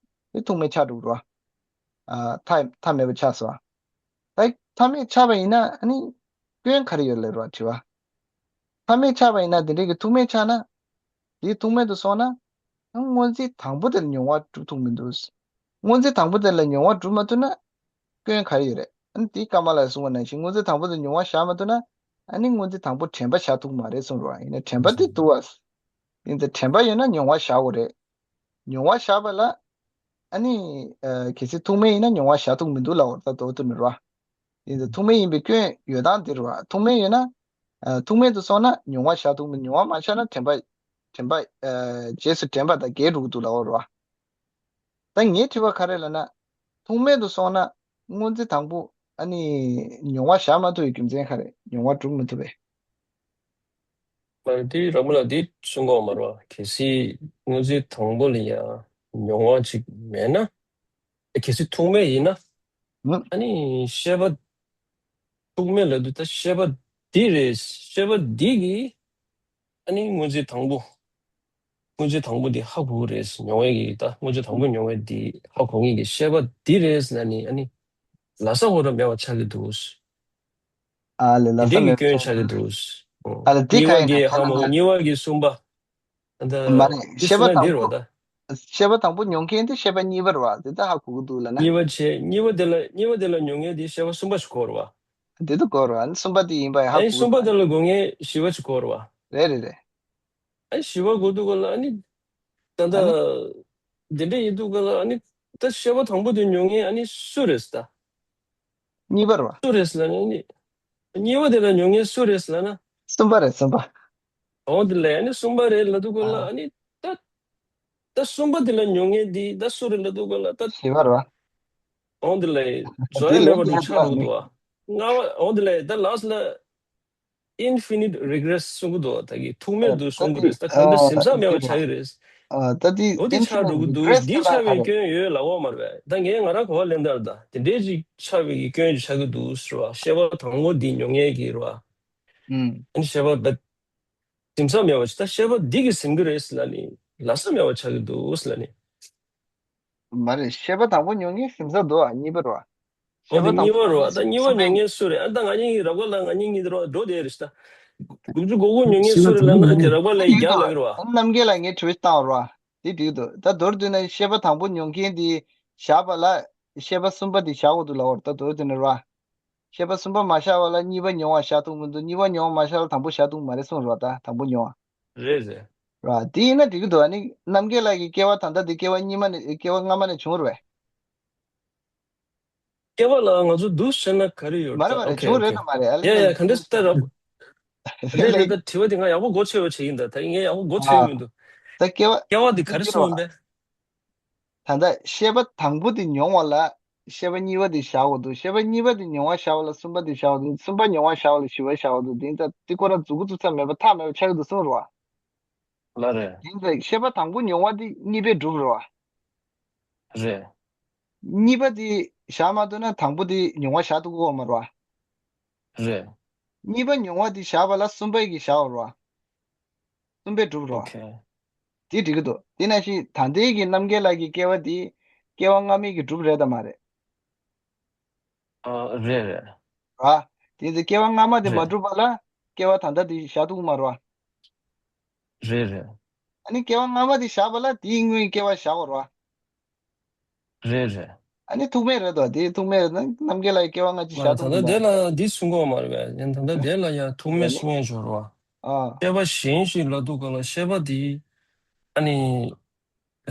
དེ་ཐུག་མེད་ཆགས་འགྲོ་གི་རེད་བ། ཨ། མཐའ་མཐའ་མེད་པ་ཆགས་སོང་བ། ད་མཐའ་མེད་ཆགས་པ་ཡིན་ན་ཨ་ནི་སྐྱོན་ག་རེ་ཡོད་ལབ་རེད་བ་དྲི་བ། མཐའ་མེད་ཆགས་པ་ཡིན་ན་དེ་འདྲའི་གི་ཐུག་མེད་ཆགས་ན། དེའི་ཐུག་མེད་དུ་སོང་ན། སྔོ་འཛིན་དང་པོ་དེ་ལ་མྱོང་བ་གྲུབ་ཐུབ་མི་འདུག་སྔོ་འཛིན་དང་པོ་དེ་ལ་མྱོང་བ་གྲུབ་མ་ཐུབ་ན། སྐྱོན་ག་རེ་ཡོད་རེད། ཨ་ནི་དེའི་ཀ་མ་ལ་གསུངས་པ་ནང་བཞིན་སྔོ་འཛིན་དང་པོ་དེ་མྱོང་བ་བཞག་མ་ཐུབ་ན། ཨ་ནི་སྔོ་འཛིན་དང་པོ་དྲན་པ་བཞག་ཐུབ་མ་རེད་གསུངས་རེད་བ། ཡིན་ན་དྲན་པ་དེ་འདུག་བ། ཡིན་ཙང་དྲན་པ་ཡོད་ན་མྱོང་བ་བཞག་དགོས་རེད། མྱོང་བ་བཞག་པ་ལ། ཨ་ནི། ཨ། གལ་སྲིད་ཐུག་མེད་ཡིན་ན་མྱོང་བ་བཞག་ཐུབ་མི་འདུག་ལབ་པ་རེད་ད་མདོར་བསྡུས་ན་རེད་བ། ཡིན་ཙང་ཐུག་མེད་ཡིན་པའི་སྐྱོན་ཡོད་སྟངས་དེ་རེད་བ། ཐུག་མེད་ཡོད་ན། ཨ། ཐུག་མེད་དུ་སོང་ན་མྱོང་བ་བཞག་ཐུབ་མི། མྱོང་བ་མ་བཞག་ན་དྲན་པ། དྲན་པ། ཨ། རྗེས་སུ་དྲན་པ་དང་འགལ་འགྲོ་གི་འདུག་ལབ་པ་རེད་བ། ད་ངའི་དྲི་བ་ག་རེ་ལབ་ན། ཐུག་མེད་དུ་སོང་ན་སྔོ་འཛིན་དང་པོ་ཨ་ནི་མྱོང་བ་བཞག་མ་ཐུབ་པའི་རྒྱུ་མཚན་ག་རེ། མྱོང་བ་གྲུབ་མི་ཐུབ་པས། མ་རེད། དེ་རག་མ་ལ་དེ་གསུང་གི་ཡོད་མ་རེད་བ། གལ་སྲིད་སྔོ་འཛིན་དང་པོ་ལ་ཡང་མྱོང་བ་ཅིག་མེད་ན། གལ་སྲིད་ཐུག་མེད་ཡིན་ན། ཨ་ནི་ཤེས་པ། ཐུག་མེད་ལབ་དུས་ད་ཤེས་པ་འདི་རེད། ཤེས་པ་འདི་གིས་ཨ་ནི་སྔོ་འཛིན་དང་པོ། སྔོ་འཛིན་དང་པོ་འདི་ཧ་གོ་གི་རེད། མྱོང་བའི་གི་ད་སྔོ་འཛིན་དང་པོ་མྱོང་བའི་འདི་ཧ་གོ་ངེས་ཀྱི་ཤེས་པ་འདི་རེད་ལབ་ནི་ཨ་ནི་ལ་ས་འོ་ར་མེད་པ་ཆགས་ཀྱི་འདུག་ཨ་ལས་ལ་ས་འདི་འདྲའི་གི་མེད་པ་སྐྱོན་ཆགས་ཆགས་ཀྱི་འདུག་འདུག་ཨ་ལས་འདི་གཉིས་པ་ག་ཡིན་གི་ན་ཧ་ཁ་ན་མ་གོ་ན། གཉིས་པ་གི་གསུམ་པ། ད་མ་རེད། འདི་ཤེས་པ་གསུམ་པ་དང་འདི་རོ་པོ། ད། ཤེས་པ་དང་པོ་མྱོང་མཁན་དེ་ཤེས་པ་གཉིས་པ་རེད་བ། དེ་ད་ཧ་གོ་གི་འདུག་ལབ་ན། གཉིས་པ་བྱས། གཉིས་པ་དེ་ལ། གཉིས་པ་དེ་ལ་མྱོང་མཁན་དེ་ཤེས་པ་གསུམ་པ་ཞིག་གོ་རེད་བ། དེ་ད་གོ་རེད་བ། གསུམ་པ་དེ་ཡིན་པ་ཧ་ཨ་ནི་གོ་གི་གསུམ་པ་འདུག་དེ་ལ་གོ་མཁན་བཞི་པ་ཞིག་གོ་རེད་བ། རེད་རེད་རེད། ཨ་ནི་བཞི་པ་གོ་དུས་ག་ལ་ཨ་ནི། ད་ལྟ། ཨ་ནི། དེ་འདྲ་ཡིན་དུས་ག་ལ་ཨ་ནི། ད་ཤེས་པ་དང་པོ་དེ་མྱོང་མཁན་ཨ་ནི་སུ་རེད་ད། གཉིས་པ་རེད་བ། སུ་རེད་ལབ་ན་ཨ་ནི། གཉིས་པ་དེ་ལ་མྱོང་མཁན་སུ་རེད་ལབ་ན། གསུམ་པ་རེད་གསུམ་པ། འོ་དེ་ལ་ཨ་ནི་གསུམ་པ་རེད་ལབ་དུས་ག་ལ་ཨ། ཨ་ནི། ད། ད་གསུམ་པ་དེ་ལ་མྱོང་མཁན་དེ་ད་སུ་རེད་ལབ་དུས་ག་ལ་ད། བཞི་པ་རེད་བ། འོ་དེ་ལ་བཟོ་ཡ་དེ་མེད་པ་ལོག་འདུག་ཆགས་འགྲོ་གི་འདུག་བ། ལྔ་པ་འོ་དེ་ལ་ད་ལ་སི་ལ། Infinite regress གསུང་གི་འདུག་ད་གི་ཐུག་མེད་དུ་གསུང་གི་རེད། ད་གང་ལྟར་ཟིན་ས་མེད་པ་ཆགས་ཀྱི་རེད། ད་དེ་འོ་དེ་ཆགས་འགྲོ་གི་འདུག་འདི་ཆགས་པའི་སྐྱོན་ཡོད་ལབ་འོ་མ་རེད། ད་ངས་ང་རང་གོ་བ་ལེན་དར་ད་དེ་འདྲའི་ཅིག་ཆགས་པའི་གི་སྐྱོན་ཅིག་ཆགས་ཀྱི་འདུག་ཟེར་བ། ཤེས་པ་དང་པོ་འདི་མྱོང་མཁན་གྱི་རེད་བ། ཨ་ནི་ཤེས་པ་ད་ཟིན་ས་མེད་པ་ད་ཤེས་པ་འདི་གི་ཟིན་གི་རེད་ཟེར་ལ་ནི་ལ་ས་མེད་པ་ཆགས་ཀྱི་འདུག་ཟེར་ལ་ནི། མ་རེད། ཤེས་པ་དང་པོ་མྱོང་མཁན་ཟིན་ས་འདུག་ཨ། གཉིས་པ་རེད་བ། འོ་དེ་གཉིས་པ་རེད་བ། ད་གཉིས་པ་མྱོང་མཁན་སུ་རེད། ཨ་ད་ང་གཉིས་ཀྱི་རག་པ་ལ་ང་གཉིས་གཉིས་དེ་རེད་བ། འགྲོ་དེ་རེད་ད། དགུ་བཅུ་གོ་དགུ་མྱོང་མཁན་སུ་རེད་ལབ་ན་དེ་རག་པ་ལ་ཡི་རྒྱག་ལབ་ཀྱི་རེད་བ། རྣམ་རྒྱལ་ལ་ངས་དྲི་བ་བཏང་བ་རེད་བ། དེ་འགྲིག་འདུག་ད་མདོར་བསྡུས་ན་ཤེས་པ་དང་པོ་མྱོང་མཁན་དེ་བཞག་པ་ལ་ཤེས་པ་གསུམ་པ་དེ་བཞག་དགོས་འདུག་ལབ་པ་རེད། ད་མདོར་བསྡུས་ན་རེད་བ། ཤེས་པ་གསུམ་པ་མ་བཞག་པ་ལ་གཉིས་པ་མྱོང་བ་བཞག་ཐུབ་མི་འདུག་གཉིས་པ་མྱོང་བ་མ་བཞག་ལ་དང་པོ་བཞག་ཐུབ་མ་རེད་གསུངས་རེད་བ། ད་དང་པོ་མྱོང་བ། རེད་རེད། ར། དེ་ཡིན་ན་འགྲིག་གི་འདུག་ཨ་ནི་རྣམ་རྒྱལ་ལགས་ཀྱི་སྐྱེ་བ་ད་ལྟ་དེ་སྐྱེ་བ་གཉིས་མ་ནས་སྐྱེ་བ་སྔ་མ་ནས་བྱུང་རེད་པས། སྐྱེ་བ་ལ་ང་ཚོ་འདུག་བྱས་ན་ག་རེ་ཡོད་མ་རེད་ད། མ་རེད། ཨོ་ཁེ་བྱུང་ཨོ་རེད་ཁེ། ན་མ་རེད། ཨ་ཡ་ཡ་ལས་ག་འདྲ་ལྟ་ར། རེད་ལས་ལས་ད་དྲི་བ་དེ་ང་ཡག་པོ་གོ་ཆོད་པ་བྱེད་ཡིན་ད། ད་ངས་ཡག་པོ་གོ་ཆོད་ཨ། མི་འདུག་ད་སྐྱེ་བ་སྐྱེ་བ་དེ་ག་རེ་གསུངས་པས། ད་ལྟ་ཤེས་པ་དང་པོ་དེ་མྱོང་བ་ལ་ཤེས་པ་གཉིས་པ་དེ་བཞག་དགོས་འདུག་ཤེས་པ་གཉིས་པ་དེ་མྱོང་བ་བཞག་པ་ལ་གསུམ་པ་དེ་བཞག་དགོས་འདུག་གསུམ་པ་མྱོང་བ་བཞག་པ་ལ་བཞི་པ་བཞག་དགོས་འདུག་དེ་ཡིན་ད་དེ་ཁོ་རང་མཛུབ་གུ་བཙུགས་ས་མེད་པ་ཐག་མེད་པ་ཆགས་ཀྱི་འདུག་གསུངས་རེད་བ། ལ་རེད། ཡིན་ཙང་ཤེས་པ་དང་པོ་མྱོང་བ་དེ་གཉིས་པས་གྲུབ་རེད་བ། རེད། གཉིས་པ་དེ་བཞག་མ་ཐུབ་ན་དང་པོ་དེ་མྱོང་བ་བཞག་ཐུབ་ཀྱི་ཡོད་མ་རེད་བ། རེད། གཉིས་པ་མྱོང་བ་དེ་བཞག་པ་ལ་གསུམ་པའི་གི་བཞག་པ་རེད་བ། གསུམ་པས་གྲུབ་རེད་བ། ཨོ་ཁེ། དེ་འགྲིག་གི་འདུག་དེ་ནང་བཞིན་ད་ལྟའི་གི་རྣམ་རྒྱལ་ལགས་ཀྱི་སྐྱེ་བ་དེ་སྐྱེ་བ་སྔ་མའི་གི་གྲུབ་རེད་དམ་མ་རེད། ཨ་རེད་རེད། ར། དེ་ཚེ་སྐྱེ་བ་སྔ་མ་དེ་མ་རེད། གྲུབ་པ་ལ་སྐྱེ་བ་ད་ལྟ་དེ་བཞག་ཐུབ་ཀྱི་མ་རེད་བ། རེད་རེད། ཨ་ནི་སྐྱེ་བ་སྔ་མ་དེ་བཞག་པ་ལ་དེའི་སྔོན་སྐྱེ་བ་བཞག་དགོས་རེད་བ། རེད་རེད། ཨ་ནི་ཐུག་མེད་རེད་དོ། དེ་ཐུག་མེད་རེད་ན་རྣམ་རྒྱལ་ལགས་ཀྱི་སྐྱེ་བ་སྔ་ཕྱི་མ་རེད། བཞག་ད་ཐུབ་ཀྱི་ལྟ་མ་དེ་རེད། ལ་འདི་གསུང་གི་ཡོད་མ་རེད་པས། ཡང་ད་ལྟ་དེ་ལ་ཡང་ཐུག་མེད་གསུང་ཡས་ཡོད་རེད་བ། ཨ། སྐྱེ་བ་གཞན་ཞིག་ལབ་དུས་ག་ལ་ཤེས་པ་དེ་ཨ་ནི་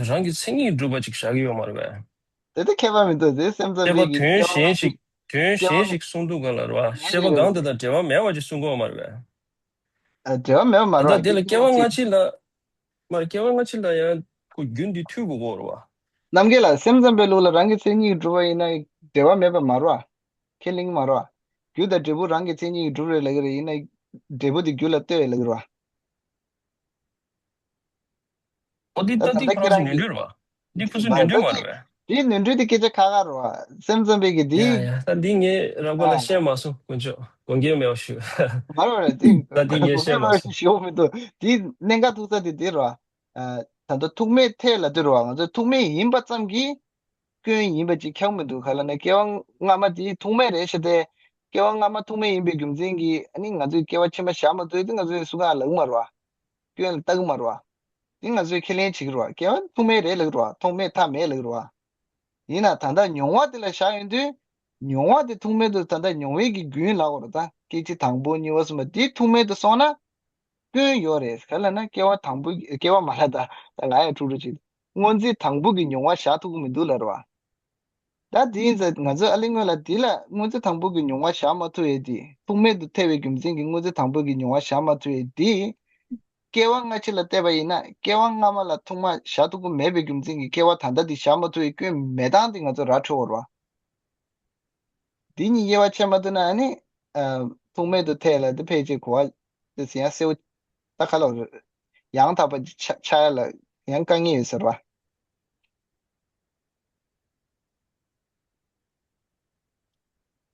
རང་གི་མཚན་ཉིད་གྲུབ་པ་ཅིག་བཞག་གི་ཡོད་མ་རེད་པས། དེ་ལྟ་ཁྱད་པར་མི་འདུག་དེ་སེམས་ཙམ་སྐྱེ་བ་པའི་གི་དོན་སྐྱེ་བ་གཞན་སྔ་ཕྱི་ཞིག་དོན་སྐྱེ་བ་གཞན་ཞིག་གསུང་དུས་ག་ལ་རེད་བ། ཤེས་པ་གང་དེ་དང་འབྲེལ་བ་མེད་པ་ཅིག་གསུང་གི་ཡོད་མ་རེད་པས། ཨ། འབྲེལ་བ་མེད་པ་མ་ད་རེད་བ། དེ་དེ་ལ་སྐྱེ་བ་སྐྱེ་བ་སྔ་ཕྱི་ལ། མར་སྐྱེ་བ་སྔ་ཕྱི་ལ་ཡང་ཁོ་རྒྱུན་འདི་མཐུད་དགོས་ཀྱི་ཡོད་རེད་བ། རྣམ་རྒྱལ་ལགས་སེམས་ཙམ་པའི་ལུགས་ལ་རང་གི་མཚན་ཉིད་ཀྱིས་གྲུབ་པ་ཡིན་ན་འབྲེལ་བ་མེད་པ་མ་རེད་བ། ཁས་ལེན་གྱི་མ་རེད་བ། རྒྱུ་དང་འབྲས་བུ་རང་གི་མཚན་ཉིད་ཀྱིས་གྲུབ་རེད་ལབ་ཀྱི་རེད། ཡིན་ན་འབྲས་བུ་དེ་རྒྱུ་ལ་ལྟོས་ལབ་ཀྱི་རེད་བ། ཨོ་འདི་ད་ལྟ་ད་འདི་ལྟ་ཁོ་རང་ཚོ་ཁྱེད་རང་གི་ནོར་འཁྲུལ་རེད་བ། འདི་ཁོ་ཚོ་མ་ནོར་འཁྲུལ་ད་མ་འདི་རེད་བས། འདིའི་ནོར་འཁྲུལ་དེ་སྐད་ཆ་ཁག་ཁག་རེད་བ། སེམས་ཙམ་པའི་གི་འདི། ཡ་ཡ་ད་འདི་ངས་རག་པ་ལ་ཨ། བཤད་མ་སོང་དཀོན་མཆོག་དགོངས་འགལ་མེད་པ་ཞུ། མ་རེད་བ་རེད་དེ། ད་འདི་ངས་བཤད་མ་སོང་། ཞུ་མི་འདུག་དེའི་གནད་འགག་ཐུག་ས་དེ་དེ་རེད་བ། ཨ། ད་ལྟ་ཐུག་མེད་ཐད་ལ་དེ་རེད་བ། ང་ཚོས་ཐུག་མེད་ཡིན་པ་ཙམ་གྱིས་ སྐྱོན་ཡིན་པ་ཅིག་ཁྱབ་མི་འདུག་ག་ལབ་ན་སྐྱེ་བ་སྔ་མ་དེ་ཐུག་མེད་རེད་ཤག་སྟེ། སྐྱེ་བ་སྔ་མ་ཐུག་མེད་ཡིན་པའི་རྒྱུ་མཚན་གྱིས་ཨ་ནི་ང་ཚོས་སྐྱེ་བ་ཕྱི་མ་བཞག་མ་ཐུབ་ཡས་དེ་ང་ཚོས་སུ་གང་ལབ་ཀྱི་མ་རེད་བ། སྐྱོན་ལ་ལྟ་གི་མ་རེད་བ། དེ་ང་ཚོས་ཁས་ལེན་བྱེད་ཀྱི་རེད་བ། སྐྱེ་བ་ཐུག་མེད་རེད་ལབ་ཀྱི་རེད་བ། ཐོག་མེད་ཐ་མེད་ལབ་ཀྱི་རེད་བ། ཡིན་ན་ད་ལྟ་མྱོང་བ་དེ་ལ་བཞག་ཡོང་དུས། མྱོང་བ་དེ་ཐུག་མེད་དུ་ད་ལྟ་མྱོང་བའི་གི་རྒྱུན་ལ་འོ་ར་ད་སྐད་ཅིག་དང་པོ་གཉིས་པ་གསུམ་པ་དེ་ཐུག་མེད་དུ་སོང་ན། སྐྱོན་ཡོད་རེད་ག་ལབ་ན་སྐྱེ་བ་དང་པོ་གི་སྐྱེ་བ་མ་ལ་ད་ད་ང་ཡང་འཁྲུག་འཁྲུག་བྱེད། སྔོན་རྩིས་དང་པོ་གི་མྱོང་བ་བཞག་ཐུབ་ཀྱི་མི་འདུག་ལབ་རེད་བ། ད་དེ་ཡིན་ཙང་ང་ཚོས་ཨ་ལེ་སྔོན་ལ་དེ་ལ་སྔོན་རྩིས་དང་པོ་གི་མྱོང་བ་བཞག་མ་ཐུབ་ཡས་དེ་ཐུག་མེད་དུ་ཐལ་བའི་རྒྱུ་མཚན་གྱིས་སྔོན་རྩིས་དང་པོ་གི་མྱོང་བ་བཞག་མ་ཐུབ་ཡས་དེ། སྐྱེ་བ་སྔ་ཕྱི་ལ་བལྟས་པ་ཡིན་ན་སྐྱེ་བ་སྔ་མ་ལ་ཐོག་མ་བཞག་ཐུབ་ཀྱི་མེད་པའི་རྒྱུ་མཚན་གྱིས་སྐྱེ་བ་ད་ལྟ་འདི་བཞག་མ་ཐུབ་པའི་སྐྱོན་མེད་སྟངས་འདི་ང་ཚོ་ར་འཕྲོད་འོར་བ། འདི་གཉིས་དབྱེ་བ་ཕྱེ་མ་ཐུབ་ན་ཨ་ནི། ཐུག་མེད་དུ་ཐལ་ལ་འདི་ཕལ་ཆེར་གོ་བ་འདི་ཡང་གསལ་བོ། ད་ག་ལ་ཡང་དག་པ་ཆ་ཆགས་ཡ་ལ་ཡང་དཀའ་ངལ་ཡོད་ཟེར་བ།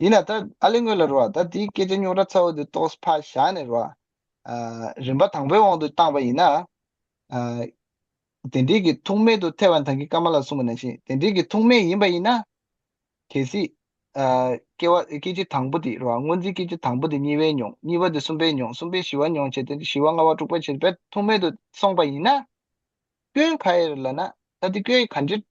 ཡིན་ན་ད་ཨ་ལེ་སྔོན་ལ་རོ་ད་དེའི་སྐད་ཆ་རྙོག་དྲ་ཚ་བོ་དེ་ཏོག་ཙམ་ཕར་བཞག་ནས་རོ། ཨ། རིམ་པ་དང་པོའི་དབང་དུ་བཏང་པ་ཡིན་ན། ཨ། དེ་འདྲའི་གི་ཐུག་མེད་དུ་ཐལ་བ་ད་གིན་ཀ་མ་ལ་གསུངས་པ་ནང་བཞིན་དེ་འདྲའི་གི་ཐུག་མེད་ཡིན་པ་ཡིན་ན། གལ་སྲིད། ཨ། སྐྱེ་བ་སྐད་ཅིག་དང་པོ་དེ་རོ་སྔོན་རྩིས་སྐད་ཅིག་དང་པོ་དེ་གཉིས་པའི་མྱོང་གཉིས་པ་དེ་གསུམ་པའི་མྱོང་གསུམ་པའི་བཞི་བ་མྱོང་བྱས་ཏེ་བཞི་བ་ལྔ་བ་དྲུག་པ་བྱས་པས་ཐུག་མེད་དུ་སོང་པ་ཡིན་ན། སྐྱོན་ག་ཡེ་རེད་ལབ་ན་ད་དེ་སྐྱོན་ག་འདྲ།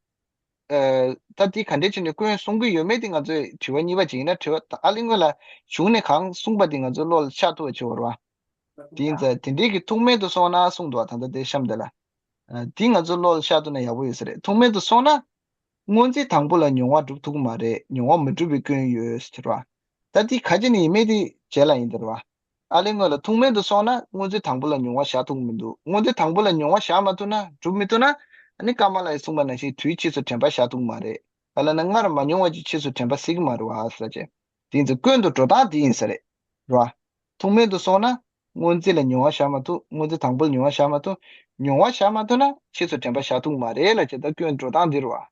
ཨ། ད་དེ་ག་འདྲ་བྱས་ནས་སྐྱོན་གསུང་གི་ཡོད་མེད་དེ་ང་ཚོས་དྲི་བ་གཉིས་པ་ཅིག་ཡིན་ན་དྲི་བ་ད་ཨ་ལེ་སྔོན་ལ་གཞུང་ནས་གང་གསུངས་པ་དེ་ང་ཚོའི་བློ་ལ་ཤར་ཐུབ་པ་བྱེད་དགོས་རེད་བ། དེ་ཡིན་ཙང་དེ་འདྲའི་གི་ཐུག་མེད་དུ་སོང་ན་གསུངས་འདུག་བ་ད་ལྟ་དེ་གཤམ་དེ་ལ། ཨ། དེ་ང་ཚོའི་བློ་ལ་ཤར་ཐུབ་ན་ཡག་པོ་ཡོད་ས་རེད་ཐུག་མེད་དུ་སོང་ན། སྔོན་རྩིས་དང་པོ་ལ་མྱོང་བ་འགྲུབ་ཐུབ་ཀྱི་མ་རེད། མྱོང་བ་མི་འགྲུབ་པའི་སྐྱོན་ཡོད་ཟེར་བ། ད་དེ་ག་ཅི་ནས་ཡིན་མིན་དེ་རྗེས་ལ་ཡིན་ཟེར་བ། ཨ་ལེ་སྔོན་ལ་ཐུག་མེད་དུ་སོང་ན་སྔོན་རྩིས་དང་པོ་ལ་མྱོང་བ་བཞག་ཐུབ་ཀྱི་མི་འདུག་སྔོན་རྩིས་དང་པོ་ལ་མྱོང་བ་བཞག་མ་ཐུབ་ན་འགྲུབ་མི་ཐུབ་ན། ཨ་ནི་ཀ་མ་ལ་ཡིས་གསུངས་པ་ནང་བཞིན་དུས་ཕྱིས་སུ་དྲན་པ་བཞག་ཐུབ་ཀྱི་མ་རེད། ག་ལབ་ན་སྔར་མ་མྱོང་བ་ཅིག་ཕྱིས་སུ་དྲན་པ་སྲིད་ཀྱི་མ་རེད་བ་ཟེར་བྱས། དེ་ཡིན་ཙང་སྐྱོན་དུ་འགྲོ་སྟངས་དེ་ཡིན་ས་རེད། རེད་བ། ཐུག་མེད་དུ་སོང་ན། སྔོན་རྩིས་ལ་མྱོང་བ་བཞག་མ་ཐུབ། སྔོན་རྩིས་དང་པོ་ལ་མྱོང་བ་བཞག་མ་ཐུབ། མྱོང་བ་བཞག་མ་ཐུབ་ན་ཕྱིས་སུ་དྲན་པ་བཞག་ཐུབ་ཀྱི་མ་རེད་ལབ་བྱས་ད་སྐྱོན་འགྲོ་སྟངས་འདི་རེད་བ།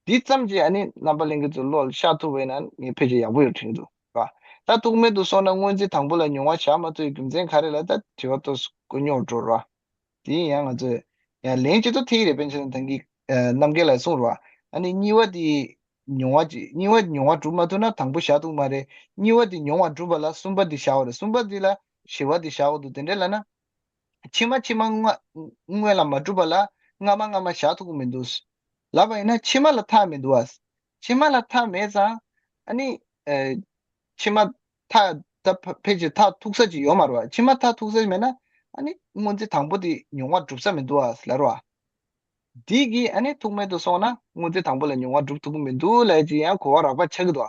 འདི་ཙམ་གྱིས་ཨ་ནི་རྣམ་པ་ལྷན་རྒྱས་ཚོ་བློ་ལ་ཤར་ཐུབ་པ་ཡིན་ན་ངས་ཕལ་ཆེར་ཡག་པོ་ཡོད་དྲན་གྱི་འདུག་བ། ད་ཐུག་མེད་དུ་སོང་ན་སྔོན་རྩིས་དང་པོ་ལ་མྱོང་བ་བཞག་མ་ཐུབ་པའི་རྒྱུ་མཚན་ག་རེ་ལབ་ད་དྲི་བ་ཏོག་ཙམ་ཀུན་རྙོག་འགྲོ་རེད་བ། དེ་ཡང་ང་ཚོས་ཡང་ལན་ཅི་ཐུབ་ཐིག་རེ་པན་ཆེན་ཐང་གི་རྣམ་རྒྱལ་ལ་གསུངས་རེད་བ། ཨ་ནི་གཉིས་པ་དེ་མྱོང་བ་ཅིག་གཉིས་པ་མྱོང་བ་གྲུབ་མ་ཐུབ་ན་དང་པོ་བཞག་ཐུབ་མ་རེད། གཉིས་པ་དེ་མྱོང་བ་གྲུབ་པ་ལ་གསུམ་པ་དེ་བཞག་པ་རེད། གསུམ་པ་དེ་ལ་བཞི་པ་དེ་བཞག་དགོས་འདུག་དེ་འདྲ་ལབ་ན། ཕྱི་མ་ཕྱི་མ་སྔ་སྔོན་ལ་མ་གྲུབ་པ་ལ་སྔ་མ་སྔ་མ་བཞག་ཐུབ་ཀྱི་མི་འདུག་ལབ་པ་ཡིན་ན་ཕྱི་མ་ལ་མཐའ་མི་འདུག་བ། ཕྱི་མ་ལ་མཐའ་མེད་ཙང་ཨ་ནི། ཨ། ཕྱི་མ་མཐའ་ད་ཕ་ཕལ་ཆེར་མཐའ་ཐུག་ས་ཅིག་ཡོད་མ་རེད་བ། ཕྱི་མ་མཐའ་ཐུག་ས་ཅིག་མེད་ན་ཨ་ནི་སྔོན་རྩིས་དང་པོ་དེ་མྱོང་བ་གྲུབ་ས་མི་འདུག་བ་ལབ་རེད་བ། འདི་གིས་ཨ་ནི་ཐུག་མེད་དུ་སོང་ན་སྔོན་རྩིས་དང་པོ་ལ་མྱོང་བ་གྲུབ་ཐུབ་ཀྱི་མི་འདུག་ལབ་ཅིག་ཡང་གོ་བ་རགས་པ་ཆགས་ཀྱི་འདུག་བ།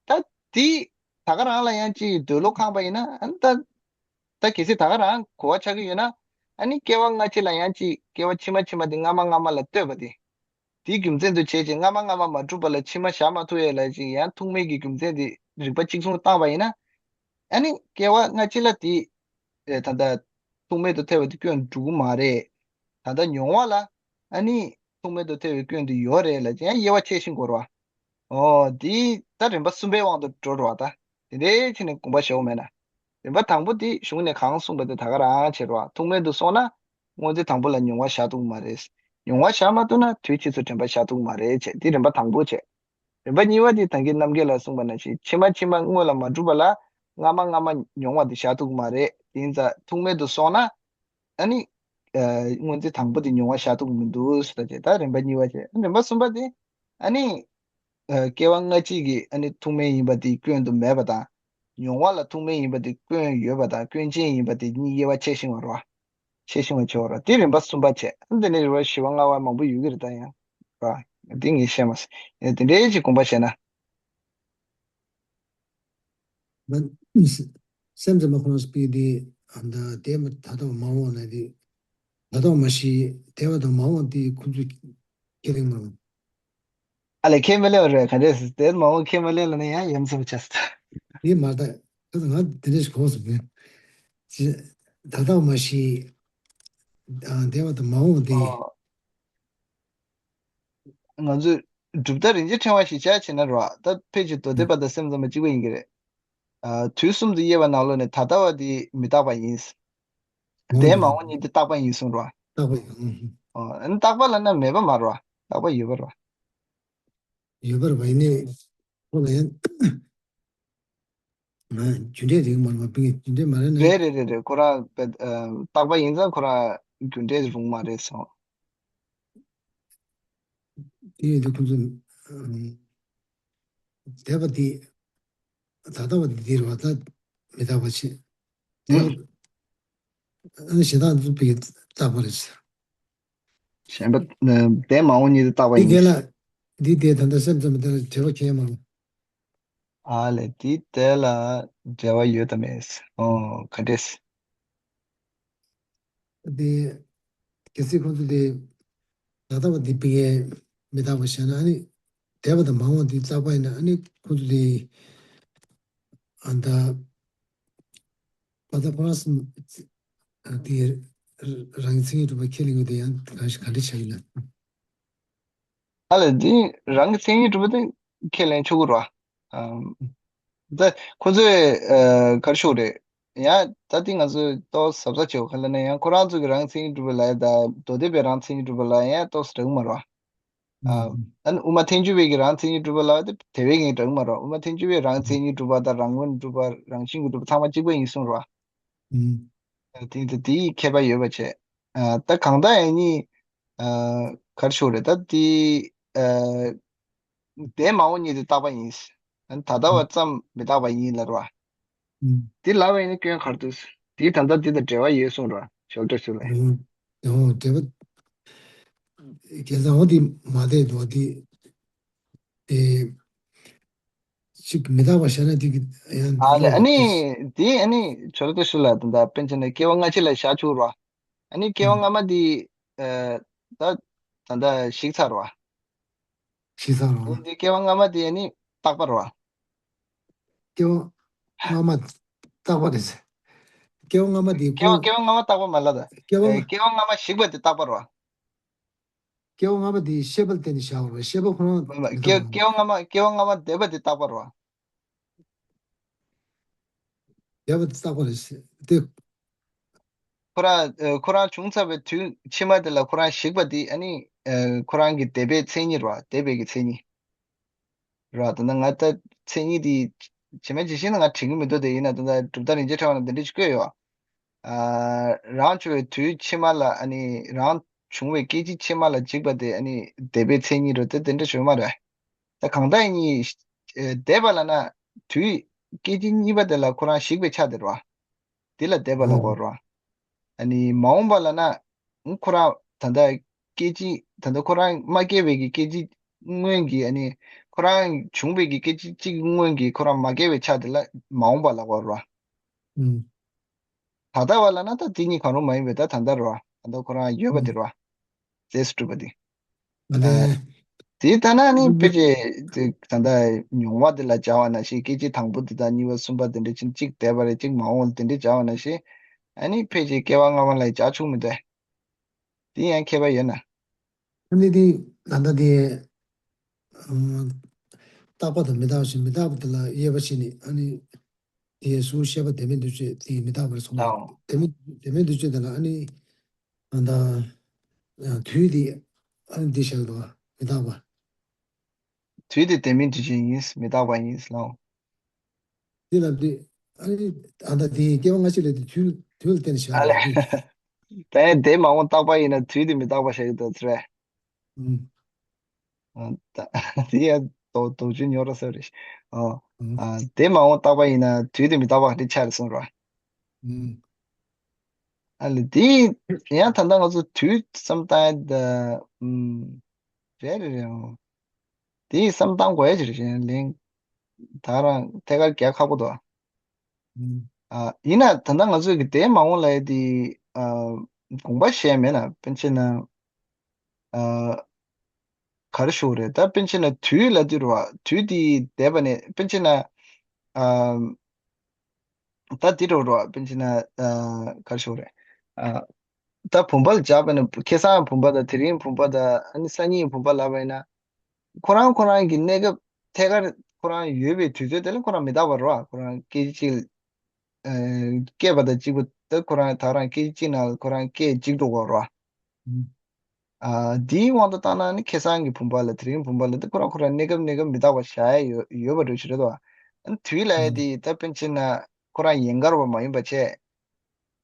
ད་དེ་ད་ག་རང་ལ་ཡང་ཅིག་འདོད་བློ་ཁེངས་པ་ཡིན་ན་ཨ་ནི་ད་ད་གལ་སྲིད་ད་ག་རང་གོ་བ་ཆགས་ཀྱི་ཡོད་ན་ཨ་ནི་སྐྱེ་བ་སྔ་ཕྱི་ལ་ཡང་ཅིག་སྐྱེ་བ་ཕྱི་མ་ཕྱི་མ་དེ་སྔ་མ་སྔ་མ་ལ་ལྟོས་པ་དེ། དེའི་རྒྱུ་མཚན་དུ་བྱས་ཅིང་སྔ་མ་སྔ་མ་མ་གྲུབ་པ་ལ་ཕྱི་མ་བཞག་མ་ཐུབ་ཡས་ལ་ཅིག་ཡང་ཐུག་མེད་ཀྱི་རྒྱུ་མཚན་དེ་རིགས་པ་གཅིག་མཚུངས་བཏང་བ་ཡིན་ན། ཨ་ནི་སྐྱེ་བ་སྔ་ཕྱི་ལ་དེ། ཨེ་ད་ལྟ་ཐུག་མེད་དུ་ཐལ་བ་དེ་སྐྱོན་འགྲོ་གི་མ་རེད། ད་ལྟ་མྱོང་བ་ལ་ཨ་ནི་ཐུག་མེད་དུ་ཐལ་བའི་སྐྱོན་དེ་ཡོད་རེད་ལ་ཅིག་ཡང་དབྱེ་བ་ཕྱེ་ཤིང་གོ་ར་བ། ཨོ་དེ་ད་རིམ་པ་གསུམ་པའི་དབང་དུ་འགྲོ་ར་བ་ད། དེ་འདྲའི་ཕྱིན་ནས་དགོངས་པ་བཞེས་འོ་མེད་ན། རིམ་པ་དང་པོ་དེ་གཞུང་ནས་གང་གསུངས་པ་དེ་ད་ག་རང་བྱེད་རོགས། ཐུག་མེད་དུ་སོང་ན། སྔོན་རྩིས་དང་པོ་ལ་མྱོང་བ་བཞག་ཐུབ་ཀྱི་མ་རེད། མྱོང་བ་བཞག་མ་ཐུབ་ན་དུས་ཕྱིས་སུ་དྲན་པ་བཞག་ཐུབ་ཀྱི་མ་རེད་བྱས་དེ་རིམ་པ་དང་པོ་བྱས། རིམ་པ་གཉིས་པ་དེ་ད་གིན་རྣམ་རྒྱལ་ལགས་གསུངས་པ་ནང་བཞིན་ཕྱི་མ་ཕྱི་མ་སྔོན་ལ་མ་གྲུབ་པ་ལ་སྔ་མ་སྔ་མ་མྱོང་བ་དེ་བཞག་ཐུབ་ཀྱི་མ་རེད། དེ་ཡིན་ཙང་ཐུག་མེད་དུ་སོང་ན། ཨ་ནི། ཨ། སྔོན་རྩིས་དང་པོ་དེ་མྱོང་བ་བཞག་ཐུབ་ཀྱི་མི་འདུག་ཟེར་ད་བྱས་ད་རིམ་པ་གཉིས་པ་བྱས་རིམ་པ་གསུམ་པ་དེ། ཨ་ནི། ཨ། སྐྱེ་བ་སྔ་ཕྱི་གི་ཨ་ནི་ཐུག་མེད་ཡིན་པ་དེ་སྐྱོན་དུ་མེད་པ་དང་། མྱོང་བ་ལ་ཐུག་མེད་ཡིན་པ་དེ་སྐྱོན་ཡོད་པ་དང་སྐྱོན་ཅན་ཡིན་པ་དེ་གཉིས་དབྱེ་བ་ཕྱེ་ཤིང་བ་རེད་བ། ཕྱེ་ཤིང་བ་བྱེད་བ་རེད་བ་དེ་རིམ་པ་གསུམ་པ་བྱས་ཨ་འདི་ནས་རེད་བ་བཞི་བ་ལྔ་བ་མང་པོ་ཡོད་ཀྱི་རེད་ད་ཡང་། རེད་བ། དེ་ངས་བཤད་མ་སོང་ཡང་དེ་འདྲའི་ཅིག་དགོངས་པ་བཞེས་ན། ད་སེམས་ཙམ་པ་ཁོ་རང་སྤེལ་དེ་ཨ་ད་དེ་མ་ད་ལྟ་མ་འོངས་ན་དེ་ད་ལྟ་མ་ཤི་དེ་བ་དང་མ་འོངས་དེ་ཁོ་ཚོ་ཁས་ལེན་མ་རུང་། ཨ་ལས་ཁས་མི་ལེན་པ་རེད་ག་འདྲས་སུ་དེ་མ་འོངས་ཁས་མི་ལེན་ལ་ནི་ཡང་ཡ་མཚན་པོ་ཆགས་སོང་། དེ་མ་ད་ཁ་ང་དེ་འདྲས་ཤིག་གོང་སུ་མེད། ཅི་ད་ལྟ་མ་ཤི་ཨ་དེ་བ་དང་མ་འོངས་དེ། ཨོ། ང་ཚོས་གྲུབ་མཐའ་རིན་ཆེན་ཕྲེང་བ་ཞིག་བྱ་བྱེད་ན་རོ། ད་ཕལ་ཆེར་མདོ་སྡེ་པ་དང་སེམས་ཙམ་པ་གཅིག་པ་ཡིན་གྱི་རེད། ཨ། དུས་གསུམ་དུ་དབྱེ་བ་ནང་ལོགས་ནས་ད་ལྟ་བ་དེ་མི་རྟག་པ་ཡིན། འོ་དེ་མ་འོངས་གཉིས་དེ་རྟག་པ་ཡིན་གསུངས་རོ། རྟག་པ་ཡིན། ཨོ། ཨ་ནི་རྟག་པ་ལབ་ན་མེད་པ་མ་རོ། རྟག་པ་ཡོད་པ་རོ། ཡོད་པར་བ་ཡིན་ནའི་ཁོ་ལ་ཡང་ང་རྒྱུ་འབྲས་རིགས་མ་རེད་པ། ཕ་གི་རྒྱུ་འབྲས་མ་རེད་ན། རེད་རེད་རེད་རེད། ཁོ་རང་པ་ཨ་རྟག་པ་ཡིན་ཙང་ཁོ་རང་རྒྱུ་འབྲས་རུང་མ་རེད་སོང་། དེ་ཡོད་དུས་ཁོ་ཚོ་ཨམ་འདས་པ་འདི་ད་ལྟ་བ་འདི་འདིར་བ་ད་མི་རྟག་པ་བྱེད། དེ་ཨ་ནི་ཞེ་སྡང་འཛུགས་པའི་རྟག་པ་རེད། གཞན་པ་ཨ་འདས་མ་འོངས་གཉིས་དེ་རྟག་པ་འདི་ཡིན། དེ་ལ་འདི་དེ་ད་ལྟ་སེམས་ཙམ་དེ་ལ་འབྲེལ་བ་ཁྱད་མ་རུང་། ཨ་ལས་འདི་དེ་ལ་འབྲེལ་བ་ཡོད་དམ་མེད། ཨོ་ག་འདྲས། དེ་གལ་སྲིད་ཁོང་ཚོ་དེ་ད་ལྟ་བ་འདི་ཕ་གིའི་མི་རྟག་པ་བྱས་ན། ཨ་ནི་འདས་པ་དང་མ་འོངས་འདི་རྟག་པ་ཡིན་ན། ཨ་ནི་ཁོང་ཚོ་དེ་ཨ་ད་པ་ད་ཕོ་རང་སུ་དེ་རང་གི་མཚན་ཉིད་གྲུབ་པ་ཁས་ལེན་དགོས་དེ་ཡང་ག་ག་འདྲ་བྱ་ཡིན་ན། ཨ་ལས་འདི་རང་གི་མཚན་ཉིད་གྲུབ་པ་དེ་ཁས་ལེན་ཆོག་གི་རེད་བ། ཨམ། ད་ཁོ་ཚོས་ཨ་ག་རེ་ཞུ་དགོས་རེད། ཡང་ད་འདི་ང་ཚོས་ཏོག་གཟབ་གཟབ་བྱེད་དགོས་ག་ལབ་ན། ཡང་ཁོ་རང་ཚོ་གི་རང་མཚན་ཉིད་གྲུབ་པ་ལ་ཡ་ད་མདོ་སྡེ་པའི་རང་མཚན་ཉིད་གྲུབ་པ་ལ་ཡང་ཏོག་ཙམ་འདྲ་གི་མ་རེད་བ། ཨ་ཨ་ནི་དབུ་མ་ཐལ་འགྱུར་བའི་གི་རང་མཚན་ཉིད་གྲུབ་པ་ལ་དེ་དེ་བས་ངས་འདྲ་གི་མ་རེད་བ། དབུ་མ་ཐལ་འགྱུར་བའི་རང་མཚན་ཉིད་གྲུབ་པ་དང་རང་ངོས་ནས་གྲུབ་པ། རང་བཞིན་གྱིས་གྲུབ་པ་ཚང་མ་གཅིག་པ་ཡིན་གསུངས་རེད་བ། ཨ་དེ་དེ་དེའི་ཁྱད་པར་ཡོད་པ་བྱས། ཨ་ད་གང་ལྟར་ཡང་ནི་ཨ་ག་རེ་ཞུ་དགོས་རེད། ད་དེ་ཨ་འདས་མ་འོངས་གཉིས་དེ་རྟག་པ་ཡིན། ཨ་ནི་ད་ལྟ་བ་ཙམ་མི་རྟག་པ་ཡིན་ལབ་རེད་བ། ཨུམ། དེ་ལབ་པ་ཡིན་ན་སྐྱོན་ག་རེ་འདུག། དེ་ད་ལྟ་དེ་དང་འབྲེལ་བ་ཡོད་གསུངས་རེད་བ། ཞོར་འདྲ་ཞིག་ལ། ཨུམ། ཨོ་འབྲེལ་བ། གལ་སྲིད་འོ་དེ་མ་བསྡད་འདུག་བ། དེ་དེ་ཅིག་མི་རྟག་པ་བྱས་ན་དེ་གི་ཡང་ཨ་ལས་ཨ་ནི་དེ་ཨ་ནི་ཞོར་འདྲ་ཞིག་ལ་ད་ལྟ་དཔེར་ན་སྐྱེ་བ་སྔ་ཕྱི་ལ་བཞག་ཆོག་རེད་བ། ཨ་ནི་སྐྱེ་བ་ཨུམ། སྔ་མ་དེ་ཨ་ད་ད་ལྟ་ཞིག་ཚར་བ། ཞིག་ཚར་བ། འདི་སྐྱེ་བ་སྔ་མ་དེ་ནི་རྟག་པ་རེད་བ། སྐྱེ་བ་སྔ་མ་རྟག་པ་རེད། སྐྱེ་བ་སྔ་མ་དེ་སྐྱེ་བ་ཁོ་སྐྱེ་བ་སྔ་མ་རྟག་པ་མ་ལབ་ད། སྐྱེ་བ་ཨེ་སྐྱེ་བ་སྔ་མ་ཞིག་པ་དེ་རྟག་པ་རེད་བ། སྐྱེ་བ་སྔ་མ་དེ་ཤེས་པ་ལ་བརྟེན་ནས་བཞག་པ་རེད། ཤེས་པ་ཁོ་རང་མ་མ་མི་སྐྱེ་རྟག་པ་སྐྱེ་བ་རེད། སྔ་མ་སྐྱེ་བ་སྔ་མ་འདས་པ་དེ་རྟག་པ་རེད་བ། འདས་པ་དེ་རྟག་པ་རེད། དེ་ཁོ་རང་ཨ་ཁོ་རང་བྱུང་ཚར་བའི་དུས་ཕྱི་མ་དེ་ལ་ཁོ་རང་ཞིག་པ་དེ་ཨ་ནི་ཨ་ཁོ་རང་གི་འདས་པའི་མཚན་ཉིད་རེད་བ། འདས་པའི་གི་མཚན་ཉིད་རེད་བ། ད་ནི་ང་ད་མཚན་ཉིད་དེ་ཇི་མ་ཇི་བཞིན་ང་དྲན་གི་མི་འདུག་དེ་ཡིན་ན་ད་ལྟ་གྲུབ་མཐའ་རིན་ཆེན་ཕྲེང་བ་ན་འདི་འདྲ་ཞིག་བཀོད་ཡོད་བ། ཨ་རང་བྱུང་བའི་དུས་ཕྱི་མ་ལ་ཨ་ནི་རང་བྱུང་བའི་སྐད་ཅིག་ཕྱི་མ་ལ་འཇིག་པ་དེ་ཨ་ནི་འདས་པའི་མཚན་ཉིད་རེད་དེ། དེ་འདྲ་ཞིག་མ་རེད། ད་གང་ལྟར་ཡིན་ནའི་ཨ་འདས་པ་ལབ་ན་དུས་སྐད་ཅིག་གཉིས་པ་དེ་ལ་ཁོ་རང་ཞིག་པའི་ཆ་དེ་རེད་བ། དེ་ལ་འདས་པ་ལབ་ཀྱི་ཡོད་རེད་བ། ཨ་ནི་མ་འོངས་པ་ལབ་ན་ཁོ་རང་ད་ལྟ་སྐད་ཅིག་ད་ལྟ་ཁོ་རང་མ་སྐྱེས་པའི་གི་སྐད་ཅིག་སྔོན་གྱི་ཨ་ནི་ཁོ་རང་བྱུང་བའི་གི་སྐད་ཅིག་གཅིག་སྔོན་གྱི་ཁོ་རང་མ་སྐྱེས་པའི་ཆ་དེ་ལ་མ་འོངས་པ་ལབ་ཀྱི་ཡོད་རེད་བ། ཨུམ། ད་ལྟ་བ་ལབ་ན་ད་དེ་གཉིས་གང་རུང་མ་ཡིན་པའི་ད་ད་ལྟ་རེད་བ། ད་ལྟ་ཁོ་རང་ཡོད་པ་དེ་རེད་བ། རྫས་སུ་གྲུབ་པ་དེ། ཨ་ལས། དེ་ལྟ་ན་ནི་དཔེ་ཆའི་དེ་ད་ལྟ་མྱོང་བ་དེ་ལ་སྦྱར་བ་ནང་བཞིན་སྐད་ཅིག་དང་པོ་དེ་དང་གཉིས་པ་གསུམ་པ་དེ་འདྲ་ཅིག་གཅིག་འདས་པ་རེད་གཅིག་མ་འོངས་དེ་འདྲ་སྦྱར་བ་ནང་བཞིན། ཨ་ནི་དཔེ་ཆའི་སྐྱེ་བ་སྔ་མ་ལ་སྦྱར་ཆོག་མི་འདུག་དེ་ཡང་ཁྱད་པར་ཡོད་ན། ཨ་ནི་དེ་ད་ལྟ་དེ་ཨ་རྟག་པ་དང་མི་རྟག་པ་ཞིག་མི་རྟག་པ་དེ་ལ་དབྱེ་བ་ཕྱེ་ནས། ཨ་ནི་དེའི་གཟུགས་ཤེས་པ་བདེན་མེད་འདུ་བྱེད་དེ་མི་རྟག་པར་སོང་བ། ཨོ། བདེན་མེད་བདེན་མེད་འདུ་བྱེད་དེ་ལ་ཨ་ནི་ཨ་ད་ཨ་དུས་དེ་ཨ་ནི་འདི་བཞག་འདུག་བ། མི་རྟག་པ། དུས་དེ་བདེན་མེད་འདུ་བྱེད་ཡིན། མི་རྟག་པ་ཡིན་ལོ། འདི་ལ་འདི་ཨ་ནི་ཨ་ད་དེ་སྐྱེ་བ་སྔ་ཕྱི་ལ་དེ་དུས་དུས་ལ་བརྟེན་ནས་བཞག་ཨ་ལས། འདུག་བ། ད་ཡང་དེ་མ་འོངས་རྟག་པ་ཡིན་ན་དུས་དེ་མི་རྟག་པ་བཞག་གི་འདུག་ཚེ་རེད། ཨུམ། ཨ་ད་དེ་ཡང་དོ་དོགས་གཅོད་ཉོ་ར་ས་རེད། ཨ་ཨུམ། ཨ་དེ་མ་འོངས་རྟག་པ་ཡིན་ན་དུས་དེ་མི་རྟག་པ་ག་འདྲ་ཆགས་རེད་གསུངས་ར། ཨུམ། ཨ་ལས་དེ་ཡང་ད་ལྟ་ང་ཚོ་དུས་བསམ་བཏང་ཡ་ད་ཨུམ་རེད་རེད་རེད། ཨོ། དེ་བསམ་བཏང་དགོས་ཡ་ཅིག་རེད་ཤག་ལན། ད་རང་ཐད་ཀར་རྒྱག་ཁག་པོ་འདུག་ཨ། ཨུམ། ཨ་ཡིན་ན་ད་ལྟ་ང་ཚོས་ཀྱི་དེ་མ་འོངས་ལ་ཡ་དེ་ཨ་དགོངས་པ་བཞེས་མེད་ན། དཔེར་ན་ཆ་བཞག་ན་ཨ་ག་རེ་ཞུ་དགོས་རེད། ད་དཔེར་ན་ཆ་བཞག་ན་དུས་ལབ་དུས་རེད་བ། དུས་དེ་འདས་པ་ནས་དཔེར་ན་ཆ་བཞག་ན་ཨ་ད་དེ་འདྲ་རེད་བ། དཔེར་ན་ཆ་བཞག་ན་ཨ་ག་རེ་ཞུ་དགོས་རེད། ཨ་ད་བུམ་པ་ལ་སྦྱར་བ་ཡིན་ན། ཁ་སང་བུམ་པ་དང་དེ་རིང་བུམ་པ་དང་ཨ་ནི་སང་ཉིན་བུམ་པ་ལབ་པ་ཡིན་ན། ཁོ་རང་ཁོ་རང་གི་གནས་སྐབས་ཐད་ཀར་ཁོ་རང་ཡོད་པའི་དུས་ཚོད་དེ་ལ་ཁོ་རང་མི་རྟག་པ་རེད་བ། ཁོ་རང་སྐད་ཅིག་ཨ་སྐྱེས་པ་དང་གཅིག་པ་དེ་ཁོ་རང་ད་རང་སྐད་ཅིག་ནང་ཁོ་རང་སྐད་ཅིག་འགྲོ་གི་རེད་བ། ཨུམ། ཨ་འདིའི་དབང་དུ་བཏང་ན་ནི་ཁ་སང་གི་བུམ་པ་ལ་དེ་རིང་བུམ་པ་ལ་དེ་ཁོ་རང་ཁོ་རང་གནས་སྐབས་གནས་སྐབས་མི་རྟག་པ་བཞག་ཡ་ཡོད་ཡོད་པ་འདྲ་ཞིག་རེད་དོ། ཨ་ནི་དུས་ལ་ཡ་དེ་ད་དཔེར་ན་ཆ་བཞག་ན་ཁོ་རང་ཡན་གར་བ་མ་ཡིན་པ་བྱས།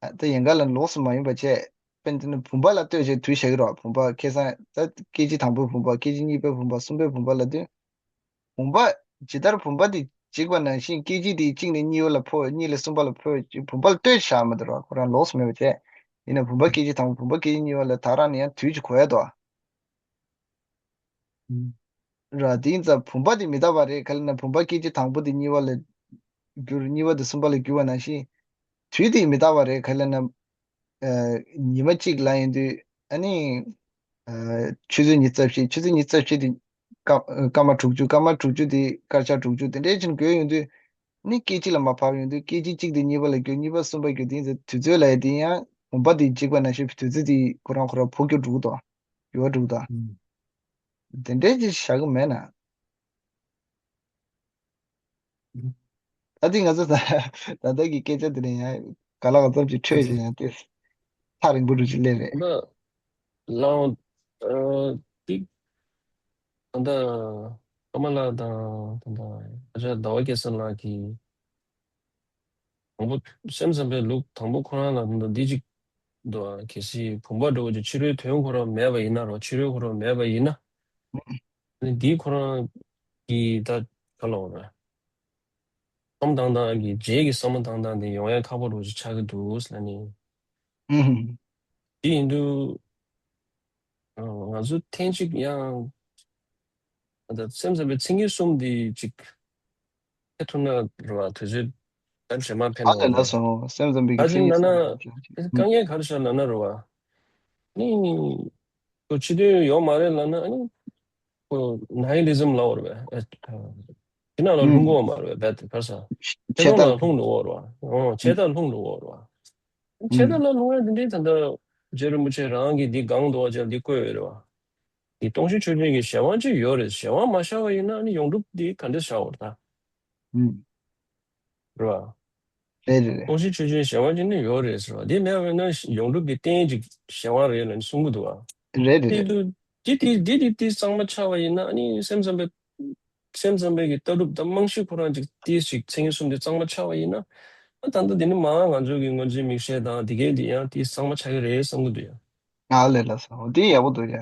ཨ་ད་ཡན་གར་ལ་ལོགས་སུ་མ་ཡིན་པ་བྱས། དཔེར་ན་བུམ་པ་ལ་ལྟོས་བྱས་དུས་བཞག་གི་རེད་བ། བུམ་པ་ཁ་སང་ད་སྐད་ཅིག་དང་པོའི་བུམ་པ། སྐད་ཅིག་གཉིས་པའི་བུམ་པ། གསུམ་པའི་བུམ་པ་ལབ་དུས། བུམ་པ། ཇི་ལྟར་བུམ་པ་དེ་འཇིག་པ་ནང་བཞིན་སྐད་ཅིག་དེ་གཅིག་ནས་གཉིས་པ་ལ་འཕོ། གཉིས་ལས་གསུམ་པ་ལ་འཕོ། བུམ་པ་ལ་ལྟོས་བཞག་མ་དེ་རེད་བ། ཁོ་རང་ལོགས་སུ་མེད་པ་བྱས། ཡིན་ན་བུམ་པ་སྐད་ཅིག་དང་པོ། བུམ་པ་སྐད་ཅིག་གཉིས་པ་ལ་ད་རང་ནས་ཡང་དུས་ཅིག་གོ་ཡ་དོ། ར། དེ་ཡིན་ཙང་བུམ་པ་དེ་མི་རྟག་པ་རེད། ག་རེ་ལབ་ན་བུམ་པ་སྐད་ཅིག་དང་པོ་དེ་གཉིས་པ་ལ་འགྱུར། གཉིས་པ་དེ་གསུམ་པ་ལ་འགྱུར་བ་ནང་བཞིན། དུས་དེ་མི་རྟག་པ་རེད། ག་རེ་ལབ་ན། ཨ་ཉི་མ་གཅིག་ལ་ཡིན་དུས་ཨ་ནི། ཨ་ཆུ་ཚོད་ཉི་ཤུ་རྩ་བཞི། ཆུ་ཚོད་ཉི་ཤུ་རྩ་བཞི་དེ་སྐར་སྐར་མ་དྲུག་ཅུ། སྐར་མ་དྲུག་ཅུ་དེ་སྐར་ཆ་དྲུག་ཅུ་དེ་འདྲའི་ཕྱིར་འགོས་ཡོང་དུས། ནི་སྐད་ཅིག་ལ་མར་བབས་ཡོང་དུས་སྐད་ཅིག་གཅིག་དེ་གཉིས་པ་ལ་འགྱུར། གཉིས་པ་གསུམ་པ་འགྱུར། དེ་ཡིན་ཙང་དུས་ཚོད་ལ་ཡ་དེ་ཡང་བུམ་པ་དེ་འཇིག་པ་ནང་བཞིན་དུས་ཚོད་དེ་ཁོ་རང་ཁོ་རང་འཕོ་འགྱུར་འགྲོ་གི་འདུག་འགྱུར་བ་འགྲོ་གི་འདུག་དེ་འདྲའི་ཅིག་བཞག་གི་མེད་ན། ད་ལྟའི་ང་ཚོ་ད་ད་ལྟ་གི་སྐད་ཆ་དེ་ནས་ཡང་ག་ལ་ག་ཙམ་ཅིག་འཕྲོས་ཤིག་ཡང་དེ་ཐག་རིང་པོ་འགྲོ་ཅིག་སླེབས་རེད། ད་ལའང་ཨ་ཏིག་ད་ལྟ་ཀ་མ་ལ་དང་ད་ལྟ་ཨ་ཅག་ཟླ་བ་སྐལ་བཟང་ལགས་ཀྱིས། དང་པོ་སེམས་ཙམ་པའི་ལུགས་དང་པོ་ཁོ་རང་ལ་འདི་འདི་གཅིག་འདུག་ཨ། གལ་སྲིད་བུམ་པ་འདྲ་བོ་ཅིག་ཕྱི་རོལ་དོན་ཁོ་རང་མེད་པ་ཡིན་ན་རོ། ཕྱི་རོལ་ཁོ་རང་མེད་པ་ཡིན་ན། ཨ་ནི་འདི་ཁོ་རང་གི་ད་ག་ལ་འོ་ར། བསམ་བཏང་སྟངས་ཀྱི་རྗེས་ཀྱི་བསམ་བློ་བཏང་སྟངས་དེ་ཡོང་ཡ་ཁག་པོ་འདྲ་བོ་ཅིག་ཆགས་ཀྱི་འདུག་ཟེར་ནས། ཨུ་ཧུམ། དེ་ཡིན་དུས། ང་ཚོ་ཐེངས་གཅིག་ཡང་། ད་སེམས་ཙམ་པའི་མཚན་ཉིད་གསུམ་འདི་གཅིག་ཕེ་ཐུབ་ན་རེད་བ། དུས་ཚོད་ད་རྗེས་མ་ཕེ་ཨ་ན་ལས་ལ་འོ་ན། སོང་སེམས་ཙམ་པའི་གི་ད་མཚན་ཅིག་ཉིད་ན་ན་གསུམ། དཀའ་ངལ་ག་རེ་ཤར་ན་ན་རེད་བ། ནི་ཁོ་ཕྱི་དོན་ཡོད་མ་རེད་ལབ་ན། ཨ་ནི་ཁོ་ནི་ཧི་ལི་ཛམ་ལབ་པ་རེད་བས། དེ་ནང་ལ་ལྷུང་གི་ཡོད་མ་རེད་བས། ག་རེ་ཟ། ཆད་ཆད་ལྟ་ལ་ལྷུང་འགྲོ་གི་ཡོད་རེད་བ། ཨོ་ཆད་ལྟ་ལ་ལྷུང་འགྲོ་གི་ཡོད་རེད་བ། ཆད་ལྟ་ལ་ལྷུང་ཡ་དེ་འདྲའི་ད་ལྟ་རྗེ་རིན་པོ་ཆེ་རང་གིས་འདི་གང་འདུག་བ་ཅག་འདི་བཀོད་ཡོད་རེད་བ། འདི་སྟོང་ཤུགས་ཆོས་ཅན་གྱི་གཞན་དབང་ཅིག་ཡོད་རེད། གཞན་དབང་མ་ཤར་བ་ཡིན་ན་ནི་ཡོངས་གྲུབ་འདི་ག་འདྲ་ཤར་བ་རེད་ད། རེད་བ། རེད་རེད་རེད། སྟོང་ཤུགས་ཆོས་ཅན་གཞན་དབང་ཅིག་ནི་ཡོད་རེད་ཟེར་བ། འདི་མེད་པ་ཡིན་ན་ཡོངས་གྲུབ་ཀྱི་རྟེན་ཅིག་གཞན་དབང་རེད་ལབ་ནས་གསུང་གི་འདུག་བ། རེད་རེད་དེ་རེད། དུ་འདི་དེ་འདི་དེ་དེ་གཙང་མ་ཆགས་པ་ཡིན་ན་ནི་སེམས་ཙམ་པའི་སེམས་ཙམ་པའི་གི་ལྟ་གྲུབ་དང་རྨང་གཞི་ཁོ་རང་ཅིག་ཏིས་ཅིག་མཚན་ཉིད་གསུམ་དེ་གཙང་མ་ཆགས་པ་ཡིན་ན། ཨ་ད་ལྟ་འདི་ནི་མ་ང་ཚོ་གི་སྔོན་རྩིས་མིག་ཤེལ་དང་དེ་གའི་འདི་ཡང་ཏིས་གཙང་མ་ཆགས་ཀྱི་རེད་བསམ་གི་འདུག་ཡ། ཨ་ལས་ལགས་སོ། འདི་ཡག་པོ་འདུག་ཡ།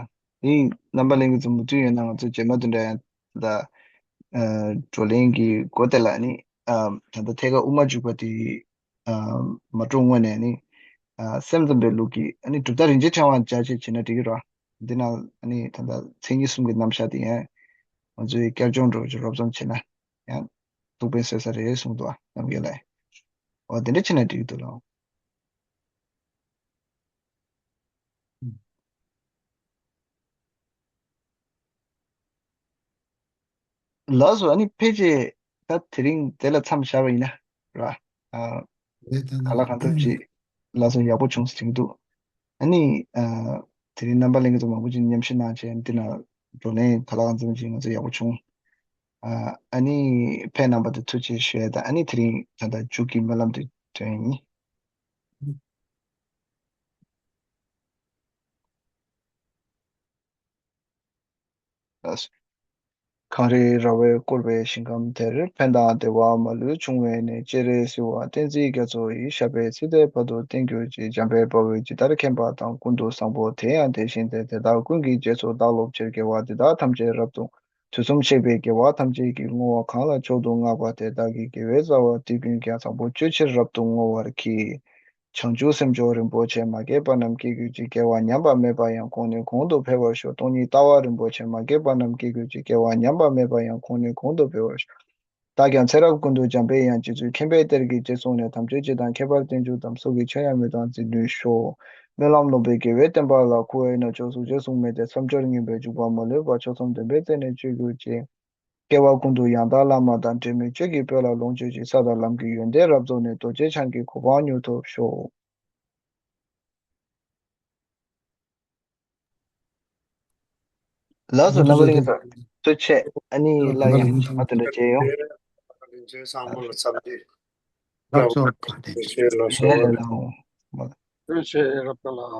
འདི་རྣམ་པ་ལྷན་རྒྱས་ཚོ་མུ་མཐུད་ཡོད་ན་ང་ཚོ་རྗེས་མ་དེ་འདྲ་ཡང་ད་བགྲོ་གླེང་གི་སྒོ་དེ་ལ་ནི་ད་ལྟ་ཐད་ཀར་དབུ་མ་འཇུག་པ་དེ་མ་འགྲོ་སྔོན་ནས་ནི་སེམས་ཙམ་པའི་ལུགས་ཀྱི་ཨ་ནི་གྲུབ་མཐའ་རིན་ཆེན་ཕྲེང་བ་སྦྱར་བྱས་བྱས་ན་འགྲིག་གི་རེད། འདི་ནང་ཨ་ནི་ད་ལྟ་མཚན་ཉིད་གསུམ་གྱི་རྣམ་གཞག་དེ་ཡང་ང་ཚོས་བསྐྱར་སྦྱོང་འདྲ་བོ་ཅིག་རོབ་ཙམ་བྱས་ན་ཡང་ཐུགས་ཕན་གསོས་ས་རེད་གསུངས་འདུག་རྣམ་རྒྱལ་ལགས། འོ་དེ་འདྲ་བྱས་ན་འགྲིག་གི་འདུག་ལགས། ལགས་སོ། ཨ་ནི་ཕལ་ཆེར་ད་དེ་རིང་དེ་ལ་མཚམས་བཞག་པ་ཡིན་ན་ར། ཨ་རེད་ད་ག་ལ་གང་ཐུབ་ཅིག་ལགས་སོ། ཡག་པོ་བྱུང་ཟེར་གྱི་འདུག་ཨ་ནི་ཨ་དེ་རིང་རྣམ་པ་ལྷན་རྒྱས་ཚོ་མང་པོ་ཅིག་མཉམ་ཞུགས་གནང་བྱས་འདི་ན་བགྲོ་གླེང་ག་ལ་གང་འཚམ་ཅིག་ང་ཚོ་ཡག་པོ་བྱུང་། ཨ་ཨ་ནི་ཕེབས་གནང་བ་དེ་ཐུགས་རྗེ་ཆེ་ཞུ་ཡས་དང་། ཨ་ནི་དེ་རིང་ད་ལྟ་མཇུག་གི་སྨོན་ལམ་དེ་འདོན་ཡིན། གངས་རིའི་ར་བས་བསྐོར་བའི་ཞིང་ཁམས་དེར། ཕན་དང་བདེ་བ་མ་ལུས་འབྱུང་བའི་གནས། སྤྱན་རས་གཟིགས་དབང་བསྟན་འཛིན་རྒྱ་མཚོ་ཡི། ཞབས་པད་སྲིད་མཐའི་བར་དུ་བརྟན་གྱུར་ཅིག་འཇམ་དཔལ་དཔའ་བོས་ཇི་ལྟར་མཁྱེན་པ་དང་། ཀུན་ཏུ་བཟང་པོ་དེ་ཡང་དེ་བཞིན་ཏེ། དེ་དག་ཀུན་གྱི་རྗེས་སུ་བདག་སློབ་ཕྱིར། དགེ་བ་འདི་དག་ཐམས་ཅད་རབ་ཏུ། དུས་གསུམ་གཤེགས་པའི་རྒྱལ་བ་ཐམས་ཅད་ཀྱིས། བསྔོ་བ་གང་ལ་མཆོག་ཏུ་བསྔགས་པ་དེ། བདག་གི་དགེ་བའི་རྩ་བ་འདི་ཀུན་ཀྱང་། བཟང་པོ་སྤྱོད་ཕྱིར་རབ་ཏུ་བསྔོ་བར་བགྱི། བྱང་ཆུབ་སེམས་མཆོག་རིན་པོ་ཆེ། མ་སྐྱེས་པ་རྣམས་སྐྱེ་གྱུར་ཅིག་སྐྱེ་བ་ཉམས་པ་མེད་པ་ཡང་། གོང་ནས་གོང་དུ་འཕེལ་བར་ཤོག་སྟོང་ཉིད་ལྟ་བ་རིན་པོ་ཆེ། མ་སྐྱེས་པ་རྣམས་སྐྱེ་གྱུར་ཅིག་སྐྱེ་བ་ཉམས་པ་མེད་པ་ཡང་། གོང་ནས་གོང་དུ་འཕེལ་བར་ཤོག་བདག་ཀྱང་ཚེ་རབས་ཀུན་ཏུ་འཇམ་པའི་དབྱངས། རྗེ་བཙུན་མཁྱེན་པའི་གཏེར་གྱི་རྗེས་བཟུང་ནས། དམ་ཆོས་སྤྱི་དང་ཁྱད་པར་བསྟན་བཅོས་དམ། སྲོག་གི་ཕྱིར་ཡང་མི་གཏང་རྩིས་ལོས་ཤོག་སྨོན་ལམ་ལོངས་པའི་དགེ་བའི་བསྟན་པ་ལ། འཁོར་བའི་རྣལ་འབྱོར་གཟུགས་ཅན་གསུང་མེད་དེ། མཚམས་སྦྱོར་ངན་པས་འཇུག་པ་མ་ལུས་པ། ཆོས་ཚོགས་འདོན་པའི་རྩེ་ནས་སྤྱོད་གྱུར་ཅིག་སྐྱེ་བ་ཀུན་ཏུ་ཡང་དག་བླ་མ་དང་། འབྲལ་མེད་གཅོད་ཀྱི་དཔལ་ལ་ལོངས་སྤྱོད་ཅིག་ས་དང་ལམ་གྱི་ཡོན་ཏན་རབ་རྫོགས་ནས། རྡོ་རྗེ་འཆང་གི་གོ་འཕང་མྱུར་ཐོབ་ཤོག་ལགས་སོ། རྣམ་པ་ལྷན་རྒྱས་ཚོ་ཐུགས་རྗེ་ཆེ། ཨ་ནི་སླར་ཡང་ཞག་དེ་འདྲ་མཇལ་ཡོང་། ཐུགས་རྗེ་ཆེ་རབ་དང་ལགས། ཐུགས་རྗེ་ཆེ་ན་རབ་དང་ལགས།